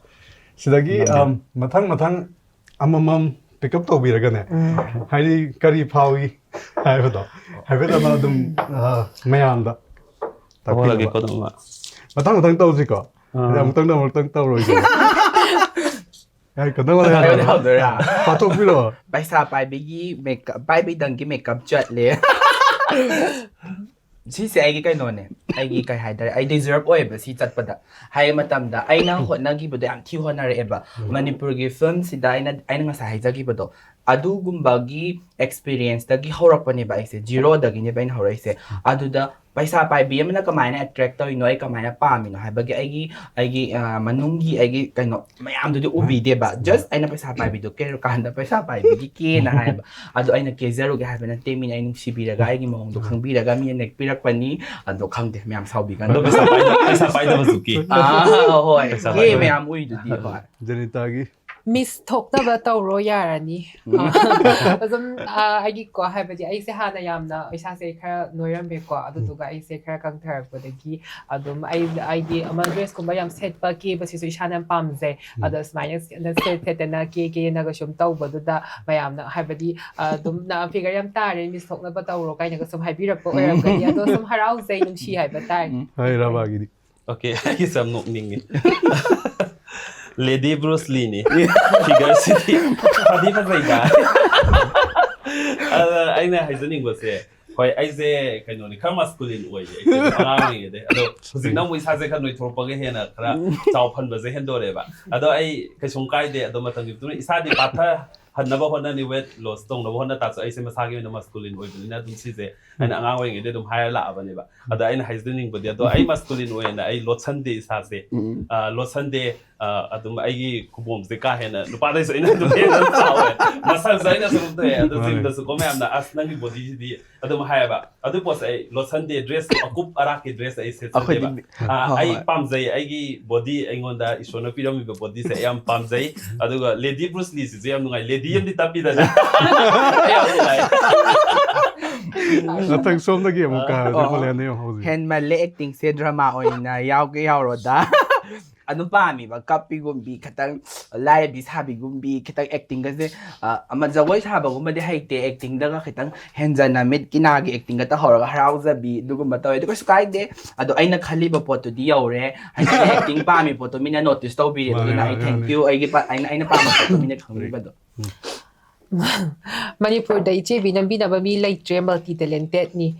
ꯁꯤꯗꯒꯤ, ꯅꯪꯗꯤ? ꯑꯝ, ꯃꯊꯪ ꯃꯊꯪ ꯑꯃꯃꯝ ꯄꯤꯛ ꯑꯞ ꯇꯧꯕꯤꯔꯒꯅꯦ, ꯍꯥꯏꯗꯤ ꯀꯔꯤ ꯐꯥꯎꯏ ꯍꯥꯏꯕꯗꯣ ꯍꯥꯏꯐꯦꯠ ꯑꯃ ꯑꯗꯨꯝ, ꯑ, ꯃꯌꯥꯝꯗ ꯇꯥꯛꯄꯤꯅꯕ꯫ ꯍꯣꯠꯂꯒꯦꯀꯣ ꯑꯗꯨꯝ ꯑꯃ꯫ ꯃꯊꯪ ꯃꯊꯪ ꯇꯧꯁꯤꯀꯣ꯫ ꯑꯥ꯫ ꯍꯥꯏꯗꯤ ꯑꯃꯨꯛꯇꯪꯗ ꯑꯃꯨꯛꯇꯪ ꯇꯧꯔꯣꯏꯁꯦ꯫ ꯍꯥꯏ, ꯀꯩꯅꯣ ꯂꯩ ꯍꯥꯏꯔꯣ꯫ ꯍꯥꯏꯕꯗꯤ ꯍꯧꯗꯣꯏꯔꯥ? ꯄꯥꯊꯣꯛꯄꯤꯔꯣ꯫ ꯄꯩꯁꯥ ꯄꯥꯏꯕꯒꯤ ꯃꯦꯀꯞ, ꯄꯥꯏꯕꯩꯗꯪꯒꯤ ꯃꯦꯀꯞ ꯆꯠꯂꯦ꯫ ꯁꯤꯁꯦ ꯑꯩꯒꯤ ꯀꯩꯅꯣꯅꯦ, ꯑꯩꯒꯤ ꯀꯩ ꯍꯥꯏꯇꯥꯔꯦ, ꯑꯩ ꯗꯤꯖꯔꯞ ꯑꯣꯏꯌꯦꯕ ꯁꯤ ꯆꯠꯄꯗ꯫ ꯍꯥꯏ ꯃꯇꯝꯗ ꯑꯩꯅ ꯍꯣꯠꯅꯈꯤꯕꯗꯣ ꯌꯥꯝ ꯊꯤ ꯍꯣꯠꯅꯔꯛꯑꯦꯕ꯫ ꯃꯅꯤꯄꯨꯔꯒꯤ ꯐꯤꯂꯝꯁꯤꯗ ꯑꯩꯅ, ꯑꯩꯅ ꯉꯁꯥꯏ ꯍꯥꯏꯖꯈꯤꯕꯗꯣ, ꯑꯗꯨꯒꯨꯝꯕꯒꯤ ꯑꯦꯛꯁꯄꯤꯔꯤꯌꯦꯟꯁꯇꯒꯤ ꯍꯧꯔꯛꯄꯅꯦꯕ ꯑꯩꯁꯦ, ꯖꯤꯔꯣꯗꯒꯤꯅꯦꯕ ꯑꯩꯅ ꯍꯧꯔꯛꯏꯁꯦ꯫ ꯑꯗꯨꯗ ꯄꯩꯁꯥ ꯄꯥꯏꯕꯤ ꯑꯃꯅ ꯀꯃꯥꯏꯅ ꯑꯦꯇ꯭ꯔꯦꯛ ꯇꯧꯔꯤꯅꯣ, ꯑꯩ ꯀꯃꯥꯏꯅ ꯄꯥꯝꯃꯤꯅꯣ ꯍꯥꯏꯕꯒꯤ ꯑꯩꯒꯤ, ꯑꯩꯒꯤ, ꯑ, ꯃꯅꯨꯡꯒꯤ ꯑꯩꯒꯤ ꯀꯩꯅꯣ ꯃꯌꯥꯝꯗꯨꯗꯤ ꯎꯕꯤꯗꯦꯕ꯫ ꯖꯁ ꯑꯩꯅ ꯄꯩꯁꯥ ꯄꯥꯏꯕꯤꯗꯣ ꯀꯦꯔꯀꯥꯟꯗ ꯄꯩꯁꯥ ꯄꯥꯏꯕꯤꯒꯤ ꯀꯦꯅ ꯍꯥꯏꯌꯦꯕ꯫ ꯑꯗꯣ ꯑꯩꯅ ꯀꯦꯖꯔꯨꯒꯦ ꯍꯥꯏꯕ ꯅꯠꯇꯦ, ꯃꯤꯅ ꯑꯩ ꯅꯨꯡꯁꯤꯕꯤꯔꯒ ꯑꯩꯒꯤ ꯃꯑꯣꯡꯗꯣ ꯈꯪꯕꯤꯔꯒ ꯃꯤꯅ ꯅꯦꯛꯄꯤꯔꯛꯄꯅꯤ꯫ ꯑꯗꯣ ꯈꯪꯗꯦ, ꯃꯌꯥꯝ ꯁꯥꯎꯕꯤꯒꯅꯨ꯫ ꯑꯗꯣ ꯄꯩꯁꯥ ꯄꯥꯏꯗ-, ꯄꯩꯁꯥ ꯄꯥꯏꯗꯕꯁꯨ ꯀꯦ꯫ ꯑꯥ, ꯍꯣꯏ꯫ ꯄꯩꯁꯥ ꯀꯦ ꯄꯥꯏꯗꯕ꯫ ꯃꯌꯥꯝ ꯎꯏꯗꯨꯗꯤ, ꯍꯣꯏ꯫ ꯖꯦꯅꯤꯇꯥꯒꯤ꯫ ꯃꯤꯁ ꯊꯣꯛꯇꯕ ꯇꯧꯔꯣ ꯌꯥꯔꯅꯤ꯫ ꯑꯗꯨꯝ, ꯑ, ꯑꯩꯒꯤꯀꯣ, ꯍꯥꯏꯕꯗꯤ ꯑꯩꯁꯦ ꯍꯥꯟꯅ ꯌꯥꯝꯅ ꯏꯁꯥꯁꯦ ꯈꯔ ꯅꯣꯏꯔꯝꯃꯦꯀꯣ, ꯑꯗꯨꯗꯨꯒ ꯑꯩꯁꯦ ꯈꯔ ꯀꯪꯊꯔꯛꯄꯗꯒꯤ ꯑꯗꯨꯝ ꯑꯩ, ꯑꯩꯗꯤ ꯑꯃ ꯗ꯭ꯔꯦꯁꯀꯨꯝꯕ ꯌꯥꯝ ꯁꯦꯠꯄ, ꯀꯦꯕꯁꯤꯁꯨ ꯏꯁꯥꯅ ꯌꯥꯝ ꯄꯥꯝꯖꯩ꯫ ꯑꯗꯣ ꯁꯨꯃꯥꯏꯅ ꯁꯦꯠ ꯁꯦꯠꯇꯅ ꯀꯦ ꯀꯦꯅꯒ ꯁꯨꯝ ꯇꯧꯕꯗꯨꯗ ꯃꯌꯥꯝꯅ ꯍꯥꯏꯕꯗꯤ, ꯑ, ꯑꯗꯨꯝ ꯅ-, ꯐꯤꯒꯔ ꯌꯥꯝ ꯇꯥꯔꯦ, ꯃꯤꯁ ꯊꯣꯛꯅꯕ ꯇꯧꯔꯣ ꯀꯥꯏꯅꯒ ꯁꯨꯝ ꯍꯥꯏꯕꯤꯔꯛꯄ ꯑꯣꯏꯔꯝꯒꯅꯤ꯫ ꯑꯗꯣ ꯁꯨꯝ ꯍꯔꯥꯎꯖꯩ, ꯅꯨꯡꯁꯤ ꯍꯥꯏꯕ ꯇꯥꯔꯦ꯫ ꯍꯣꯏ, ꯔꯥꯕꯥꯒꯤꯗꯤ꯫ ꯑꯣꯀꯦ, ꯑꯩꯒꯤꯁꯦ ꯌꯥꯝ ꯅꯣꯛꯅꯤꯡꯉꯤ꯫ Lady brush ꯂꯤꯅꯤ꯫ ꯐꯤꯒꯔꯁꯤꯗꯤ ꯐꯗꯤ ꯐꯖꯩꯗ꯫ ꯑꯗ ꯑꯩꯅ ꯍꯥꯏꯖꯅꯤꯡꯕꯁꯦ, ꯍꯣꯏ, ꯑꯩꯁꯦ ꯀꯩꯅꯣꯅꯤ, ꯈꯔ ꯃꯁꯀꯨꯂꯤꯟ ꯑꯣꯏꯌꯦ ꯑꯩꯁꯦ ꯑꯉꯥꯡ ꯑꯣꯏꯔꯤꯉꯩꯗꯩ꯫ ꯑꯗꯣ ꯍꯧꯖꯤꯛꯅ ꯑꯃꯨꯛ ꯏꯁꯥꯁꯦ ꯈꯔ ꯅꯣꯏꯊꯣꯔꯛꯄꯒ ꯍꯦꯟꯅ ꯈꯔ ꯆꯥꯎ ꯐꯟꯕꯁꯦ ꯍꯦꯟꯗꯣꯔꯛꯑꯦꯕ꯫ ꯑꯗꯣ ꯑꯩ ꯀꯩꯁꯨꯝ ꯀꯥꯏꯗꯦ꯫ ꯑꯗꯣ ꯃꯇꯝꯒꯤ ꯃꯇꯨꯡ ꯏꯟꯅ ꯏꯁꯥꯗꯤ ꯄꯥꯊꯍꯟꯅꯕ ꯍꯣꯠꯅꯅꯤ, ꯋꯦꯠ ꯂꯣꯁ ꯇꯧꯅꯕ ꯍꯣꯠꯅ ꯇꯥꯔꯁꯨ ꯑꯩꯁꯦ ꯃꯁꯥꯒꯤ ꯑꯣꯏꯅ ꯃꯁꯀꯨꯂꯤꯟ ꯑꯣꯏꯕꯅꯤꯅ ꯑꯗꯨꯝ ꯁꯤꯁꯦ ꯑꯩꯅ ꯑꯉꯥꯡ ꯑꯣꯏꯔꯤꯉꯩꯗꯩ ꯑꯗꯨꯝ ꯍꯥꯏꯔ ꯂꯥꯛꯑꯕꯅꯦꯕ꯫ ꯑꯗ ꯑꯩꯅ ꯍꯥꯏꯖꯅꯤꯡꯕꯗꯤ, ꯑꯗꯣ ꯑꯩ ꯃꯁꯀꯨꯂꯤꯟ ꯑꯣꯏꯅ ꯑꯩ ꯂꯣꯠꯁꯟꯗꯦ ꯏꯁꯥꯁꯦ꯫ ꯎꯝ꯫ ꯑ, ꯂꯣꯠꯁꯟꯗꯦ꯫ ꯑ, ꯑꯗꯨꯝ ꯑꯩꯒꯤ ꯈꯨꯕꯣꯝꯁꯦ ꯀꯥ ꯍꯦꯟꯅ ꯅꯨꯄꯥꯗꯩꯁꯨ ꯑꯩꯅ ꯑꯗꯨꯝ ꯍꯦꯟꯅ ꯆꯥꯎꯋꯦ꯫ ꯃꯁꯜꯁꯦ ꯑꯩꯅ ꯁꯨꯝ ꯊꯣꯛꯑꯦ꯫ ꯑꯗꯣ ꯃꯥꯅꯦ꯫ ꯖꯤꯝꯗꯁꯨ ꯀꯣ ꯃꯌꯥꯝꯅ, "ꯑꯁ, ꯅꯪꯒꯤ ꯕꯣꯗꯤꯁꯤꯗꯤ" ꯑꯗꯨꯝ ꯍꯥꯏꯌꯦꯕ꯫ ꯑꯗꯨ ꯄꯣꯠꯁꯦ ꯑꯩ ꯂꯣꯠꯁꯟꯗꯦ꯫ ꯗ꯭ꯔꯦꯁ, ꯑꯀꯨꯞ ꯑꯔꯥꯛꯀꯤ ꯗ꯭ꯔꯦꯁ ꯑꯩ ꯁꯦꯠꯆꯗꯦꯕ꯫ ꯑꯩꯈꯣꯏꯗꯤ ꯑ, ꯍꯣꯏ, ꯑꯩ ꯍꯣꯏ꯫ ꯄꯥꯝꯖꯩ, ꯑꯩꯒꯤ ꯕꯣꯗꯤ ꯑꯩꯉꯣꯟꯗ ꯏꯁꯣꯔꯅ ꯄꯤꯔꯝꯃꯤꯕ ꯕꯣꯗꯤꯁꯦ ꯑꯩ ꯌꯥꯝ ꯄꯥꯝꯖꯩ꯫ ꯑꯗꯨꯒ ꯂꯦꯗꯤ ꯕ꯭ꯔꯨꯁ ꯂꯤꯁꯤꯁꯨ ꯌꯥꯝ ꯅꯨꯡꯉꯥꯏ꯫ ꯂꯦꯗꯤ ꯑꯃꯗꯤ ꯇꯞꯄꯤꯗꯅ꯫ ꯑꯩ ꯌꯥꯝ ꯅꯨꯡꯉꯥꯏ꯫ ꯃꯊꯪ ꯁꯣꯝꯗꯒꯤ ꯑꯃꯨꯛ ꯀꯥꯔꯗꯤ ꯑꯣ꯫ ꯐꯣꯂꯦꯟꯗ ꯌꯦꯡꯉꯣ ꯍꯧꯖꯤꯛ꯫ ꯍꯦꯟꯃꯜꯂꯦ ꯑꯦꯛꯇꯤꯡꯁꯦ, ꯗ꯭ꯔꯃꯥ ꯑꯣꯏꯅ ꯌꯥꯎꯒꯦ ꯌꯥꯎꯔꯣꯗ꯫ ꯑꯗꯨꯝ ꯄꯥꯝꯃꯤꯕ, ꯀꯞꯄꯤꯒꯨꯝꯕꯤ, ꯈꯤꯇꯪ ꯂꯥꯏꯔꯕꯤ ꯁꯥꯕꯤꯒꯨꯝꯕꯤ, ꯈꯤꯇꯪ ꯑꯦꯛꯇꯤꯡꯒꯁꯦ, ꯑ, ꯑꯃ ꯖꯒꯣꯏ ꯁꯥꯕꯒꯨꯝꯕꯗꯤ ꯍꯩꯇꯦ, ꯑꯦꯛꯇꯤꯡꯗꯒ ꯈꯤꯇꯪ ꯍꯦꯟꯖꯟꯅ ꯃꯤꯠꯀꯤ ꯅꯥꯒꯤ ꯑꯦꯛꯇꯤꯡꯒ ꯇꯧꯍꯧꯔꯒ ꯍꯔꯥꯎꯖꯕꯤ ꯑꯗꯨꯒꯨꯝꯕ ꯇꯧꯋꯦ꯫ ꯑꯗꯨ ꯀꯩꯁꯨ ꯀꯥꯏꯗꯦ꯫ ꯑꯗꯣ ꯑꯩꯅ ꯈꯜꯂꯤꯕ ꯄꯣꯠꯇꯨꯗꯤ ꯌꯧꯔꯦ꯫ ꯍꯥꯏꯗꯤ ꯑꯩꯅ ꯑꯦꯛꯇꯤꯡ ꯄꯥꯝꯃꯤ ꯄꯣꯠꯇꯣ ꯃꯤꯅ ꯅꯣꯇꯤꯁ ꯇꯧꯕꯤꯔꯦ꯫ ꯃꯥꯅꯦ, ꯑꯗꯨꯅ ꯑꯩ ꯃꯥꯅꯦ, ꯊꯦꯡ ꯃꯥꯅꯦ꯫ ꯌꯨ꯫ ꯑꯩꯒꯤ ꯄ-, ꯑꯩꯅ, ꯑꯩꯅ ꯄꯥꯝꯕ ꯄꯣꯠꯇꯣ ꯃꯤꯅ ꯈꯪꯕꯤꯕꯗꯣ꯫ ꯃꯅꯤꯄꯨꯔꯗ ꯏꯆꯦꯕꯤ ꯅꯝꯕꯤꯅꯕ ꯃꯤ ꯂꯩꯇ꯭ꯔꯦ, ꯃꯜꯇꯤ ꯇꯦꯂꯦꯟꯇꯦꯠꯅꯤ꯫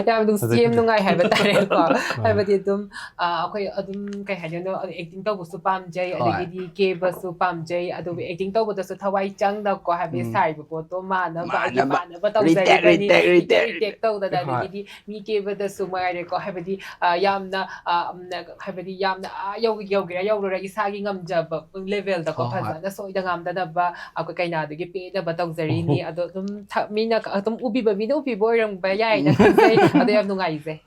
ꯌꯥꯝ ꯅꯨꯡꯁꯤ, ꯌꯥꯝ ꯅꯨꯡꯉꯥꯏ ꯍꯥꯏꯕ ꯇꯥꯔꯦꯀꯣ꯫ ꯍꯣꯏ꯫ ꯍꯥꯏꯕꯗꯤ ꯑꯗꯨꯝ, ꯑ, ꯑꯩꯈꯣꯏ ꯑꯗꯨꯝ, ꯀꯩ ꯍꯥꯏꯗꯣꯏꯅꯣ, ꯑꯦꯛꯇꯤꯡ ꯇꯧꯕꯁꯨ ꯄꯥꯝꯖꯩ, ꯍꯣꯏ꯫ ꯑꯗꯒꯤꯗꯤ ꯀꯦꯕꯁꯨ ꯄꯥꯝꯖꯩ, ꯑꯗꯨꯒ ꯑꯦꯛꯇꯤꯡ ꯇꯧꯕꯗꯁꯨ ꯊꯋꯥꯏ ꯆꯪꯅꯀꯣ, ꯍꯥꯏꯕꯗꯤ ꯎꯝ꯫ ꯁꯥꯔꯤꯕ ꯄꯣꯠꯇꯣ ꯃꯥꯟꯅꯕ, ꯑꯩꯒꯤ ꯃꯥꯟꯅꯕ, ꯃꯥꯟꯅꯕ ꯔꯤꯇꯦꯛ, ꯇꯧꯖꯔꯤꯕꯅꯤ, ꯔꯤꯇꯦꯛ, ꯔꯤꯇꯦꯛ, ꯔꯤꯇꯦꯛ, ꯔꯤꯇꯦꯛ ꯇꯧꯗꯅ, ꯍꯣꯏ꯫ ꯑꯗꯒꯤꯗꯤ ꯃꯤ ꯀꯦꯕꯗꯁꯨ ꯃꯉꯥꯏꯔꯦꯀꯣ, ꯍꯥꯏꯕꯗꯤ, ꯑ, ꯌꯥꯝꯅ, ꯑ, ꯎꯝ, ꯍꯥꯏꯕꯗꯤ ꯌꯥꯝꯅ, ꯑ, ꯌꯧ-, ꯌꯧꯒꯦꯔꯥ ꯌꯧꯔꯣꯏꯔꯥ ꯏꯁꯥꯒꯤ ꯉꯝꯖꯕ ꯂꯦꯚꯦꯜꯗꯀꯣ, ꯍꯣꯏ, ꯍꯣꯏ꯫ ꯐꯖꯅ ꯁꯣꯏꯗ ꯉꯥꯝꯗꯅꯕ ꯑꯩꯈꯣꯏ ꯀꯩꯅꯥꯗꯨꯒꯤ ꯄꯦꯟꯅꯕ ꯇꯧꯖꯔꯤꯅꯤ꯫ ꯑꯣꯍꯣ꯫ ꯑꯗꯣ ꯑꯗꯨꯝ ꯊ-, ꯃꯤꯅ ꯀ-, ꯑꯗꯨꯝ ꯎꯕꯤꯕ ꯃꯤꯅ ꯎꯕꯤꯕ ꯑꯣꯏꯔꯝꯕ ꯌꯥꯏꯅ ꯈꯟꯖꯩ꯫ ꯑꯗꯣ ꯌꯥꯝ ꯅꯨꯡꯉꯥꯏꯖꯩ꯫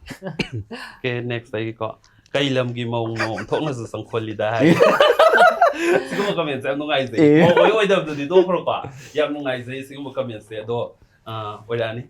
Okay, next ꯑꯩꯒꯤꯀꯣ꯫ "ꯀꯩ ꯂꯝꯒꯤ ꯃꯧꯅꯣ? ꯑꯣꯟꯊꯣꯛꯅꯁꯨ ꯆꯪꯈꯣꯜꯂꯤꯗ" ꯍꯥꯏ꯫ ꯁꯤꯒꯨꯝꯕ ꯀꯃꯦꯟꯁꯦ ꯌꯥꯝ ꯅꯨꯡꯉꯥꯏꯖꯩ꯫ ꯑꯦ꯫ ꯃꯧ ꯑꯣꯏ ꯑꯣꯏꯗꯕꯗꯨꯗꯤ ꯇꯣꯛꯈ꯭ꯔꯣꯀꯣ꯫ ꯌꯥꯝ ꯅꯨꯡꯉꯥꯏꯖꯩ ꯁꯤꯒꯨꯝꯕ ꯀꯃꯦꯟꯁꯦ꯫ ꯑꯗꯣ, ꯑ, ꯑꯣꯏꯔꯛꯑꯅꯤ꯫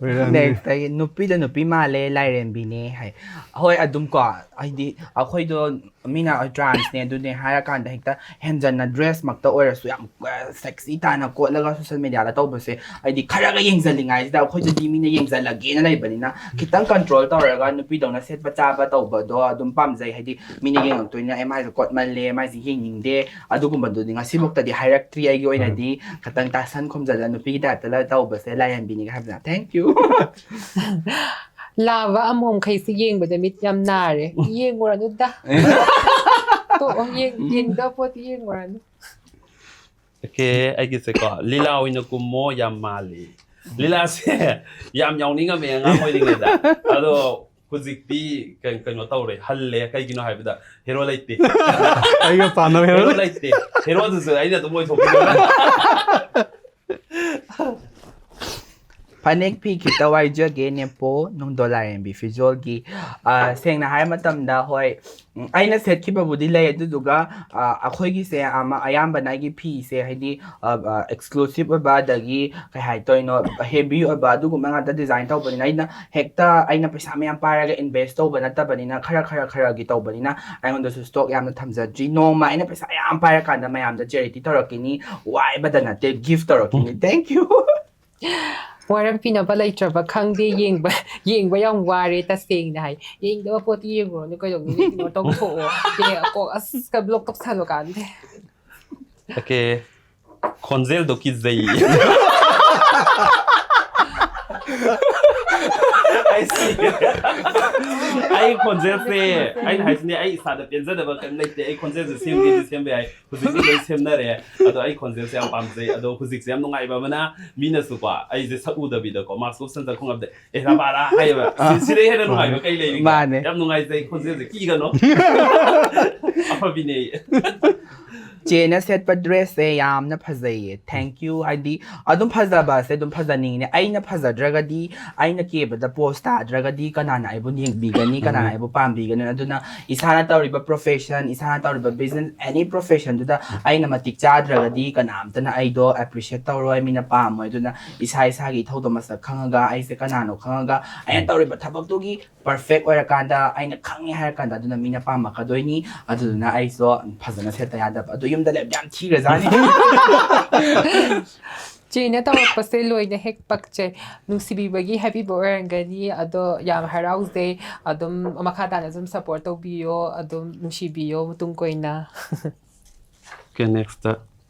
ꯑꯣꯏꯔꯛꯑꯅꯤ꯫ Next ꯑꯩ, "ꯅꯨꯄꯤꯗ ꯅꯨꯄꯤ ꯃꯥꯜꯂꯦ, ꯂꯥꯏꯔꯦꯝꯕꯤꯅꯦ" ꯍꯥꯏ꯫ ꯍꯣꯏ, ꯑꯗꯨꯝ ꯀꯣ, ꯍꯥꯏꯗꯤ ꯑꯩꯈꯣꯏꯗꯣ ꯃꯤꯅ ꯇ꯭ꯔꯥꯟꯁꯅꯦ ꯑꯗꯨꯅꯦ ꯍꯥꯏꯔꯀꯥꯟꯗ ꯍꯦꯛꯇ ꯍꯦꯟꯖꯟꯅ ꯗ꯭ꯔꯦꯁꯃꯛꯇ ꯑꯣꯏꯔꯁꯨ ꯌꯥꯝ, ꯑ, ꯁꯦꯛꯁꯤ ꯇꯥꯅ ꯀꯣꯠꯂꯒ ꯁꯣꯁꯦꯜ ꯃꯦꯗꯤꯌꯥꯗ ꯇꯧꯕꯁꯦ, ꯍꯥꯏꯗꯤ ꯈꯔꯒ ꯌꯦꯡꯁꯤꯜꯂꯤꯉꯥꯏꯁꯤꯗ ꯑꯩꯈꯣꯏꯗꯗꯤ ꯃꯤꯅ ꯌꯦꯡꯁꯤꯜꯂꯒꯦꯅ ꯂꯩꯕꯅꯤꯅ ꯈꯤꯇꯪ ꯀꯟꯇ꯭ꯔꯣꯜ ꯇꯧꯔꯒ ꯅꯨꯄꯤꯗꯧꯅ ꯁꯦꯠꯄ ꯆꯥꯕ ꯇꯧꯕꯗꯣ ꯑꯗꯨꯝ ꯄꯥꯝꯖꯩ꯫ ꯍꯥꯏꯗꯤ ꯃꯤꯅ ꯌꯦꯡꯉꯛꯇꯣꯏꯅ, "ꯑꯦ, ꯃꯥꯏꯁꯦ ꯀꯣꯠꯃꯜꯂꯦ, ꯃꯥꯏꯁꯦ ꯌꯦꯡꯅꯤꯡꯗꯦ", ꯑꯗꯨꯒꯨꯝꯕꯗꯨꯗꯤ ꯉꯁꯤꯐꯥꯎꯇꯗꯤ ꯍꯥꯏꯔꯛꯇ꯭ꯔꯤ ꯑꯩꯒꯤ ꯑꯣꯏꯅꯗꯤ꯫ ꯈꯇꯪ ꯇꯥꯁꯟ ꯈꯨꯝꯖꯜꯂ ꯅꯨꯄꯤꯒꯤ ꯇꯥꯏꯞꯇ ꯂ ꯇꯧꯕꯁꯦ ꯂꯥꯏꯔꯦꯝꯕꯤꯅꯤꯒ ꯍꯥꯏꯕꯗ thank you. ꯂꯥꯕ ꯑꯃꯣꯝꯈꯩꯁꯦ ꯌꯦꯡꯕꯗ ꯃꯤꯠ ꯌꯥꯝ ꯅꯥꯔꯦ, ꯌꯦꯡꯉꯨꯔꯅꯨꯗ꯫ ꯇꯣꯛꯑꯣ, ꯌꯦꯡ- ꯌꯦꯡꯗꯕ ꯄꯣꯠꯇꯤ ꯌꯦꯡꯉꯨꯔꯅꯨ꯫ ꯑꯣꯀꯦ, ꯑꯩꯒꯤꯁꯦꯀꯣ, ꯂꯤꯂꯥ ꯑꯣꯏꯅ ꯀꯨꯝꯃꯣ, ꯌꯥꯝ ꯃꯥꯜꯂꯤ꯫ ꯂꯤꯂꯥꯁꯦ ꯌꯥꯝ ꯌꯥꯎꯅꯤꯡꯉꯝꯃꯦ ꯑꯉꯥꯡ ꯑꯣꯏꯔꯤꯉꯩꯗ, ꯑꯗꯣ ꯍꯧꯖꯤꯛꯇꯤ ꯀꯩ- ꯀꯩꯅꯣ ꯇꯧꯔꯦ, ꯍꯜꯂꯦ꯫ ꯀꯩꯒꯤꯅꯣ ꯍꯥꯏꯕꯗ ꯍꯦꯔꯣ ꯂꯩꯇꯦ꯫ ꯑꯩꯒ ꯄꯥꯟꯅꯕ ꯍꯦꯔꯣ ꯍꯦꯔꯣ ꯂꯩꯇꯦ꯫ ꯍꯦꯔꯣꯗꯨꯁꯨ ꯑꯩꯅ ꯑꯗꯨꯝ ꯑꯣꯏꯊꯣꯛꯄꯤꯔꯣ꯫ ꯐꯅꯦꯛ ꯐꯤ ꯈꯤꯇ ꯋꯥꯏꯖꯒꯦ ꯅꯦꯄꯣ ꯅꯨꯡꯗꯣ ꯂꯥꯏꯔꯦꯝꯕꯤ ꯐꯤꯖꯣꯜꯒꯤ꯫ ꯑ, ꯁꯦꯡꯅ ꯍꯥꯏꯕ ꯃꯇꯝꯗ, ꯍꯣꯏ, ꯎꯝ, ꯑꯩꯅ ꯁꯦꯠꯈꯤꯕꯕꯨꯗꯤ ꯂꯩ, ꯑꯗꯨꯗꯨꯒ, ꯑ, ꯑꯩꯈꯣꯏꯒꯤꯁꯦ ꯑꯃ ꯑꯌꯥꯝꯕꯅ ꯑꯩꯒꯤ ꯐꯤꯁꯦ ꯍꯥꯏꯗꯤ ꯑꯦꯛꯁꯀ꯭ꯂꯨꯁꯤꯞ ꯑꯣꯏꯕ, ꯑꯗꯒꯤ ꯀꯩ ꯍꯥꯏꯗꯣꯏꯅꯣ, ꯍꯦꯚꯤ ꯑꯣꯏꯕ, ꯑꯗꯨꯒꯨꯝꯕ ꯉꯥꯛꯇ ꯗꯤꯖꯥꯏꯟ ꯇꯧꯕꯅꯤꯅ ꯑꯩꯅ ꯍꯦꯛꯇ ꯑꯩꯅ ꯄꯩꯁꯥ ꯃꯌꯥꯝ ꯄꯥꯏꯔꯒ ꯏꯟꯚꯦꯁ ꯇꯧꯕ ꯅꯠꯇꯕꯅꯤꯅ, ꯈꯔ ꯈꯔ ꯈꯔꯒꯤ ꯇꯧꯕꯅꯤꯅ ꯑꯩꯉꯣꯟꯗꯁꯨ ꯁ꯭ꯇꯣꯛ ꯌꯥꯝꯅ ꯊꯝꯖꯗ꯭ꯔꯤ꯫ ꯅꯣꯡꯃ ꯑꯩꯅ ꯄꯩꯁꯥ ꯌꯥꯝ ꯄꯥꯏꯔꯀꯥꯟꯗ ꯃꯌꯥꯝꯗ ꯆꯦꯔꯤꯇꯤ ꯇꯧꯔꯛꯈꯤꯅꯤ, ꯋꯥꯏꯕꯗ ꯅꯠꯇꯦ, ꯒꯤꯐ ꯇꯧꯔꯛꯈꯤꯅꯤ꯫ Thank you. ꯋꯥꯔꯝ ꯄꯤꯅꯕ ꯂꯩꯇ꯭ꯔꯕ ꯈꯪꯗꯦ, ꯌꯦꯡꯕ ꯌꯦꯡꯕ ꯌꯥꯝ ꯋꯥꯔꯦ ꯇꯁꯦꯡꯅ ꯍꯥꯏ꯫ ꯌꯦꯡꯗꯕ ꯄꯣꯠꯇꯤ ꯌꯦꯡꯉꯨꯔꯅꯨ, ꯀꯩꯗꯧꯅꯤ? ꯀꯩꯅꯣ ꯇꯧꯊꯣꯛꯑꯣ꯫ ꯑꯦ, ꯀꯣꯛ ꯑꯁ ꯕ꯭ꯂꯣꯛ ꯇꯧꯁꯜꯂꯣ ꯀꯥꯟꯗꯦ꯫ ꯑꯣꯀꯦ, ꯈꯣꯟꯖꯦꯜꯗꯣ ꯀꯤꯖꯩ꯫ ꯑꯩ ꯁꯤꯔꯦ꯫ ꯑꯩ ꯈꯣꯟꯖꯦꯜꯁꯦ, ꯑꯩꯅ ꯍꯥꯏꯁꯤꯅꯦ, ꯑꯩ ꯏꯁꯥꯗ ꯄꯦꯟꯖꯗꯕ ꯀꯔꯤꯝ ꯂꯩꯇꯦ꯫ ꯑꯩ ꯈꯣꯟꯖꯦꯜꯁꯦ ꯁꯦꯝꯒꯦꯗꯤ ꯁꯦꯝꯕ ꯌꯥꯏ, ꯍꯧꯖꯤꯛꯇꯤ ꯂꯣꯏ ꯁꯦꯝꯅꯔꯦ꯫ ꯑꯗꯣ ꯑꯩ ꯈꯣꯟꯖꯦꯜꯁꯦ ꯌꯥꯝ ꯄꯥꯝꯖꯩ꯫ ꯑꯗꯣ ꯍꯧꯖꯤꯛꯁꯦ ꯌꯥꯝ ꯅꯨꯡꯉꯥꯏꯕ ꯑꯃꯅ, ꯃꯤꯅꯁꯨꯀꯣ ꯑꯩꯁꯦ ꯁꯛ ꯎꯗꯕꯤꯗꯀꯣ, ꯃꯥꯁꯀ ꯎꯞꯁꯟꯖ ꯈꯣꯡꯉꯕꯗ "ꯑꯦ ꯔꯥꯕꯥꯔꯥ" ꯍꯥꯏꯌꯦꯕ꯫ ꯁꯤ- ꯁꯤꯗꯩ ꯍꯦꯟꯅ ꯅꯨꯡꯉꯥꯏꯕ ꯀꯩ ꯂꯩꯔꯤꯒꯦ? ꯃꯥꯅꯦ꯫ ꯌꯥꯝ ꯅꯨꯡꯉꯥꯏꯖꯩ, ꯈꯣꯟꯖꯦꯜꯁꯦ ꯀꯤꯒꯅꯣ꯫ ꯑꯐꯕꯤꯅꯦ꯫ ꯆꯦꯅ ꯁꯦꯠꯄ ꯗ꯭ꯔꯦꯁꯁꯦ ꯌꯥꯝꯅ ꯐꯖꯩꯌꯦ꯫ Thank you. ꯍꯥꯏꯗꯤ ꯑꯗꯨꯝ ꯐꯖꯕꯁꯦ ꯑꯗꯨꯝ ꯐꯖꯅꯤꯡꯉꯤꯅꯦ꯫ ꯑꯩꯅ ꯐꯖꯗ꯭ꯔꯒꯗꯤ, ꯑꯩꯅ ꯀꯦꯕꯗ ꯄꯣꯁ ꯇꯥꯗ꯭ꯔꯒꯗꯤ ꯀꯅꯥꯅ ꯑꯩꯕꯨ ꯌꯦꯡꯕꯤꯒꯅꯤ, ꯀꯅꯥꯅ ꯑꯩꯕꯨ ꯄꯥꯝꯕꯤꯒꯅꯤ? ꯑꯗꯨꯅ ꯏꯁꯥꯅ ꯇꯧꯔꯤꯕ ꯄ꯭ꯔꯣꯐꯦꯁꯟ, ꯏꯁꯥꯅ ꯇꯧꯔꯤꯕ ꯕꯤꯖꯤꯅꯦꯁ, ꯑꯦꯅꯤ ꯄ꯭ꯔꯣꯐꯦꯁꯟꯗꯨꯗ ꯑꯩꯅ ꯃꯇꯤꯛ ꯆꯥꯗ꯭ꯔꯒꯗꯤ ꯀꯅꯥꯝꯇꯅ ꯑꯩꯗꯣ ꯑꯦꯄ꯭ꯔꯤꯁꯤꯌꯦꯠ ꯇꯧꯔꯣꯏ, ꯃꯤꯅ ꯄꯥꯝꯃꯣꯏ꯫ ꯑꯗꯨꯅ ꯏꯁꯥ ꯏꯁꯥꯒꯤ ꯏꯊꯧꯗꯣ ꯃꯁꯛ ꯈꯪꯉꯒ, ꯑꯩꯁꯦ ꯀꯅꯥꯅꯣ ꯈꯪꯉꯒ, ꯑꯩꯅ ꯇꯧꯔꯤꯕ ꯊꯕꯛꯇꯨꯒꯤ ꯄꯔꯐꯦꯛ ꯑꯣꯏꯔꯀꯥꯟꯗ, ꯑꯩꯅ ꯈꯪꯉꯦ ꯍꯥꯏꯔꯀꯥꯟꯗ, ꯑꯗꯨꯅ ꯃꯤꯅ ꯄꯥꯝꯃꯛꯀꯗꯣꯏꯅꯤ꯫ ꯑꯗꯨꯗꯨꯅ ꯑꯩꯁꯨ ꯐꯖꯅ ꯁꯦꯠꯇ ꯌꯥꯗꯕ꯫ ꯑꯗꯨ ꯌꯨꯝꯗ ꯂꯩꯕꯗꯤ ꯌꯥꯝ ꯊꯤꯈ꯭ꯔꯖꯥꯠꯅꯤ꯫ ꯆꯦꯅ ꯇꯧꯔꯛꯄꯁꯦ ꯂꯣꯏꯅ ꯍꯦꯛ ꯄꯛꯆꯩ꯫ ꯅꯨꯡꯁꯤꯕꯤꯕꯒꯤ ꯍꯥꯏꯕꯤꯕ ꯑꯣꯏꯔꯝꯒꯅꯤ꯫ ꯑꯗꯣ ꯌꯥꯝ ꯍꯔꯥꯎꯖꯩ꯫ ꯑꯗꯨꯝ ꯃꯈꯥ ꯇꯥꯅ ꯑꯗꯨꯝ ꯁꯞꯄꯣꯔꯠ ꯇꯧꯕꯤꯌꯣ, ꯑꯗꯨꯝ ꯅꯨꯡꯁꯤꯕꯤꯌꯣ ꯇꯨꯡ ꯀꯣꯏꯅ꯫ ꯑꯣꯀꯦ, ꯅꯦꯛꯁꯇ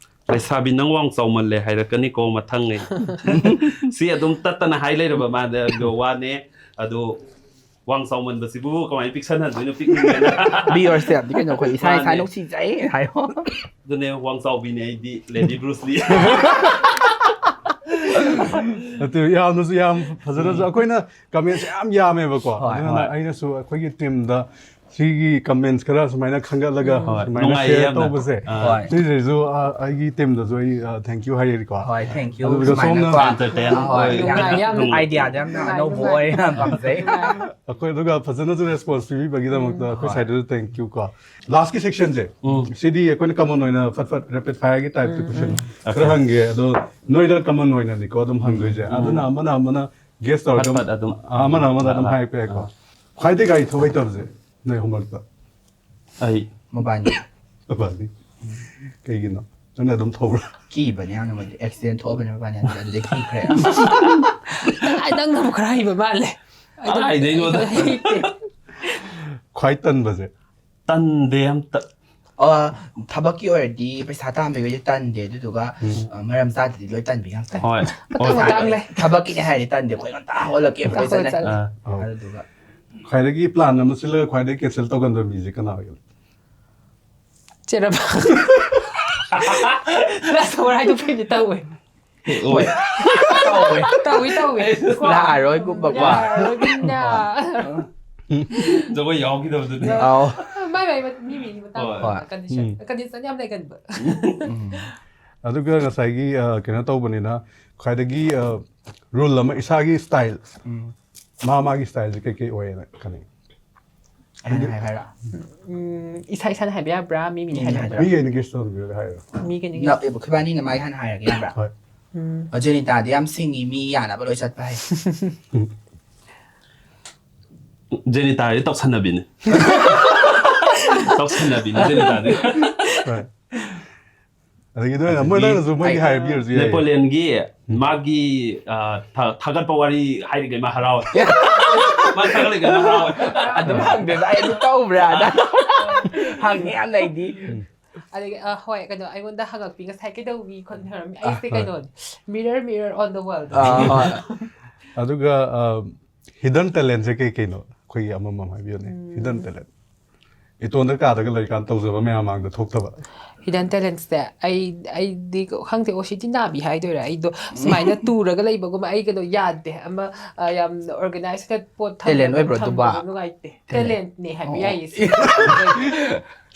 "ꯂꯩꯁꯥꯕꯤ, ꯅꯪ ꯋꯥꯡ ꯆꯥꯎꯃꯜꯂꯦ ꯍꯥꯏꯔꯛꯀꯅꯤꯀꯣ ꯃꯊꯪ" ꯑꯩ꯫ ꯁꯤ ꯑꯗꯨꯝ ꯇꯠꯇꯅ ꯍꯥꯏ ꯂꯩꯔꯕ ꯃꯥꯗ, ꯑꯗꯣ ꯋꯥꯅꯦ꯫ ꯑꯗꯣ ꯋꯥꯡ ꯆꯥꯎꯃꯟꯕꯁꯤꯕꯨ ꯀꯃꯥꯏꯅ ꯄꯤꯛꯁꯟꯍꯟꯗꯣꯏꯅꯣ? ꯄꯤꯛꯅꯤꯡꯉꯦꯅ꯫ Be yourself ꯗꯤ ꯀꯩꯅꯣ, ꯑꯩꯈꯣꯏ ꯏꯁꯥ ꯏꯁꯥ ꯃꯥꯅꯦ꯫ ꯅꯨꯡꯁꯤꯖꯩ ꯍꯥꯏꯌꯣ꯫ ꯑꯗꯨꯅꯦ, ꯋꯥꯡ ꯆꯥꯎꯕꯤꯅꯦ ꯑꯩꯗꯤ, ꯂꯦꯗꯤ ꯕ꯭ꯔꯨꯁ ꯂꯤ꯫ ꯅꯠꯇꯦ, ꯌꯥꯝꯅꯁꯨ ꯌꯥꯝ ꯐꯖꯅꯁꯨ, ꯑꯩꯈꯣꯏꯅ ꯀꯃꯦꯟꯁꯦ ꯌꯥꯝ ꯌꯥꯝꯃꯦꯕꯀꯣ꯫ ꯍꯣꯏ, ꯑꯗꯨꯅ ꯍꯣꯏ꯫ ꯑꯩꯅꯁꯨ ꯑꯩꯈꯣꯏꯒꯤ ꯇꯤꯝꯗ ꯁꯤꯒꯤ ꯀꯃꯦꯟꯁ ꯈꯔ ꯁꯨꯃꯥꯏꯅ ꯈꯟꯒꯠꯂꯒ ꯍꯣꯏ, ꯁꯨꯃꯥꯏꯅ ꯅꯨꯡꯉꯥꯏꯌꯦ ꯁꯦꯌꯔ ꯌꯥꯝꯅ꯫ ꯇꯧꯕꯁꯦ, ꯑꯥ꯫ ꯍꯣꯏ꯫ ꯁꯤꯁꯤꯁꯨ ꯑ, ꯑꯩꯒꯤ ꯇꯤꯝꯗꯁꯨ ꯑꯩ ꯊꯦꯡꯀ꯭ꯌꯨ ꯍꯥꯏꯔꯤꯀꯣ꯫ ꯍꯣꯏ, ꯊꯦꯡꯀ꯭ꯌꯨ꯫ ꯑꯗꯨꯒ ꯁꯣꯝꯅ Entertain ꯍꯣꯏ, ꯑꯣꯏ꯫ ꯌꯥꯝ ꯅꯨꯡꯉꯥꯏ, ꯌꯥꯝ ꯑꯥꯏꯗꯤꯌꯥꯗ ꯌꯥꯝꯅ ꯑꯅꯧꯕ ꯑꯣꯏ, ꯌꯥꯝ ꯄꯥꯝꯖꯩ꯫ ꯑꯩꯈꯣꯏ ꯑꯗꯨꯒ ꯐꯖꯅꯁꯨ ꯔꯦꯁꯄꯣꯟꯁ ꯄꯤꯕꯤꯕꯒꯤꯗꯃꯛꯇ ꯑꯩꯈꯣꯏ ꯁꯥꯏꯗꯁꯨ ꯊꯦꯡꯀ꯭ꯌꯨ ꯀꯣ꯫ ꯂꯥꯁꯀꯤ ꯁꯦꯛꯁꯟꯁꯦ, ꯎꯝ꯫ ꯁꯤꯗꯤ ꯑꯩꯈꯣꯏꯅ ꯀꯃꯟ ꯑꯣꯏꯅ ꯐꯠ ꯐꯠ ꯔꯦꯄꯤꯗ ꯐꯥꯌꯔꯒꯤ ꯇꯥꯏꯞꯇ ꯀꯣꯏꯁꯟ ꯈꯔ ꯍꯪꯒꯦ꯫ ꯑꯗꯣ ꯅꯣꯏꯗ ꯀꯃꯟ ꯑꯣꯏꯅꯅꯤꯀꯣ ꯑꯗꯨꯝ ꯍꯪꯗꯣꯏꯁꯦ꯫ ꯑꯗꯨꯅ ꯑꯃꯅ ꯑꯃꯅ ꯒꯦꯁ ꯇꯧꯔꯒ ꯐꯠ ꯐꯠ ꯑꯗꯨꯝ꯫ ꯑꯥ, ꯑꯃꯅ ꯑꯃꯅ ꯑꯗꯨꯝ ꯑꯥ, ꯍꯥꯏꯔꯛꯄ ꯌꯥꯏꯀꯣ꯫ ꯑꯥ꯫ ꯈ꯭ꯋꯥꯏꯗꯒꯤ ꯒꯥꯔꯤ ꯊꯧ ꯍꯩꯇꯕꯁꯦ ꯅꯣꯏ ꯑꯍꯨꯝꯃꯛꯇ? ꯑꯩ꯫ ꯃꯕꯥꯅꯤ꯫ ꯑꯕꯥꯅꯤ꯫ ꯀꯩꯒꯤꯅꯣ? ꯅꯪꯅ ꯑꯗꯨꯝ ꯊꯧꯕ꯭ꯔꯥ? ꯀꯤꯕꯅꯦ ꯌꯥꯝꯅ ꯃꯣꯏꯗꯤ꯫ ꯑꯦꯛꯁꯤꯗꯦꯟ ꯊꯣꯛꯑꯕꯅꯦ ꯃꯕꯥꯅꯤ, ꯑꯗꯨꯗ ꯑꯗꯨꯗꯩ ꯀꯤꯈ꯭ꯔꯦ꯫ ꯅꯪꯅꯕꯨ ꯈꯔ ꯍꯩꯕ ꯃꯥꯜꯂꯦ꯫ ꯀꯗꯥꯏꯗꯩꯅꯣꯗ꯫ ꯍꯩꯇꯦ꯫ ꯈ꯭ꯋꯥꯏ ꯇꯟꯕꯁꯦ? ꯇꯟꯗꯦ ꯑꯝꯇ꯫ ꯑ, ꯊꯕꯛꯀꯤ ꯑꯣꯏꯔꯗꯤ, ꯄꯩꯁꯥ ꯇꯥꯟꯕꯒꯤ ꯑꯣꯏꯔꯗꯤ ꯇꯟꯗꯦ, ꯑꯗꯨꯗꯨꯒ ꯑ, ꯃꯔꯝ ꯆꯥꯗꯗꯤ ꯂꯣꯏ ꯇꯟꯕꯤ ꯉꯥꯛꯇꯅꯤ꯫ ꯍꯣꯏ꯫ ꯃꯇꯥꯡ ꯃꯇꯥꯡ ꯂꯩ꯫ ꯊꯕꯛꯀꯤꯅꯦ ꯍꯥꯏꯔꯗꯤ ꯇꯟꯗꯦ, ꯑꯩꯈꯣꯏ ꯉꯟꯇꯥ ꯍꯧꯒꯠꯂꯛꯀꯦ, ꯑꯩꯈꯣꯏ ꯉꯟꯇꯥ ꯆꯠꯂꯦ꯫ ꯍꯧꯒꯠꯂꯦ꯫ ꯑꯥ꯫ ꯑꯗꯨꯗꯨꯒ ꯈ꯭ꯋꯥꯏꯗꯒꯤ ꯄ꯭ꯂꯥꯟ ꯑꯃ ꯁꯤꯜꯂꯒ ꯈ꯭ꯋꯥꯏꯗꯒꯤ ꯀꯦꯟꯁꯦꯜ ꯇꯧꯒꯟꯕ ꯃꯤꯁꯦ ꯀꯅꯥ ꯑꯣꯏꯒꯅꯤ? ꯆꯦꯔꯕ꯫ ꯂꯥꯁ ꯑꯋꯥꯔ ꯍꯥꯏꯗꯣꯛꯄꯩꯗꯤ ꯇꯧꯋꯦ꯫ ꯑꯣꯏ꯫ ꯇꯧꯋꯦ꯫ ꯇꯧꯏ, ꯇꯧꯏ꯫ ꯂꯥꯛꯑꯔꯣꯏꯒꯨꯝꯕꯀꯣ꯫ ꯌꯥꯔꯣꯏꯒꯨꯝꯅ꯫ ꯖꯒꯣꯏ ꯌꯥꯎꯈꯤꯗꯕꯗꯨꯗꯤ꯫ ꯑꯧ꯫ ꯃꯥꯏ ꯃꯥꯏ ꯃꯤ ꯃꯤꯒꯤ ꯃꯇꯥꯡ ꯍꯣꯏ꯫ ꯀꯟꯗꯤꯁꯟ ꯎꯝ꯫ ꯀꯟꯗꯤꯁꯟ ꯌꯥꯝ ꯂꯩꯒꯟꯕ꯫ ꯎꯝ꯫ ꯑꯗꯨꯒ ꯉꯁꯥꯏꯒꯤ ꯑ, ꯀꯩꯅꯣ ꯇꯧꯕꯅꯤꯅ ꯈ꯭ꯋꯥꯏꯗꯒꯤ ꯔꯨꯜ ꯑꯃ, ꯏꯁꯥꯒꯤ ꯁ꯭ꯇꯥꯏꯜ, ꯎꯝ꯫ ꯃꯥ ꯃꯥꯒꯤ ꯁ꯭ꯇꯥꯏꯜꯁꯦ ꯀꯩꯀꯩ ꯑꯣꯏꯌꯦꯅ ꯈꯟꯅꯩ? ꯑꯩꯅ ꯍꯥꯏ ꯍꯥꯏꯔ꯫ ꯎꯝ, ꯏꯁꯥ ꯏꯁꯥꯅ ꯍꯥꯏꯕ ꯌꯥꯕ꯭ꯔꯥ, ꯃꯤ ꯃꯤꯅ ꯃꯤꯅ ꯍꯥꯏꯕ ꯍꯥꯏꯕ ꯌꯥꯕ꯭ꯔꯥ? ꯃꯤꯒꯤ ꯑꯩꯅ ꯒꯦꯁ ꯇꯧꯕꯤꯔꯒ ꯍꯥꯏꯔꯣ꯫ ꯃꯤ ꯀꯩꯅꯣꯒꯤ ꯅꯛꯑꯦꯕ, ꯈꯣꯏꯕꯥꯅꯤꯅ ꯃꯥꯏ ꯍꯥꯟꯅ ꯍꯥꯏꯔꯒꯦ ꯌꯥꯕ꯭ꯔꯥ? ꯍꯣꯏ꯫ ꯎꯝ꯫ ꯑꯣ, ꯖꯦꯅꯤꯇꯥꯗꯤ ꯌꯥꯝ ꯁꯤꯡꯉꯤ, ꯃꯤ ꯌꯥꯅꯕ ꯂꯣꯏ ꯆꯠꯄ ꯍꯩ꯫ ꯖꯦꯅꯤꯇꯥꯗꯤ ꯇꯧꯁꯟꯅꯕꯤꯅꯤ꯫ ꯇꯧꯁꯟꯅꯕꯤꯅꯤ ꯖꯦꯅꯤꯇꯥꯗꯤ꯫ ꯍꯣꯏ꯫ ꯑꯗꯒꯤ ꯅꯣꯏꯅ, ꯃꯣꯏ, ꯅꯪꯅꯁꯨ ꯃꯣꯏꯒꯤ ꯍꯥꯏꯕꯤꯔꯁꯨ ꯌꯥꯏ꯫ ꯅꯦꯄꯣꯂꯤꯌꯟꯒꯤ ꯃꯥꯒꯤ, ꯑ, ꯊꯥ-, ꯊꯥꯒꯠꯄ ꯋꯥꯔꯤ ꯍꯥꯏꯔꯤꯉꯩ ꯃꯥ ꯍꯔꯥꯎꯋꯦ꯫ ꯃꯥ ꯊꯥꯒꯠꯂꯤꯉꯩ ꯃꯥ ꯍꯔꯥꯎꯋꯦ꯫ ꯑꯗꯨꯝ ꯍꯪꯗꯦꯗ, ꯑꯩ ꯑꯗꯨ ꯇꯧꯕ꯭ꯔꯥꯅ꯫ ꯍꯪꯉꯦ ꯌꯥꯝꯅ ꯑꯩꯗꯤ꯫ ꯑꯗꯒꯤ ꯑ, ꯍꯣꯏ, ꯀꯩꯅꯣ, ꯑꯩꯉꯣꯟꯗ ꯍꯪꯉꯛꯄꯤ ꯉꯁꯥꯏ, "ꯀꯩꯗꯧꯕꯤ?" ꯈꯣꯠꯅꯤ ꯍꯥꯏꯔꯝꯃꯤ꯫ ꯑꯩꯁꯦ ꯍꯣꯏ꯫ ꯀꯩꯅꯣꯅꯦ, "Mirror, mirror on the wall"꯫ ꯑꯥ, ꯍꯣꯏ꯫ ꯑꯗꯨꯒ ꯍꯤꯗꯟ ꯇꯦꯂꯦꯟꯁꯦ ꯀꯩ ꯀꯩꯅꯣ ꯑꯩꯈꯣꯏꯒꯤ ꯑꯃꯃꯝ ꯍꯥꯏꯕꯤꯌꯨꯅꯦ꯫ ꯍꯤꯗꯟ ꯇꯦꯂꯦꯟ, ꯏꯇꯣꯟꯗ ꯀꯥꯗꯒ ꯂꯩꯔꯤꯀꯥꯟꯗ ꯇꯧꯖꯕ ꯃꯌꯥꯝ ꯃꯥꯡꯗ ꯊꯣꯛꯇꯕ꯫ ꯍꯤꯗꯟ ꯇꯦꯂꯦꯟꯁꯦ ꯑꯩ ꯑꯩꯗꯤ ꯈꯪꯗꯦ, ꯑꯣ ꯁꯤꯗꯤ ꯅꯥꯕꯤ ꯍꯥꯏꯗꯣꯏꯔꯥ, ꯑꯩꯗꯣ ꯁꯨꯃꯥꯏꯅ ꯇꯨꯔꯒ ꯂꯩꯕꯒꯨꯝꯕ, ꯑꯩ ꯀꯩꯅꯣ ꯌꯥꯗꯦ꯫ ꯑꯃ ꯑ, ꯌꯥꯝꯅ ꯑꯣꯔꯒꯅꯥꯏꯁ ꯈꯔ ꯄꯣꯠ Talent ꯊꯝꯕꯗꯣ, ꯑꯣꯏꯕ꯭ꯔꯣ ꯑꯗꯨꯕꯣ? ꯊꯝꯕꯗꯣ ꯅꯨꯡꯉꯥꯏꯇꯦ꯫ Talent. Talentꯅꯦ ꯍꯥꯏꯕ ꯑꯣ꯫ ꯌꯥꯏꯌꯦ ꯁꯤ꯫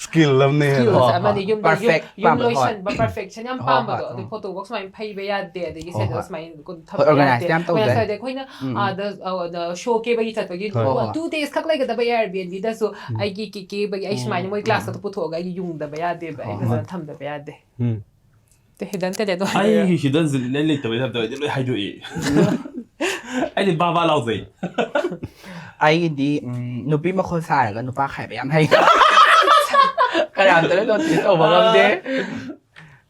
ꯁ꯭ꯀꯤꯜ ꯑꯃꯅꯦ ꯍꯥꯏꯕ꯫ Skills ꯍꯣꯏ, ꯑꯃꯅꯤ꯫ ꯍꯣꯏ꯫ ꯌꯨꯝꯗ Perfect ꯌꯨꯝ ꯌꯨꯝ ꯄꯥꯝꯕ, ꯍꯣꯏ꯫ ꯂꯣꯏꯁꯟꯕ, perfection ꯌꯥꯝ ꯍꯣꯏ, ꯄꯥꯝꯕꯗꯣ꯫ ꯍꯣꯏ, ꯑꯗꯨ ꯎꯝ꯫ ꯐꯣꯇꯣ ꯕꯣꯛꯁ ꯁꯨꯃꯥꯏꯅ ꯐꯩꯕ ꯌꯥꯗꯦ, ꯑꯗꯒꯤ ꯍꯣꯏ, ꯁꯦꯟꯗꯜ ꯍꯣꯏ꯫ ꯁꯨꯃꯥꯏꯅ ꯀꯨꯟ ꯍꯣꯏ, ꯊꯝꯕ organize ꯌꯥꯗꯦ꯫ ꯌꯥꯝ ꯇꯧꯗꯦ꯫ ꯃꯌꯥꯝ ꯁ꯭ꯋꯥꯏꯗ ꯑꯩꯈꯣꯏꯅ ꯎꯝ꯫ ꯑꯥꯗ ꯑ, ꯑꯗ ꯁꯣ ꯀꯦꯕꯒꯤ ꯆꯠꯄꯒꯤ ꯍꯣꯏ, ꯍꯣꯏ꯫ two days ꯈꯛ ꯂꯩꯒꯗꯕ Airbnbꯗꯁꯨ ꯑꯩꯒꯤ ꯀꯦ ꯀꯦꯕꯒꯤ ꯑꯩ ꯁꯨꯃꯥꯏꯅ ꯃꯣꯏ class ꯈꯛꯇ ꯄꯨꯊꯣꯛꯑꯒ ꯑꯩꯒꯤ ꯌꯨꯡꯗꯕ ꯌꯥꯗꯦꯕ꯫ ꯑꯩ ꯍꯣꯏ, ꯐꯖꯅ ꯍꯣꯏ꯫ ꯊꯝꯗꯕ ꯌꯥꯗꯦ꯫ ꯎꯝ꯫ ꯑꯗꯨ hidden talent ꯑꯣꯏ ꯑꯩꯒꯤ hidden ꯁꯤ ꯂꯩ ꯂꯩꯇꯕꯩ ꯇꯥꯏꯞꯇ ꯑꯩꯗꯤ ꯂꯣꯏ ꯍꯥꯏꯗꯣꯛꯏ꯫ ꯑꯩꯗꯤ ꯕꯥ ꯕꯥ ꯂꯥꯎꯖꯩ꯫ ꯑꯩꯒꯤꯗꯤ ꯎꯝ, ꯅꯨꯄꯤ ꯃꯈꯣꯜ ꯁꯥꯔꯒ ꯅꯨꯄꯥ ꯈꯥꯏꯕ ꯌꯥꯝ ꯍꯩ꯫ ꯀꯅꯥꯝꯇꯅ notice ꯇꯧꯕ ꯉꯝꯗꯦ꯫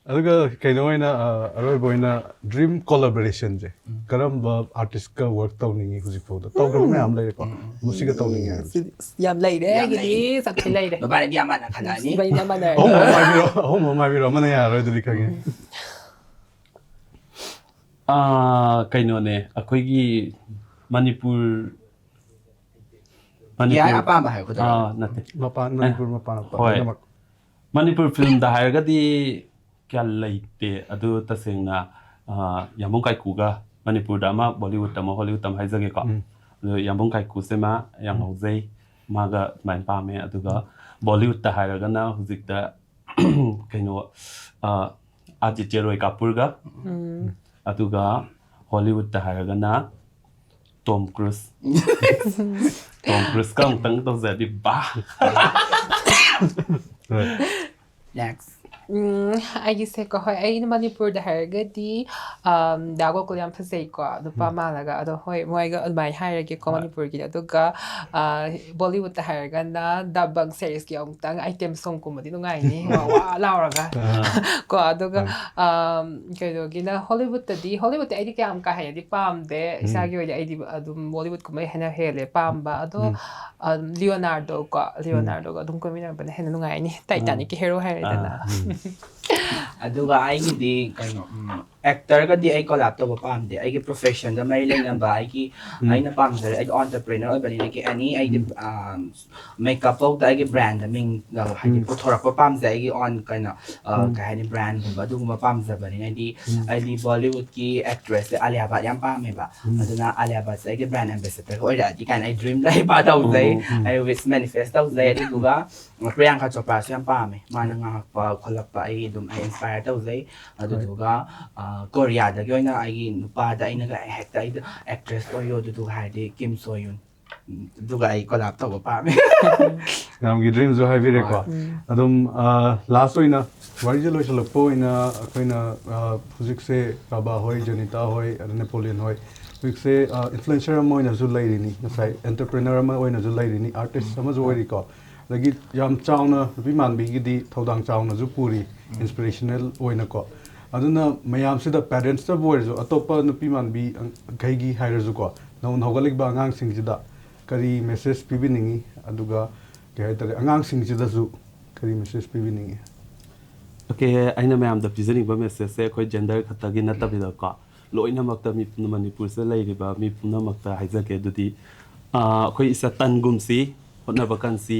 ꯑꯗꯨꯒ ꯀꯩꯅꯣ ꯑꯣꯏꯅ ꯑ, ꯑꯔꯣꯏꯕ ꯑꯣꯏꯅ dream collaborationꯁꯦ ꯀꯔꯝꯕ artistꯀ work ꯇꯧꯅꯤꯡꯉꯤ? ꯍꯧꯖꯤꯛꯐꯥꯎꯗ ꯇꯧꯗꯕ ꯃꯌꯥꯝ ꯂꯩꯔꯦꯀꯣ, ꯃꯁꯤꯒ ꯇꯧꯅꯤꯡꯉꯦ ꯍꯥꯏꯕꯁꯦ꯫ ꯁꯤꯗꯤ ꯌꯥꯝ ꯂꯩꯔꯦ꯫ ꯌꯥꯝ ꯑꯩꯒꯤꯗꯤ ꯂꯩ꯫ ꯆꯞꯈꯤ ꯂꯩꯔꯦ꯫ ꯃꯕꯥꯅꯤꯗꯤ ꯌꯥꯝ ꯃꯥꯟꯅ ꯈꯜꯂꯛꯑꯅꯤ꯫ ꯏꯕꯥꯅꯤ ꯌꯥꯝ ꯃꯥꯟꯅꯔꯦ꯫ ꯑꯍꯨꯝ ꯑꯃ ꯍꯥꯏꯕꯤꯔꯣ, ꯑꯍꯨꯝ ꯑꯃ ꯍꯥꯏꯕꯤꯔꯣ, ꯑꯃꯅ ꯌꯥꯔꯔꯣꯏ ꯑꯗꯨꯗꯤ ꯈꯪꯉꯦ꯫ ꯑꯥ, ꯀꯩꯅꯣꯅꯦ, ꯑꯩꯈꯣꯏꯒꯤ ꯃꯅꯤꯄꯨꯔ ꯌꯥꯏ, ꯑꯄꯥꯝꯕ ꯍꯥꯏꯔꯛꯀꯗ꯭ꯔꯥ? ꯑꯥ, ꯅꯠꯇꯦ꯫ ꯃꯄꯥꯟ, ꯃꯅꯤꯄꯨꯔ ꯃꯄꯥꯟ ꯃꯄꯥꯟ ꯍꯣꯏ꯫ ꯂꯣꯏꯅꯃꯛ꯫ ꯃꯅꯤꯄꯨꯔ ꯐꯤꯂꯝꯗ ꯍꯥꯏꯔꯒꯗꯤ ꯀꯌꯥ ꯂꯩꯇꯦ꯫ ꯑꯗꯨ ꯇꯁꯦꯡꯅ, ꯑꯥ, ꯌꯥꯝꯕꯨꯡ ꯀꯥꯏꯀꯨꯒ, ꯃꯅꯤꯄꯨꯔꯗ ꯑꯃ, ꯕꯣꯂꯤꯋꯨꯗ ꯑꯃ, ꯍꯣꯂꯤꯋꯨꯗ ꯑꯃ ꯍꯥꯏꯖꯒꯦꯀꯣ꯫ ꯎꯝ꯫ ꯑꯗꯨ ꯌꯥꯝꯕꯨꯡ ꯀꯥꯏꯀꯨꯁꯤꯃ ꯌꯥꯝ ꯉꯥꯎꯖꯩ꯫ ꯃꯥꯒ ꯑꯗꯨꯃꯥꯏꯅ ꯄꯥꯝꯃꯦ꯫ ꯑꯗꯨꯒ ꯕꯣꯂꯤꯋꯨꯗꯇ ꯍꯥꯏꯔꯒꯅ ꯍꯧꯖꯤꯛꯇ ꯀꯩꯅꯣ, ꯑꯥ, ꯑꯥꯗꯤꯇ꯭ꯌ ꯔꯣꯏ ꯀꯥꯄꯨꯔꯒ, ꯎꯝ꯫ ꯑꯗꯨꯒ ꯍꯣꯂꯤꯋꯨꯗꯇ ꯍꯥꯏꯔꯒꯅ ꯇꯣꯝ ꯀ꯭ꯔꯨꯁ꯫ ꯇꯣꯝ ꯀ꯭ꯔꯨꯁꯀ ꯑꯃꯨꯛꯇꯪ ꯇꯧꯖꯔꯗꯤ ꯕꯥ꯫ ꯍꯣꯏ꯫ Next. ꯎꯝ, ꯑꯩꯒꯤꯁꯦꯀꯣ, ꯍꯣꯏ, ꯑꯩꯅ ꯃꯅꯤꯄꯨꯔꯗ ꯍꯥꯏꯔꯒꯗꯤ, ꯑꯝ, ꯗꯥ ꯒꯣꯀꯨꯜ ꯌꯥꯝ ꯐꯖꯩꯀꯣ, ꯅꯨꯄꯥ ꯎꯝ꯫ ꯃꯥꯜꯂꯒ꯫ ꯑꯗꯣ ꯍꯣꯏ, ꯃꯣꯏꯒ ꯑꯗꯨꯃꯥꯏꯅ ꯍꯥꯏꯔꯒꯦꯀꯣ, ꯍꯣꯏ꯫ ꯃꯅꯤꯄꯨꯔꯒꯤꯗꯤ꯫ ꯑꯗꯨꯒ, ꯑ, ꯕꯣꯂꯤꯋꯨꯗꯇ ꯍꯥꯏꯔꯒꯅ ꯗꯕꯪ ꯁꯦꯔꯤꯁꯀꯤ ꯑꯃꯨꯛꯇꯪ ꯑꯥꯏꯇꯦꯝ ꯁꯣꯡ ꯀꯨꯝꯕꯗꯤ ꯅꯨꯡꯉꯥꯏꯅꯤ, ꯋꯥ ꯋꯥ ꯂꯥꯎꯔꯒ꯫ ꯑꯥ꯫ ꯀꯣ, ꯑꯗꯨꯒ, ꯍꯣꯏ꯫ ꯑꯝ, ꯀꯩꯅꯣꯒꯤꯅ, ꯍꯣꯂꯤꯋꯨꯗꯇꯗꯤ, ꯍꯣꯂꯤꯋꯨꯗꯇꯤ ꯑꯩꯗꯤ ꯀꯌꯥꯝ ꯀꯥ ꯍꯦꯟꯅꯗꯤ ꯄꯥꯝꯗꯦ꯫ ꯎꯝ꯫ ꯏꯁꯥꯒꯤ ꯑꯣꯏꯅ ꯑꯩꯗꯤ ꯑꯗꯨꯝ ꯕꯣꯂꯤꯋꯨꯗꯀꯨꯝꯕ ꯍꯦꯟꯅ ꯍꯦꯜꯂꯦ ꯄꯥꯝꯕ꯫ ꯑꯗꯣ, ꯎꯝ꯫ ꯑꯝ, ꯂꯤꯑꯣꯅꯥꯔꯗꯣ ꯀꯣ, ꯎꯝ꯫ ꯂꯤꯑꯣꯅꯥꯔꯗꯣꯒ ꯑꯗꯨꯝ ꯀꯣꯏꯃꯤꯟꯅꯕꯅ ꯍꯦꯟꯅ ꯅꯨꯡꯉꯥꯏꯅꯤ꯫ ꯇꯥꯏꯇꯥꯅꯤꯛꯀꯤ ꯍꯦꯔꯣ ꯍꯥꯏꯔꯦꯗꯅ꯫ ꯑꯥ, ꯎꯝ꯫ ꯑꯗꯨꯒ ꯑꯩꯒꯤꯗꯤ ꯀꯩꯅꯣ, ꯎꯝ, ꯑꯦꯛꯇꯔꯒꯗꯤ ꯑꯩ ꯀꯣꯂꯥꯞ ꯇꯧꯕ ꯄꯥꯝꯗꯦ꯫ ꯑꯩꯒꯤ ꯄ꯭ꯔꯣꯐꯦꯁꯟꯗ ꯃꯔꯤ ꯂꯩꯅꯕ, ꯑꯩꯒꯤ, ꯎꯝ꯫ ꯑꯩꯅ ꯄꯥꯝꯖꯔꯦ, ꯑꯩꯗꯤ ꯑꯣꯟꯇꯔꯄ꯭ꯔꯦꯅꯔ ꯑꯣꯏꯕꯅꯤꯅ, ꯀꯩ ꯍꯥꯏꯅꯤ, ꯑꯩꯗꯤ, ꯎꯝ꯫ ꯑꯥ, ꯃꯦꯀꯞ ꯐꯥꯎꯗ ꯑꯩꯒꯤ ꯕ꯭ꯔꯥꯟꯗ ꯃꯤꯡ, ꯑ, ꯍꯥꯏꯗꯤ, ꯎꯝ꯫ ꯄꯨꯊꯣꯔꯛꯄ ꯄꯥꯝꯖꯩ, ꯑꯩꯒꯤ ꯑꯣꯟ ꯀꯩꯅꯣ, ꯑ, ꯎꯝ꯫ ꯀꯩ ꯍꯥꯏꯅꯤ, ꯕ꯭ꯔꯥꯟꯒꯨꯝꯕ ꯑꯗꯨꯒꯨꯝꯕ ꯄꯥꯝꯖꯕꯅꯤꯅ꯫ ꯑꯩꯗꯤ, ꯎꯝ꯫ ꯑꯩꯗꯤ ꯕꯣꯂꯤꯋꯨꯗꯀꯤ ꯑꯦꯛꯇ꯭ꯔꯦꯁꯁꯦ ꯑꯂꯤꯌꯥ ꯚꯥꯠ ꯌꯥꯝ ꯄꯥꯝꯃꯦꯕ꯫ ꯎꯝ꯫ ꯑꯗꯨꯅ ꯑꯂꯤꯌꯥ ꯚꯥꯠꯁꯦ ꯑꯩꯒꯤ ꯕ꯭ꯔꯥꯟ ꯑꯦꯝꯕꯦꯁꯦꯗꯔꯒ ꯑꯣꯏꯔꯛꯑꯗꯤ ꯀꯥꯏꯅ ꯑꯩ ꯗ꯭ꯔꯤꯝ ꯂꯩꯕ ꯇꯧꯖꯩ꯫ ꯑꯣ, ꯎꯝ꯫ ꯑꯩ ꯋꯤꯁ ꯃꯦꯅꯤꯐꯦꯁ ꯇꯧꯖꯩ꯫ ꯑꯗꯨꯗꯨꯒ ꯄ꯭ꯔꯤꯌꯥꯡꯀꯥ ꯆꯣꯄ꯭ꯔꯥꯁꯨ ꯌꯥꯝ ꯄꯥꯝꯃꯦ꯫ ꯃꯥꯅ ꯉꯥꯡꯉꯛꯄ ꯈꯣꯠꯂꯛꯄ ꯑꯩ ꯑꯗꯨꯝ ꯑꯩ ꯏꯟꯁꯄꯥꯌꯔ ꯇꯧꯖꯩ꯫ ꯍꯣꯏ꯫ ꯑꯗꯨꯗꯨꯒ, ꯑ, ꯀꯣꯔꯤꯌꯥꯗꯒꯤ ꯑꯣꯏꯅ ꯑꯩꯒꯤ ꯅꯨꯄꯥꯗ ꯑꯩꯅꯒ ꯍꯦꯛꯇ ꯑꯩꯗ ꯑꯦꯛꯇ꯭ꯔꯦꯁ ꯑꯣꯏꯌꯣ ꯑꯗꯨꯗꯨꯒ ꯍꯥꯏꯔꯗꯤ ꯀꯤꯝ ꯁꯣ ꯌꯨꯟ꯫ ꯑꯗꯨꯒ ꯑꯩ ꯀꯣꯂꯥꯞ ꯇꯧꯕ ꯄꯥꯝꯃꯦ꯫ ꯃꯌꯥꯝꯒꯤ ꯗ꯭ꯔꯤꯝꯁꯨ ꯍꯥꯏꯕꯤꯔꯦꯀꯣ꯫ ꯍꯣꯏ꯫ ꯎꯝ꯫ ꯑꯗꯨꯝ, ꯑ, ꯂꯥꯁ ꯑꯣꯏꯅ, ꯋꯥꯔꯤꯁꯦ ꯂꯣꯏꯁꯤꯜꯂꯛꯄ ꯑꯣꯏꯅ ꯑꯩꯈꯣꯏꯅ, ꯑ, ꯍꯧꯖꯤꯛꯁꯦ ꯔꯥꯕꯥ ꯍꯣꯏ, ꯖꯦꯅꯤꯇꯥ ꯍꯣꯏ, ꯑꯗ ꯅꯦꯄꯣꯂꯤꯌꯟ ꯍꯣꯏ, ꯍꯧꯖꯤꯛꯁꯦ, ꯑ, ꯏꯟꯐ꯭ꯂꯨꯌꯦꯟꯁꯔ ꯑꯃ ꯑꯣꯏꯅꯁꯨ ꯂꯩꯔꯤꯅꯤ, ꯉꯁꯥꯏ ꯑꯦꯟꯇꯔꯄ꯭ꯔꯦꯅꯔ ꯑꯃ ꯑꯣꯏꯅꯁꯨ ꯂꯩꯔꯤꯅꯤ, ꯑꯥꯔꯇꯤꯁ ꯎꯝ꯫ ꯑꯃꯁꯨ ꯑꯣꯏꯔꯤꯀꯣ꯫ ꯑꯗꯒꯤ ꯌꯥꯝ ꯆꯥꯎꯅ ꯅꯨꯄꯤ ꯃꯥꯟꯕꯤꯒꯤꯗꯤ ꯊꯧꯗꯥꯡ ꯆꯥꯎꯅꯁꯨ ꯄꯨꯔꯤ, ꯎꯝ꯫ ꯏꯟꯁꯄꯤꯔꯦꯁꯅꯦꯜ ꯑꯣꯏꯅꯀꯣ꯫ ꯑꯗꯨꯅ ꯃꯌꯥꯝꯁꯤꯗ, ꯄꯦꯔꯦꯟꯁꯇꯕꯨ ꯑꯣꯏꯔꯁꯨ, ꯑꯇꯣꯞꯄ ꯅꯨꯄꯤ ꯃꯥꯟꯕꯤ, ꯑ, ꯈꯩꯒꯤ ꯍꯥꯏꯔꯁꯨꯀꯣ, ꯅꯧꯅ ꯍꯧꯒꯠꯂꯛꯏꯕ ꯑꯉꯥꯡꯁꯤꯡꯁꯤꯗ ꯀꯔꯤ ꯃꯦꯁꯦꯖ ꯄꯤꯕꯤꯅꯤꯡꯉꯤ? ꯑꯗꯨꯒ ꯀꯩ ꯍꯥꯏꯇꯥꯔꯦ, ꯑꯉꯥꯡꯁꯤꯡꯁꯤꯗꯁꯨ ꯀꯔꯤ ꯃꯦꯁꯦꯖ ꯄꯤꯕꯤꯅꯤꯡꯉꯤ? ꯑꯣꯀꯦ, ꯑꯩꯅ ꯃꯌꯥꯝꯗ ꯄꯤꯖꯅꯤꯡꯕ ꯃꯦꯁꯦꯖꯁꯦ ꯑꯩꯈꯣꯏ ꯖꯦꯟꯗꯔ ꯈꯛꯇꯒꯤ ꯅꯠꯇꯕꯤꯗꯀꯣ, ꯂꯣꯏꯅꯃꯛꯇ ꯃꯤ ꯄꯨꯝꯅ-, ꯃꯅꯤꯄꯨꯔꯁꯤꯗ ꯂꯩꯔꯤꯕ ꯃꯤ ꯄꯨꯝꯅꯃꯛꯇ ꯍꯥꯏꯖꯒꯦ꯫ ꯑꯗꯨꯗꯤ, ꯑꯥ, ꯑꯩꯈꯣꯏ ꯏꯁꯥ ꯇꯟꯒꯨꯝꯁꯤ, ꯍꯣꯠꯅꯕ ꯀꯟꯁꯤ,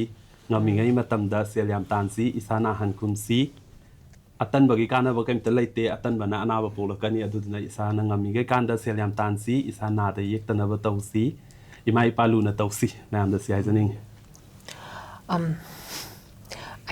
ꯉꯝꯃꯤꯉꯩ ꯃꯇꯝꯗ ꯁꯦꯜ ꯌꯥꯝ ꯇꯥꯟꯁꯤ, ꯏꯁꯥ ꯅꯥꯍꯟ ꯈꯨꯝꯁꯤ, ꯑꯇꯟꯕꯒꯤ ꯀꯥꯟꯅꯕ ꯀꯩꯝꯇ ꯂꯩꯇꯦ, ꯑꯇꯟꯕꯅ ꯑꯅꯥꯕ ꯄꯣꯛꯂꯛꯀꯅꯤ꯫ ꯑꯗꯨꯗꯨꯅ ꯏꯁꯥꯅ ꯉꯝꯃꯤꯉꯩ ꯀꯥꯟꯗ ꯁꯦꯜ ꯌꯥꯝ ꯇꯥꯟꯁꯤ, ꯏꯁꯥ ꯅꯥꯗ ꯌꯦꯛꯇꯅꯕ ꯇꯧꯁꯤ, ꯏꯃꯥ ꯏꯄꯥ ꯂꯨꯅ ꯇꯧꯁꯤ꯫ ꯃꯌꯥꯝꯗ ꯁꯤ ꯍꯥꯏꯖꯅꯤꯡꯉꯤ꯫ ꯑꯝ,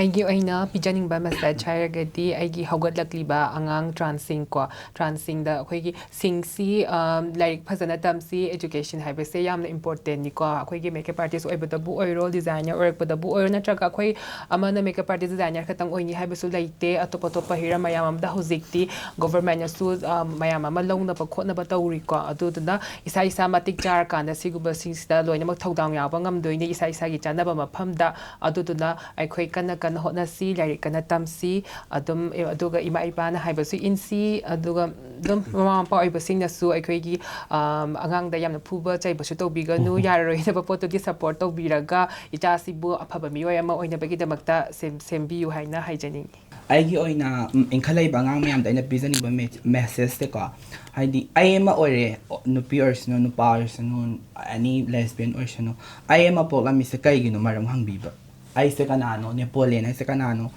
ꯑꯩꯒꯤ ꯑꯣꯏꯅ ꯄꯤꯖꯅꯤꯡꯕ ꯃꯦꯁꯦꯖ ꯍꯥꯏꯔꯒꯗꯤ, ꯑꯩꯒꯤ ꯍꯧꯒꯠꯂꯛꯂꯤꯕ ꯑꯉꯥꯡ ꯇ꯭ꯔꯥꯟꯁꯁꯤꯡ ꯀꯣ, ꯇ꯭ꯔꯥꯟꯁꯁꯤꯡꯗ ꯑꯩꯈꯣꯏꯒꯤ ꯁꯤꯡꯁꯤ, ꯑ, ꯂꯥꯏꯔꯤꯛ ꯐꯖꯅ ꯇꯝꯁꯤ, ꯑꯦꯖꯨꯀꯦꯁꯟ ꯍꯥꯏꯕꯁꯦ ꯌꯥꯝꯅ ꯏꯝꯄꯣꯔꯇꯦꯟꯅꯤꯀꯣ꯫ ꯑꯩꯈꯣꯏꯒꯤ ꯃꯦꯀꯞ ꯑꯥꯔꯇꯤꯁ ꯑꯣꯏꯕꯗꯕꯨ ꯑꯣꯏꯔꯣ, ꯗꯤꯖꯥꯏꯅꯔ ꯑꯣꯏꯔꯛꯄꯗꯕꯨ ꯑꯣꯏꯔꯣ, ꯅꯠꯇ꯭ꯔꯒ ꯑꯩꯈꯣꯏ ꯑꯃꯅ ꯃꯦꯀꯞ ꯑꯥꯔꯇꯤꯁ, ꯗꯤꯖꯥꯏꯅꯔ ꯈꯛꯇꯪ ꯑꯣꯏꯅꯤ ꯍꯥꯏꯕꯁꯨ ꯂꯩꯇꯦ꯫ ꯑꯇꯣꯞ ꯑꯇꯣꯞꯄ ꯍꯤꯔꯝ ꯃꯌꯥꯝ ꯑꯃꯗ ꯍꯧꯖꯤꯛꯇꯤ ꯒꯣꯚꯔꯃꯦꯟꯅꯁꯨ, ꯑ, ꯃꯌꯥꯝ ꯑꯃ ꯂꯧꯅꯕ ꯈꯣꯠꯅꯕ ꯇꯧꯔꯤꯀꯣ꯫ ꯑꯗꯨꯗꯨꯅ ꯏꯁꯥ ꯏꯁꯥ ꯃꯇꯤꯛ ꯆꯥꯔꯀꯥꯟꯗ ꯁꯤꯒꯨꯝꯕꯁꯤꯡꯁꯤꯗ ꯂꯣꯏꯅꯃꯛ ꯊꯧꯗꯥꯡ ꯌꯥꯎꯕ ꯉꯝꯗꯣꯏꯅꯤ, ꯏꯁꯥ ꯏꯁꯥꯒꯤ ꯆꯥꯟꯅꯕ ꯃꯐꯝꯗ꯫ ꯑꯗꯨꯗꯨꯅ ꯑꯩꯈꯣꯏ ꯀꯟꯅ ꯀꯟꯅ ꯍꯣꯠꯅꯁꯤ, ꯂꯥꯏꯔꯤꯛ ꯀꯟꯅ ꯇꯝꯁꯤ, ꯑꯗꯨꯝ, ꯑꯦ, ꯑꯗꯨꯒ ꯏꯃꯥ ꯏꯄꯥꯅ ꯍꯥꯏꯕꯁꯨ ꯏꯟꯁꯤ, ꯑꯗꯨꯒ ꯑꯗꯨꯝ ꯃꯃꯥ ꯃꯄꯥ ꯑꯣꯏꯕꯁꯤꯡꯅꯁꯨ ꯑꯩꯈꯣꯏꯒꯤ, ꯑꯝ, ꯑꯉꯥꯡꯗ ꯌꯥꯝꯅ ꯐꯨꯕ ꯆꯩꯕꯁꯨ ꯇꯧꯕꯤꯒꯅꯨ, ꯌꯥꯔꯔꯣꯏꯗꯕ ꯄꯣꯠꯇꯨꯗꯤ ꯁꯞꯄꯣꯔꯠ ꯇꯧꯕꯤꯔꯒ ꯏꯆꯥꯁꯤꯕꯨ ꯑꯐꯕ ꯃꯤꯑꯣꯏ ꯑꯃ ꯑꯣꯏꯅꯕꯒꯤꯗꯃꯛꯇ ꯁꯦꯝ-, ꯁꯦꯝꯕꯤꯌꯨ ꯍꯥꯏꯅ ꯍꯥꯏꯖꯅꯤꯡꯉꯤ꯫ ꯑꯩꯒꯤ ꯑꯣꯏꯅ, ꯎꯝ, ꯏꯟꯈꯠꯂꯛꯏꯕ ꯑꯉꯥꯡ ꯃꯌꯥꯝꯗ ꯑꯩꯅ ꯄꯤꯖꯅꯤꯡꯕ ꯃꯦ-, ꯃꯦꯁꯦꯖꯁꯦꯀꯣ, ꯍꯥꯏꯗꯤ ꯑꯩ ꯑꯃ ꯑꯣꯏꯔꯦ, ꯑꯣ, ꯅꯨꯄꯤ ꯑꯣꯏꯔꯁꯅꯨ, ꯅꯨꯄꯥ ꯑꯣꯏꯔꯁꯅꯨ, ꯑꯦꯅꯤ ꯂꯦꯁꯕꯤꯌꯟ ꯑꯣꯏꯔꯁꯅꯨ, ꯑꯩ ꯑꯃ ꯄꯣꯛꯂꯝꯃꯤꯁꯦ ꯀꯩꯒꯤꯅꯣ ꯃꯔꯝ ꯍꯪꯕꯤꯕ꯫ ꯑꯩꯁꯦ ꯀꯅꯥꯅꯣ, ꯅꯦꯄꯣꯂꯤꯌꯟ ꯍꯥꯏꯁꯦ ꯀꯅꯥꯅꯣ,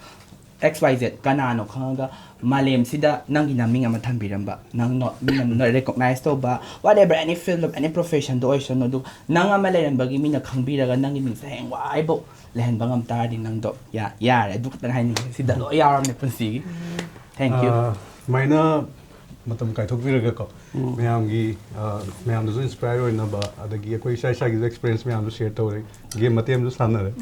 ꯑꯦꯛꯁ ꯋꯥꯏ ꯖꯦꯠ ꯀꯅꯥꯅꯣ ꯈꯪꯉꯒ ꯃꯥꯂꯦꯝꯁꯤꯗ ꯅꯪꯒꯤ ꯅꯃꯤꯡ ꯑꯃ ꯊꯝꯕꯤꯔꯝꯕ, ꯅꯪ ꯅꯣ-, ꯃꯤꯅ ꯅꯣꯏ ꯔꯦꯀꯣꯛꯅꯥꯏꯁ ꯇꯧꯕ, whatever, any field of any professionꯗ ꯑꯣꯏꯁꯅꯨ, ꯑꯗꯨ ꯅꯪ ꯑꯃ ꯂꯩꯔꯝꯕꯒꯤ ꯃꯤꯅ ꯈꯪꯕꯤꯔꯒ ꯅꯪꯒꯤ ꯃꯤꯡꯁꯦ ꯍꯌꯦꯡ ꯋꯥꯏꯐꯥꯎ ꯂꯩꯍꯟꯕ ꯉꯝ ꯇꯥꯔꯗꯤ ꯅꯪꯗꯣ ꯌꯥ-, ꯌꯥꯔꯦ꯫ ꯑꯗꯨ ꯈꯛꯇꯪ ꯍꯥꯏꯅꯤꯡꯉꯤ꯫ ꯁꯤꯗ ꯂꯣꯏ ꯌꯥꯎꯔꯕꯅꯦ ꯄꯨꯟꯁꯤꯒꯤ꯫ Thank you꯫ ꯑꯥ, ꯁꯨꯃꯥꯏꯅ ꯃꯇꯝ ꯀꯥꯏꯊꯣꯛꯄꯤꯔꯒꯀꯣ, ꯃꯌꯥꯝꯒꯤ, ꯑꯥ, ꯃꯌꯥꯝꯗꯁꯨ ꯏꯟꯁꯄꯥꯌꯔ ꯑꯣꯏꯅꯕ, ꯑꯗꯒꯤ ꯑꯩꯈꯣꯏ ꯏꯁꯥ ꯏꯁꯥꯒꯤꯁꯨ ꯑꯦꯛꯁꯄꯤꯔꯤꯌꯦꯟꯁ ꯃꯌꯥꯝꯁꯨ ꯁꯤꯌꯔ ꯇꯧꯔꯦ, ꯒꯦꯝ ꯃꯇꯦꯛ ꯑꯃꯁꯨ ꯁꯥꯟꯅꯔꯦ꯫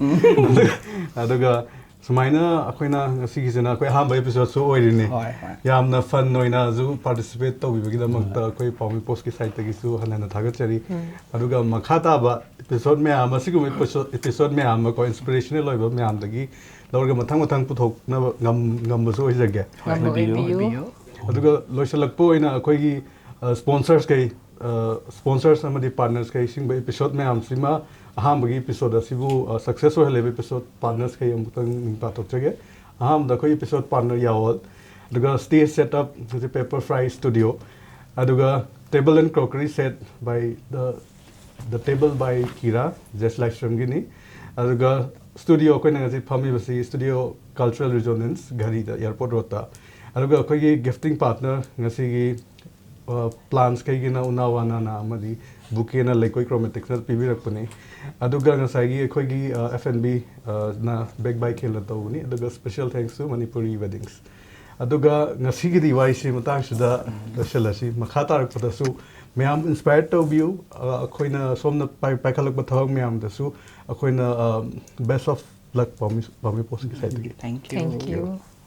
ꯑꯗꯨꯒ ꯁꯨꯃꯥꯏꯅ ꯑꯩꯈꯣꯏꯅ ꯉꯁꯤꯒꯤꯁꯤꯅ ꯑꯩꯈꯣꯏ ꯑꯍꯥꯟꯕ ꯑꯦꯄꯤꯁꯣꯗꯁꯨ ꯑꯣꯏꯔꯤꯅꯤ꯫ ꯍꯣꯏ, ꯍꯣꯏ꯫ ꯌꯥꯝꯅ ꯐꯟ ꯑꯣꯏꯅꯁꯨ ꯄꯥꯔꯇꯤꯁꯤꯄꯦꯠ ꯇꯧꯕꯤꯕꯒꯤꯗꯃꯛꯇ ꯑꯩꯈꯣꯏ ꯄꯥꯎꯃꯤ ꯄꯣꯁꯀꯤ ꯁꯥꯏꯠꯇꯒꯤꯁꯨ ꯍꯟꯅ ꯍꯟꯅ ꯊꯥꯒꯠꯆꯔꯤ꯫ ꯑꯗꯨꯒ ꯃꯈꯥ ꯇꯥꯕ ꯑꯦꯄꯤꯁꯣꯗ ꯃꯌꯥꯝ ꯑꯃ, ꯁꯤꯒꯨꯝꯕ ꯑꯦꯄꯤꯁꯣꯗ, ꯑꯦꯄꯤꯁꯣꯗ ꯃꯌꯥꯝ ꯑꯃ ꯀꯣ, ꯏꯟꯁꯄꯤꯔꯦꯁꯅꯦꯜ ꯑꯣꯏꯕ ꯃꯌꯥꯝꯗꯒꯤ ꯂꯧꯔꯒ ꯃꯊꯪ ꯃꯊꯪ ꯄꯨꯊꯣꯛꯅꯕ ꯉꯝ-, ꯉꯝꯕꯁꯨ ꯑꯣꯏꯖꯒꯦ꯫ ꯉꯝꯕ ꯑꯣꯏꯕꯤꯌꯨ꯫ ꯑꯗꯨꯒ ꯂꯣꯏꯁꯤꯜꯂꯛꯄ ꯑꯣꯏꯅ ꯑꯩꯈꯣꯏꯒꯤ, ꯑ, ꯁ꯭ꯄꯣꯟꯁꯔꯁꯈꯩ, ꯑ, ꯁ꯭ꯄꯣꯟꯁꯔꯁ ꯑꯃꯗꯤ ꯄꯥꯔꯠꯅꯔꯁꯈꯩ, ꯁꯤꯒꯨꯝꯕ ꯑꯦꯄꯤꯁꯣꯗ ꯃꯌꯥꯝꯁꯤꯃ, ꯑꯍꯥꯟꯕꯒꯤ ꯑꯦꯄꯤꯁꯣꯗ ꯑꯁꯤꯕꯨ, ꯑ, ꯁꯛꯁꯦꯁ ꯑꯣꯏꯍꯜꯂꯤꯕ ꯑꯦꯄꯤꯁꯣꯗ ꯄꯥꯔꯠꯅꯔꯁꯈꯩ ꯑꯃꯨꯛꯇꯪ ꯃꯤꯡ ꯄꯥꯊꯣꯛꯆꯒꯦ꯫ ꯑꯍꯥꯟꯕꯗ ꯑꯩꯈꯣꯏ ꯑꯦꯄꯤꯁꯣꯗ ꯄꯥꯔꯠꯅꯔ ꯌꯥꯋꯜ, ꯑꯗꯨꯒ ꯁ꯭ꯇꯦꯖ ꯁꯦꯠ ꯑꯞ ꯍꯧꯖꯤꯛ ꯄꯦꯄꯔ ꯐ꯭ꯔꯥꯏ ꯁ꯭ꯇꯨꯗꯤꯑꯣ, ꯑꯗꯨꯒ table and crockery set by the the table by Kira, ꯖꯦꯁ ꯂꯥꯏꯁ꯭ꯔꯝꯒꯤꯅꯤ꯫ ꯑꯗꯨꯒ ꯁ꯭ꯇꯨꯗꯤꯑꯣ, ꯑꯩꯈꯣꯏꯅ ꯉꯁꯤ ꯐꯝꯃꯤꯕꯁꯤ ꯁ꯭ꯇꯨꯗꯤꯑꯣ ꯀꯜꯆꯔꯦꯜ ꯔꯤꯖꯣꯅꯦꯟꯁ, ꯘꯔꯤꯗ, ꯑꯦꯌꯔꯄꯣꯔꯠ ꯔꯣꯗꯇ꯫ ꯑꯗꯨꯒ ꯑꯩꯈꯣꯏꯒꯤ ꯒꯤꯐꯇꯤꯡ ꯄꯥꯔꯠꯅꯔ ꯉꯁꯤꯒꯤ, ꯑ, ꯄ꯭ꯂꯥꯟꯁꯈꯩꯒꯤꯅ ꯎꯅꯥ ꯋꯥꯅꯥꯅ ꯑꯃꯗꯤ ꯕꯨꯀꯦꯅ ꯂꯩꯀꯣꯏ ꯀ꯭ꯔꯣꯃꯦꯇꯤꯛꯁꯅ ꯄꯤꯕꯤꯔꯛꯄꯅꯤ꯫ ꯑꯗꯨꯒ ꯉꯁꯥꯏꯒꯤ ꯑꯩꯈꯣꯏꯒꯤ F and B ꯅ ꯕꯦꯛ ꯕꯥꯏ ꯈꯦꯜꯅ ꯇꯧꯕꯅꯤ꯫ ꯑꯗꯨꯒ special thanks to Manipuri Weddings꯫ ꯑꯗꯨꯒ ꯉꯁꯤꯒꯤꯗꯤ ꯋꯥꯔꯤꯁꯤ ꯃꯇꯥꯡꯁꯤꯗ ꯂꯣꯏꯁꯤꯜꯂꯁꯤ꯫ ꯃꯈꯥ ꯇꯥꯔꯛꯄꯗꯁꯨ ꯃꯌꯥꯝ ꯏꯟꯁꯄꯥꯌꯔ ꯇꯧꯕꯤꯌꯨ꯫ ꯑ, ꯑꯩꯈꯣꯏꯅ ꯁꯣꯝꯅ ꯄꯥꯏ-, ꯄꯥꯏꯈꯠꯂꯛꯄ ꯊꯕꯛ ꯃꯌꯥꯝꯗꯁꯨ ꯑꯩꯈꯣꯏꯅ, ꯑ, best of luck ꯄꯥꯎꯃꯤ, ꯄꯥꯎꯃꯤ ꯄꯣꯠꯁꯤꯒꯤ ꯁꯥꯏꯠꯇꯒꯤ꯫ Thank you. Thank you.